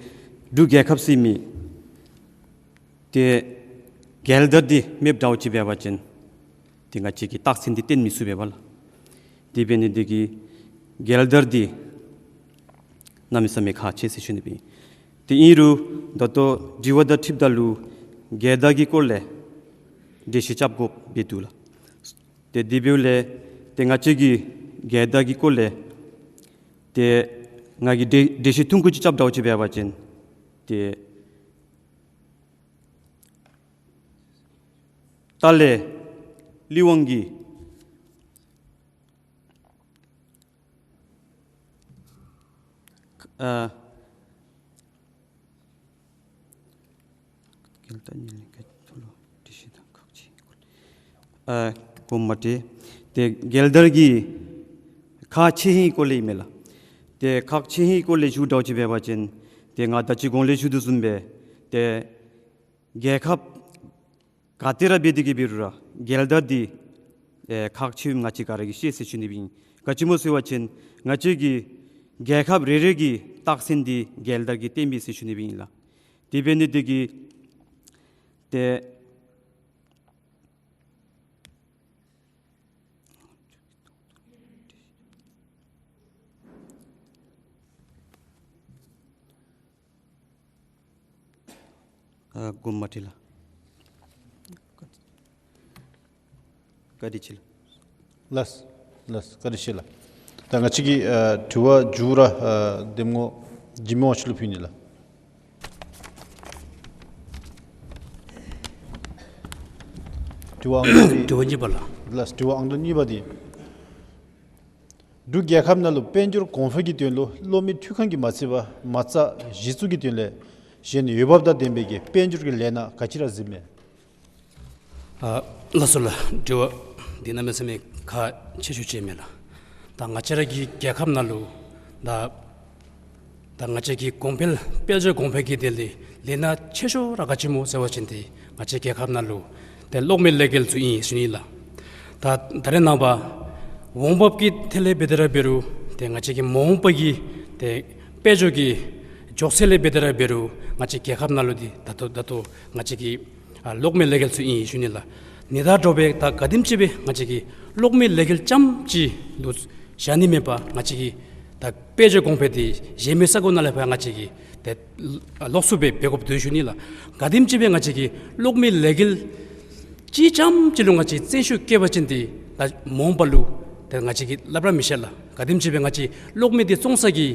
འབྲུག་རྒྱལ་ཁབ་ཟེར་མི་ཏེ་རྒྱལ་དར་འདི་མེདཔ་འདྲཝ་ཅིག་འབད་བ་ཅིན་ཏེ་ང་བཅས་ཀྱིས་རྟགས་མཚན་འདི་བསྟན་མི་ཚུགས་པས་པ་ལགས། དེ་འབད་ནི་འདི་གིས་རྒྱལ་དར་འདི་གནམ་མེད་ས་མེད་ཁག་ཆེ་ཟེར་ཞུ་ནི་སྦེ་ཨིན། ཏེ་ཨིན་རུང་ད་ལྟོ་དྲི་བ་དང་འཁྲིལཝ་ད་ལུ་རྒྱལ་དར་གྱི་སྐོར་ལས་འགྲེལ་བཤད་རྐྱབ་དགོཔ་སྦེ་འདུག་ལགས། ཏེ་དེ་འབདཝ་ལས་ཏེ་ང་བཅས་ཀྱིས་རྒྱལ་དར་གྱི་སྐོར་ལས་ཏེ་ང་གིས་འགྲེལ་འགྲེལ་བཤད་ཐུང་ཀུ་ཅིག་རྐྱབ་འདྲཝ་ཅིག་འབད་བ་ཅིན་ཏེ་ཏཱ་ལའི་ལི་ཝང་གིས་ཨ་རྒྱལ་དར་གཉིས་ལས་གཅིག་གི་ཐོག་ལུ་འགྲེལ་བཤད་དང་ཁག་ཆེ་ཧིང་སྐོར་ལས། ཨ་དགོངསམ་མ་ཁྲེལ། ཏེ་རྒྱལ་དར་གྱི་ཁག་ཆེ་ཧིང་སྐོར་ལས་ཨིན་མས་ལགས། ཏེ་ཁག་ཆེ་ཧིང་སྐོར་ལས་ཞུ་འདྲཝ་ཅིག་འབད་བ་ཅིན་ཏེ་ང་ད་ཅི་གོང་ལས་ཞུ་དོ་བཟུམ་སྦེ་ཏེ་རྒྱལ་ཁབ་ག་ཏེ་ར་འབད་དེ་གི་འབད་རུང་ར་རྒྱལ་དར་འདི་ཨེ་ཁག་ཆེ་བའི་ང་བཅས་ག་ར་གིས་ཤེས་ཟེར་ཞུ་ནི་སྦེ་ཨིན། ག་ཅི་སྨོ་ཟེར་བ་ཅིན་ང་བཅས་ཀྱི་རྒྱལ་ཁབ་རེ་རེ་གི་རྟགས་མཚན་འདི་རྒྱལ་དར་གྱིས་བསྟནམ་ཨིན་ཟེར་ཞུ་ནི་སྦེ་ཨིན་ལགས། དེ་འབད་ནི་འདི་གིས་ཏེ་ཨ་དགོངསམ་མ་ཁྲེལ་ལགས། བཀའ་དྲིན་ཆེ་ལགས། ལགས་ལགས་བཀའ་དྲིན་ཆེ་ལགས། ད་ང་བཅས་ཀྱི་ཨ་དྲི་བ་མཇུག་ར་ཨ་འདེམས་ངོ་འཇིགས་མེད་དབང་ཕྱུག་ལུ་ཕུལ་ནི་ལགས། དྲི་བ་ཨང་གཉིས་པ་ལགས། ལགས་དྲི་བ་ཨང་གཉིས་པ་འདི། འབྲུག་རྒྱལ་ཁབ་ནང་ལུ་དཔལ་འབྱོར་གོང་འཕེལ་གྱི་དོན་ལུ་གློག་མེ་འཕྲུལ་ཁང་གིས་མ་ཚད་པར་མ་རྩ་གཞི་བཙུགས་ཀྱི་དོན་ལས་གཞན་འོས་འབབ་དང་ལྡན་པའི་གི་དཔལ་འབྱོར་གྱི་ལས་སྣ་ག་ཅི་ར་གཟིགས་མས། ཨ་ལགས་སོ་ལགས། དྲི་བ་འདི་གནམ་མེད་ས་མེད་ཁག་ཆེ་ཤོས་ཅིག་མས་ལགས། ད་ང་བཅས་ར་གི་རྒྱལ་ཁབ་ནང་ལུ་ད་ད་ང་བཅས་ཀྱི་གོང་འཕེལ་དཔལ་འབྱོར་གོང་འཕེལ་གྱི་དོན་ལས་ལས་སྣ་ཆེ་ཤོས་ར་ག་ཅི་སྨོ་ཟེར་བ་ཅིན་ཏེ་ང་བཅས་རྒྱལ་ཁབ་ནང་ལུ་ཏེ་གློག་མེ་ལས་འགུལ་ཚུ་ཨིན་ཞུ་ནི་ལགས། ད་ད་རེས་ནངས་པ་འོང་འབབ་ཀྱི་ཐད་ལས་འབད་དེ་ར་འབད་རུང་ཏེ་ང་བཅས་ཀྱི་མ་འོངས་པ་གི་ཏེ་དཔལ་འབྱོར་གྱི་མགྱོགས་ཚད་ལས་འབད་དེ་ར་འབད་རུང་ང་བཅས་རྒྱལ་ཁབ་ནང་ལུ་འདི་ད་ལྟོ་ད་ལྟོ་ང་བཅས་ཀྱི་ཨ་གློག་མེ་ལས་འགུལ་ཚུ་ཨིན་ཞུ་ནི་ལགས། ནི་དང་འདྲཝ་སྦེ་ད་ག་དེམ་ཅིག་སྦེ་ང་བཅས་ཀྱིས་གློག་མེ་ལས་འགུལ་རྐྱངམ་ཅིག་ལུ་བཞག་ནི་མེད་པར་ང་བཅས་ཀྱི་ད་དཔལ་འབྱོར་གོང་འཕེལ་འདི་གཞན་མི་ས་གོ་ནང་ལས་ཕར་ང་བཅས་ཀྱིས་ཏེ་ལོགས་སུ་སྦེ་འབད་དགོཔ་འདུག་ཞུ་ནི་ལགས། ག་དེམ་ཅིག་སྦེ་ང་བཅས་ཀྱིས་གློག་མེ་ལས་འགུལ་གཅིག་རྐྱངམ་ཅིག་ལུ་ང་བཅས་བརྩོན་ཤུགས་བསྐྱེད་པ་ཅིན་ཏེ་ད་མ་འོངས་པ་ལུ་ཏེ་ང་བཅས་ཀྱིས་སླབ་ར་མི་ཤེས་ལགས། ག་དེམ་ཅིག་སྦེ་ང་བཅས་གློག་མེ་འདི་བཙོང་ས་གི་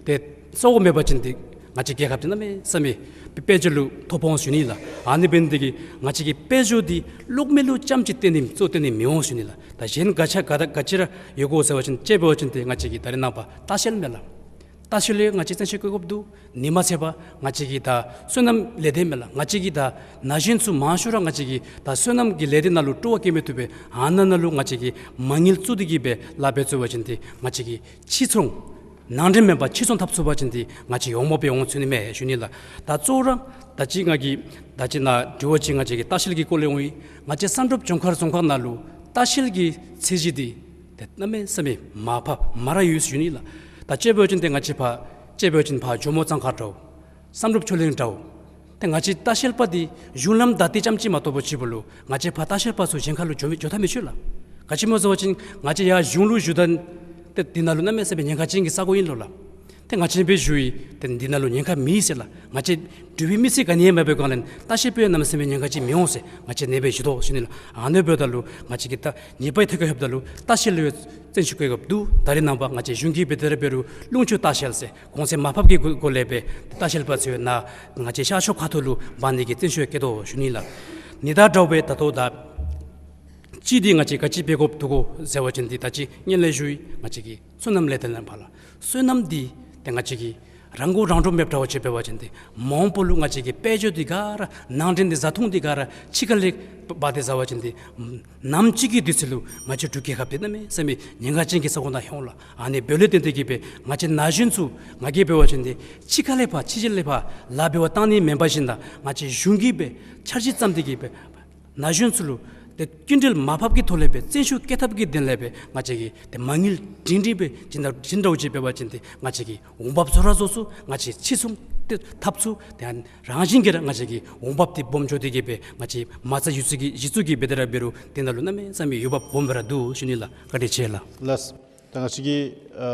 ཏེ་ས་གོ་མེད་པ་ཅིན་ཏེ་ང་བཅས་རྒྱལ་ཁབ་འདི་གནམ་མེད་ས་མེད་དཔལ་འབྱོར་ལུ་ཐོ་ཕོག་འོང་ཞུ་ནི་ལགས། ཨ་ནི་འབད་ནི་འདི་གིས་ང་བཅས་ཀྱི་དཔལ་འབྱོར་འདི་གློག་མེ་ལུ་རྐྱངམ་ཅིག་བརྟེན་ནི་གཙོ་བོར་བརྟེན་ནི་མི་འོང་ཞུ་ནི་ལགས། ད་གཞན་ག་ཅི་ག་ད་ག་ཅི་ར་ཡོད་གོ་ཟེར་བ་ཅིན་དཔྱེ་འབད་བ་ཅིན་ཏེ་ང་བཅས་ཀྱི་ད་རེས་ནངས་པ་ལྟ་བཤལ་མས་ལགས། ལྟ་བཤལ་ལུ་ཡང་ང་བཅས་བརྩོན་ཤུགས་བསྐྱེད་དགོཔ་འདུག། ནི་མ་ཚད་པར་ང་བཅས་ཀྱི་ད་སོ་ནམ་ལས་སྡེ་མས་ལགས། ང་བཅས་ཀྱི་ད་ན་གཞོན་ཚུ་མང་ཤོས་ར་ང་བཅས་ཀྱི་ད་སོ་ནམ་གྱི་ལས་སྡེ་ནང་ལུ་སྤྲོ་བ་བསྐྱེད་མི་བཏུབ་པས། ཨ་ནཱ་ནང་ལུ་ང་བཅས་ཀྱིས་མ་དངུལ་བཙུགས་ཏེ་གིས་སྦེ་ལཱ་འབད་ཚུགས་པ་ཅིན་ཏེ་ང་བཅས་ཀྱི་ཕྱིར་ཚོང་ནང་འདྲེན་མེད་པར་ཕྱིར་ཚོང་འཐབ་ཚུགས་པ་ཅིན་ཏེ་ང་བཅས་འོང་འབབ་སྦེ་འོང་ཚུགས་ནི་མས་ཞུ་ནི་ལགས། ད་གཙོ་བོ་ར་ད་ཅི་ང་གིས་ད་ཅི་ནཱ་དྲི་བ་ཅིག་ང་བཅས་ཀྱི་ལྟ་བཤལ་གྱི་སྐོར་ལས་འོང་ཡི། ང་བཅས་བསམ་གྲུབ་ལྗོངས་མཁར་རྫོང་ཁག་ནང་ལུ་ལྟ་བཤལ་གྱི་ཚད་གཞི་འདི་ཏེ་གནམ་མེད་ས་མེད་མར་ཕབ་མར་ར་ཡོད་ཞུ་ནི་ལགས། ད་དཔྱེ་འབད་བ་ཅིན་ཏེ་ང་བཅས་ཕར་དཔྱེ་འབད་བ་ཅིན་ཕར་ཇོ་མོ་གཙང་ཁ་འདྲཝ་བསམ་གྲུབ་ཆོས་གླིང་འདྲཝ་ཏེ་ང་བཅས་ལྟ་བཤལ་པ་འདི་གཞུང་ལམ་བདའ་སྟེ་རྐྱངམ་ཅིག་མ་གཏོགས་པ་ཅིག་འབདཝ་ལུ་ང་བཅས་ཕར་ལྟ་བཤལ་པ་ཚུ་གཞན་ཁ་ལུ་འགྱོ་མི་འགྱོ་ཐབས་མི་ཆོད་ལགས། ག་ཅི་སྨོ་ཟེར་བ་ཅིན་ང་བཅས་ཡར་གཞུང་ལུ་བཞུགས་ད་ཏེ་འདི་ནང་ལུ་གནམ་མེད་ས་མེད་ཉེན་ཁ་ཅན་གྱི་ས་གོ་ཨིན་ལོ་ལགས། ཏེ་ང་བཅས་སྦེ་བཞུགས་ཡི། ཏེ་འདི་ནང་ལུ་ཉེན་ཁ་མེད་ཟེར་ལགས། ང་བཅས་འབྲུག་པའི་མི་སེར་ག་ནི་ཡང་མེད་པའི་སྒང་ལས་ལྟ་བཤལ་པ་ཡང་གནམ་མེད་ས་མེད་ཉེན་ཁ་ཅན་མི་འོང་ཟེར་ང་བཅས་ཨ་ནི་སྦེ་བཞུགས་དོ་ཞུ་ནི་ལགས། ཨ་ནི་འབདཝ་ད་ལུ་ང་བཅས་ཀྱིས་ད་ཉེས་པའི་ཐད་ཁར་ལྷོདཔ་ད་ལུ་ལྟ་བཤལ་ལུ་བརྩོན་ཤུགས་བསྐྱེད་དགོཔ་འདུག། ད་རེས་ནངས་པ་ང་བཅས་གཞུང་གིས་འབད་དེ་ར་འབད་རུང་རླུང་མཆོག་ལྟ་བཤལ་ཟེར་གོང་ཚད་མར་ཕབ་ཀྱི་སྒོ་སྒོ་ལས་སྦེ་ལྟ་བཤལ་པ་ཚུ་ནཱ་ང་བཅས་ཤར་ཕྱོགས་ཁ་ཐུག་ལུ་འབག་ནི་གི་བརྩོན་ཤུགས་བསྐྱེད་དོ་ཞུ་ནི་ལགས། ནི་དང་འདྲཝ་སྦེ་ད་ལྟོ་ད་གཅིག་འདི་ང་བཅས་ག་ཅི་འབད་དགོཔ་འདུག་གོ་ཟེར་བ་ཅིན་འདི་ད་ཅི་སྔོན་ལས་ཞུ་ཡི། ང་བཅས་ཀྱི་སོ་ནམ་ལས་སྡེ་ནང་ཕར་ལགས། སོ་ནམ་འདི་ཏེ་ང་བཅས་ཀྱི་རང་མགོ་རང་འདྲོངས་མེདཔ་འདྲ་བ་ཅིག་འབད་བ་ཅིན་ཏེ་མ་འོངས་པ་ལུ་ང་བཅས་ཀྱི་དཔལ་འབྱོར་འདི་ག་ར་ནང་འདྲེན་འདི་བཟའ་འཐུང་འདི་ག་ར་ཕྱི་ཁ་ལས་འབག་སྟེ་བཟའ་བ་ཅིན་ཏེ་ནམ་ཅིག་གི་དུས་ཚོད་ལུ་ང་བཅས་འབྲུག་རྒྱལ་ཁབ་འདི་གནམ་མེད་ས་མེད་ཉེན་ཁ་ཅན་གྱི་ས་གོ་ནང་ལྷོད་འོང་ལགས། ཨ་ནི་འབདཝ་ལས་བརྟེན་ཏེ་གིས་སྦེ་ང་བཅས་ན་གཞོན་ཚུ་ང་གིས་འབད་བ་ཅིན་ཏེ་ཕྱི་ཁ་ལས་ཕར་ཕྱི་རྒྱལ་ལས་ཕར་ལཱ་འབད་བར་བཏང་ནི་མེན་པར་ཞིནམ་ད་ང་བཅས་གཞུང་གིས་སྦེ་འཆར་གཞི་བརྩམས་ཏེ་གིས་སྦེ་ན་གཞོན་ཚུ་ལུ་ཏེ་སྐྱིན་འགྲུལ་མར་ཕབ་ཀྱི་ཐོག་ལས་སྦེ་བརྩོན་ཤུགས་བསྐྱེད་ཐབས་ཀྱི་དོན་ལས་སྦེ་ང་བཅས་ཀྱིས་ཏེ་མ་དངུལ་སྒྲིང་སྒྲིང་སྦེ་བྱིན་འདྲ་བྱིན་འདྲཝ་ཅིག་འབད་བ་ཅིན་ཏེ་ང་བཅས་ཀྱིས་འོང་འབབ་བཟོ་ར་བཟོ་ཚུགས། ང་བཅས་ཕྱིར་ཚོང་ཏེ་འཐབ་ཚུགས། ཏེ་རང་བཞིན་གྱིས་ར་ང་བཅས་ཀྱི་འོང་འབབ་འདི་སྦོམ་འགྱོ་སྟེ་གིས་སྦེ་ང་བཅས་མ་རྩ་གཞི་བཙུགས་ཀྱི་གཞི་བཙུགས་ཀྱི་འབད་དེ་ར་འབད་རུང་དེ་ནང་ལུ་གནམ་མེད་ས་མེད་འོས་འབབ་སྦོམ་སྦེ་ར་འདུག་ཞུ་ནི་ལགས། བཀའ་དྲིན་ཆེ་ལགས། ལགས། ད་ང་བཅས་ཀྱི་ཨ་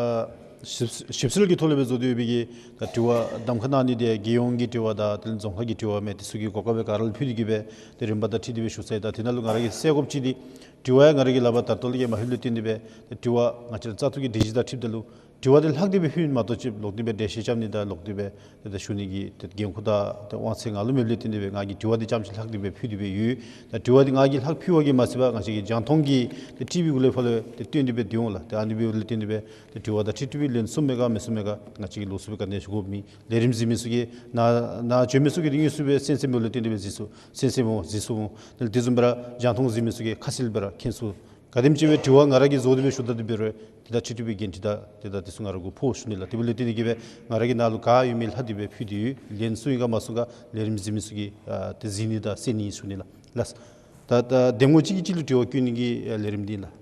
ཞིབ་ཞིབ་འཚོལ་གྱི་ཐོག་ལས་སྦེ་བཟོ་སྟེ་ཡོད་པའི་གི་ད་དྲི་བ་གདམ་ཁ་གནང་ནི་འདི་རྒྱལ་ཡོངས་ཀྱི་དྲི་བ་དང་དེ་ལས་རྫོང་ཁག་གི་དྲི་བ་མས། དེ་ཚུ་གི་གོ་སྐབས་སྦེ་ག་ར་ལུ་ཕུལ་ཏེ་གིས་སྦེ་ཏེ་རིམ་པ་དང་འཁྲིལ་ཏེ་སྦེ་ཞུ་ཚར་ཡི། ད་དེ་ནང་ལུ་ང་ར་གིས་གསལ་དགོཔ་ཅིག་འདི་དྲི་བ་ཡང་ང་ར་གི་ལག་པར་ད་ལྟོ་ལས་ཀྱི་མ་ལྷོད་ལུ་བརྟེན་ཏེ་སྦེ་ཏེ་དྲི་བ་ང་བཅས་ར་བཙག་འཐུ་གི་སྒྲིག་གཞི་དང་འཁྲིལཝ་ད་ལུ་དྲི་བ་འདི་ལྷག་སྟེ་སྦེ་ཕུལ་མ་གཏོགས་ཅིག་ལོག་སྟེ་སྦེ་འགྲེལ་བཤད་རྐྱབ་ནི་དང་ལོག་སྟེ་སྦེ་ཏེ་ད་ཞུ་ནི་གི་ཏེ་འགན་ཁུར་དང་ཏེ་དབང་ཚད་ང་ལུ་མེདཔ་ལས་བརྟེན་ཏེ་སྦེ་ང་གིས་དྲི་བ་འདི་རྐྱངམ་ཅིག་ལྷག་སྟེ་སྦེ་ཕུལ་ཏེ་སྦེ་ཡོད། ད་དྲི་བ་འདི་ང་གིས་ལྷག་ཕུལ་བ་གིས་མ་ཚད་པར་ང་བཅས་ཀྱི་རྒྱང་མཐོང་གི་ཏེ་ཊི་ཝི་གུ་ལས་ཕར་ལས་ཏེ་སྟོན་ཏེ་སྦེ་སྡོད་འོང་ལགས། ཏེ་ཨ་ནི་འབདཝ་ལས་བརྟེན་ཏེ་སྦེ་ཏེ་དྲི་བ་དང་འཁྲིལ་ཏེ་སྦེ་ལན་གསུངམ་མས་ག་མི་གསུངམ་མས་ག་ང་བཅས་ཀྱིས་ལོགས་སུ་སྦེ་ག་ནི་ཞུ་དགོཔ་མེད། ལས་རིམ་གཟིགས་མི་ཚུ་གིས་ནཱ་ནཱ་བྱོན་མི་ཚུ་གིས་ཏེ་དངོས་སུ་སྦེ་གསན་གསནམ་ལས་བརྟེན་ཏེ་སྦེ་གཟིགས་ཚུགས་གསན་གསནམ་འོང་གཟིགས་ཚུགས་འོང་། དེ་ལས་དེ་བཟུམ་སྦེ་ར་རྒྱང་མཐོང་གཟིགས་མི་ཚུ་གིས་ཁ་གསལ་སྦེ་ར་མཁྱེན་ཚུགས། ག་དེམ་ཅིག་སྦེ་དྲི་བ་ང་ར་གིས་བཟོ་སྟེ་སྦེ་ཞུ་ད་དེ་འབད་རུང་དེ་དང་འཁྲིལ་ཏེ་སྦེ་འགན་འཁྲི་དང་དེ་དང་དེ་ཚུ་ང་ར་གུ་ཕོག་ཞུ་ནི་ལགས། དེ་འབདཝ་ལས་བརྟེན་ཏེ་གིས་སྦེ་ང་ར་གིས་ནཱ་ལུ་ག་ཡོད་མི་ལྷག་སྟེ་སྦེ་ཕུལ་ཏེ་ཡོད། ལན་གསུངས་ཡི་ག་མ་གསུངས་ག་ལས་རིམ་གཟིགས་མི་ཚུ་གིས་ཨ་ཏེ་གཟིགས་ནི་དང་གསན་ནི་ཞུ་ནི་ལགས། ལགས། ད་ད་འདེམས་ངོ་གཅིག་གིས་གཅིག་ལུ་དྲི་བ་བཀོད་ནི་གི་ཨ་ལས་རིམ་འདི་ལགས།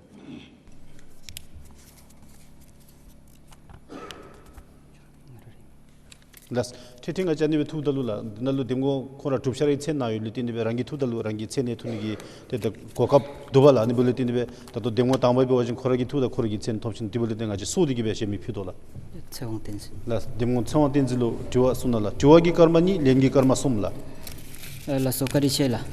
ལགས། ཐེངས་ཐེངས་ང་བཅས་ཨ་ནི་སྦེ་ཐུགཔ་ད་ལུ་ལགས། འདི་ནང་ལུ་འདེམས་ངོ་ཁོང་ར་གྲུབ་ཆ་ར་གི་མཚན་ནང་ཡོད་ལུ་བརྟེན་ཏེ་སྦེ་རང་གིས་ཐུགཔ་ད་ལུ་རང་གི་མཚན་གནས་ཐོབ་ནི་གི་ཏེ་ད་གོ་སྐབས་འདུག་པ་ལགས། ཨ་ནི་འབདཝ་ལས་བརྟེན་ཏེ་སྦེ་ད་ལྟོ་འདེམས་ངོ་དང་པ་འབད་བ་ཅིན་ཁོ་ར་གིས་ཐུགཔ་ད་ཁོ་ར་གི་མཚན་ཐོབ་ཅི། དེ་འབདཝ་ལས་བརྟེན་ང་བཅས་སོར་ཏེ་གིས་སྦེ་གཞན་མི་ཕུལ་དོ་ལགས། ཚེ་དབང་བསྟན་འཛིན། ལགས། འདེམས་ངོ་ཚེ་དབང་བསྟན་འཛིན་ལུ་དྲི་བ་གསུངས་གནང་ལགས། དྲི་བ་གི་སྐར་མ་གཉིས། ལན་གྱི་སྐར་མ་གསུམ་ལགས། ཨ་ལགས་སོ། བཀའ་དྲིན་ཆེ་ལགས།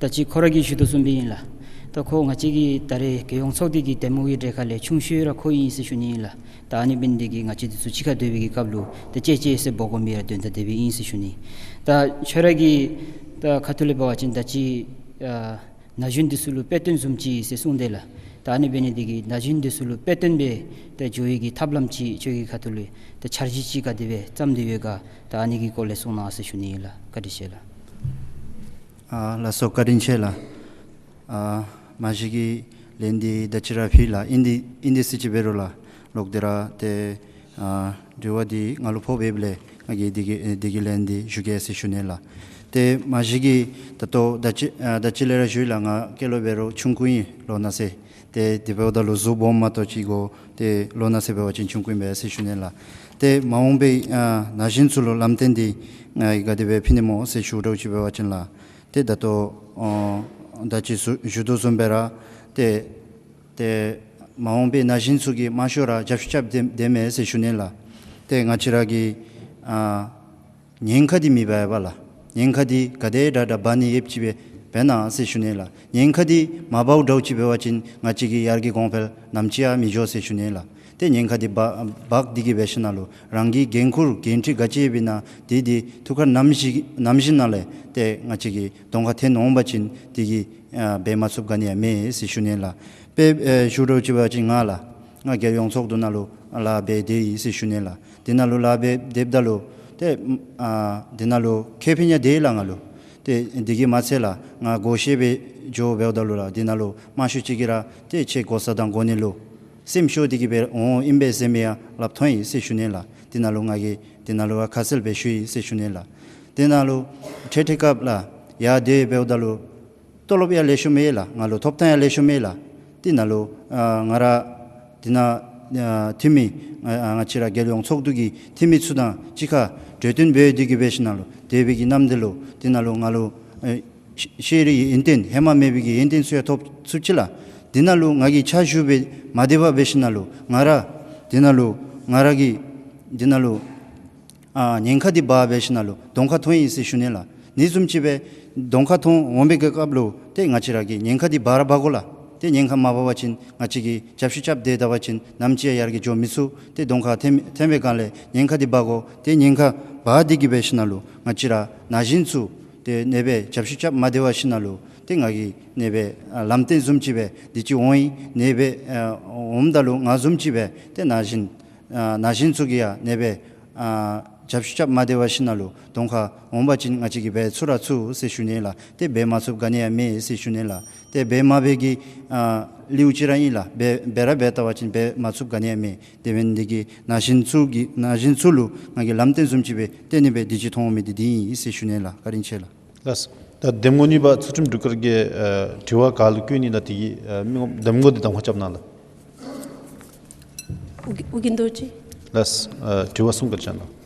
ད་ཅི་ཁོ་ར་གིས་ཞུ་དོ་བཟུམ་སྦེ་ཨིན་ལགས། ད་ཁོ་ང་བཅས་ཀྱི་ད་རེས་རྒྱལ་ཡོངས་ཚོགས་སྡེ་གི་འདེམས་ངོ་གི་གྲས་ཁ་ལས་ཆུང་ཤོས་ར་ཁོ་ཨིན་ཟེར་ཞུ་ནི་ཨིན་ལགས། ད་ཨ་ནི་འབད་ནི་འདི་གིས་ང་བཅས་འདི་ཚུ་གཅིག་ཁར་སྡོད་པའི་གི་སྐབས་ལུ་ཏེ་ཅེ་ཅེ་ཟེར་འབོ་དགོ་མི་ར་དོན་དག་དེ་སྦེ་ཨིན་ཟེར་ཞུ་ནི། ད་ཁྱོད་ར་གི་ད་ཁ་ཐུག་ལས་འབད་བ་ཅིན་ད་ཅི་ཨ་ན་གཞོན་འདི་ཚུ་ལུ་དཔེ་སྟོན་བཟུམ་ཅིག་ཟེར་གསུངས་དེས་ལགས། ད་ཨ་ནི་འབད་ནི་འདི་གིས་ན་གཞོན་འདི་ཚུ་ལུ་དཔེ་སྟོན་སྦེ་ཏེ་འགྱོ་ནི་གི་ཐབས་ལམ་ཅིག་ཁྱོད་ཀྱི་ཁ་ཐུག་ལས་ཏེ་འཆར་གཞི་ཅིག་ག་དེ་སྦེ་བརྩམས་ཏེ་ཡོད་ག། ད་ཨ་ནི་གི་སྐོར་ལས་གསུང་གནང་ཟེར་ཞུ་ནི་ཨིན་ལགས། བཀའ་དྲིན་ཆེ་ལགས། ཨ་ལགས་སོ། བཀའ་དྲིན་ཆེ་ལགས། ཨ་མ་གཞི་གི་ལན་འདི་ད་ཅི་ར་ཕུལ་ལགས། ཨིན་འདི་ཨིན་འདི་ཟེར་ཅིག་འབད་རུང་ལགས། ལོག་སྟེ་ར་ཏེ་ཨ་དྲི་བ་འདི་ང་ལུ་ཕོག་པའི་ལས་ང་གིས་འདི་གི་འདི་གི་ལན་འདི་ཞུ་གེ་ཟེར་ཞུ་ནི་ལགས། ཏེ་མ་གཞི་གི་ད་ལྟོ་ད་ཅི་ཨ་ད་ཅི་ལས་ར་ཞུ་ཡི་ལགས། ང་སྐྱེས་ལོ་འབད་རུང་ཆུང་ཀུ་ཨིན། ལོ་ན་ཚོད་ཏེ་དེ་འབདཝ་ད་ལུ་གཟུགས་སྦོམ་མ་གཏོགས་ཅིག་གོ། ཏེ་ལོ་ན་ཚོད་འབད་བ་ཅིན་ཆུང་ཀུ་ཨིན་པས་ཟེར་ཞུ་ནི་ལགས། ཏེ་མ་འོངས་པའི་ཨ་ན་གཞོན་ཚུ་ལུ་ལམ་སྟོན་འདི་ང་གིས་ག་དེ་སྦེ་ཕུལ་ནི་སྨོ་ཟེར་ཞུ་དོ་ཅིག་འབད་བ་ཅིན་ལགས། ཏེ་ད་ལྟོ་ཨོ་ད་ཅི་ཞུ་ཞུ་དོ་བཟུམ་སྦེ་ར་ཏེ་ཏེ་མ་འོངས་པའི་ན་གཞོན་ཚུ་གིས་མང་ཤོས་ར་རྒྱབ་ཤུགས་རྐྱབ་སྟེ་སྡོད་མས་ཟེར་ཞུ་ནི་ལགས། ཏེ་ང་བཅས་ར་གིས་ཨ་ཉེན་ཁ་འདི་མི་འབག་པར་ལགས། ཉེན་ཁ་འདི་ག་དེ་དྲག་དྲག་འབག་ནི་ཡོདཔ་ཅིག་སྦེ་འབད་གནང་ཟེར་ཞུ་ནི་ལགས། ཉེན་ཁ་འདི་མ་འབགཔ་འདྲཝ་ཅིག་འབད་བ་ཅིན་ང་བཅས་ཀྱི་ཡར་རྒྱས་གོང་འཕེལ་ནམ་ཅིག་ཡང་མི་འགྱོ་ཟེར་ཞུ་ནི་ལགས། ཏེ་ཉེན་ཁ་འདི་འབག་འབག་སྟེ་གི་འབད་ཞིནམ་ལས་རང་གི་འགན་ཁུར་འགན་འཁྲི་ག་ཅི་ཡོདཔ་ཨིན་ན་འདི་འདི་ཐུགས་ཁར་བསྣམས་ཞིན་བསྣམས་ཞིནམ་ལས་ཏེ་ང་བཅས་ཀྱི་གདོང་ཁར་ཐོན་འོང་པ་ཅིན་འདི་གིས་ཨ་འབད་མ་ཚུགསཔ་ག་ནི་ཡང་མེད་ཟེར་ཞུ་ནི་ལགས། དཔེ་ཨེ་ཞུ་དོ་ཅིག་འབད་བ་ཅིན་ང་ལགས། ང་རྒྱལ་ཡོངས་ཚོགས་འདུ་ནང་ལུ་ལཱ་འབད་དེ་ཡི་ཟེར་ཞུ་ནི་ལགས། འདི་ནང་ལུ་ལཱ་འབད་སྡོདཔ་ད་ལུ་ཏེ་ཨ་འདི་ནང་ལུ་ཁེ་ཕན་ཡང་དེ་ལགས་ང་ལུ། ཏེ་འདི་གིས་མ་ཚད་ལགས་ང་སྒོ་ཕྱེ་སྦེ་འགྱོ་འབདཝ་ད་ལུ་ལགས་འདི་ནང་ལུ་མང་ཤོས་ཅིག་གིས་ར་ཏེ་ཁྱོད་གོ་ས་དང་གོ་གནས་ལུ་སེམས་ཤོར་ཏེ་གི་འབད་འོང་ཨིན་པས་ཟེར་མི་ཡང་སླབ་ཐོན་ཡི་ཟེར་ཞུ་ནི་ལགས། འདི་ནང་ལུ་ང་གིས་འདི་ནང་ལུ་ཁ་གསལ་སྦེ་ཞུ་ཡི་ཟེར་ཞུ་ནི་ལགས། འདི་ནང་ལུ་འཕྲལ་འཕྲལ་སྐབས་ལགས་ཡར་སྡོད་འབདཝ་ད་ལུ་ཏོ་ལོབ་ཡང་ལེགས་ཤོམ་མེད་ལགས། ང་ལུ་ཐོབ་ཐང་ཡང་ལེགས་ཤོམ་མེད་ལགས། འདི་ནང་ལུ་ཨ་ང་ར་འདི་ནང་ཨ་འཐུས་མི་ང་ང་བཅས་ར་རྒྱལ་ཡོངས་ཚོགས་འདུ་གི་འཐུས་མི་ཚུ་དང་གཅིག་ཁར་གྲོས་བསྟུན་འབད་དེ་གི་འབད་ཞིནམ་ལས་དེ་སྦེ་གི་ནམ་དུས་ལུ་འདི་ནང་ལུ་ང་ལུ་ཨེ་ཤེས་རིག་ཡོན་ཏན་ཧེ་མ་མེད་པའི་གི་ཡོན་ཏན་ཚུ་ཡང་ཐོབ་ཚུགས་ཅི་ལགས། འདི་ནང་ལུ་ང་གིས་ཕྱག་ཞུ་སྦེ་མ་སྡོད་པར་འབད་ཞིནམ་ལས་ང་ར་འདི་ནང་ལུ་ང་ར་གི་འདི་ནང་ལུ་ཨ་ཉེན་ཁ་འདི་འབག་འབད་ཞིནམ་ལས་གདོང་ཁར་ཐོན་ཡི་ཟེར་ཞུ་ནི་ལགས། འདི་བཟུམ་ཅིག་སྦེ་གདོང་ཁར་ཐོན་འོང་པའི་གི་སྐབས་ལུ་ཏེ་ང་བཅས་ར་གིས་ཉེན་ཁ་འདི་འབག་ར་འབག་དགོ་ལགས། ཏེ་ཉེན་ཁ་མ་འབག་པ་ཅིན་ང་བཅས་ཀྱིས་རྒྱབ་ཤུགས་རྐྱབ་སྡོད་ད་པ་ཅིན་ནམ་ཅིག་ཡང་ཡར་རྒྱས་འགྱོ་མི་ཚུགས། ཏེ་གདོང་ཁར་ཐོན་ཐོན་པའི་སྒང་ལས་ཉེན་ཁ་འདི་འབག་དགོ། ཏེ་ཉེན་ཁ་འབག་སྟེ་གི་འབད་ཞིནམ་ལས་ང་བཅས་ར་ན་གཞོན་ཚུ་ཏེ་ཨ་ནེ་སྦེ་རྒྱབ་ཤུགས་རྐྱབ་མ་སྡོད་པར་ཞིནམ་ལས་ཏེ་ང་གིས་ཨ་ནེ་སྦེ་ཨ་ལམ་སྟོན་བཟུམ་ཅིག་སྦེ་འདི་ཅིག་འོང་ཡི། ཨ་ནེ་སྦེ་ཨ་འོངམ་ད་ལུ་ང་བཟུམ་ཅིག་སྦེ་ཏེ་ན་གཞོན་ཨ་ན་གཞོན་ཚུ་གིས་ཡང་ཨ་ནེ་སྦེ་ཨ་རྒྱབ་ཤུགས་རྐྱབ་མ་སྡོད་པར་ཞིནམ་ལས་གདོང་ཁར་འོང་པ་ཅིན་ང་བཅས་ཀྱིས་འབད་ཚུགས་ར་ཚུགས་ཟེར་ཞུ་ནི་ལགས། ཏེ་འབད་མ་ཚུགསཔ་ག་ནི་ཡང་མེད་ཟེར་ཞུ་ནི་ལགས། ཏེ་འབད་མ་འབད་ཀྱི་ཨ་ལེའུ་ཅིག་ར་ཨིན་ལགས། འབད་འབད་ར་འབད་ད་པ་ཅིན་འབད་མ་ཚུགསཔ་ག་ནི་ཡང་མེད། དེ་འབད་ནི་འདི་གིས་ན་གཞོན་ཚུ་གི་ན་གཞོན་ཚུ་ལུ་ང་གིས་ལམ་སྟོན་བཟུམ་ཅིག་སྦེ་ཏེ་ཨ་ནེ་སྦེ་འདི་ཅིག་མཐོང་མི་འདི་འདི་ཨིན་ཟེར་ཞུ་ནི་ལགས། བཀའ་དྲིན་ཆེ་ལགས། ལགས། ད་གདམ་ངོ་གཉིས་པ་ཚུལ་ཁྲིམས་སྒྲུབ་སྐར་གྱིས་ཨ་དྲི་བ་ག་ལུ་བཀོད་ནི་ན་དེ་གི་ཨ་མི་ངོམ་གདམ་ངོ་འདི་གདམ་ཁ་རྐྱབ་གནང་ལགས། ཨོ་རྒྱན་རྡོ་རྗེ། ལགས། ཨ་དྲི་བ་གསུང་བཀའ་བཅག་གནང་།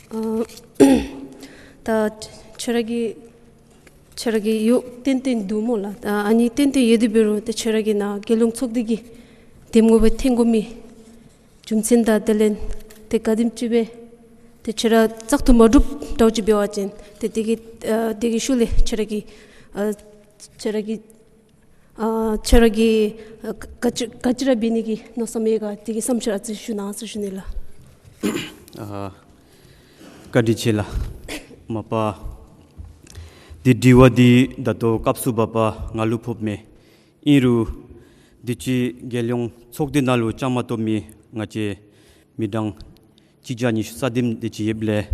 ཨ་ད་ཁྱོད་ར་གི་ཁྱོད་ར་གི་ཡོད་ཏན་ཏན་འདུག་སྨོ་ལགས། ཨ་ཨ་ནི་ཏན་ཏན་ཡོད་དེ་འབད་རུང་ཏེ་ཁྱོད་ར་གི་ནཱ་རྒྱལ་ཡོངས་ཚོགས་སྡེ་གི་གདམ་ངོ་སྦེ་འཐོན་དགོ་མི་རྒྱུ་མཚན་དང་དེ་ལས་ཏེ་ག་དེམ་ཅིག་སྦེ་ཏེ་ཁྱོད་ར་བཙག་འཐུ་མ་གྲུབ་འདྲཝ་ཅིག་འབད་བ་ཅིན་ཏེ་དེ་གི་ཨ་དེ་གི་ཤུལ་ལས་ཁྱོད་ར་གི་ཨ་ཁྱོད་ར་གི་ཨ་ཁྱོད་ར་གིས་ཨ་ག་ག་ཅི་ག་ཅི་ར་འབད་ནི་གི་མནོ་བསམ་ཡོད་ག། དེ་གི་བསམ་འཆར་ཨ་ཙི་ཞུ་གནང་ཟེར་ཞུ་ནི་ལགས། ཨ་བཀའ་དྲིན་ཆེ་ལགས། མ་པ་འདི་དྲི་བ་འདི་ད་ལྟོ་སྐབས་སུ་བབ་པ་ང་ལུ་ཕོགཔ་མས། ཨིན་རུང་དུས་ཅི་རྒྱལ་ཡོངས་ཚོགས་སྡེ་ནང་ལུ་བཅའ་མར་གཏོགས་མི་ང་བཅས་མི་གྲངས་གཅིག་བརྒྱ་ཉི་ཤུ་རྩ་བདུན་དེ་ཅིག་ཡོདཔ་ལས་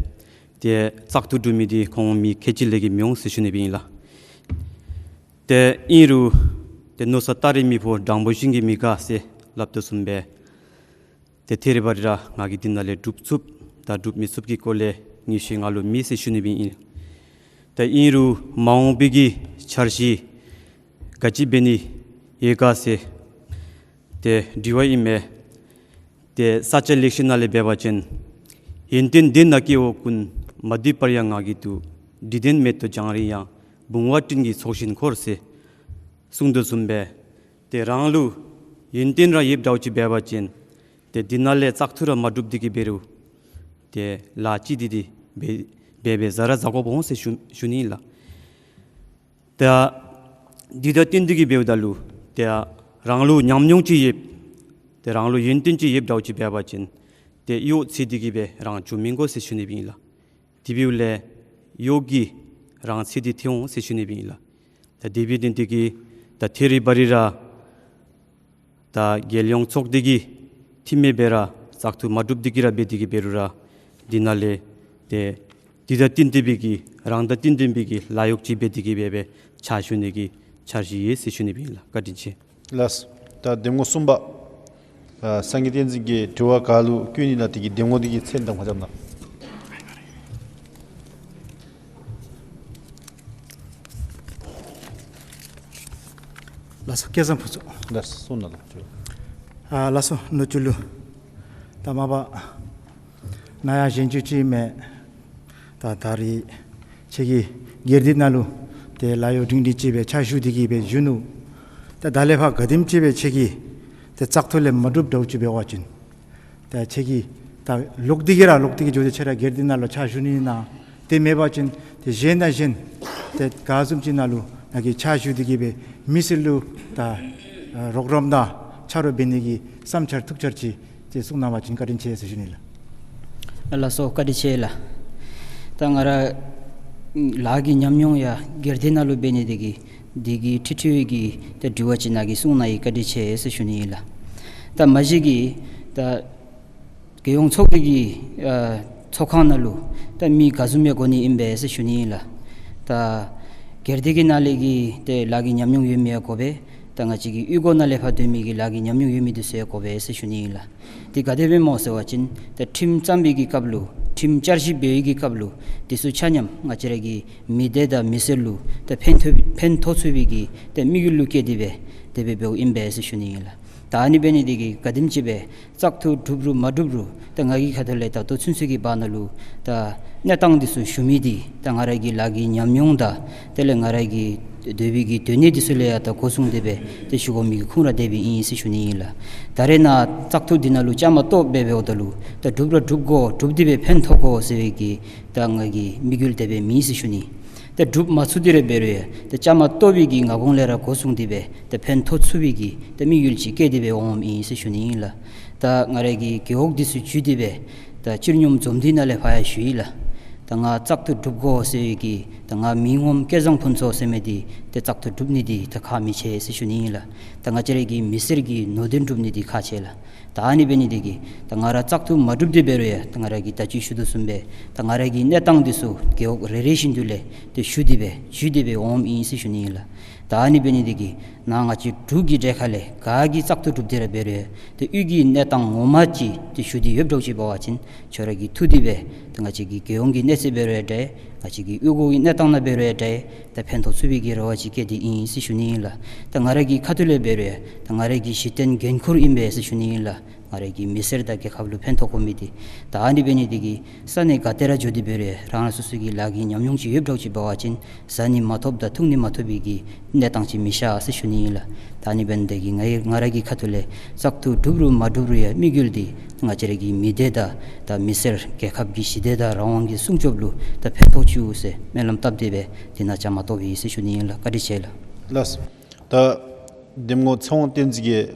ཏེ་བཙག་འཐུ་གྲུབ་མི་འདི་ཁོང་མི་ཁལ་གཅིག་ལས་བརྒལ་མི་འོང་ཟེར་ཞུ་ནི་སྦེ་ཨིན་ལགས། ཏེ་ཨིན་རུང་ཏེ་མནོ་བསམ་ལྟར་རིང་མི་ཕོག་སྦྲང་བུ་བཞིན་གྱི་མི་དགའ་ཟེར་སླབ་དོ་བཟུམ་སྦེ་ཏེ་ཐད་རི་བ་རི་ར་ང་གིས་འདི་ནང་ལས་སྒྲུབ་ཚུགསཔ་དང་སྒྲུབ་མི་ཚུགསཔ་ཀྱི་སྐོར་ལས་ངེས་ཤེས་ང་ལུ་མེད་ཟེར་ཞུ་ནི་སྦེ་ཨིན། ཏེ་ཨིན་རུང་མ་འོངས་པའི་གི་འཆར་གཞི་ག་ཅི་འབད་ནི་ཡོད་ག་ཟེར་ཏེ་དྲི་བ་ཨིན་མས། ཏེ་ས་སྐྱ་ལེགས་བཤད་ནང་ལས་འབད་བ་ཅིན་ཡོན་ཏན་ལྡན་ན་སྐྱེ་བོ་ཀུན། མ་འདུས་པར་ཡང་ངག་གིས་འདུད། དྲི་ལྡན་མེ་ཏོག་རྒྱང་རིང་ཡང་། བུང་བ་སྤྲིན་གྱི་ཚོགས་བཞིན་འཁོར་ཟེར་གསུངས་དོ་བཟུམ་སྦེ་ཏེ་རང་ལུ་ཡོན་ཏན་ར་ཡོདཔ་འདྲཝ་ཅིག་འབད་བ་ཅིན་ཏེ་འདི་ནང་ལས་བཙག་འཐུ་ར་མ་གྲུབ་སྟེ་གི་འབད་རུང་ཏེ་ལཱ་ཅིག་འདི་འདི་འབད་འབད་འབད་བཟའ་ར་བཟའ་དགོཔ་འོང་ཟེར་ཞུ་ཞུ་ནི་ཨིན་ལགས། ཏེ་འདི་དང་བསྟུན་ཏེ་གི་འབདཝ་ད་ལུ་ཏེ་རང་ལུ་ཉམས་མྱོང་ཅིག་ཡོད། ཏེ་རང་ལུ་ཡོན་ཏན་ཅིག་ཡོདཔ་འདྲཝ་ཅིག་འབད་བ་ཅིན་ཏེ་གཡོག་འཚོལ་ཏེ་གི་སྦེ་རང་འགྱོ་མི་དགོ་ཟེར་ཞུ་ནི་སྦེ་ཨིན་ལགས། དེ་འབདཝ་ལས་གཡོག་གིས་རང་འཚོལ་ཏེ་འཐོན་འོང་ཟེར་ཞུ་ནི་སྦེ་ཨིན་ལགས། ད་དེ་འབད་ནི་འདི་གིས་ད་ཐད་རི་བ་རི་ར་ ད་རྒྱལ་ཡོངས་ཚོགས་སྡེ་གི་འཐུས་མི་སྦེ་ར་བཙག་འཐུ་མ་གྲུབ་སྟེ་གི་ར་འབད་དེ་གི་འབད་རུང་ར་འདི་ནང་ལས་ཏེ་འདི་དང་བསྟུན་ཏེ་སྦེ་གི་རང་དང་བསྟུན་ཏེ་སྦེ་གི་ལཱ་གཡོག་ཅིག་འབད་དེ་གི་སྦེ་སྦེ་ཕྱག་ཞུ་ནི་གི་འཆར་གཞི་ཡོད་ཟེར་ཞུ་ནི་སྦེ་ཨིན་ལགས། བཀའ་དྲིན་ཆེ། ལགས། ད་གདམ་ངོ་གསུམ་པ་ཨ་སངས་རྒྱས་བསྟན་འཛིན་གྱིས་དྲི་བ་ག་ལུ་བཀོད་ནི་ན་དེ་གི་གདམ་ངོ་དེ་གི་མཚན་དང་མ་འཆམ་ན། ལགས་སོ། སྐལ་བཟང་ཕུན་ཚོགས། ལགས་སོ། གསུངས་གནང་ལགས། ཨ་ལགས་སོ། ནུ་གཅུང་ལུ་ད་མ་པ་ནཱ་ཡང་གཞན་ཅིག་ཅིག་མེད། ད་ད་རིས་ཁྱེད་ཀྱིས་སྒེར་སྡེ་ནང་ལུ་ཏེ་ལཱ་གཡོག་སྒྲིང་སྒྲིང་ཅིག་སྦེ་ཕྱག་ཞུ་སྟེ་གི་སྦེ་བཞུགས་ནུག། ད་ད་ལས་ཕར་ག་དེམ་ཅིག་སྦེ་ཁྱེད་ཀྱིས་ཏེ་བཙག་འཐུ་ལས་མ་གྲུབ་འདྲཝ་ཅིག་འབད་བ་ཅིན་ད་ཁྱེད་ཀྱིས་ད་ལོག་སྟེ་གི་ར་ལོག་སྟེ་གི་འགྱོ་སྟེ་ཁྱེད་ར་སྒེར་སྡེ་ནང་ལུ་ཕྱག་ཞུ་ནི་ཨིན་ན། དེ་མེན་པ་ཅིན་ཏེ་གཞན་དང་གཞན་ཏེ་ག་བཟུམ་ཅིག་ནང་ལུ་ནཱ་གིས་ཕྱག་ཞུ་སྟེ་གི་སྦེ་མི་སེར་ལུ་ད་ཨ་རོགས་རམ་དང་ཆ་རོགས་འབད་ནི་གི་བསམ་འཆར་ཐུགས་འཆར་ཅིག་ཏེ་གསུང་གནང་བ་ཅིན་བཀའ་དྲིན་ཆེ་ཟེར་ཞུ་ནི་ལགས། ལགས་སོ། བཀའ་དྲིན་ཆེ་ལགས། ད་ང་ར་ལཱ་གི་ཉམས་མྱོང་ཡང་སྒེར་སྡེ་ནང་ལུ་འབད་ནི་དེ་གིས་དེ་གི་ཁྲིག་ཁྲི་བའི་གི་ད་དྲི་བ་ཅིག་ནཱ་གིས་གསུང་གནང་ཡི། བཀའ་དྲིན་ཆེ་ཟེར་ཞུ་ནི་ཨིན་ལགས། ད་མ་གཞི་གི་ད་རྒྱལ་ཡོངས་ཚོགས་སྡེ་གི་ཨ་ཚོགས་ཁང་ནང་ལུ་ད་མི་ག་བཟུམ་ཡང་དགོ་ནི་ཨིན་པས་ཟེར་ཞུ་ནི་ཨིན་ལགས། ད་སྒེར་སྡེ་གི་ནང་ལས་ཀྱི་ཏེ་ལཱ་གི་ཉམས་མྱོང་ཡོད་མི་ཡང་དགོ་པས། ད་ང་བཅས་ཀྱི་གཡུས་སྒོ་ནང་ལས་ཕར་སྡོད་མི་གི་ལཱ་གི་ཉམས་མྱོང་ཡོད་མི་འདི་ཚུ་ཡང་དགོ་པས་ཟེར་ཞུ་ནི་ཨིན་ལགས། དེ་ག་དེ་སྦེ་སྨོ་ཟེར་བ་ཅིན་ད་ཁྲིམས་བརྩམ་པའི་གི་སྐབས་ལུ་ཁྲིམས་བསྐྱར་ཞིབ་འབད་བའི་གི་སྐབས་ལུ་དེ་ཚུ་ཆ་མཉམ་ང་བཅས་ར་གི་མི་སྡེ་དང་མི་སེར་ལུ་ད་ཕན་ཐོགས་ཕན་ཐོགས་ཚུགས་པའི་གི་ཏེ་དམིགས་ཡུལ་ལུ་བསྐྱེད་དེ་སྦེ་དེ་སྦེ་འབདཝ་ཨིན་པས་ཟེར་ཞུ་ནི་ཨིན་ལགས། ད་ཨ་ནི་འབད་ནི་དེ་གིས་ག་དེམ་ཅིག་སྦེ་བཙག་འཐུ་གྲུབ་རུང་མ་གྲུབ་རུང་ད་ང་གི་ཁ་ཐུག་ལས་ད་ལྟོ་ཚུན་ཚོད་ཀྱི་བར་ན་ལུ་ད་གནས་སྟངས་འདི་ཚུ་ཞུ་མི་འདི་ད་ང་ར་གི་ལཱ་གི་ཉམས་མྱོང་དང་དེ་ལས་ང་ར་གི་སྡོད་པའི་གི་སྡོད་གནས་འདི་ཚུ་ལས་ཡང་ད་གོ་བཟུང་སྟེ་སྦེ་ཏེ་ཞུ་དགོ་མི་གི་ཁུངས་ར་དེ་སྦེ་ཨིན་ཟེར་ཞུ་ནི་ཨིན་ལགས། ད་རེས་ནཱ་བཙག་འཐུ་འདི་ནང་ལུ་བཅའ་མར་གཏོགས་སྦེ་འབདཝ་ད་ལུ་ད་གྲུབ་ར་གྲུབ་དགོ་གྲུབ་སྟེ་སྦེ་ཕན་ཐོགས་དགོ་ཟེར་བའི་གི་ད་ང་གི་དམིགས་ཡུལ་དེ་སྦེ་མེད་ཟེར་ཞུ་ནི། ད་གྲུབ་མ་ཚུགས་ཏེ་ར་འབད་རུང་ཡང་ད་བཅའ་མར་གཏོགས་པའི་གི་སྔ་གོང་ལས་ར་གོ་བཟུང་སྟེ་སྦེ་ད་ཕན་ཐོགས་ཚུགས་པའི་གི་ད་དམིགས་ཡུལ་ཅིག་བསྐྱེད་དེ་སྦེ་འོངམ་ཨིན་ཟེར་ཞུ་ནི་ཨིན་ལགས། ད་ང་ར་གི་རྒེད་འོག་འདི་ཚུ་བརྒྱུད་དེ་སྦེ་ད་སྤྱིར་སྙོམས་འཛོམས་འདུ་ནང་ལས་ཕར་ཡང་ཞུ་ཡི་ལགས། ད་ང་བཙག་འཐུ་གྲུབ་དགོ་ཟེར་བའི་གི་ད་ང་མི་ངོམ་སྐལ་བཟང་ཕུན་ཚོགས་ཟེར་མི་འདི་ད་བཙག་འཐུ་གྲུབ་ནི་འདི་ད་ཁག་མི་ཆེ་ཟེར་ཞུ་ནི་ཨིན་ལགས། ད་ང་བཅས་ར་གི་མི་སེར་གྱི་ནོར་དོན་སྒྲུབ་ནི་འདི་ཁག་ཆེ་ལགས། ད་ཨ་ནི་འབད་ནི་དེ་གིས་ད་ང་ར་བཙག་འཐུ་མ་གྲུབ་སྟེ་འབད་རུང་ཡང་ད་ང་ར་གིས་ད་ཅི་ཞུ་དོ་བཟུམ་སྦེ་ད་ང་ར་གི་གནས་སྟངས་འདི་ཚུ་རྒེད་འོག་རེ་རེ་བཞིན་དུ་ལས་ཏེ་ཞུ་སྟེ་སྦེ་བརྒྱུད་དེ་སྦེ་འོངམ་ཨིན་ཟེར་ཞུ་ནི་ཨིན་ལགས། ད་ཨ་ནི་འབད་ནི་དེ་གིས་ནཱ་ང་བཅས་འབྲུག་གི་གྲས་ཁ་ལས་ག་གིས་བཙག་འཐུ་གྲུབ་སྟེ་ར་འབད་རུང་ཡང་ཏེ་གཡུས་ཀྱི་གནས་སྟངས་ངོ་མ་ཅིག་ཏེ་ཞུ་སྟེ་ཡོདཔ་འདྲཝ་ཅིག་འབད་བ་ཅིན་ཁྱོད་ར་གིས་ཐུག་སྟེ་སྦེ་ད་ང་བཅས་ཀྱི་རྒྱལ་ཡོངས་ཀྱི་གནས་ཚད་འབད་རུང་ཡང་འདྲ། ང་བཅས་ཀྱི་གཡུས་སྒོ་གི་གནས་སྟངས་ནང་འབད་རུང་ཡང་འདྲ། ད་ཕན་ཐོགས་ཚུགས་པའི་གི་རེ་བ་ཅིག་བསྐྱེད་དེ་ཨིན་ཟེར་ཞུ་ནི་ཨིན་ལགས། ད་ང་ར་གི་ཁ་ཐུག་ལས་འབད་རུང་ཡང་ད་ང་ར་གི་གཞི་རྟེན་འགན་ཁུར་ཨིན་པས་ཟེར་ཞུ་ནི་ཨིན་ལགས། ང་ར་གི་མི་སེར་དང་རྒྱལ་ཁབ་ལུ་ཕན་ཐོགས་དགོ་མི་འདི། ད་ཨ་ནི་འབད་ནི་དེ་གིས་ས་གནས་ག་ཏེ་ར་འགྱོ་སྟེ་འབད་རུང་ཡང་རང་རང་སོ་སོ་གི་ལཱ་གི་ཉམས་མྱོང་ཅིག་ཡོདཔ་འདྲཝ་ཅིག་འབད་བ་ཅིན་བཟའ་ནི་མ་ཐོབ་དང་འཐུང་ནི་མ་ཐོབ་པའི་གི་གནས་སྟངས་ཅིག་མི་ཤར་ཟེར་ཞུ་ནི་ཨིན་ལགས། ད་ཨ་ནི་འབད་ནི་དེ་གིས་ང་ཡི་ང་ར་གི་ཁ་ཐུག་ལས་བཙག་འཐུ་གྲུབ་རུང་མ་གྲུབ་རུང་ཡང་དམིགས་ཡུལ་འདི་ང་བཅས་ར་གི་མི་སྡེ་དང་ད་མི་སེར་རྒྱལ་ཁབ་ཀྱི་ཞི་བདེ་དང་རང་དབང་གི་སྲུང་སྐྱོབ་ལུ་ད་ཕན་ཐོགས་ཚུགས་ཟེར་སྨོན་ལམ་བཏབ་སྟེ་སྦེ་འདི་ནང་བཅའ་མར་གཏོགསཔ་ཨིན་ཟེར་ཞུ་ནི་ཨིན་ལགས། བཀའ་དྲིན་ཆེ་ལགས། ལགས། ད་གདམ་ངོ་ཚེ་དབང་བསྟན་འཛིན་གྱིས་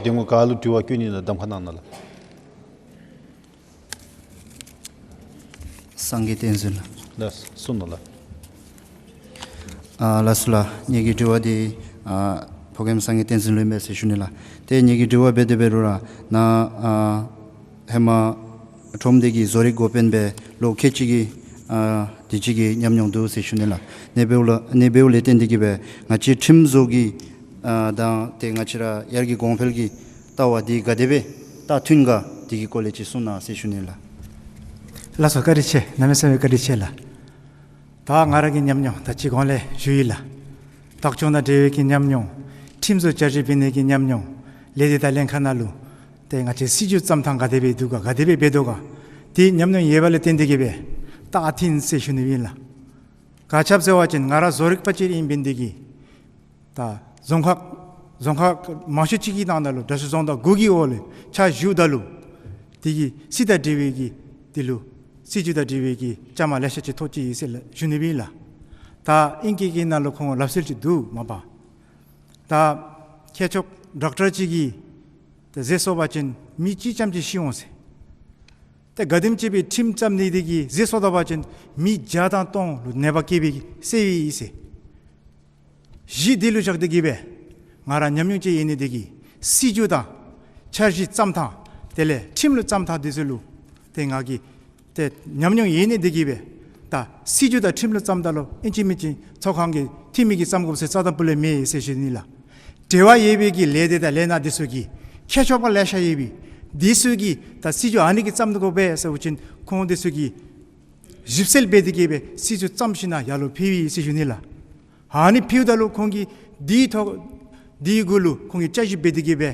གདམ་ངོ་ག་ལུ་དྲི་བ་བཀོད་ནི་ན་གདམ་ཁ་གནང་གནང་ལགས། སངས་རྒྱས་བསྟན་འཛིན་ལགས། ལགས་སོ། གསུངས་གནང་ལགས། ཨ་ལགས་སོ་ལགས། ངེ་གི་དྲི་བ་འདི་ཨ་ཕོ་རྒནམ་སངས་རྒྱས་བསྟན་འཛིན་ལུ་ཨིན་པས་ཟེར་ཞུ་ནི་ལགས། ཏེ་ངེ་གི་དྲི་བ་འབད་དེ་འབད་རུང་ར་ནཱ་ཨ་ཧེ་མ་ཁྲོམ་སྡེ་གི་བཟོ་རིག་འགོ་དཔོན་སྦེ་ལོ་ཁལ་གཅིག་གི་ཨ་དེ་ཅིག་གི་ཉམས་མྱོང་འདུག་ཟེར་ཞུ་ནི་ལགས། ཨ་ནི་འབདཝ་ལས་ཨ་ནི་འབདཝ་ལས་བརྟེན་ཏེ་གི་སྦེ་ང་བཅས་ཁྲིམས་བཟོ་གི་ཨ་དང་ཏེ་ང་བཅས་ར་ཡར་རྒྱས་གོང་འཕེལ་གྱི་ལྟ་བ་འདི་ག་དེ་སྦེ་ད་མཐུན་ག་དེ་གི་སྐོར་ལས་ཅིག་གསུང་གནང་ཟེར་ཞུ་ནི་ལགས། ལགས་སོ། བཀའ་དྲིན་ཆེ། གནམ་མེད་ས་མེད་བཀའ་དྲིན་ཆེ་ལགས། ད་ང་ར་གི་ཉམས་མྱོང་ད་ཅི་གོང་ལས་ཞུ་ཡི་ལགས། བདག་སྐྱོང་དང་འབྲེལ་བའི་གི་ཉམས་མྱོང་། ཁྲིམས་བཟོ་བསྐྱར་ཞིབ་འབད་ནི་གི་ཉམས་མྱོང་། ལས་སྡེ་དང་ལྷན་ཁག་ནང་ལུ་ཏེ་ང་བཅས་སྲིད་བྱུས་བརྩམ་ཐངས་ག་དེ་སྦེ་འདུག་ག་ག་དེ་སྦེ་འབད་དོ་ག་དེ་ཉམས་མྱོང་ཡོད་པ་ལས་བརྟེན་ཏེ་གི་སྦེ་ད་ཨ་མཐུན་ཟེར་ཞུ་ནི་ཨིན་ལགས། ག་ཅི་སྦེ་ཟེར་བ་ཅིན་ང་ར་བཟོ་རིག་པ་ཅིག་ཨིན་པའི་འདི་གིས་ད་རྫོང་ཁག་རྫོང་ཁག་མང་ཤོས་ཅིག་གི་ནང་ན་ལུ་དྲག་ཤོས་རྫོང་བདག་དགུ་གི་འོག་ལུ་ཕྱག་ཞུཝ་ད་ལུ་དེ་གིས་སྲིད་དང་འབྲེལ་བའི་གི་དེ་ལུ་སྲིད་བྱུས་དང་འབྲེལ་བའི་གི་བཅའ་མར་ལེ་ཤ་ཅིག་ཐོབ་ཅི་ཟེར་ཞུ་ནི་ཨིན་ལགས། ད་ཨིང་སྐད་ཀྱི་ནང་ལུ་ཁོང་ལབ་སྲོལ་ཅིག་འདུག་མ་པ། ད་མཁས་མཆོག་ཌོག་ཊར་ཅིག་གིས་ཏེ་ཟས་སོང་པ་ཅིན་མི་གཅིག་རྐྱངམ་ཅིག་ཤི་འོང་ཟེར། ཏེ་ག་དེམ་ཅིག་སྦེ་ཁྲིམས་བརྩམ་ནི་དེ་གིས་ཟས་སོང་ད་པ་ཅིན་མི་བརྒྱ་དང་སྟོང་ལུ་ནད་པ་བསྐྱེད་པའི་གི་སྲོལ་ཡོད་ཟེར། གཞི་དེ་ལུ་བཞག་སྟེ་གི་སྦེ་ང་ར་ཉམས་མྱོང་ཅིག་ཡོད་ནི་དེ་གིས་ སྲིད་བྱུས་དང་འཆར་གཞི་བརྩམ་ཐངས་དེ་ལས་ཁྲིམས་ལུགས་བརྩམ་ཐངས་དེ་ཚུ་ལུ་ཏེ་ང་གིས་ཏེ་ཉམས་མྱོང་ཡོད་ནི་དེ་གིས་སྦེ་ད་སྲིད་བྱུས་དང་ཁྲིམས་ལུགས་བརྩམ་ད་ལུ་ཨིན་ཅི་མིན་ཅི་ཚོགས་ཁང་གི་འཐུས་མི་གིས་བརྩམ་དགོཔ་ཟེར་རྩ་དང་པོ་ལས་མེད་ཟེར་ཞུ་ནི་ལགས། འབྲེལ་བ་ཡོད་པའི་གི་ལས་སྡེ་དང་ལས་སྣ་དེ་ཚུ་གིས་མཁས་མཆོག་པ་ལེ་ཤ་ཡོད་པའི་དེ་ཚུ་གིས་ད་སྲིད་བྱུས་ཨ་ནི་གི་བརྩམ་དགོ་པས་ཟེར་བ་ཅིན་ཁོང་དེ་ཚུ་གིས་ཞིབ་འཚོལ་འབད་དེ་གིས་སྦེ་སྲིད་བྱུས་བརྩམས་ཞིནམ་ལས་ཡར་ལུ་ཕུལ་བས་ཟེར་ཞུ་ནི་ལགས། ཨ་ནི་ཕུལཝ་ད་ལུ་ཁོང་གིས་དེའི་ཐོག་དེའི་གུ་ལུ་ཁོང་གིས་བསྐྱར་ཞིབ་འབད་དེ་གིས་སྦེ་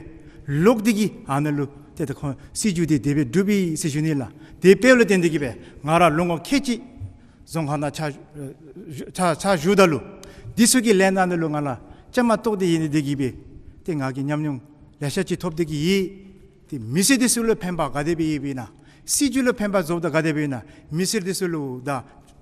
ལོག་སྟེ་གིས་ཨ་ནཱ་ལུ་ཏེ་ད་ཁོང་སྲིད་བྱུས་དེ་དེ་སྦེ་གྲུབ་པས་ཟེར་ཞུ་ནི་ལགས། དེ་འབདཝ་ལས་བརྟེན་ཏེ་གིས་སྦེ་ང་ར་ལོ་ངོ་ཁལ་གཅིག་རྫོང་ཁག་ནང་ཕྱག་ཕྱག་ཕྱག་ཞུཝ་ད་ལུ་དེ་ཚུ་གི་ལས་སྣ་ནང་ལུ་ང་ལུ་བཅའ་མར་གཏོགས་ཏེ་ཡོད་ནི་དེ་གིས་སྦེ་ཏེ་ང་གིས་ཉམས་མྱོང་ལེ་ཤ་ཅིག་ཐོབ་སྟེ་གིས་ཡོད། ཏེ་མི་སེར་དེ་ཚུ་ལུ་ཕན་པ་ག་དེ་སྦེ་ཡོདཔ་ཨིན་ན། སྲིད་བྱུས་ལུ་ཕན་པ་བཟོཝ་ད་ག་དེ་སྦེ་ཨིན་ན། མི་སེར་དེ་ཚུ་ལུ་ད་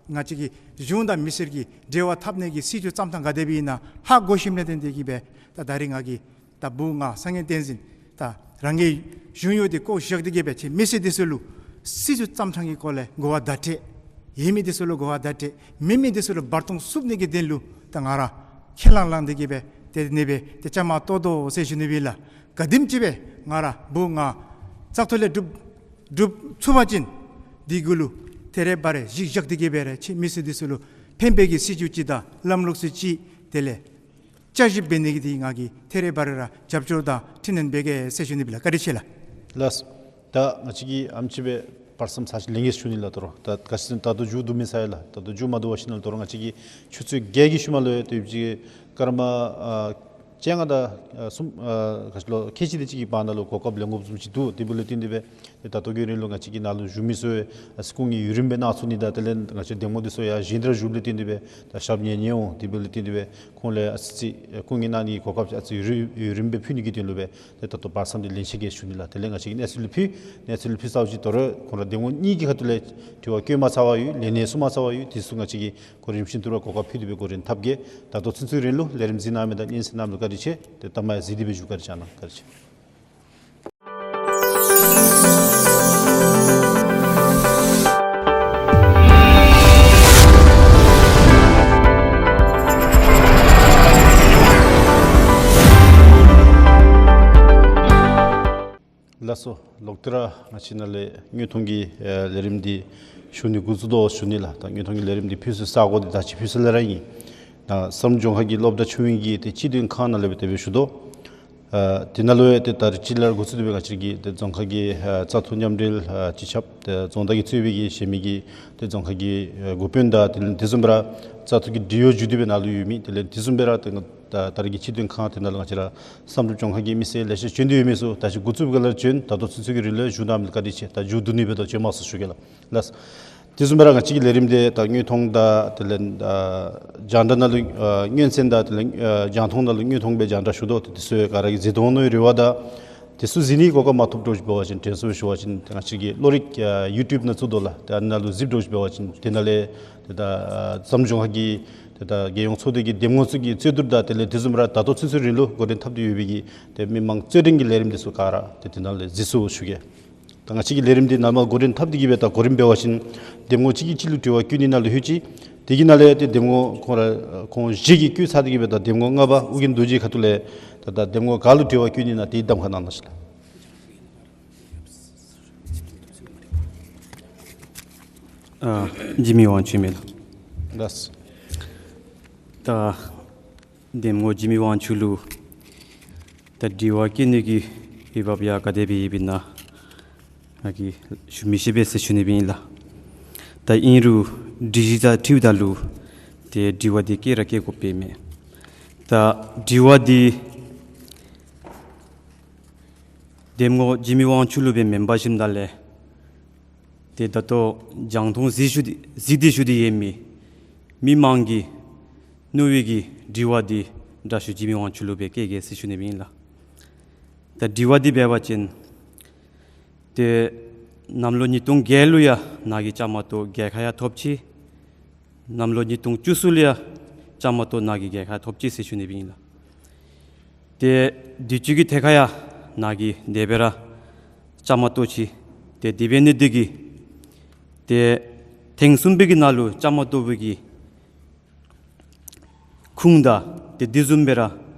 ང་བཅས་ཀྱི་གཞུང་དང་མི་སེར་གྱི་འབྲེལ་བ་འཐབ་ནི་གི་སྲིད་བྱུས་བརྩམ་ཐངས་ག་དེ་སྦེ་ཨིན་ན་ཧ་གོ་ཞིནམ་ལས་བརྟེན་ཏེ་གིས་སྦེ་ད་ད་རིས་ང་གིས་ད་བུ་ང་སངས་རྒྱས་བསྟན་འཛིན་ད་རང་གི་གཞུང་གཡོག་དེ་བཀོ་བཞག་སྟེ་གིས་སྦེ་ཁྱེད་མི་སེར་དེ་ཚུ་ལུ་སྲིད་བྱུས་བརྩམ་ཐངས་ཀྱི་སྐོར་ལས་གོ་བ་བརྡ་སྤྲོད། ཡོད་མི་དེ་ཚུ་ལུ་གོ་བ་བརྡ་སྤྲོད། མེད་མི་དེ་ཚུ་ལུ་བར་སྟོང་བསུབ་ནི་གི་དོན་ལུ་ད་ང་ར་ཁས་བླངས་བླངས་ཏེ་གིས་སྦེ་ཏེ་ཨ་ནི་སྦེ་ཏེ་བཅའ་མར་གཏོགས་དོ་ཟེར་ཞུ་ནི་སྦེ་ལགས། ག་དེམ་ཅིག་སྦེ་ང་ར་བུ་ང་བཙག་འཐུ་ལས་གྲུབ་གྲུབ་ཚུགས་པ་ཅིན་དེ་གུ་ལུ་ཐད་རི་བ་རི་གཞི་བཞག་སྟེ་གིས་སྦེ་ར་ཁྱེད་མི་སེར་དེ་ཚུ་ལུ་ཕན་པའི་གི་སྲིད་བྱུས་ཅིག་དང་ལམ་ལུགས་ཚུ་ཅིག་དེ་ལས་བསྐྱར་ཞིབ་འབད་ནི་གི་དེ་ང་གིས་ཐད་རི་བ་རི་ར་རྒྱབ་སྐྱོར་དང་འཕྲི་སྣོན་འབད་གེ་ཟེར་ཞུ་ནི་སྦེ་ལགས། བཀའ་དྲིན་ཆེ་ལགས། ལགས། ད་ང་བཅས་ཀྱིས་ཨ་ནེམ་ཅིག་སྦེ་བར་མཚམས་ཚར་ཅིག་ལེན་གེ་ཞུ་ནི་ལགས། དོ་རུང་ད་ག་ཅི་ད་ལྟོ་མཇུག་བསྡུ་མི་ཚར་ཡི་ལགས། ད་ལྟོ་མཇུག་མ་བསྡུ་བ་ཅིན་ལགས་དོ་རུང་ང་བཅས་ཀྱི་ཆུ་ཚོད་བརྒྱད་ཀྱི་ཤུལ་མ་ལུ་ཡང་ཏེ་ཅིག་སྐར་མ་ཨ་བཅོ་ལྔ་དང་ཨ་གསུམ་ཨ་ག་ཅི་ལོ་ཁལ་གཅིག་དེ་ཅིག་གི་བར་ན་ལུ་གོ་སྐབས་ལེན་དགོཔ་བཟུམ་ཅིག་འདུག། དེ་འབདཝ་ལས་བརྟེན་ཏེ་སྦེ་ཏེ་ད་ལྟོ་གི་རིང་ལུ་ང་བཅས་ཀྱི་ནཱ་ལུ་བཞུགས་མི་ཚུ་ཡང་ཨ་ཙི་སྐུ་ངལ་ཡུན་རིངམོ་སྦེ་གནང་ཚུགས་ནི་དང་དེ་ལས་ང་བཅས་གདམ་ངོ་འདི་ཚུ་ཡང་གཞན་དང་བཞུགསཔ་ལས་བརྟེན་ཏེ་སྦེ་ད་ཞབས་ཉེ་ཉེ་འོང་། དེ་འབདཝ་ལས་བརྟེན་ཏེ་སྦེ་ཁོང་ལུ་ཨ་ཙི་ཅིག་སྐུ་ངལ་གནང་ནི་གོ་སྐབས་ཅིག་ཨ་ཙི་ཡུན་རིང་ཡུན་རིངམོ་སྦེ་ཕུལ་ནི་གི་དོན་ལུ་སྦེ་ཏེ་ད་ལྟོ་བར་མཚམས་འདི་ལེན་ཆི་གེ་ཞུ་ནི་ལགས། དེ་ལས་ང་བཅས་ཀྱིས་གནས་ཚུལ་ཕུལ་གནས་ཚུལ་ཕུལ་ཚརཝ་ཅིག་དོ་རུང་ཁོང་ར་གདམ་ངོ་གཉིས་ཀྱི་ཁ་ཐུག་ལས་དྲི་བ་བཀོད་མ་ཚར་བ་ཡོད། ལན་གནང་ཚུགས་མ་ཚར་བ་ཡོད། དེ་ཚུ་ང་བཅས་ཀྱིས་གོ་རིམ་བཞིན་དུ་ར་གོ་སྐབས་ཕུལ་ཏེ་སྦེ་གོ་རིམ་འཐབ་གེ། ད་ལྟོ་ཚུན་ཚོད་རིང་ལུ་ལས་རིམ་གཟིགས་གནང་མི་དང་སྙན་གསན་གནང་མི་ལུ་བཀའ་དྲིན་ཆེ། ཏེ་ད་མ་ཡང་གཟིགས་ཏེ་སྦེ་བཞུགས། བཀའ་དྲིན་ཆེ་གནང་། བཀའ་དྲིན་ཆེ། ལགས་སོ། ལོག་སྟེ་ར་ང་བཅས་ནཱ་ལས་དངོས་མཐོང་གི་ཨེ་ལས་རིམ་འདི་ཞུ་ནི་འགོ་བཙུགས་དོ་ཞུ་ནི་ལགས། ད་དངོས་མཐོང་གི་ལས་རིམ་འདི་ཕུལ་སའི་ས་གོ་འདི་ད་ཅི་ཕུལ་ས་ལས་ར་ཨིན། ད་བསམ་གྲུབ་ལྗོངས་མཁར་གྱི་སློབ་གྲྭ་ཆུང་ངུ་གི་ཏེ་སྤྱི་དོན་ཁང་ནང་ལས་སྦེ་དེ་སྦེ་ཞུ་དོ། ཨ་དེ་ནང་ལུ་ཡང་ཏེ་ད་རིས་ཅིག་ལས་འགོ་བཙུགས་ཏེ་སྦེ་ང་བཅས་ཀྱི་ཏེ་རྫོང་ཁག་གི་ཨ་བཙག་འཐུ་མཉམ་འབྲེལ་ཨ་སྤྱི་ཁྱབ་ཏེ་རྫོང་བདག་གིས་གཙོས་པའི་གི་གཞན་མི་གི་ཏེ་རྫོང་ཁག་གི་ཨ་འགོ་དཔོན་དང་དེ་ལས་དེ་བཟུམ་སྦེ་ར་བཙག་འཐུ་གི་དྲི་བ་ཞུ་སྟེ་སྦེ་ནཱ་ལུ་ཡོད་མི་དེ་ལས་དེ་བཟུམ་སྦེ་ར་ཏེ་ད་ད་རིས་ཀྱི་སྤྱི་དོན་ཁང་དེ་ནང་ལུ་ང་བཅས་ར་བསམ་གྲུབ་ལྗོངས་མཁར་གྱི་མི་སེར་ལེ་ཤ་བྱོན་ཏེ་ཡོད་མི་ཚུ་ད་ཅི་འགོ་བཙུགས་པའི་སྐབས་ལས་བྱོན། ད་ལྟོ་ཚུན་ཚོད་ཀྱི་རིང་ལུ་བཞུགས་གནང་མི་ལུ་བཀའ་དྲིན་ཆེ། ད་མཇུག་བསྡུ་ནི་འབད་དོ། བྱོན་མ་ཚུགས་ཞུ་གེ་ལགས། ལགས། དེ་བཟུམ་སྦེ་ར་ང་བཅས་ཀྱི་ལས་རིམ་འདི་ད་དངོས་མཐོང་དང་དེ་ལས་ཨ་རྒྱང་བསྒྲགས་ནང་ལུ་ཨ་སྙན་གསན་དང་དེ་ལས་ཨ་རྒྱང་མཐོང་ནང་ལུ་དངོས་མཐོང་སྦེ་རྒྱང་བསྒྲགས་ཞུ་དོ། ཏེ་དེ་ཚུ་ག་ར་གིས་གཟིགས་མཐོང་ནི་རེ་བ་དང་དེ་ཚུ་གཟིགས་ནི་གོ་སྐབས་མ་ཐོབ་འགྱོ་ཞིནམ་འབད་བ་ཅིན་དྲན་གསོ་ཞུ་བ་ཅིན་ང་བཅས་ཀྱི་བློ་རིག་ཨ་ཡུ་ཊུབ་ནང་བཙུགས་དོ་ལགས། ཏེ་ཨ་ནཱ་ལུ་གཟིགས་འགྱོ་ཞིནམ་འབད་བ་ཅིན་དེ་ནང་ལས་ཏེ་ད་ཨ་བསམ་གྲུབ་ལྗོངས་མཁར་གྱི་ཏེ་ད་རྒྱལ་ཡོངས་ཚོགས་སྡེ་གི་གདམ་ངོ་ཚུ་གི་རྩོད་བསྡུར་དང་དེ་ལས་དེ་བཟུམ་སྦེ་ར་ད་ལྟོ་ཚུན་ཚོད་རིང་ལུ་འགོ་འདྲེན་འཐབ་སྟེ་ཡོད་པའི་གི་ཏེ་མི་མང་རྩོད་འགྲན་གྱི་ལས་རིམ་དེ་ཚུ་ག་ར་ཏེ་དེ་ནང་ལས་གཟིགས་ཚུགས་ཞུ་གེ། ད་ང་བཅས་ཀྱི་ལས་རིམ་འདི་ནཱ་མར་འགོ་འདྲེན་འཐབ་སྟེ་གིས་སྦེ་ད་གོ་རིམ་འབད་བ་ཅིན་གདམ་ངོ་གཅིག་གིས་གཅིག་ལུ་དྲི་བ་བཀོད་ནི་ནང་ལུ་ལྷོད་ཅི། དེ་གི་ནང་ལས་ཏེ་གདམ་ངོ་ཁོང་ར་ཁོང་བཞི་གིས་བཀོད་ཚར་ཏེ་གིས་སྦེ་ད་གདམ་ངོ་ལྔ་པ་ཨོ་རྒྱན་རྡོ་རྗེའི་ཁ་ཐུག་ལས་ད་ད་གདམ་ངོ་ག་ལུ་དྲི་བ་བཀོད་ནི་ན་དེ་གདམ་ཁ་གནང་གནང་ཞིག་ལགས། ཨ་འཇིགས་མེད་དབང་ཕྱུག་ཨིན་མས་ལགས། ལགས། ད་གདམ་ངོ་འཇིགས་མེད་དབང་ཕྱུག་ལུ་ད་དྲི་བ་བཀོད་ནི་གི་འོས་འབབ་ཡང་ག་དེ་སྦེ་ཡོདཔ་ཨིན་ན་ང་གིས་ཞུ་མི་ཤེས་པས་ཟེར་ཞུ་ནི་སྦེ་ཨིན་ལགས། ད་ཨིན་རུང་སྒྲིག་གཞི་དང་འཁྲིལཝ་ད་ལུ་ཏེ་དྲི་བ་འདི་བཀོད་ར་བཀོད་དགོཔ་ཨིན་མས། ད་དྲི་བ་འདི་གདམ་ངོ་འཇིགས་མེད་དབང་ཕྱུག་ལུ་སྦེ་མེན་པར་ཞིནམ་ད་ལས་ཏེ་ད་ལྟོ་རྒྱང་མཐོང་གཟིགས་ཞུ་སྟེ་གཟིགས་ཏེ་ཞུ་སྟེ་ཡོད་མི་མི་མང་གིས་མནོ་བའི་གི་དྲི་བ་འདི་དྲག་ཤོས་འཇིགས་མེད་དབང་ཕྱུག་ལུ་སྦེ་བཀོད་གེ་ཟེར་ཞུ་ནི་སྦེ་ཨིན་ལགས། ད་དྲི་བ་འདི་འབད་བ་ཅིན་ཏེ་གནམ་ལོ་ཉིས་སྟོང་བརྒྱད་ལུ་ཡང་ནཱ་གིས་བཅའ་མར་གཏོགས་རྒྱལ་ཁ་ཡང་ཐོབ་ཅི། གནམ་ལོ་ཉིས་སྟོང་བཅུ་གསུམ་ལུ་ཡང་བཅའ་མར་གཏོགས་ནཱ་གིས་རྒྱལ་ཁ་ཐོབ་ཅི་ཟེར་ཞུ་ནི་སྦེ་ཨིན་ལགས། ཏེ་དུས་ཅི་གི་ཐད་ཁར་ཡང་ནཱ་གིས་དེ་སྦེ་ར་བཅའ་མར་གཏོགས་ཅི། ཏེ་དེ་འབད་ནི་འདི་གིས་ཏེ་ཐེངས་གསུམ་པའི་གི་ནང་ལུ་བཅའ་མར་གཏོགས་པའི་གི་ཁུངས་དང་ཏེ་དེ་བཟུམ་སྦེ་ར་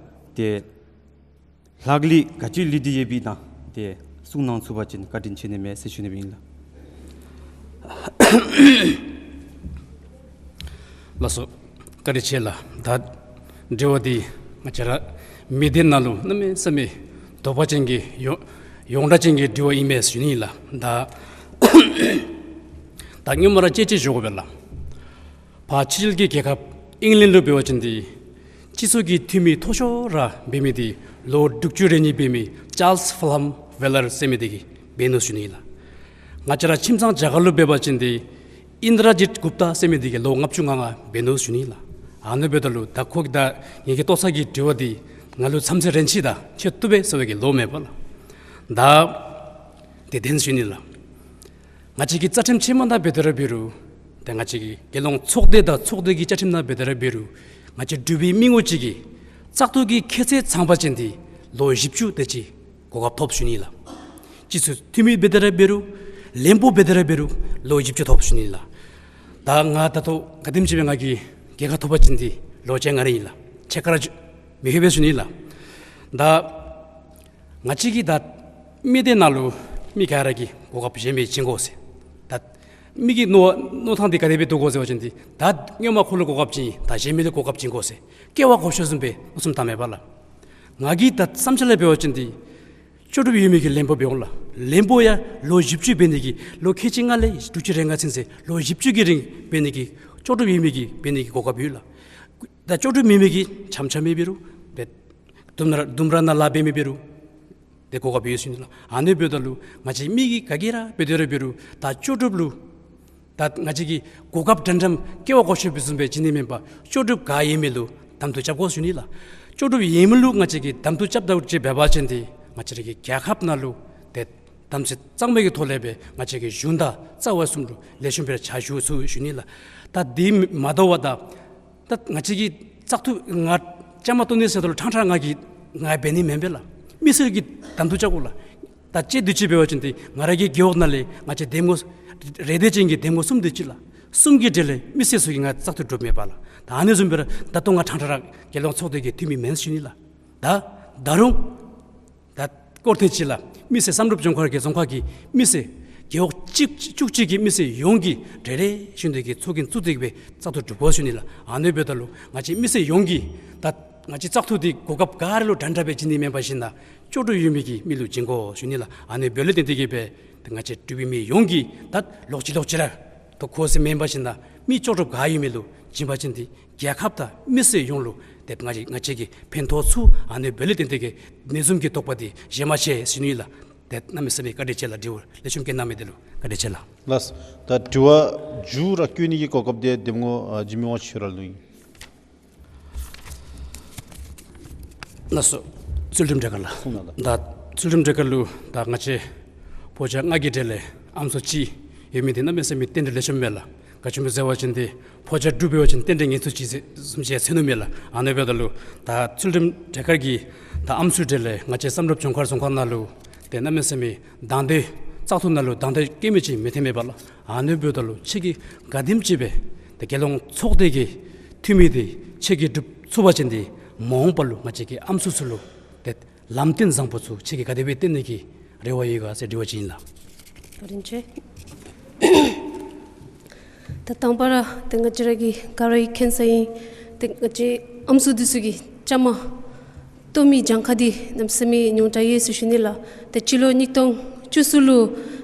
ཏེ་ ལྷག་ལུས་ག་ཅི་ལུས་ཏེ་ཡོད་པའི་ནང་དེ་གསུང་གནང་ཚུགས་པ་ཅིན་བཀའ་དྲིན་ཆེ་ནི་མས་ཟེར་ཞུ་ནི་ཨིན་ལགས། ལགས་སོ། བཀའ་དྲིན་ཆེ་ལགས། ད་དྲི་བ་འདི་ང་བཅས་ར་མི་སྡེ་ནང་ལུ་གནམ་མེད་ས་མེད་དོགས་པ་ཅན་གྱི་ཡོངས་ཡོངས་གྲགས་ཅན་གྱི་དྲི་བ་ཨིན་མས་ཞུ་ནི་ལགས། ད་ད་སྔོན་མ་ར་དཔྱེ་ཅིག་ཞུ་དགོ་པས་ལགས། ཕར་ཕྱི་རྒྱལ་གྱི་རྒྱལ་ཁབ་ཨིང་ལེནཌ་ལུ་འབད་བ་ཅིན་འདི་སྤྱི་ཚོགས་ཀྱི་འཐུས་མི་མཐོ་ཤོས་ར་འབད་མི་འདི་ལོ་དྲུག་ཅུ་རེ་གཉིས་འབད་མི་ཅཱལསི་ཕཱ་ལམ་ཝེ་ལར་ཟེར་མི་འདི་གིས་འབད་ནུག་ཞུ་ནི་ལགས། ང་བཅས་ར་ཁྱིམ་ཚང་རྒྱ་གར་ལུ་འབད་བ་ཅིན་འདི་ཨིནྡྲ་ཇིཏ་གུཔྟ་ཟེར་མི་འདི་གིས་ལོ་ལྔ་བཅུ་ང་ལྔ་འབད་ནུག་ཞུ་ནི་ལགས། ཨ་ནི་འབདཝ་ད་ལུ་ད་ཁོ་གིས་ད་ངེ་གི་ལྟོ་ཚང་གི་དྲི་བ་འདི་ང་ལུ་མཚམས་ཚད་རན་ཅི། ད་ཁྱོད་བཏུབ་པས་ཟེར་བའི་གི་ལོ་མེད་པས་ལགས། ད་དེ་བདེན་ཞུ་ནི་ལགས། ང་བཅས་ཀྱི་རྩ་ཁྲིམས་ཆེན་མོ་ནང་འབད་དེ་ར་འབད་རུང་ཏེ་ང་བཅས་ཀྱི་རྒྱལ་ཡོངས་ཚོགས་སྡེ་དང་ཚོགས་སྡེ་གི་བཅའ་ཁྲིམས་ནང་འབད་དེ་ར་འབད་རུང་ང་བཅས་འབྲུག་པའི་མི་ངོམ་ཅིག་གིས་བཙག་འཐུ་གི་ཁྱད་ཚད་ཚང་པ་ཅིན་འདི་ལོ་བཞི་བཅུ་དེ་ཅིག་གོ་སྐབས་ཐོབ་ཞུ་ནི་ལགས། སྤྱི་ཚོགས་འཐུས་མི་འབད་དེ་ར་འབད་རུང་བློན་པོ་འབད་དེ་ར་འབད་རུང་ལོ་བཞི་བཅུ་ཐོབ་ཞུ་ནི་ལགས། ད་ང་ད་ལྟོ་ག་དེམ་ཅིག་སྦེ་ང་གིས་རྒྱལ་ཁ་ཐོབ་པ་ཅིན་འདི་ལོ་བཅོ་ལྔ་རེ་ཨིན་ལགས། ཕྱེད་ཀ་ར་མི་ལྷོད་པས་ཞུ་ནི་ལགས། ད་ང་བཅས་ཀྱི་ད་མི་སྡེ་ནང་ལུ་མི་ག་ར་གིས་གོ་སྐབས་གཞན་མི་བྱིན་དགོ་ཟེར། ད་མི་གི་མནོ་མནོ་ཐངས་འདི་ག་དེ་སྦེ་འདུག་གོ་ཟེར་བ་ཅིན་འདི་ད་སྔོན་མ་ཁོ་ལུ་གོ་སྐབས་བྱིན་ད་གཞན་མི་ལུ་གོ་སྐབས་བྱིན་དགོ་ཟེར་སྐྱེ་བ་སྒོ་ཤོར་བཟུམ་སྦེ་མནོ་བསམ་བཏངམ་མས་པ་ལགས། ང་གི་ད་བསམ་འཆར་ལས་འབད་བ་ཅིན་འདི་ལྕོགས་གྲུབ་ཡོད་མི་གིས་བློན་པོ་འབད་འོང་ལགས། བློན་པོ་ཡང་ལོ་བཞི་བཅུ་འབད་ནི་གི་ལོ་ཁལ་གཅིག་ལྔ་ལས་དྲུག་ཅུ་རེ་ལྔ་ཚུན་ཚོད་ལོ་བཞི་བཅུ་གི་རིང་འབད་ནི་གི་ལྕོགས་གྲུབ་ཡོད་མི་གིས་འབད་ནི་གི་གོ་སྐབས་ཡོད་ལགས། ད་ལྕོགས་གྲུབ་མེད་མི་གིས་འཆམ་འཆམ་མི་འབད་རུང་ཏེ་ལྡུམ་ར་ལྡུམ་ར་ནང་ལཱ་འབད་མི་འབད་རུང་ཏེ་གོ་སྐབས་ཡོད་ཞུ་ནི་ལགས། ཨ་ནི་འབདཝ་ད་ལུ་ང་བཅས་མི་གི་ག་གིས་ར་འབད་དེ་ར་འབད་རུང་ད་ལྕོགས་གྲུབ་ལུ་ད་ང་བཅས་ཀྱིས་གོ་སྐབས་འདྲན་འདྲ་སྐྱེ་བ་སྒོ་ཤོར་བཟུམ་སྦེ་བྱིན་ནི་མེན་པར་ལྕོགས་གྲུབ་ག་ཡོད་མི་ལུ་གདམ་འཐུ་རྐྱབ་དགོ་ཞུ་ནི་ལགས། ལྕོགས་གྲུབ་ཡོད་མི་ལུ་ང་བཅས་ཀྱིས་གདམ་འཐུ་རྐྱབ་ད་ཅིག་འབད་བ་ཅིན་འདི་ང་བཅས་ར་གི་རྒྱལ་ཁབ་ནང་ལུ་ཏེ་དམ་ཚིག་གཙང་མའི་གི་ཐོག་ལས་སྦེ་ང་བཅས་ཀྱི་གཞུང་དང་རྩ་བ་གསུམ་ལུ་ལེགས་ཤོམ་སྦེ་ར་ཕྱག་ཞུ་ཚུགས་ཞུ་ནི་ལགས། ད་འདི་མ་དོ་བར་ད་ད་ང་བཅས་ཀྱིས་བཙག་འཐུ་ང་བཅའ་མར་གཏོགས་ནི་ཟེརཝ་ད་ལུ་ཕྲང་ཕྲང་ང་གིས་ང་འབད་ནི་མེན་པས་ལགས། མི་སེར་གྱིས་གདམ་འཐུ་རྐྱབ་དགོ་ལགས། ད་དཔྱེ་འདི་ཅིག་འབད་བ་ཅིན་འདི་ང་ར་གི་རྒེད་འོག་ནང་ལས་ང་བཅས་འདེམས་ངོ་རེ་འདོད་ཅན་གྱི་འདེམས་ངོ་གསུམ་དེ་ཅིག་ལགས། གསུམ་གྱི་གྲས་ལས་མི་སེར་ཚུ་གིས་ང་བཙག་འཐུ་གྲུབ་མེད་པ་ལགས། ད་ཨ་ནི་བཟུམ་སྦེ་ར་ད་ལྟོ་ང་ཕྲང་ཕྲང་ར་རྒྱལ་ཡོངས་ཚོགས་སྡེ་གི་འཐུས་མི་མེན་ཞུ་ནི་ལགས། ད་ད་རུང་ད་སྐོར་ཐེངས་ཅིག་ལགས་མི་སེར་བསམ་གྲུབ་ལྗོངས་མཁར་གྱི་རྫོང་ཁག་གི་མི་སེར་རྒེད་འོག་གཅིག་བཅུ་གཅིག་གི་མི་སེར་ཡོངས་ཀྱིས་གྲལ་གྲལ་བཞིན་དུ་གི་ཚོགས་རྒྱན་བཙུགས་ཏེ་གི་སྦེ་བཙག་འཐུ་གྲུབ་དགོ་ཞུ་ནི་ལགས། ཨ་ནི་འབདཝ་ད་ལུ་ང་བཅས་མི་སེར་ཡོངས་ཀྱིས་ད་ང་བཅས་བཙག་འཐུ་འདི་གོ་སྐབས་ག་ར་ལུ་འདྲན་འདྲ་སྦེ་བྱིན་ནི་མེན་པར་ཞིན་ན་ལྕོགས་གྲུབ་ཡོད་མི་གི་མི་ལུ་བྱིན་དགོ་ཞུ་ནི་ལགས། ཨ་ནི་འབདཝ་ལས་བརྟེན་ཏེ་གི་སྦེ་ཏེ་ང་བཅས་འབྲུག་པའི་མི་ཡོངས་ཀྱིས་ད་ལོག་ཅི་ལོག་ཅི་ར་ད་ཁོ་ཟེར་མེན་པར་ཞིན་ན་མི་ལྕོགས་གྲུབ་ག་ཡོད་མི་ལུ་བྱིན་པ་ཅིན་འདི་རྒྱལ་ཁབ་དང་མི་སེར་ཡོངས་ལུ་ཏེ་ང་བཅས་ང་བཅས་ཀྱིས་ཕན་ཐོགས་ཚུགས། ཨ་ནི་འབདཝ་ལས་བརྟེན་ཏེ་གི་ཨ་ནི་བཟུམ་གྱི་དོགས་པ་འདི་བཞེས་མ་ཤེས་ཞུ་ནི་ལགས། ཏེ་གནམ་མེད་ས་མེད་བཀའ་དྲིན་ཆེ་ལགས། དྲི་བ་ལེགས་ཤོམ་བཀོད་གནང་མི་འདི་ལུ་བཀའ་དྲིན་ཆེ་ལགས། ལགས། ད་དྲི་བ་མཇུག་ར་བཀོད་ནི་གི་གོ་སྐབས་འདི་འདེམས་ངོ་ཨ་འཇིགས་མེད་དབང་ཕྱུག་ར་ལུ་ཨིན། ལགས་སོ། ཚུལ་ཁྲིམས་སྒྲོལ་དཀར་ལགས། གསུངས་གནང་ལགས། ད་ཚུལ་ཁྲིམས་སྒྲོལ་དཀར་ལུ་ད་ང་བཅས་ཕོ་རྒྱས་ལྔ་གི་གྲས་ལས་ཨམ་སྲུ་གཅིག་ཡོད་མི་འདི་གནམ་མེད་ས་མེད་རྟེན་འབྲེལ་ལེགས་ཤོམ་མས་ལགས། ག་ཅི་སྨོ་ཟེར་བ་ཅིན་འདི་ཕོ་རྒྱས་དྲུག་འབད་བ་ཅིན་རྟེན་འབྲེལ་ངན་སོང་གཅིག་ཟེར་གསུངས་ཅི་ཟེར་ནུག་མས་ལགས། ཨ་ནི་འབདཝ་ད་ལུ་ད་ཚུལ་ཁྲིམས་སྒྲོལ་དཀར་གྱི་ད་ཨམ་སྲུའི་གྲས་ལས་ང་བཅས་བསམ་གྲུབ་ལྗོངས་མཁར་རྫོང་ཁག་ནང་ལུ་ཏེ་གནམ་མེད་ས་མེད་དང་འདོད་བཙག་འཐུ་ནང་ལུ་དང་འདོད་བསྐྱེད་མི་ཅིག་མི་འཐོན་མས་པ་ལགས། ཨ་ནི་འབདཝ་ད་ལུ་ཁྱོད་ཀྱིས་ག་དེམ་ཅིག་སྦེ་ཏེ་རྒྱལ་ཡོངས་ཚོགས་སྡེ་གི་འཐུས་མི་འདི་ཁྱོད་ཀྱིས་གྲུབ་ཚུགས་པ་ཅིན་འདི་མ་འོངས་པ་ལུ་ང་བཅས་ཀྱི་ཨམ་སྲུ་ཚུ་ལུ་ཏེ་ལམ་སྟོན་བཟང་པོ་ཚུ་ཁྱོད་ཀྱིས་ག་དེ་སྦེ་སྟོན་ནི་གི་རེ་བ་ཡོད་ག་ཟེར་དྲི་བ་ཅིག་ཨིན་ལགས། བཀའ་དྲིན་ཆེ། ད་དང་པ་ར་ཏེ་ང་བཅས་ར་གིས་ག་ར་གིས་མཁྱེན་ས་ཨིན། ཏེ་ང་བཅས་ཨམ་སྲུ་འདི་ཚུ་གིས་བཅའ་མར་གཏོགས་མི་གྱངས་ཁ་འདི་གནམ་མེད་ས་མེད་ཉུང་དྲགས་ཡོད་ཟེར་ཞུ་ནི་ལགས། ཏེ་སྤྱི་ལོ་ཉིས་སྟོང་བཅུ་གསུམ་ལུ་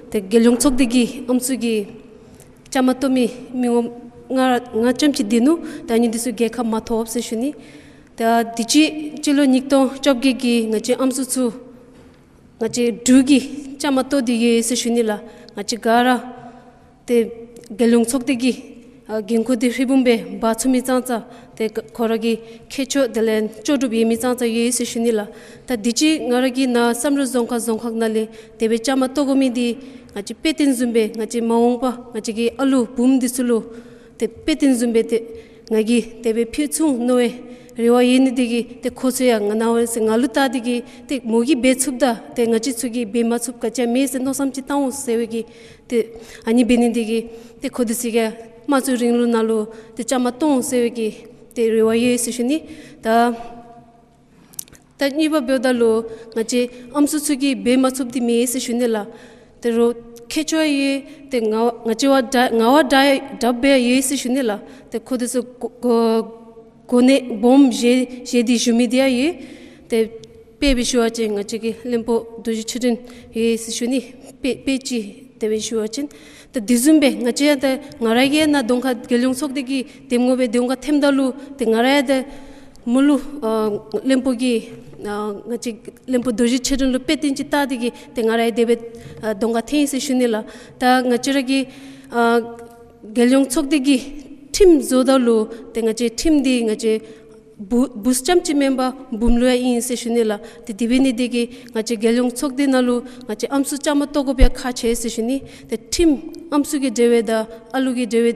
ཏེ་རྒྱལ་ཡོངས་ཚོགས་སྡེ་གི་ཨམ་སྲུ་གི་བཅའ་མར་གཏོགས་མི་མི་ངོམ་ལྔ་ལྔ་ཙམ་ཅིག་འདི་ནུག། ད་ཨ་ནི་འདི་ཚུ་རྒྱལ་ཁ་མ་ཐོབ་ཟེར་ཞུ་ནི། ད་དུས་ཅི་སྤྱི་ལོ་ཉིས་སྟོང་བཅོ་བརྒྱད་ཀྱི་ང་བཅས་ཨམ་སྲུ་ཚུ་ང་བཅས་འབྲུག་གིས་བཅའ་མར་གཏོགས་ཏེ་ཡོད་ཟེར་ཞུ་ནི་ལགས། ང་བཅས་ག་ར་ཏེ་རྒྱལ་ཡོངས་ཚོགས་སྡེ་གི་ཨ་འགན་ཁུར་འདི་ཧྲིལ་བུམ་སྦེ་འབག་ཚུགས་མི་ཙང་ཙ་ཏེ་ཁོ་ར་གི་ཁྱད་ཆོས་དེ་ལས་ལྕོགས་གྲུབ་ཡོད་མི་ཙང་ཙ་ཡོད་ཟེར་ཞུ་ནི་ལགས། ད་དུས་ཅི་ང་ར་གིས་ནཱ་བསམ་གྲུབ་རྫོང་ཁག་རྫོང་ཁག་ནང་ལས་དེ་སྦེ་བཅའ་མར་གཏོགས་དགོ་མི་འདི་ང་བཅས་དཔེ་སྟོན་བཟུམ་སྦེ་ང་བཅས་མ་འོངས་པ་ང་བཅས་ཀྱི་ཨ་ལུ་བུམོ་འདི་ཚུ་ལུ་ཏེ་དཔེ་སྟོན་བཟུམ་སྦེ་ཏེ་ང་གིས་དེ་སྦེ་ཕུལ་ཚུགས་མནོ་བའི་རེ་བ་ཡོད་ནི་འདི་གིས་ཏེ་ཁོ་ཚུ་ཡང་ང་ནང་ང་ལུ་བལྟ་སྟེ་གིས་ཏེ་མོ་གིས་འབད་ཚུགསཔ་ད་ཏེ་ང་བཅས་ཚུ་གིས་འབད་མ་ཚུགསཔ་ག་ཅི་ཡང་མེད་ཟེར་མནོ་བསམ་ཅིག་བཏང་འོང་ཟེར་བའི་གི་ཏེ་ཨ་ནི་འབད་ནི་འདི་གིས་ཏེ་ཁོ་འདི་ཚུ་གིས་དམངས་གཙོའི་རིང་ལུགས་ནང་ལུ་ཏེ་བཅའ་མར་གཏོགས་འོང་ཟེར་བའི་གི་ཏེ་རེ་བ་ཡོད་ཟེར་ཞུ་ནི། ད་ ད་གཉིས་པ་འབདཝ་ད་ལུ་ང་བཅས་ཨམ་སྲུ་ཚུ་གིས་འབད་མ་ཚུགསཔ་འདི་མེད་ཟེར་ཞུ་ནི་ལགས། ད་རུང་ཁྱད་ཆོས་ཡོད། ཏེ་ང་ང་བཅས་བ་དྲག་ང་བ་དྲག་དྲགཔ་སྦེ་ཡོད་ཟེར་ཞུ་ནི་ལགས། ཏེ་ཁོང་འདི་ཚུ་གོ་གོ་གོ་གནས་སྦོམ་བཞེས་བཞེས་ཏེ་བཞུགས་མི་འདི་ཡང་ཡོད། ཏེ་དཔེ་སྦེ་ཞུ་བ་ཅིན་ང་བཅས་ཀྱི་བློན་པོ་རྡོ་རྗེ་ཆོས་སྒྲོན་ཡོད་ཟེར་ཞུ་ནི། དཔེ་དཔེ་ཅིག་དེ་སྦེ་ཞུ་བ་ཅིན། ད་དེ་བཟུམ་སྦེ་ང་བཅས་ཡང་ད་ང་ར་གིས་ནཱ་གདོང་ཁར་རྒྱལ་ཡོངས་ཚོགས་སྡེ་གི་འདེམས་ངོ་སྦེ་གདོང་ཁར་ཐོནམ་ད་ལུ་ཏེ་ང་ར་ཡང་ད་མི་ལུ་ཨ་བློན་པོ་གིས་ཨ་ང་བཅས་བློན་པོ་རྡོ་རྗེ་ཆོས་སྒྲོན་ལུ་དཔེ་སྟོན་ཅིག་བལྟ་སྟེ་གིས་ཏེ་ང་ར་ཡང་དེ་སྦེ་ཨ་གདོང་ཁར་ཐོན་ཡི་ཟེར་ཞུ་ནི་ལགས། ད་ང་བཅས་ར་གི་ཨ་རྒྱལ་ཡོངས་ཚོགས་སྡེ་གི་ཁྲིམས་བཟོཝ་ད་ལུ་ཏེ་ང་བཅས་ཁྲིམས་འདི་ང་བཅས་བུ་བུཚ་རྐྱངམ་ཅིག་མེན་པར་འབུམ་ལུ་ཡང་ཨིན་ཟེར་ཞུ་ནི་ལགས། ཏེ་དེ་འབད་ནི་དེ་གིས་ང་བཅས་རྒྱལ་ཡོངས་ཚོགས་སྡེ་ནང་ལུ་ང་བཅས་ཨམ་སྲུ་བཅའ་མར་གཏོགས་དགོཔ་ཡང་ཁག་ཆེ་ཟེར་ཞུ་ནི། ཏེ་ཁྲིམས་ཨམ་སྲུ་གི་འབྲེལ་བའི་དང་ཨ་ལུ་གི་འབྲེལ་བའི་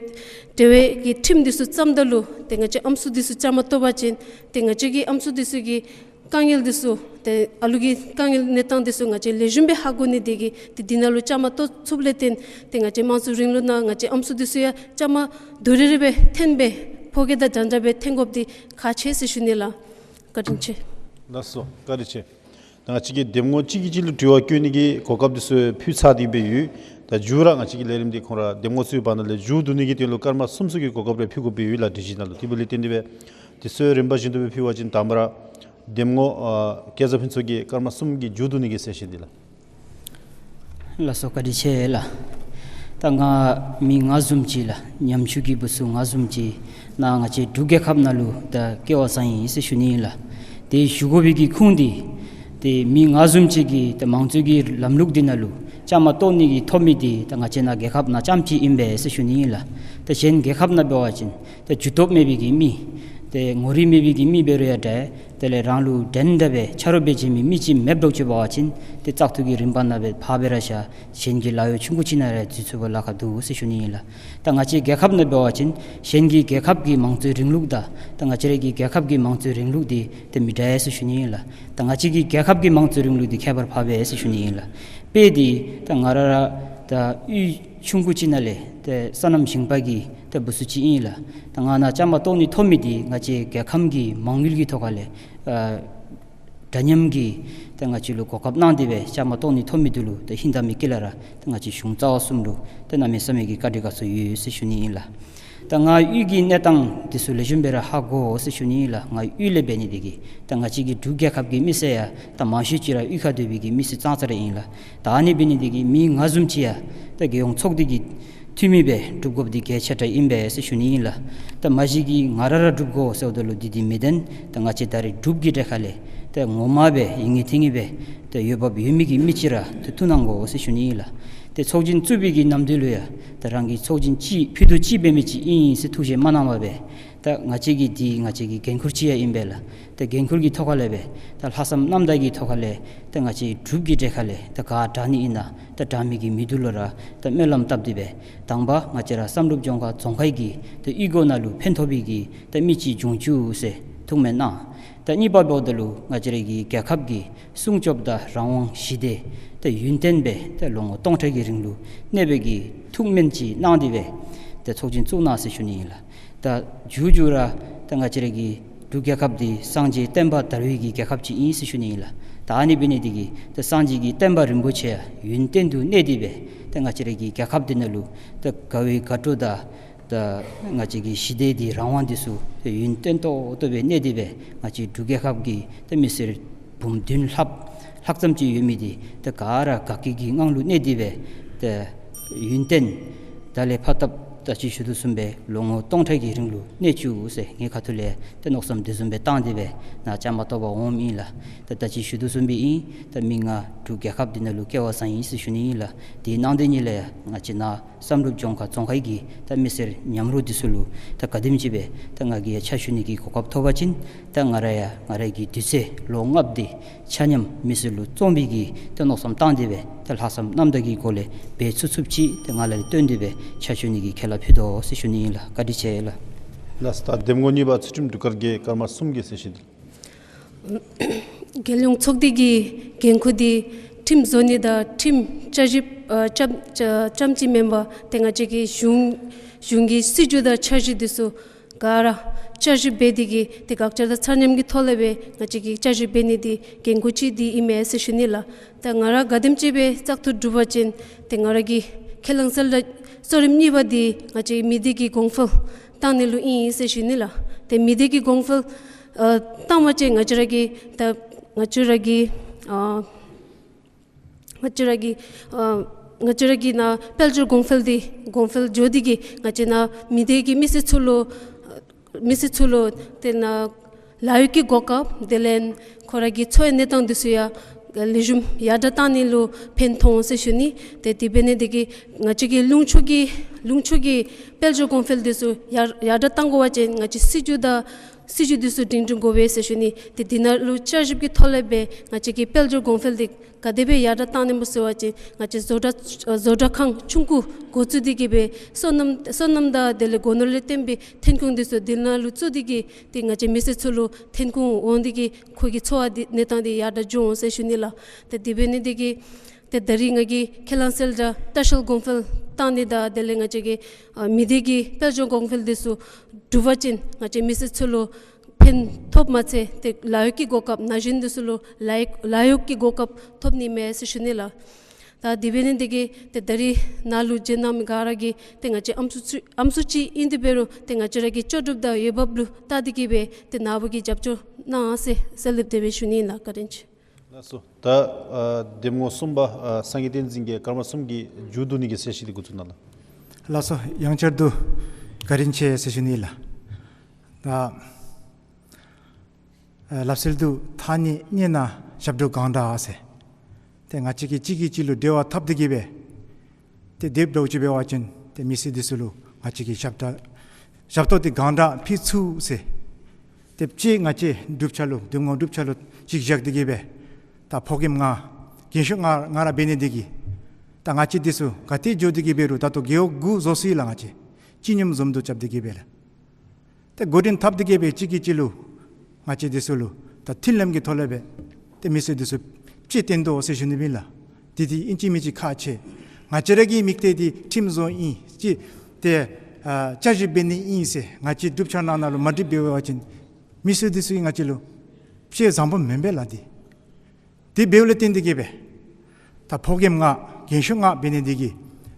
འབྲེལ་བའི་གི་ཁྲིམས་འདི་ཚུ་བརྩམ་ད་ལུ་ཏེ་ང་བཅས་ཨམ་སྲུ་འདི་ཚུ་བཅའ་མར་གཏོགས་པ་ཅིན་ཏེ་ང་བཅས་ཀྱི་ཨམ་སྲུ་འདི་ཚུ་གི་དཀའ་ངལ་འདི་ཚུ་ཏེ་ཨ་ལུ་གི་དཀའ་ངལ་གནས་སྟངས་འདི་ཚུ་ང་བཅས་ལེགས་ཤོམ་སྦེ་ཧ་གོ་ནི་དེ་གིས་ཏེ་འདི་ནང་ལུ་བཅའ་མར་གཏོགས་ཚུགསཔ་ལས་བརྟེན་ཏེ་ང་བཅས་དམངས་གཙོའི་རིང་ལུགས་ནང་ང་བཅས་ཨམ་སྲུ་འདི་ཚུ་ཡང་བཅའ་མར་དུས་རེ་རེ་སྦེ་ཐོན་སྦེ་ཕོ་སྐྱེས་དང་འདྲན་འདྲ་སྦེ་ཐོན་དགོཔ་འདི་ཁག་ཆེ་ཟེར་ཞུ་ནི་ལགས། བཀའ་དྲིན་ཆེ། ལགས་སོ། བཀའ་དྲིན་ཆེ། ད་ང་བཅས་ཀྱིས་འདེམས་ངོ་གཅིག་གིས་གཅིག་ལུ་དྲི་བ་བཀོད་ནི་གི་གོ་སྐབས་འདི་ཚུ་ཕུལ་ཚར་ཏེ་སྦེ་ཡོད། ད་མཇུག་ར་ང་བཅས་ཀྱི་ལས་རིམ་འདི་ཁོང་ར་འདེམས་ངོ་ཚུ་གི་བར་ན་ལས་མཇུག་བསྡུ་ནི་གི་དོན་ལུ་སྐར་མ་གསུམ་ཙམ་གྱི་གོ་སྐབས་རེ་ཕུལ་དགོཔ་སྦེ་ཡོད་ལགས། སྒྲིག་གཞི་ནང་ལུ། དེ་འབདཝ་ལས་བརྟེན་ཏེ་སྦེ་དུས་ཚོད་རིམ་པ་བཞིན་དུ་སྦེ་ཕུལ་བ་ཅིན་དང་པ་ར་འདེམས་ངོ་ཨ་སྐལ་བཟང་ཕུན་ཚོགས་ཀྱིས་སྐར་མ་གསུམ་གྱི་མཇུག་བསྡུ་ནི་གི་གསལ་བཤད་འདི་ལགས། ལགས་སོ། བཀའ་དྲིན་ཆེ་ལགས། ད་ང་མི་ང་བཟུམ་ཅིག་ལགས། ཉམ་ཆུང་གི་བུ་ཚ་ང་བཟུམ་ཅིག་ནཱ་ང་བཅས་འབྲུག་རྒྱལ་ཁབ་ནང་ལུ་ད་སྐྱེ་བ་བཟུང་ཡི་ཟེར་ཞུ་ནི་ཨིན་ལགས། ཏེ་ཞུ་དགོ་པའི་གི་ཁུངས་འདི་ཏེ་མི་ང་བཟུམ་ཅིག་གིས་ཏེ་མང་གཙོའི་གི་ལམ་ལུགས་འདི་ནང་ལུ་བཅའ་མར་གཏོགས་ནི་གི་ཐོབ་མི་འདི་ད་ང་བཅས་ནཱ་རྒྱལ་ཁབ་ནང་རྐྱངམ་ཅིག་ཨིན་པས་ཟེར་ཞུ་ནི་ཨིན་ལགས། ད་གཞན་རྒྱལ་ཁབ་ནང་འབད་བ་ཅིན་ཏེ་ཇུས་གཏོགས་མེད་པའི་གི་མི་ཏེ་ངོ་རིས་མེད་པའི་གི་མི་འབད་རུང་ཡང་འདྲ། དེ་ལས་རང་ལུ་འགྲན་ཟླ་སྦེ་ཆ་རོགས་འབད་བྱིན་མི་མི་ཅིག་མེདཔ་འདྲཝ་ཅིག་འབད་བ་ཅིན་ཏེ་བཙག་འཐུ་གི་རིམ་པ་ནང་སྦེ་ཕར་སྦེ་ར་བཞག། གཞན་གྱི་ལཱ་གཡོག་ཆུང་ཀུ་ཅིག་ནང་ར་འཛུལ་ཚུགས་པར་ལཱ་ཁག་འདུག་ཟེར་ཞུ་ནི་ཨིན་ལགས། ད་ང་བཅས་རྒྱལ་ཁབ་ནང་འབད་བ་ཅིན་གཞན་གྱི་རྒྱལ་ཁབ་ཀྱི་མང་གཙོའི་རིང་ལུགས་དང་ད་ང་བཅས་རའི་གི་རྒྱལ་ཁབ་ཀྱི་མང་གཙོའི་རིང་ལུགས་འདི་ཏེ་མི་འདྲ་ཟེར་ཞུ་ནི་ཨིན་ལགས། ད་ང་བཅས་ཀྱི་རྒྱལ་ཁབ་ཀྱི་མང་གཙོའི་རིང་ལུགས་འདི་ཁྱད་པར་འཕགས་པས་ཟེར་ཞུ་ནི་ཨིན་ལགས། དཔེ་འདི་ད་ང་ར་ར་ད་གཡུས་ཆུང་ཀུ་ཅིག་ནང་ལས་ཏེ་སོ་ནམ་ཞིང་པ་གི་ཏེ་བུ་ཚ་ཅིག་ཨིན་ལགས། ད་ང་ནཱ་བཅའ་མར་གཏོགས་ནི་ཐོབ་མི་འདི་ང་བཅས་རྒྱལ་ཁམས་ཀྱི་མ་དངུལ་གྱི་ཐོག་ཁ་ལས་ཨ་འདྲ་མཉམ་གྱི་ཏེ་ང་བཅས་ལུ་གོ་སྐབས་གནང་སྟེ་སྦེ་བཅའ་མར་གཏོགས་ནི་ཐོབ་མི་འདི་ལུ་ཏེ་ཧིང་དང་མི་དཀྱིལ་ལས་ར་ཏེ་ང་བཅས་གཞུང་རྩ་བ་གསུམ་ལུ་ཏེ་གནམ་མེད་ས་མེད་ཀྱི་བཀའ་དྲིན་དགའ་ཚོར་ཡོད་ཟེར་ཞུ་ནི་ཨིན་ལགས། ད་ང་གཡུས་ཀྱི་གནས་སྟངས་འདི་ཚུ་ལེགས་ཤོམ་སྦེ་ར་ཧ་གོ་ཟེར་ཞུ་ནི་ཨིན་ལགས། ང་གཡུས་ལས་འབད་ནི་དེ་གིས་ད་ང་བཅས་ཀྱི་འབྲུག་རྒྱལ་ཁབ་ཀྱི་མི་སེར་ཡང་ད་མང་ཤོས་ཅིག་ར་གཡུས་ཁར་སྡོད་པའི་གི་མི་སེར་ཙང་ཙ་ར་ཨིན་ལགས། ད་ཨ་ནི་འབད་ནི་དེ་གིས་མི་ང་བཟུམ་ཅིག་ཡང་ད་རྒྱལ་ཡོངས་ཚོགས་སྡེ་གི་འཐུས་མི་སྦེ་སྒྲུབ་དགོཔ་འདི་གལ་ཆེ་དྲགས་ཨིན་པས་ཟེར་ཞུ་ནི་ཨིན་ལགས། ད་མ་གཞི་གིས་ང་ར་ར་སྒྲུབ་དགོ་ཟེརཝ་ད་ལུ་འདི་འདི་མི་བདེན། ད་ང་བཅས་ད་རེས་འབྲུག་གི་གྲས་ཁ་ལས་ད་ངོ་མ་སྦེ་ཡིན་ངེས་ཐིང་ངེས་སྦེ་ད་འོས་འབབ་ཡོད་མི་གི་མི་ཅིག་ར་ད་ཐུགས་གནང་དགོ་ཟེར་ཞུ་ནི་ཨིན་ལགས། ཏེ་ཚོགས་ཆེན་བཙུགས་པའི་གི་ནམ་དུས་ལུ་ཡང་ད་རང་གི་ཚོགས་ཆེན་ཅིག་ཕུད་རྡོག་ཅིག་འབད་མི་ཅིག་ཨིན་ཟེར་ཐུགས་བཞེས་མ་གནང་བར་སྦེ་ད་ང་བཅས་ཀྱི་འདི་ང་བཅས་ཀྱི་འགན་ཁུར་ཅིག་ཡང་ཨིན་པས་ལགས། ད་འགན་ཁུར་གྱི་ཐོག་ཁ་ལས་སྦེ་ད་ལྷག་བསམ་རྣམ་དག་གི་ཐོག་ཁ་ལས་ད་ང་བཅས་འབྲུག་གི་གྲས་ཁ་ལས་ད་ག་དྲག་ནི་ཨིན་ན་ད་དྲག་མི་གི་མི་འདི་ལུ་ར་ད་སྨོན་ལམ་བཏབ་སྟེ་སྦེ་དང་པ་ང་བཅས་ར་བསམ་གྲུབ་ལྗོངས་མཁར་རྫོང་ཁག་གི་ད་གཡུས་སྒོ་ནང་ལུ་ཕན་ཐོགས་པའི་གི་ད་མི་ཅིག་འབྱུང་བཅུག་ཟེར་ཐུགས་སྨོན་གནང་། ད་གཉིས་པ་འབདཝ་ད་ལུ་ང་བཅས་རའི་གི་རྒྱལ་ཁབ་ཀྱི་སྲུང་སྐྱོབ་དང་རང་དབང་ཞི་བདེ་ད་ཡུན་བརྟན་སྦེ་ད་ལོ་ངོ་སྟོང་ཕྲག་གི་རིང་ལུ་གནས་པའི་གི་ཐུགས་སྨོན་ཅིག་གནང་སྟེ་སྦེ་ད་ཚོགས་ཆེན་བཙུགས་གནང་ཟེར་ཞུ་ནི་ཨིན་ལགས། ད་མཇུག་མཇུག་ར་ད་ང་བཅས་རའི་གི་འབྲུག་རྒྱལ་ཁབ་འདི་སངས་རྒྱས་བསྟན་པ་དར་བའི་གི་རྒྱལ་ཁབ་ཅིག་ཨིན་ཟེར་ཞུ་ནི་ཨིན་ལགས། ད་ཨ་ནི་འབད་ནི་དེ་གིས་ད་སངས་རྒྱས་ཀྱི་བསྟན་པ་རིན་པོ་ཆེ་ཡུན་བརྟན་དུ་གནས་ཏེ་སྦེ་ད་ང་བཅས་རའི་གི་རྒྱལ་ཁབ་འདི་ནང་ལུ་ད་དགའ་བའི་དགའ་སྤྲོ་དང་ད་ང་བཅས་ཀྱི་ཞི་བདེ་འདི་རང་དབང་འདི་ཚུ་ད་ཡུན་བརྟན་ཏོག་ཏོ་སྦེ་གནས་ཏེ་སྦེ་ང་བཅས་འབྲུག་རྒྱལ་ཁབ་ཀྱི་ད་མི་སེར་འབུམ་བདུན་ལྷགཔ་ལྷག་ཙམ་ཅིག་ཡོད་མི་འདི་ད་ག་ར་དགའ་སྐྱིད་ཀྱི་ངང་ལུ་གནས་ཏེ་སྦེ་ད་ཡུན་བརྟན་ད་ལས་ཕར་ད་ད་ཅི་ཞུ་དོ་བཟུམ་སྦེ་ལོ་ངོ་སྟོང་ཕྲག་གི་རིང་ལུ་གནས་བཅུག་ཟེར་ངེའི་ཁ་ཐུག་ལས་ད་མནོ་བསམ་དེ་བཟུམ་སྦེ་བཏང་སྟེ་སྦེ་ནཱ་བཅའ་མར་གཏོགས་པར་འོངམ་ཨིན་ལགས། ད་ད་ཅི་ཞུ་དོ་བཟུམ་སྦེ་ཨིན། ད་མི་ང་འབྲུག་རྒྱལ་ཁབ་འདི་ནང་ལུ་སྐྱེ་བ་བཟུང་ཡི་ཟེར་ཞུ་ནི་ཨིན་ལགས། དེའི་ནང་དེ་ཉིད་ལས་ཡང་ང་བཅས་ནཱ་བསམ་གྲུབ་ལྗོངས་མཁར་རྫོང་ཁག་གི་ད་མི་སེར་མཉམ་རོགས་འདི་ཚུ་ལུ་ད་ག་དེམ་ཅིག་སྦེ་ད་ང་གིས་ཡང་ཕྱག་ཞུ་ནི་གི་གོ་སྐབས་ཐོབ་པ་ཅིན་ད་ང་ར་ཡང་ང་རའི་གི་དུས་ཚོད་ལོ་ལྔ་པོ་འདི་ཆ་མཉམ་མི་སེར་ལུ་བརྩོན་པའི་གི་ད་མནོ་བསམ་བཏང་སྟེ་སྦེ་ད་ལྷག་བསམ་རྣམ་དག་གི་སྒོ་ལས་འབད་ཚུགས་ཚུགསཔ་ཅིག་ད་ང་ལས་བཏོན་ཏེ་སྦེ་ཕྱག་ཞུ་ནི་གི་ཁས་བླངས་ཕུལ་དོ་ཟེར་ཞུ་ནི་ཨིན་ལགས། བཀའ་དྲིན་ཆེ་ལགས། ལགས་སོ། ད་འདེམས་ངོ་གཉིས་པ་ཚུལ་ཁྲིམས་འབྲུག་དཀར་གྱིས་སྐར་མ་གསུམ་གྱི་གསལ་བཤད་འདི། རྒྱལ་ཡོངས་ཚོགས་སྡེ་གི་འགན་ཁུར་འདི་ཁྲིམས་བཟོ་ནི་དང་ཁྲིམས་བསྐྱར་ཞིབ་ཨ་རྐྱངམ་རྐྱངམ་ཅིག་མེན་པར་ཏེ་ང་བཅས་ཀྱི་གཞུང་གཞུང་གི་སྲིད་བྱུས་དང་འཆར་གཞི་འདི་ཚུ་ ག་ར་བསྐྱར་ཞིབ་འབད་དེ་གིས་ཏེ་དགག་བྱ་དང་ཚར་ཉམས་ཀྱི་ཐོག་ལས་སྦེ་ང་བཅས་ཀྱིས་བསྐྱར་ཞིབ་འབད་ནི་འདི་འགན་ཁུར་ཅིག་འདི་ཨིན་མས་ཟེར་ཞུ་ནི་ལགས། ད་ང་ར་ག་དེམ་ཅིག་སྦེ་བཙག་འཐུ་གྲུབ་པ་ཅིན་ཏེ་ང་ར་གི་ཁས་བླངས་གསལ་བསྒྲགས་གཙོ་རིམ་གཉིས་པ་འདི་ང་བཅས་མི་སྡེ་གི་གོང་འཕེལ་བཏང་ནི་ལུ་ཨིན་ཟེར་ཞུ་ནི་ལགས། ཏེ་མི་སྡེ་གི་གོང་འཕེལ་ཨ་བཏང་པ་ཅིན་ང་བཅས་ར་གི་ད་ང་བཅས་ར་གི་ཨ་ང་བཅས་ར་གི་ཨ་ང་བཅས་ར་གི་ནཱ་དཔལ་འབྱོར་གོང་འཕེལ་འདི་གོང་འཕེལ་འགྱོ་སྟེ་གིས་ང་བཅས་ནཱ་མི་སྡེ་གི་མི་སེར་ཚུ་ལུ་མི་སེར་ཚུ་ལུ་ཏེ་ནཱ་ལཱ་གཡོག་གི་གོ་སྐབས་དེ་ལས་ཁོ་ར་གི་འཚོ་བའི་གནས་སྟངས་འདི་ཚུ་ཡང་ལེགས་ཤོམ་ཡར་དྲག་བཏང་ནི་ལུ་ཕན་ཐོགས་འོང་ཟེར་ཞུ་ནི། ཏེ་དེ་འབད་ནི་འདི་གིས་ང་བཅས་ཀྱི་ལུང་ཕྱོགས་ཀྱི་ལུང་ཕྱོགས་ཀྱི་དཔལ་འབྱོར་གོང་འཕེལ་འདི་ཚུ་ཡར་ཡར་དྲག་བཏང་དགོ་པ་ཅིན་ང་བཅས་སྲིད་བྱུས་དང་སྲིད་བྱུས་འདི་ཚུ་སྒྲིང་སྒྲིང་དགོ་པས་ཟེར་ཞུ་ནི། ཏེ་འདི་ནང་ལུ་བསྐྱར་ཞིབ་ཀྱི་ཐོག་ལས་སྦེ་ང་བཅས་ཀྱི་དཔལ་འབྱོར་གོང་འཕེལ་འདི་ག་དེ་སྦེ་ཡར་དྲག་བཏང་ནི་སྨོ་ཟེར་བ་ཅིན་ང་བཅས་བཟོ་གྲྭ་བཟོ་གྲྭ་ཁང་ཆུང་ཀུ་འགོ་བཙུགས་ཏེ་གིས་སྦེ་སོ་ནམ་སོ་ནམ་དང་དེ་ལས་སྒོ་ནོར་ལས་བརྟེན་པའི་ཐོན་ཁུངས་འདི་ཚུ་འདི་ནང་ལུ་བཙུགས་ཏེ་གིས་ཏེ་ང་བཅས་མི་སེར་ཚུ་ལུ་ཐོན་ཁུངས་འོང་སྟེ་གིས་ཁོ་གི་འཚོ་བ་འདི་གནས་སྟངས་འདི་ཡར་དྲག་འགྱོ་འོང་ཟེར་ཞུ་ནི་ལགས། ཏེ་དེ་འབད་ནི་འདི་གིས་ཏེ་ད་རིས་ང་གིས་ཁས་བླངས་གསལ་བསྒྲགས་ལྟ་བཤལ་གོང་འཕེལ་བཏང་ནི་དང་དེ་ལས་ང་བཅས་ཀྱི་ཨ་མི་སྡེ་གི་དཔལ་འབྱོར་གོང་འཕེལ་འདི་ཚུ་གྲུབ་པ་ཅིན་ང་བཅས་མི་སེར་ཚུ་ལུ་ཕན་ཐོགས་མ་ཚད་ཏེ་ལཱ་གཡོག་གི་གོ་སྐབས་ན་གཞོན་འདི་ཚུ་ལུ་ལཱ་གཡོག་ལཱ་གཡོག་གི་གོ་སྐབས་ཐོབ་ནི་མས་ཟེར་ཞུ་ནི་ལགས། ད་དེ་འབད་ནི་འདི་གིས་ཏེ་ད་རིས་ནཱ་ལུ་འབྱོན་གནང་མི་ག་ར་གིས་ཏེ་ང་བཅས་ཨམ་སྲུ་ཚུ་ཨམ་སྲུ་ཅིག་ཨིན་ཏེ་འབད་རུང་ཏེ་ང་བཅས་ར་གི་ལྕོགས་གྲུབ་དང་འོས་འབབ་ལུ་བལྟ་སྟེ་གིས་སྦེ་ཏེ་ནཱ་བུ་གིས་རྒྱབ་སྐྱོར་གནང་ཟེར་གསོལ་འདེབས་དེ་སྦེ་ཞུ་ནི་ཨིན་ལགས། བཀའ་དྲིན་ཆེ། ལགས་སོ། ད་ཨ་འདེམས་ངོ་གསུམ་པ་ཨ་སངས་རྒྱས་བསྟན་འཛིན་གྱིས་སྐར་མ་གསུམ་གྱི་མཇུག་བསྡུ་ནི་གི་གསལ་བཤད་འདི་འགོ་བཙུགས་གནང་ལགས། ལགས་སོ། ཡང་བསྐྱར་དུ་བཀའ་དྲིན་ཆེ་ཟེར་ཞུ་ནི་ལགས། ད་ཨ་ལབ་སྲོལ་འདུག། ཐག་ཉེ་སྙེ་ན་ཞབས་བྲོ་གང་དྲག་ཟེར། ཏེ་ང་བཅས་ཀྱིས་གཅིག་གིས་གཅིག་ལུ་འབྲེལ་བ་འཐབ་སྟེ་གིས་སྦེ་ཏེ་སྡོདཔ་འདྲཝ་ཅིག་འབད་བ་ཅིན་ཏེ་མི་སེར་འདི་ཚུ་ལུ་ང་བཅས་ཀྱི་ཞབས་ཏོག་ཞབས་ཏོག་འདི་གང་དྲག་ཕུལ་ཚུགས་ཟེར། ཏེ་སྤྱིར་ང་བཅས་གྲུབ་ཆ་ལུ་འདེམས་ངོ་གྲུབ་ཆ་ལུ་གཅིག་བཞག་སྟེ་གིས་སྦེ་ད་ཕོ་རྒནམ་ང་རྒན་ཤོས་ང་ང་ར་འབད་ནི་འདི་གིས་ད་ང་བཅས་འདི་ཚུ་ག་ཏེ་འགྱོ་སྟེ་གིས་འབད་རུང་ད་ལྟོ་རྒེད་འོག་དགུ་བཟོ་ཚར་ཡི་ལགས། ང་བཅས་སྤྱི་སྙོམས་འཛོམས་འདུ་རྐྱབ་སྟེ་གིས་སྦེ་ལགས། ཏེ་འགོ་འདྲེན་འཐབ་སྟེ་གིས་སྦེ་གཅིག་གིས་གཅིག་ལུ་ང་བཅས་འདི་ཚུ་ལུ་ད་མཐུན་ལམ་གྱི་ཐོག་ལས་སྦེ་ཏེ་མི་སེར་འདི་ཚུ་ཅིག་བསྟེན་དོ་ཟེར་ཞུ་ནི་ཨིན་ལགས། འདི་འདི་ཨིན་ཅི་མིན་ཅི་ཁག་ཆེ། ང་བཅས་ར་གི་དམིགས་གཏད་འདི་ཁྲིམས་བཟོ་ཨིན་ཅིག་ཏེ་ཨ་བསྐྱར་ཞིབ་འབད་ནི་ཨིན་ཟེར་ང་བཅས་གྲུབ་ཆ་ནང་ན་ལུ་མ་འགྲིགཔ་འབད་བ་ཅིན་མི་སེར་འདི་ཚུ་གིས་ང་བཅས་ལུ་ཅིག་བཟང་པོ་མེན་པས་ལགས། འདི་དེ་འབདཝ་ལས་བརྟེན་ཏེ་གིས་སྦེ་ད་ཕོ་རྒནམ་ང་རྒན་ཤོས་ང་འབད་ནི་འདི་གིས་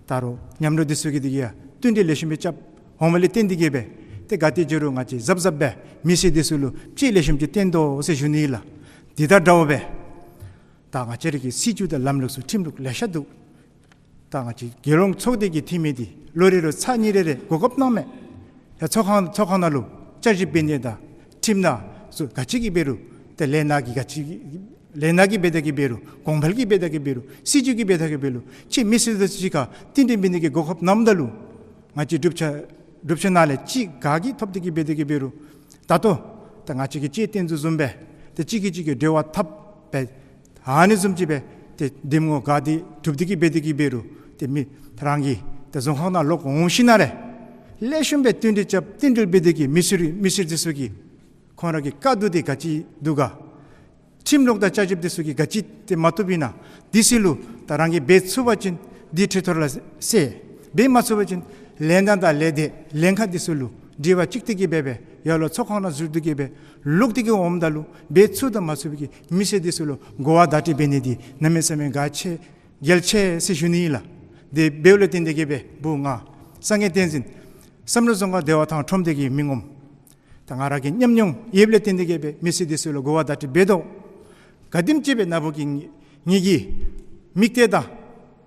ད་རུང་མཉམ་རོགས་འདི་ཚུ་གིས་འདི་གིས་ཡང་བསྟུན་གྲོས་ལེགས་ཤོམ་སྦེ་རྐྱབ་འོང་བ་ལས་བརྟེན་ཏེ་གིས་སྦེ་ཏེ་ག་ཏེ་འགྱོ་རུང་ང་བཅས་གཟབ་གཟབ་སྦེ་མི་སེར་འདི་ཚུ་ལུ་ཅིག་ལེགས་ཤོམ་ཅིག་བསྟེན་དོ་ཟེར་ཞུ་ནི་ཨིན་ལགས། འདི་དང་འདྲཝ་སྦེ་ད་ང་བཅས་ར་གི་སྲིད་བྱུས་དང་ལམ་ལུགས་ཚུ་ཁྲིམས་ལུགས་ལེ་ཤ་འདུག། ད་ང་བཅས་རྒྱལ་ཡོངས་ཚོགས་སྡེ་གི་འཐུས་མི་འདི་ལོ་རེ་ལུ་ཚར་གཉིས་རེ་རེ་གོ་སྐབས་གནངམ་མས། ཡ་ཚོགས་ཁང་ཚོགས་ཁང་ནང་ལུ་བསྐྱར་ཞིབ་འབད་ནི་དང་ཁྲིམས་དང་ཚུ་ག་ཅི་གི་འབད་རུང་ཏེ་ལས་སྣ་གི་ག་ཅི་ལས་སྣ་གི་འབད་ད་གི་འབད་རུང་གོང་འཕེལ་གྱི་འབད་ད་གི་འབད་རུང་སྲིད་བྱུས་ཀྱི་འབད་ད་གི་འབད་རུང་ཅིག་མི་སེར་འདི་ཚུ་གཅིག་ཁར་བསྟུན་གྲོས་འབད་ནི་གི་གོ་སྐབས་གནངམ་ད་ལུ་ང་བཅས་གྲུབ་ཆ་གྲུབ་ཆ་ནང་ལས་ཅིག་ག་གིས་ཐོབ་སྟེ་གི་འབད་ད་གི་འབད་རུང་ད་ལྟོ་ད་ང་བཅས་ཀྱིས་ཅིག་བསྟན་དོ་བཟུམ་སྦེ་ཏེ་གཅིག་གིས་གཅིག་གི་འབྲེལ་བ་འཐབ་སྦེ་ཨ་ནི་བཟུམ་ཅིག་སྦེ་ཏེ་འདེམས་ངོ་ག་འདི་གྲུབ་སྟེ་གི་འབད་ད་གི་འབད་རུང་ཏེ་མི་རང་གི་ཏེ་རྫོང་ཁག་ནང་ལོག་འོང་ཞིནམ་ལས་ལེགས་ཤོམ་སྦེ་བསྟུན་གྲོས་རྐྱབ་བསྟུན་གྲོས་འབད་ད་གི་མི་སེར་མི་སེར་འདི་ཚུ་གིས་ཁོང་ར་གི་དཀའ་སྡུག་འདི་ག་ཅི་འདུག་ག། ཁྲིམས་ལུགས་དང་བསྐྱར་ཞིབ་འདི་ཚུ་གིས་ག་ཅི་ཏེ་མ་བཏུབ་ཨིན་ན་འདི་ཚུ་ལུ་ད་རང་གིས་འབད་ཚུགས་པ་ཅིན་འདི་འཕྲོ་མཐུད་ལ་སེལ། འབད་མ་ཚུགས་པ་ཅིན་ལས་སྣ་དང་ལས་སྡེ་ལྷན་ཁག་འདི་ཚུ་ལུ་དྲི་བ་ཅིག་སྟེ་གི་འབད་སྦེ་ཡར་ལུ་ཚོགས་ཁང་ནང་འཛུལ་ཏེ་གི་སྦེ་ལོག་སྟེ་གི་འོངམ་ད་ལུ་འབད་ཚུགས་དང་མ་ཚུགས་པའི་གི་མི་སེར་འདི་ཚུ་ལུ་གོ་བ་བརྡ་སྤྲོད་འབད་ནི་འདི་གནམ་མེད་ས་མེད་གལ་ཆེ་གལ་ཆེ་ཟེར་ཞུ་ནི་ཨིན་ལགས། དེ་འབདཝ་ལས་བརྟེན་ཏེ་གི་སྦེ་བུ་ང་སངས་རྒྱས་བསྟན་འཛིན་བསམ་གྲུབ་རྫོང་ཁག་བདེ་བ་ཐང་ཁྲོམ་སྡེ་གི་མི་ངོམ། ད་ང་ར་གི་ཉམས་མྱོང་ཡོདཔ་ལས་བརྟེན་ཏེ་གི་སྦེ་མི་སེར་འདི་ཚུ་ལུ་གོ་བ་བརྡ་སྤྲོད་འབད་དོ། ག་དེམ་ཅིག་སྦེ་ན་བུ་གིས་ངེ་གི་དམིགས་གཏད་དང་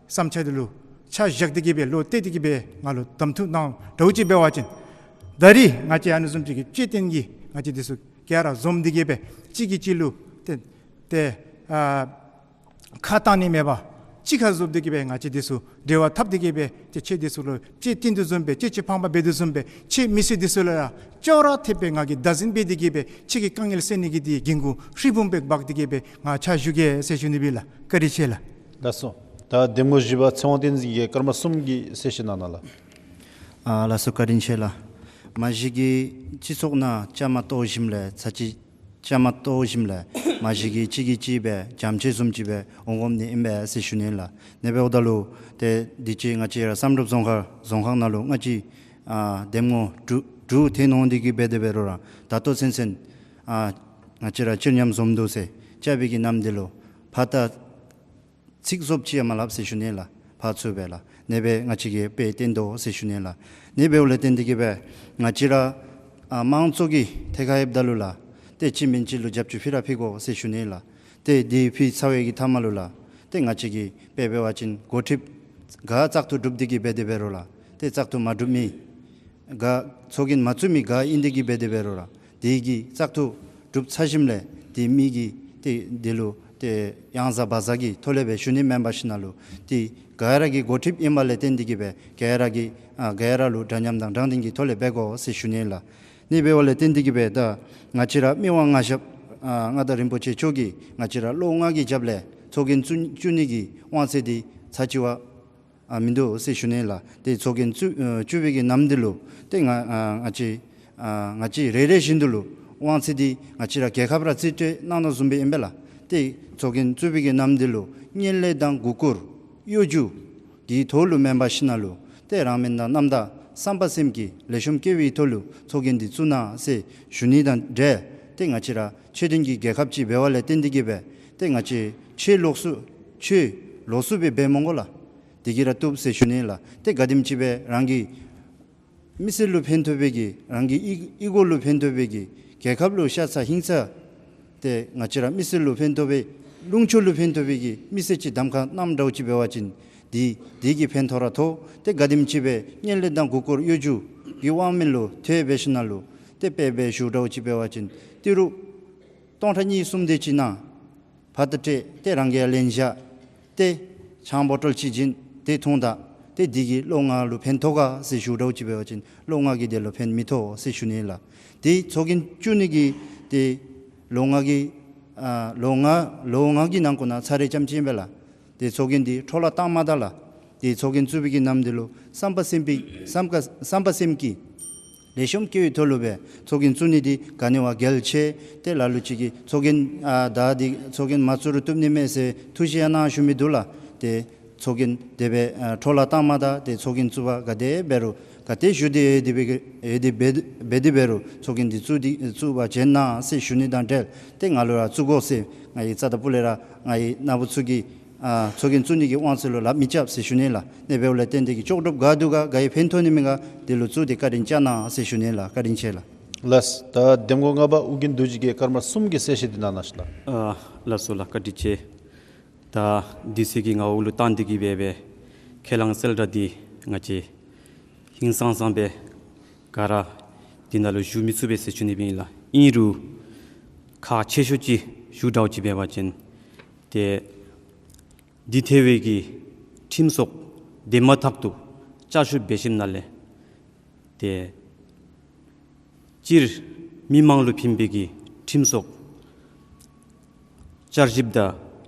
བསམ་འཆར་འདི་ལུ་ཆ་བཞག་སྟེ་གི་སྦེ་བློ་གཏད་དེ་གི་སྦེ་ང་ལུ་གདམ་འཐུ་གནང་འདྲཝ་ཅིག་འབད་བ་ཅིན་ད་རིས་ང་བཅས་ཨ་ནི་བཟུམ་ཅིག་གི་བཅོས་སྟོན་གྱི་ང་བཅས་འདི་ཚུ་ག་ར་འཛོམས་ཏེ་གི་སྦེ་གཅིག་གིས་གཅིག་ལུ་ཏེ་ཏེ་ཨ་ཁ་བཏང་ནི་མེད་པར་གཅིག་ཁར་འཛོམས་ཏེ་གི་སྦེ་ང་བཅས་འདི་ཚུ་འབྲེལ་བ་འཐབ་སྟེ་གི་སྦེ་ཏེ་ཁྱེད་འདི་ཚུ་ལུ་བཅོས་སྟོན་དོ་བཟུམ་སྦེ་བཅོས་ཅིག་ཕངས་པ་འབད་དོ་བཟུམ་སྦེ་ཁྱེད་མི་སེར་འདི་ཚུ་ལུ་ཡང་ཅོག་ར་འཐདཔ་སྦེ་ང་གིས་བདག་འཛིན་འབད་དེ་གི་སྦེ་ཁྱེད་ཀྱི་དཀའ་ངལ་སེལ་ནི་གི་འདི་འགན་ཁུར་ཧྲིལ་བུམ་སྦེ་འབག་སྟེ་གི་སྦེ་ང་ཕྱག་ཞུ་གེ་ཟེར་ཞུ་ནི་ཨིན་ལགས། བཀའ་དྲིན་ཆེ་ལགས། ལགས་སོ། ད་འདེམས་ངོ་བཞི་པ་ཚེ་དབང་བསྟན་འཛིན་གྱིས་སྐར་མ་གསུམ་གྱི་གསལ་བཤད་གནང་གནང་ལགས། ཨ་ལགས་སོ། བཀའ་དྲིན་ཆེ་ལགས། མ་གཞི་གིས་སྤྱི་ཚོགས་ནང་བཅའ་མར་གཏོགས་ཞིནམ་ལས་ཚར་གཅིག་བཅའ་མར་གཏོགས་ཞིནམ་ལས་མ་གཞི་གིས་གཅིག་གིས་གཅིག་སྦེ་བྱམས་བརྩེ་བཟུམ་ཅིག་སྦེ་འོང་དགོ་ནི་ཨིན་པས་ཟེར་ཞུ་ནི་ལགས། ཨ་ནི་འབདཝ་ད་ལུ་ཏེ་དུས་ཅི་ང་བཅས་ར་བསམ་གྲུབ་རྫོང་ཁག་རྫོང་ཁག་ནང་ལུ་ང་བཅས་ཨ་འདེམས་ངོ་དྲུག་ འབྲུག་ཐོན་འོང་སྟེ་གི་འབད་དེ་འབད་རུང་ར་ད་ལྟོ་ཚུན་ཚོད་ཨ་ང་བཅས་ར་སྤྱིར་ཉམས་འཛོམས་འདུག་ཟེར་རྐྱབ་པའི་གི་ནམ་དུས་ལུ་ཕར་ད་ཚིག་ཟོགཔ་ཅིག་ཡང་མ་སླབ་ཟེར་ཞུ་ནི་ལགས། ཕར་ཚུར་སྦེ་ལགས། ཨ་ནི་སྦེ་ང་བཅས་ཀྱིས་དཔེ་སྟོན་དོ་ཟེར་ཞུ་ནི་ལགས། ཨ་ནི་འབདཝ་ལས་བརྟེན་ཏེ་གི་སྦེ་ང་བཅས་ར་ཨ་དམངས་གཙོ་གི་ཐད་ཁར་ལྷོདཔ་ད་ལུ་ལགས། ཏེ་གཅིག་མེན་གཅིག་ལུ་རྒྱབ་སྐྱོར་ཕུལ་ར་ཕུལ་དགོ་ཟེར་ཞུ་ནི་ལགས། ཏེ་དེ་ཕུལ་ཚར་བའི་གི་མཐའ་མ་ལུ་ལགས། ཏེ་ང་བཅས་ཀྱིས་དཔེ་འབད་བ་ཅིན་འགོ་ཁྲིདཔ་ག་བཙག་འཐུ་གྲུབ་སྟེ་གི་འབད་དེ་འབད་རུང་ལགས། ཏེ་བཙག་འཐུ་མ་གྲུབ་མི་ག་ཚོགས་རྒྱན་མ་བཙུགས་མི་ག་ཨིན་ཏེ་གི་འབད་དེ་འབད་རུང་ར་དེ་གི་བཙག་འཐུ་གྲུབ་ཚར་ཞིནམ་ལས་དེ་མི་གིས་ཏེ་དེ་ལུ་ཏེ་ཡང་བཟའ་བར་བཟའ་གི་ཐོག་ལས་སྦེ་ཞུ་ནི་མེན་པར་ཞིན་ན་ལུ་ཏེ་ག་ར་གི་འགོ་ཁྲིདཔ་ཨིནམ་ལས་བརྟེན་ཏེ་གི་སྦེ་ག་ར་གིས་ཨ་ག་ར་ལུ་འདྲ་མཉམ་དང་དྲང་བདེན་གྱི་ཐོག་ལས་འབད་དགོ་ཟེར་ཞུ་ནི་ལགས། ཨ་ནི་འབདཝ་ལས་བརྟེན་ཏེ་གི་སྦེ་ད་ང་བཅས་ར་མི་དབང་མངའ་ཞབས་ཨ་མངའ་བདག་རིན་པོ་ཆེ་མཆོག་གིས་ང་བཅས་ར་ལོ་ལྔ་གི་རྒྱབ་ལས་ཚོགས་རྒྱན་བཙུགས་བཙུགས་ནི་གི་དབང་ཚད་འདི་ཚར་གཅིག་བ་ཨ་མིན་འདུག་ཟེར་ཞུ་ནི་ལགས། ཏེ་ཚོགས་རྒྱན་བཙུགས་ཨ་བཙུགས་པའི་གི་ནམ་དུས་ལུ་ཏེ་ང་ཨ་ང་བཅས་ཨ་ང་བཅས་རེ་རེ་བཞིན་དུ་ལུ་དབང་ཚད་འདི་ང་བཅས་ར་རྒྱལ་ཁབ་ར་རྩིས་སྤྲོད་གནང་དོ་བཟུམ་སྦེ་ཨིན་པས་ལགས། ཏེ་ཚོགས་རྒྱན་བཙུགས་པའི་གི་ནམ་དུས་ལུ་གཉེན་ལས་དང་མགུ་སྐོར་གཡོ་སྒྱུ་གི་ཐོག་ལུ་མེན་པར་ཞིན་ན་ལུ་ཏེ་རང་མོས་དང་རྣམ་དག་བསམ་པ་སེམས་ཀྱི་ལེགས་ཤོམ་སྐྱེ་བའི་ཐོག་ལུ་ཚོགས་རྒྱན་འདི་བཙུགས་གནང་ཟེར་ཞུ་ནི་དང་འབྲེལ་ཏེ་ང་བཅས་ར་ཆོས་ལྡན་གྱི་རྒྱལ་ཁབ་ཅིག་འབདཝ་ལས་བརྟེན་ཏེ་གི་སྦེ་ཏེ་ང་བཅས་ཆོས་ལོགས་སུ་ཆོས་ལོགས་སུ་སྦེ་འབད་མི་དགོ་ལགས། དེ་གིས་ར་བཏུབ་ཟེར་ཞུ་ནི་ལགས། ཏེ་ག་དེམ་ཅིག་སྦེ་རང་གི་མི་སེར་ལུ་ཕན་ཐོགས་པའི་གི་རང་གི་ཨི་ཨི་གོ་ལུ་ཕན་ཐོགས་པའི་གི་རྒྱལ་ཁབ་ལུ་ཤ་ཚ་ཧིང་ཚ་ཏེ་ང་བཅས་ར་མི་སེར་ལུ་ཕན་ཐོགས་པའི་ལུང་ཕྱོགས་ལུ་ཕན་ཐོགས་པའི་གི་མི་སེར་ཅིག་གདམ་ཁ་གནངམ་འདྲཝ་ཅིག་འབད་བ་ཅིན་དེ་དེ་གིས་ཕན་ཐོགས་ར་ཐོགས། ཏེ་ག་དེམ་ཅིག་སྦེ་གཉེན་ལས་དང་མགུ་སྐོར་གཡོ་སྒྱུ་གི་དབང་མེད་ལུ་ཐལ་འབད་ཞིན་ན་ལུ་ཏེ་དཔེ་འབད་ཞུཝ་འདྲཝ་ཅིག་འབད་བ་ཅིན་ཏི་རུ་སྟོང་ཕྲག་གཉིས་གསུམ་དེ་ཅིག་ནང་ཕར་ད་སྤྲོད་ཏེ་རང་གིས་ལེན་བཞག་ཏེ་ཆང་བོ་ཊལ་ཅིག་བྱིན་ཏེ་འཐུང་ད་ཏེ་དེ་གིས་ལོ་ལྔ་ལུ་ཕན་ཐོགས་ག་ཟེར་ཞུཝ་འདྲཝ་ཅིག་འབད་བ་ཅིན་ལོ་ལྔ་གིས་དེ་ལུ་ཕན་མི་ཐོགས་ཟེར་ཞུ་ནི་ལགས། ཏེ་ཚོགས་རྒྱན་བཙུགས་ནི་གི་ཏེ་ལོ་ལྔ་གི་ཨ་ལོ་ལྔ་ལོ་ལྔ་གི་ནང་འཁོད་ནང་ཚར་རེ་རྐྱངམ་ཅིག་ཨིན་པས་ལགས། ཏེ་ཚོགས་རྒྱན་འདི་འཕྲོ་བརླག་བཏང་མ་ད་ལགས། ཏེ་ཚོགས་རྒྱན་བཙུགས་པའི་གི་ནམ་དུས་ལུ་བསམ་པ་སེམས་པའི་བསམ་ཀ་བསམ་པ་སེམས་ཀྱི་ལེགས་ཤོམ་སྐྱེ་བའི་ཐོག་ལུ་སྦེ་ཚོགས་རྒྱན་བཙུགས་ནི་འདི་ག་ནི་བ་གལ་ཆེ། ཏེ་ལ་ལུ་ཅིག་གིས་ཚོགས་རྒྱན་ཨ་ད་འདི་ཚོགས་རྒྱན་མ་བཙུགས་རུང་བཏུབ་ནི་མས་ཟེར་ཐུགས་བཞེད་ཡང་གནང་ཞུ་མི་འདུག་ལགས། ཏེ་ཚོགས་རྒྱན་དེ་སྦེ་ཨ་འཕྲོ་བརླག་བཏང་མ་ད་ཏེ་ཚོགས་རྒྱན་བཙུགས་པ་ག་དེ་འབད་རུང་ག་ཏེ་ཞུ་སྟེ་ཡོད་དེ་འབད་ཡོད་དེ་འབད་འབད་དེ་འབད་རུང་ཚོགས་རྒྱན་འདི་བཙུགས་ཏེ་བཙུགས་པ་བྱིན་གནང་ཟེར་ཞུ་ནི་དང་འབྲེལ་ཏེ་ང་ལུ་ར་བཙུགས་དགོ་ཟེར་ང་གིས་རྩ་དང་སྤུ་ལས་ར་ང་གིས་ན་བུ་ཚུ་གི་ཨ་ཚོགས་རྒྱན་བཙུགས་ནི་གི་དབང་ཚད་ལུ་ལགཔ་མི་རྐྱབ་ཟེར་ཞུ་ནི་ལགས། ཨ་ནི་འབདཝ་ལས་བརྟེན་ཏེ་གི་ལྕོགས་གྲུབ་ག་འདུག་ག་ག་གིས་ཕན་ཐོགས་ནི་མེད་ག་དེ་ལུ་བཙུགས་ཏེ་བཀའ་དྲིན་བསྐྱང་གནང་ཟེར་ཞུ་ནི་ལགས། བཀའ་དྲིན་ཆེ་ལགས། ལགས། ད་འདེམས་ངོ་ལྔ་པ་ཨོ་རྒྱན་རྡོ་རྗེ་གིས་སྐར་མ་གསུམ་གྱི་གསལ་བཤད་འདི་གནང་གནང་ཤིག་ལགས། ཨ་ལགས་སོ་ལགས། བཀའ་དྲིན་ཆེ། ད་དུས་ཚོད་ཀྱིས་ང་འོག་ལུ་བཏང་སྟེ་གི་འབད་འབད་ཁས་བླངས་གསལ་བསྒྲགས་འདི་ང་བཅས་ཧིང་སངས་སངས་སྦེ་ག་ར་འདི་ནང་ལུ་ཞུ་མི་ཚུགས་པས་ཟེར་ཞུ་ནི་སྦེ་ཨིན་ལགས། ཨིན་རུང་ཁག་ཆེ་ཤོས་ཅིག་ཞུཝ་འདྲཝ་ཅིག་འབད་བ་ཅིན་ཏེ་འདི་ཐེ་བའི་གི་ཁྲིམས་སོགས་འདི་མ་ཐག་ཏུ་བསྐྱར་ཞིབ་འབད་ཞིནམ་ལས་ཏེ་སྤྱིར་མི་མང་ལུ་ཕན་པའི་གི་ཁྲིམས་སོགས་བསྐྱར་ཞིབ་དང་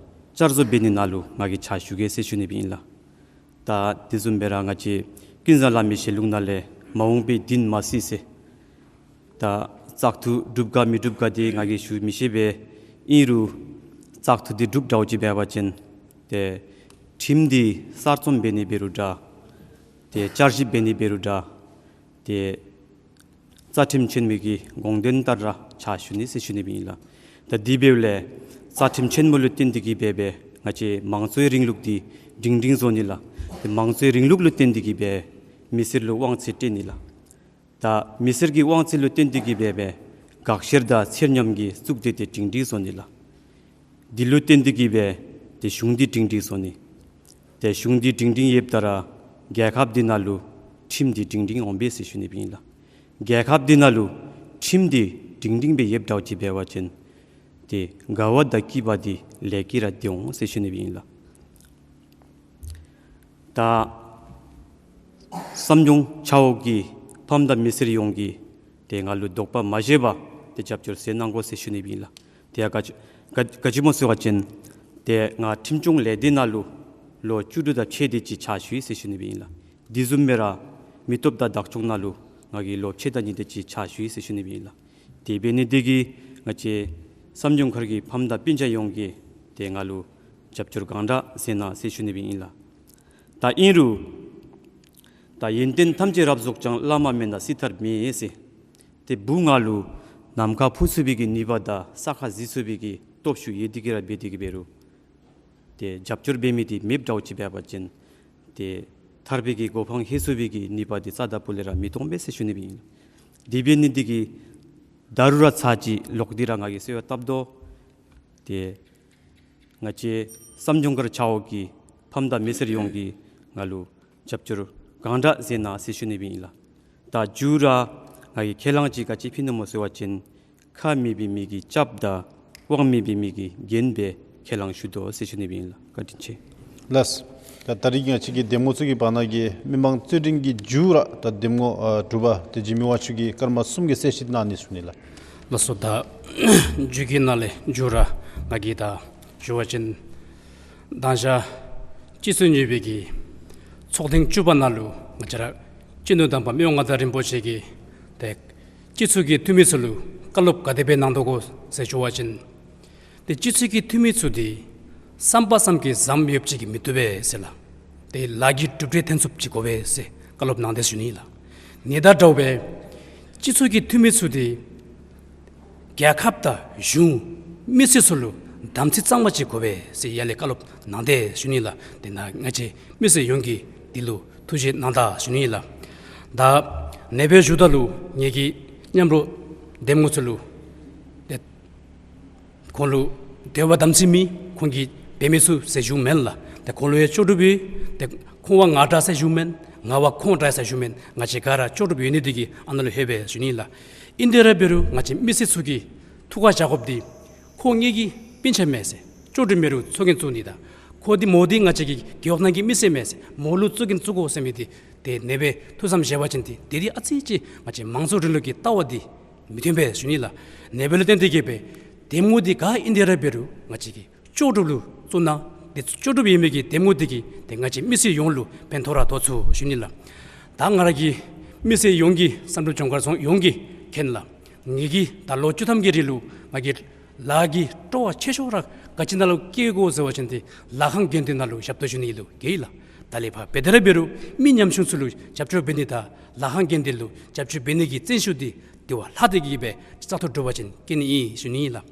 བསྐྱར་བཟོ་འབད་ནི་ནང་ལུ་ང་གིས་ཕྱག་ཞུ་གེ་ཟེར་ཞུ་ནི་སྦེ་ཨིན་ལགས། ད་དེ་བཟུམ་སྦེ་ར་ང་བཅས་ཀུན་བཟང་བླ་མའི་ཞལ་ལུང་ནང་ལས་མ་འོངས་པའི་དུས་མ་སྲིད་ཟེར། ད་བཙག་འཐུ་གྲུབ་ག་མི་གྲུབ་ག་འདི་ང་གིས་ཞུ་མི་ཤེས་པས། ཨིན་རུང་བཙག་འཐུ་འདི་གྲུབ་འདྲཝ་ཅིག་འབད་བ་ཅིན་ཏེ་ཁྲིམས་འདི་གསར་རྩོམ་འབད་ནི་འབད་རུང་འདྲ། ཏེ་བསྐྱར་ཞིབ་འབད་ནི་འབད་རུང་འདྲ། ཏེ་རྩ་ཁྲིམས་ཆེན་མོའི་གི་དགོངས་དོན་ལྟར་ར་ཕྱག་ཞུ་ནི་ཟེར་ཞུ་ནི་སྦེ་ཨིན་ལགས། ད་དེ་འབདཝ་ལས་རྩ་ཁྲིམས་ཆེན་མོ་ལུ་བརྟེན་ཏེ་གི་འབད་འབད་ང་བཅས་མང་གཙོའི་རིང་ལུགས་འདི་སྒྲིང་སྒྲིང་བཟོ་ནི་ལགས། ཏེ་མང་གཙོའི་རིང་ལུགས་ལུ་བརྟེན་ཏེ་གི་འབད་མི་སེར་ལུ་དབང་ཚད་སྤྲོད་ནི་ལགས། ད་མི་སེར་གྱི་དབང་ཚད་ལུ་བརྟེན་ཏེ་གི་འབད་འབད་དགག་བཤེར་དང་ཚད་སྙོམས་ཀྱི་གཙུག་སྡེ་འདི་སྒྲིང་སྒྲིང་བཟོ་ནི་ལགས། འདི་ལུ་བརྟེན་ཏེ་གི་འབད་ཏེ་གཞུང་འདི་སྒྲིང་སྒྲིང་བཟོ་ནི། ཏེ་གཞུང་འདི་སྒྲིང་སྒྲིང་ཡོདཔ་ད་ར་རྒྱལ་ཁབ་འདི་ནང་ལུ་ཁྲིམས་འདི་སྒྲིང་སྒྲིང་འོང་པས་ཟེར་ཞུ་ནི་སྦེ་ཨིན་ལགས། རྒྱལ་ཁབ་འདི་ནང་ལུ་ཁྲིམས་འདི་སྒྲིང་སྒྲིང་སྦེ་ཡོདཔ་འདྲཝ་ཅིག་འབད་བ་ཅིན་ཏེ་དགའ་བ་དང་སྐྱིད་པ་འདི་ལེགས་ཀྱིས་ར་སྟེར་འོང་ཟེར་ཞུ་ནི་སྦེ་ཨིན་ལགས། ད་བསམ་ཡོངས་ཆ་འོག་གི་ཕམ་དང་མི་སེར་ཡོངས་ཀྱིས་ཏེ་ང་ལུ་དོགས་པ་མ་བཞེས་པར་ཏེ་རྒྱབ་སྐྱོར་མཛད་གནང་དགོ་ཟེར་ཞུ་ནི་སྦེ་ཨིན་ལགས། ཏེ་ཡང་ག་ཅི་ག་ག་ཅི་སྨོ་ཟེར་བ་ཅིན་ཏེ་ང་ཁྲིམས་སྐྱོང་ལས་སྡེ་ནང་ལུ་ལོ་བཅུ་དྲུག་དང་ཕྱེད་དེ་ཅིག་ཕྱག་ཞུ་ཡི་ཟེར་ཞུ་ནི་སྦེ་ཨིན་ལགས། དེ་བཟུམ་སྦེ་ར་མི་སྟོབས་དང་བདག་སྐྱོང་ནང་ལུ་ང་གིས་ལོ་ཕྱེད་དང་གཉིས་དེ་ཅིག་ཕྱག་ཞུ་ཡི་ཟེར་ཞུ་ནི་སྦེ་ཨིན་ལགས། དེ་འབད་ནི་དེ་གིས་ང་བཅས་བསམ་ཡོངས་མཁར་གྱི་ཕམ་དང་སྤུན་ཆ་ཡོངས་ཀྱིས་ཏེ་ང་ལུ་རྒྱབ་སྐྱོར་གང་དྲག་མཛད་གནང་ཟེར་ཞུ་ནི་སྦེ་ཨིན་ལགས། ད་ཨིན་རུང་ད་ཡོན་ཏན་ཐམས་ཅད་རབ་རྫོགས་ཀྱང་། བླ་མ་མེད་ན་སྲིད་མཐར་མེད་ཟེར། ཏེ་སྦུག་ནང་ལུ་ནམ་མཁའ་འཕུར་ཚུགས་པའི་གི་ནུས་པ་དང་ས་ཁར་གཟིགས་ཚུགས་པའི་གི་སྟོབས་ཤུགས་ཡོད་དེ་གིས་ར་འབད་དེ་གིས་འབད་རུང་ཏེ་རྒྱབ་སྐྱོར་འབད་མི་འདི་མེདཔ་འདྲཝ་ཅིག་འབད་བ་ཅིན་ཏེ་ཐར་པའི་གི་གོ་འཕང་ལྷོད་ཚུགས་པའི་གི་ནུས་པ་འདི་རྩ་དང་པོ་ལས་ར་མི་སྟོང་པས་ཟེར་ཞུ་ནི་སྦེ་ཨིན། དེ་འབད་ནི་འདི་གིས་ད་རུང་ར་ཚར་གཅིག་ལོག་སྟེ་ར་ང་གིས་གསོལ་བ་བཏབ་དོ། ཏེ་ང་བཅས་བསམ་སྦྱོང་མཁར་ཆ་འོག་གི་ཕམ་དང་མི་སེར་ཡོངས་ཀྱིས་ང་ལུ་རྒྱབ་སྐྱོར་གང་དྲག་མཛད་གནང་ཟེར་ཞུ་ནི་སྦེ་ཨིན་ལགས། ད་མཇུག་ར་ང་གིས་ཁས་བླངས་ཅིག་ག་ཅི་ཕུལ་ནུག་སྨོ་ཟེར་བ་ཅིན་ཁ་མེད་པའི་མི་གིས་རྐྱབ་དང་དབང་མེད་པའི་མི་གིས་འགན་སྦེ་ཁས་བླངས་ཞུ་དོ་ཟེར་ཞུ་ནི་སྦེ་ཨིན་ལགས། བཀའ་དྲིན་ཆེ། ལགས། ད་ད་རིས་ང་བཅས་ཀྱི་གདམ་ངོ་ཚུ་གི་བར་ན་གི་མི་མང་རྩོད་འགྲན་གྱི་མཇུག་ར་ད་གདམ་ངོ་ཨ་གྲུབ་པ་ཏེ་འཇིགས་མེད་དབང་ཕྱུག་གིས་སྐར་མ་གསུམ་གྱི་གསལ་བཤད་གནང་ནི་ཞུ་ནི་ལགས། ལགས་སོ། ད་མཇུག་གི་ནང་ལས་མཇུག་ར་ང་གིས་ད་ཞུ་བ་ཅིན་མདང་ཞག་སྤྱི་ཚོགས་གཉིས་པའི་གི་ཚོགས་ཐེངས་བཅུ་པ་ནང་ལུ་ང་བཅས་ར་སྤྱི་ནོར་དམ་པ་མི་དབང་མངའ་བདག་རིན་པོ་ཆེ་གིས་ཏེ་སྤྱི་ཚོགས་ཀྱི་འཐུས་མི་ཚུ་ལུ་བཀའ་སློབ་ག་དེ་སྦེ་གནང་དོ་གོ་ཟེར་ཞུ་བ་ཅིན་ཏེ་སྤྱི་ཚོགས་ཀྱི་འཐུས་མི་ཚུ་འདི་བསམ་པ་བསམ་གྱིས་བཟུམ་ཡོདཔ་ཅིག་གིས་མི་བཏུབ་པས་ཟེར་ལགས། ཏེ་ལཱ་གི་གྲུབ་འབྲས་ཐོན་ཚུགསཔ་ཅིག་དགོ་པས་ཟེར་བཀའ་སློབ་གནང་དེས་ཞུ་ནི་ལགས། ཨ་ནི་དང་འདྲཝ་སྦེ་སྤྱི་ཚོགས་ཀྱི་འཐུས་མི་ཚུ་འདི་རྒྱལ་ཁབ་དང་གཞུང་མི་སེར་ཚུ་ལུ་དམ་ཚིག་གཙང་མ་ཅིག་དགོ་པས་ཟེར་ཡར་ལས་བཀའ་སློབ་གནང་དེས་ཞུ་ནི་ལགས། དེ་ནང་ང་བཅས་མི་སེར་ཡོངས་ཀྱིས་འདི་ལུ་ཐུགས་བཞེས་གནང་ད་ཞུ་ནི་ལགས། ད་ཨ་ནི་སྦེ་ཞུཝ་ད་ལུ་ངེ་གི་མཉམ་རོགས་གདམ་ངོ་ཚུ་ལུ་ཏེ་ཁོང་ལུ་འདོད་པ་དམ་ཚིག་མེད། ཁོང་གིས་འབད་མི་ཚུགས་ཟེར་ཞུཝ་མེན་ལགས། ཏེ་ཁོང་ལུ་ཡང་ལྕོགས་གྲུབ་ཡོད། ཏེ་ཁོང་བ་ང་དྲག་ཟེར་ཞུཝ་མེན། ང་བ་ཁོང་དྲག་ཟེར་ཞུཝ་མེན། ང་བཅས་ག་ར་ལྕོགས་གྲུབ་ཡོད་ནི་འདི་གིས་ཨ་ནཱ་ལུ་ལྷོད་པས་ཞུ་ནི་ལགས། ཨིན་དེ་ར་འབད་རུང་ང་བཅས་མི་སེར་ཚུ་གིས་ཐུགས་ཁར་བཞག་དགོཔ་འདི་ཁོ་ངེ་གི་སྤུན་ཆ་མས་ཟེར། ལྕོགས་གྲུབ་མེད་རུང་ཚོགས་རྒྱན་བཙུགས་ནི་དང་ཁོ་འདི་མོ་འདི་ང་བཅས་ཀྱི་རྒེད་འོག་ནང་གི་མི་སེར་མས་ཟེར་མོ་ལུ་ཚོགས་རྒྱན་བཙུགས་དགོ་ཟེར་མི་འདི་ཏེ་ཨ་ནི་སྦེ་ཐུགས་བསམ་བཞེས་པ་ཅིན་ཏེ་དེ་འདི་ཨ་ཙི་ཅིག་ང་བཅས་མང་གཙོའི་རིང་ལུགས་ཀྱི་ལྟ་བ་འདི་མི་མཐུན་པས་ཞུ་ནི་ལགས། ཨ་ནི་སྦེ་ལུ་བརྟེན་ཏེ་གིས་སྦེ་གདམ་ངོ་འདི་ག་ཨིན་དེ་ར་འབད་རུང་ང་བཅས་ཀྱིས་ལྕོགས་གྲུབ་ལུ་བཙུགས་ན་ཏེ་ལྕོགས་གྲུབ་ཡོད་མི་གི་གདམ་ངོ་འདི་གིས་ཏེ་ང་བཅས་མི་སེར་ཡོངས་ལུ་ཕན་ཐོགས་ར་ཐོགས་ཚུགས་ཞུ་ནི་ལགས། ད་ང་ར་གིས་མི་སེར་ཡོངས་ཀྱིས་བསམ་གྲུབ་ལྗོངས་མཁར་རྫོང་ཡོངས་ཀྱིས་མཁྱེན་ལགས། ངེ་གི་ད་ལོ་བཅུ་ཐམ་གྱི་རིང་ལུ་ང་གིས་ལཱ་གི་སྤྲོ་བ་ཆེ་ཤོས་ར་ག་ཅི་ནང་ལུ་བསྐྱེད་དགོ་ཟེར་བ་ཅིན་ཏེ་ལཱ་ཁང་དགོན་སྡེ་ནང་ལུ་ཞབས་ཏོག་ཞུ་ནི་ལུ་བསྐྱེད་ལགས། ད་ལས་ཕར་འབད་དེ་ར་འབད་རུང་མི་ཉམ་ཆུང་ཚུ་ལུ་རྒྱབ་སྐྱོར་འབད་ནི་དང་ལཱ་ཁང་དགོན་སྡེ་ལུ་རྒྱབ་སྐྱོར་འབད་ནི་གི་བརྩོན་ཤུགས་འདི་དེ་བ་ལྷག་སྟེ་གིས་སྦེ་བཙག་འཐུ་གྲུབ་པ་ཅིན་བསྐྱེད་ནི་ཨིན་ཞུ་ནི་ཨིན་ལགས།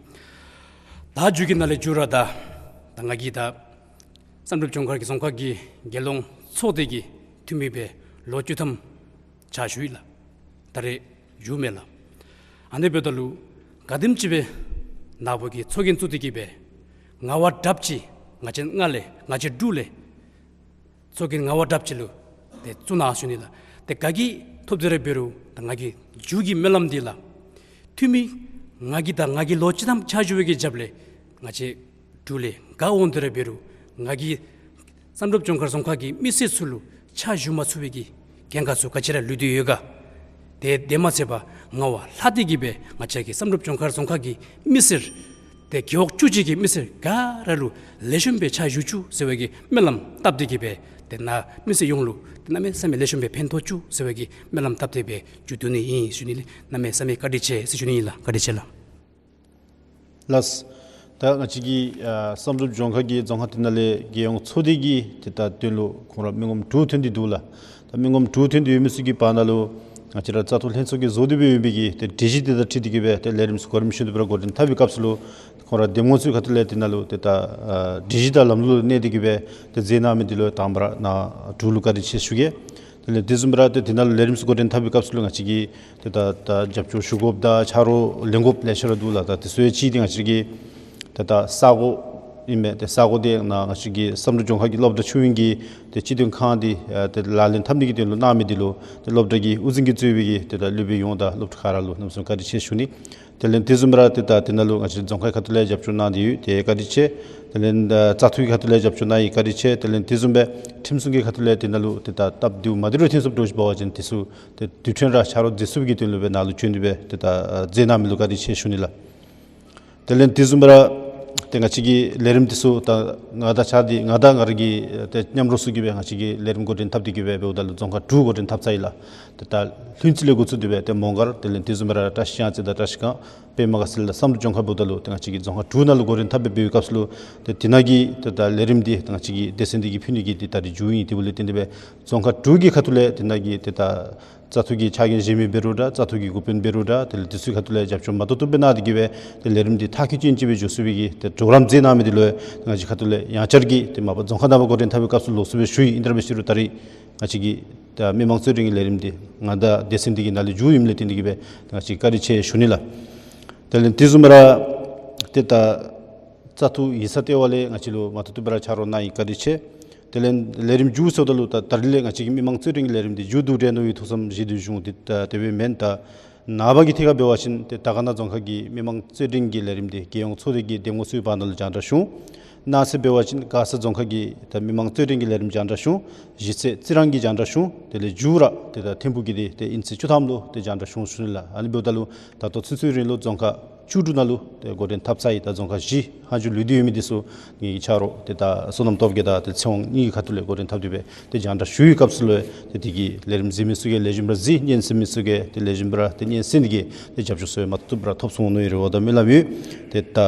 ད་མཇུག་གི་ནང་ལས་མཇུག་ར་ད་ད་ང་གིས་ད་བསམ་གྲུབ་ལྗོངས་མཁར་གྱི་རྫོང་ཁག་གི་རྒྱལ་ཡོངས་ཚོགས་སྡེ་གི་འཐུས་མི་སྦེ་ལོ་བཅུ་ཐམ་ཕྱག་ཞུ་ཡི་ལགས། ད་རེས་མཇུག་མས་ལགས། ཨ་ནི་འབདཝ་ད་ལུ་ག་དེམ་ཅིག་སྦེ་ནཱ་བུ་གིས་ཚོགས་རྒྱན་བཙུགས་ཏེ་གིས་སྦེ་ང་བ་དྲགཔ་ཅིག་ང་བཅས་ང་ལས་ང་བཅས་འབྲུག་ལས་ཚོགས་རྒྱན་ང་བ་དྲགཔ་ཅིག་ལུ་ཏེ་བཙུགས་གནང་ཞུ་ནི་ལགས། ཏེ་ག་གིས་ཐོབ་སྟེ་ར་འབད་རུང་ད་ང་གི་མཇུག་གི་སྨོན་ལམ་འདི་ལགས། འཐུས་མི་ང་གིས་ད་ང་གིས་ལོ་བཅུ་ཐམ་ཕྱག་ཞུ་བའི་གི་རྒྱབ་ལས་ང་བཅས་འབྲུག་ལས་ག་འོང་སྟེ་ར་འབད་རུང་ང་གིས་བསམ་གྲུབ་ལྗོངས་མཁར་རྫོང་ཁག་གི་མི་སེར་ཚུ་ལུ་ཕྱག་ཞུ་མ་ཚུགས་པའི་གི་གནད་འགག་ཚུ་ག་ཅི་ར་ལུས་ཏེ་ཡོད་ག། ཏེ་དེ་མ་ཚད་པར་ང་བ་ལྷག་སྟེ་གིས་སྦེ་ང་བཅས་ཀྱི་བསམ་གྲུབ་ལྗོངས་མཁར་རྫོང་ཁག་གི་མི་སེར་ཏེ་རྒེད་འོག་བཅུ་གཅིག་གི་མི་སེར་ག་ར་ལུ་ལེགས་ཤོམ་སྦེ་ཕྱག་ཞུ་བཅུག་ཟེར་བའི་གི་སྨོན་ལམ་བཏབ་སྟེ་གིས་སྦེ་ཏེ་ནཱ་མི་སེར་ཡོངས་ལུ་ཏེ་གནམ་མེད་ས་མེད་ལེགས་ཤོམ་སྦེ་ཕན་ཐོགས་བཅུག་ཟེར་བའི་གི་སྨོན་ལམ་བཏབ་སྟེ་སྦེ་མཇུག་བསྡུ་ནི་ཨིན་ཞུ་ནི་ལགས། གནམ་མེད་ས་མེད་བཀའ་དྲིན་ཆེ་ཟེར་ཞུ་ནི་ཨིན་ལགས། བཀའ་དྲིན་ཆེ་ལགས། ལགས། ད་ང་བཅས་ཀྱི་ཨ་བསམ་གྲུབ་ལྗོངས་མཁར་གྱི་རྫོང་ཁག་འདི་ནང་ལས་རྒྱལ་ཡོངས་ཚོགས་སྡེ་གི་ཏེ་ད་དོན་ལུ་ཁོང་ར་མི་ངོམ་དྲུག་ཐོན་ཏེ་འདུག་ལགས། ད་མི་ངོམ་དྲུག་ཐོན་ཏེ་ཡོད་མི་ཚུ་གི་བར་ན་ལུ་ང་བཅས་ར་བཙག་འཐུ་ལྷན་ཚོགས་ཀྱིས་བཟོ་སྟེ་སྦེ་ཡོད་པའི་གི་ཏེ་སྒྲིག་གཞི་འདི་དང་འཁྲིལ་ཏེ་གིས་སྦེ་ཏེ་ལས་རིམ་ཚུ་གོ་རིམ་བཞིན་དུ་སྦེ་ར་འགོ་འདྲེན་འཐབ་པའི་སྐབས་སུ་ལུ་ཁོང་ར་གདམ་ངོ་ཚུ་གི་ཁ་ཐུག་ལས་འདི་ནང་ལུ་ཏེ་ད་ཨ་སྒྲིག་གཞི་དང་ལམ་ལུགས་ལུ་གནས་ཏེ་གིས་སྦེ་ཏེ་མཛད་གནང་མི་འདི་ལུ་དང་པ་ར་ནཱ་འབྲུག་ལུ་བཀའ་དྲིན་ཆེ་ཞུ་གེ། དེ་ལས་དེ་བཟུམ་སྦེ་ར་ཏེ་འདི་ནང་ལུ་ལས་རིམ་ཚུ་འགོ་འདྲེན་འཐབ་པའི་སྐབས་སུ་ལུ་ང་བཅས་ཀྱིས་ཏེ་ད་ད་རྒྱབ་སྐྱོར་ཞུ་དགོཔ་དང་ཆ་རོགས་ལེན་དགོཔ་ལེ་ཤ་ར་འདུག་ལགས། ད་དེ་ཚུ་ཡང་གཅིག་འདི་ང་བཅས་ཀྱི་ཏེ་ད་ས་གོ་ཨིན་མས། ཏེ་ས་གོ་འདི་ནཱ་ང་བཅས་ཀྱི་བསམ་གྲུབ་ལྗོངས་མཁར་གྱི་སློབ་གྲྭ་ཆུང་གི་ཏེ་སྤྱི་དོན་ཁང་འདི་ཨ་ཏེ་ལག་ལེན་འཐབ་ནི་གི་དོན་ལུ་གནང་མི་འདི་ལུ་ཏེ་སློབ་གྲྭ་གི་དབུ་འཛིན་གྱིས་གཙོས་པའི་གི་ཏེ་ད་སློབ་དཔོན་ཡོངས་དང་སློབ་ཕྲུག་ག་ར་ལུ་གནམ་མེད་ས་མེད་བཀའ་དྲིན་ཆེ་ཞུ་ནི། དེ་ལས་དེ་བཟུམ་སྦེ་ར་ཏེ་ད་འདི་ནང་ལུ་ང་བཅས་རྫོང་ཁག་ཁ་ཐུག་ལས་རྒྱབ་སྐྱོར་གནང་སྟེ་ཡོད། ཏེ་བཀའ་དྲིན་ཆེ། དེ་ལས་ད་བཙག་འཐུ་གི་ཁ་ཐུག་ལས་རྒྱབ་སྐྱོར་གནང་ཡི་བཀའ་དྲིན་ཆེ། དེ་ལས་དེ་བཟུམ་སྦེ་ཁྲིམས་སྲུང་གི་ཁ་ཐུག་ལས་འདི་ནང་ལུ་ཏེ་ད་སྟབས་བདེཝ་མ་བདེཝ་རེ་ཐོན་སོངམ་འདྲཝ་ཅིག་འབད་བ་ཅིན་དེ་ཚུ་ཏེ་དུས་ཐོན་ར་ཆ་རོགས་མཛད་ཚུགས་པའི་གི་དོན་ལུ་སྦེ་ནཱ་ལུ་བྱོན་ཏེ་སྦེ་ཏེ་ད་མཛད་གནང་མི་ལུ་བཀའ་དྲིན་ཆེ་ཞུ་ནི་ལགས། དེ་ལས་དེ་བཟུམ་སྦེ་ར་ཏེ་ང་བཅས་ཀྱི་ལས་རིམ་འདི་ཚུ་ད་ང་དང་གཅིག་ཁར་ང་དང་ང་ར་གི་ཏེ་མཉམ་རོགས་ཚུ་གིས་སྦེ་ང་བཅས་ཀྱི་ལས་རིམ་འགོ་འདྲེན་འཐབ་སྟེ་གིས་སྦེ་འབདཝ་ད་ལུ་རྫོང་ཁག་དྲུག་འགོ་འདྲེན་འཐབ་ཚར་ཡི་ལགས། ཏེ་ད་ལྷུན་རྩེ་ལས་འགོ་བཙུགས་ཏེ་སྦེ་ཏེ་མོང་སྒར་དེ་ལས་དེ་བཟུམ་སྦེ་ར་བཀྲིས་གཡང་རྩེ་དང་བཀྲིས་སྒང་པདྨ་དགའ་ཚལ་དང་བསམ་གྲུབ་ལྗོངས་མཁར་འབདཝ་ད་ལུ་ཏེ་ང་བཅས་ཀྱི་རྫོང་ཁག་དྲུག་ནང་ལུ་འགོ་འདྲེན་འཐབ་སྦེ་འབད་བའི་སྐབས་སུ་ལུ་ཏེ་འདི་ནང་གི་ཏེ་ད་ལས་རིམ་འདི་ཏེ་ང་བཅས་ཀྱི་སྡེ་ཚན་འདི་གིས་ཕུལ་ནི་གི་འདི་ད་རིས་མཇུག་ཨིན། དེ་འབདཝ་ལས་བརྟེན་ཏེ་སྦེ་རྫོང་ཁག་དྲུག་གི་ཁ་ཐུག་ལས་འདི་ནང་གི་ཏེ་ད་ བཙག་འཐུ་གི་ཕྱག་འགན་བཞེས་མི་འབད་རུང་འདྲ་བཙག་འཐུ་གི་འགོ་དཔོན་འབད་རུང་འདྲ་དེ་ལས་དེ་ཚུ་ཁ་ཐུག་ལས་རྒྱབ་སྐྱོར་མ་ཏོག་ཏོ་སྦེ་གནང་སྟེ་གིས་སྦེ་ཏེ་ལས་རིམ་འདི་མཐར་འཁྱོལ་ཅན་ཅིག་སྦེ་འགྱོ་ཚུགས་པའི་གི་ཏེ་གྲོགས་རམ་མཛད་གནང་མི་འདི་ལུ་ཡང་ང་བཅས་ཁ་ཐུག་ལས་ཡང་བསྐྱར་གྱིས་ཏེ་མ་པ་རྫོང་ཁག་ནང་འགོ་འདྲེན་འཐབ་པའི་སྐབས་སུ་ལོགས་སུ་སྦེ་ཞུ་ཡི། ཨིན་ཏེ་ར་འབད་ཞུ་རུང་ད་རིས་ང་བཅས་ཀྱི་ད་མི་མང་རྩོད་འགྲན་གྱི་ལས་རིམ་འདི་ང་དང་སྡེ་ཚན་འདི་གི་ནང་ལས་མཇུག་ཨིནམ་ལས་བརྟེན་ཏེ་གིས་སྦེ་ང་བཅས་བཀའ་དྲིན་ཆེ་ཞུ་ནི་ལགས། དེ་ལས་དེ་བཟུམ་སྦེ་ར་ཏེ་ད་བཙག་འཐུ་ཡིག་ཚང་ལྟེ་བ་ལས་ང་བཅས་ལུ་མ་ཏོག་ཏོ་སྦེ་ར་ཕྱག་རོགས་གནང་ཡི། བཀའ་དྲིན་ཆེ། དེ་ལས་ལས་རིམ་མཇུག་སོངམ་ད་ལུ་ད་ད་རིས་ལས་ང་བཅས་ཀྱི་མི་མང་རྩོད་འགྲན་གྱི་ལས་རིམ་འདི་མཇུག་བསྡུ་འབྲས་མནོ་བའི་ཐུགས་བསམ་བཞེས་ཏེ་བཞུགས། ཏེ་ད་དེ་སྦེ་མེན། ད་ནངས་པ་གི་ཐད་ཁར་འབད་བ་ཅིན་ཏེ་དར་དཀར་ན་རྫོང་ཁག་གི་མི་མང་རྩོད་འགྲན་གྱི་ལས་རིམ་འདི་རྒྱལ་ཡོངས་ཚོགས་སྡེ་གི་འདེམས་ངོ་སོའི་བར་ན་ལུ་རྒྱང་བསྒྲགས་ཞུ་འོང་། གནངས་ཚེ་འབད་བ་ཅིན་མགར་ས་རྫོང་ཁག་གི་ད་མི་མང་རྩོད་འགྲན་གྱི་ལས་རིམ་རྒྱང་བསྒྲགས་ཞུ་འོང་། གཞེས་ཚེ་རྩི་རང་གི་རྒྱང་བསྒྲགས་ཞུ་འོང་། དེ་ལས་མཇུག་ར་ཏེ་ད་ཐིམ་ཕུག་གི་འདི་ཏེ་ཨིན་ཚེ་བཅུ་ཐམ་ལུ་ཏེ་རྒྱང་བསྒྲགས་ཞུ་འོང་ཞུ་ནི་ལགས། ཨ་ནི་འབདཝ་ད་ལུ་ད་ལྟོ་ཚུན་ཚོད་རིང་ལུ་རྫོང་ཁག་བཅུ་དྲུག་ནང་ལུ་ཏེ་འགོ་འདྲེན་འཐབ་ཚར་ཡི། ད་རྫོང་ཁག་བཞི་ཧང་ཇུ་ལུས་ཏེ་ཡོད་མི་འདི་ཚུ་ངེ་གི་ཆ་རོགས་ཏེ་ད་བསོད་ནམས་སྟོབས་རྒྱས་དང་ཏེ་ཚེ་དབང་གཉིས་ཀྱི་ཁ་ཐུག་ལས་འགོ་འདྲེན་འཐབ་སྟེ་སྦེ་ཏེ་རྒྱང་བསྒྲགས་ཞུ་བའི་སྐབས་སུ་ལུ་ཏེ་དེ་གི་ལས་རིམ་གཟིགས་མི་ཚུ་གིས་ལེགས་ཤོམ་སྦེ་ར་གཟིགས། སྙན་གསན་མི་ཚུ་གིས་ཏེ་ལེགས་ཤོམ་སྦེ་ར་ཏེ་སྙན་གསན་ཏེ་གིས་ཏེ་རྒྱབ་སྐྱོར་ཚུ་མ་ཏོག་ཏོ་སྦེ་ར་ཐོབ་ཚུགས་འོང་མནོ་བའི་རེ་བ་དང་སྨོན་ལམ་ཡོད། ཏེ་ད་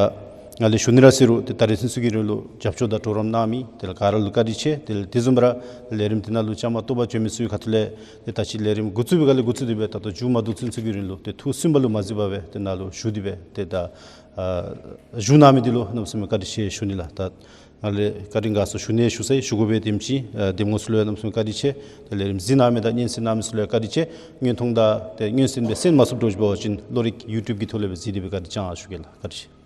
ང་ལས་ཞུ་ནི་ར་ཟེར་རུང་ཏེ་ད་རིས་ཚུན་ཚོད་ཀྱི་རིང་ལུ་རྒྱབ་སྐྱོར་དང་གྲོགས་རམ་གནང་མི་དེ་ལས་ག་ར་ལུ་བཀའ་དྲིན་ཆེ། དེ་ལས་དེ་བཟུམ་སྦེ་ར་ལས་རིམ་འདི་ནང་ལུ་བཅའ་མར་གཏོགས་པར་བྱོན་མི་ཚུ་གི་ཁ་ཐུག་ལས་ཏེ་ད་ཅི་ལས་རིམ་འགོ་བཙུགས་པའི་སྒང་ལས་འགོ་བཙུགས་ཏེ་སྦེ་ད་ལྟོ་མཇུག་མ་བསྡུ་ཚུན་ཚོད་ཀྱི་རིང་ལུ་ཏེ་ཐུགས་སུན་པ་ལུ་མ་གཟིགས་པར་སྦེ་ཏེ་ནཱ་ལུ་བཞུགས་ཏེ་སྦེ་ཏེ་ད་ཨ་བཞུགས་གནང་མི་འདི་ལུ་གནམ་མེད་ས་མེད་བཀའ་དྲིན་ཆེ་ཞུ་ནི་ལགས། ད་ང་ལས་བཀའ་དྲིན་དགའ་ཚོར་ཞུ་ནི་ཞུ་ས་ཡི། ཞུ་དགོ་པའི་དེམ་ཅིག་ཨ་འདེམས་ངོ་ཚུ་ལུ་ཡང་གནམ་མེད་ས་མེད་བཀའ་དྲིན་ཆེ། ཏེ་ལས་རིམ་གཟིགས་གནང་མི་དང་སྙན་གསན་གནང་མི་ཚུ་ལུ་ཡང་བཀའ་དྲིན་ཆེ། སྔོན་མཐོང་དང་ཏེ་སྔོན་གསན་སྦེ་གསན་མ་ཚུགསཔ་འདྲཝ་ཅིག་འབད་བ་ཅིན་བློ་རིག་ཡུ་ཊུབ་གི་ཐོག་ལས་སྦེ་གཟིགས་ཏེ་སྦེ་བཀའ་དྲིན་བསྐྱང་ཞུ་གེ་ལགས། བཀའ་དྲིན་ཆེ།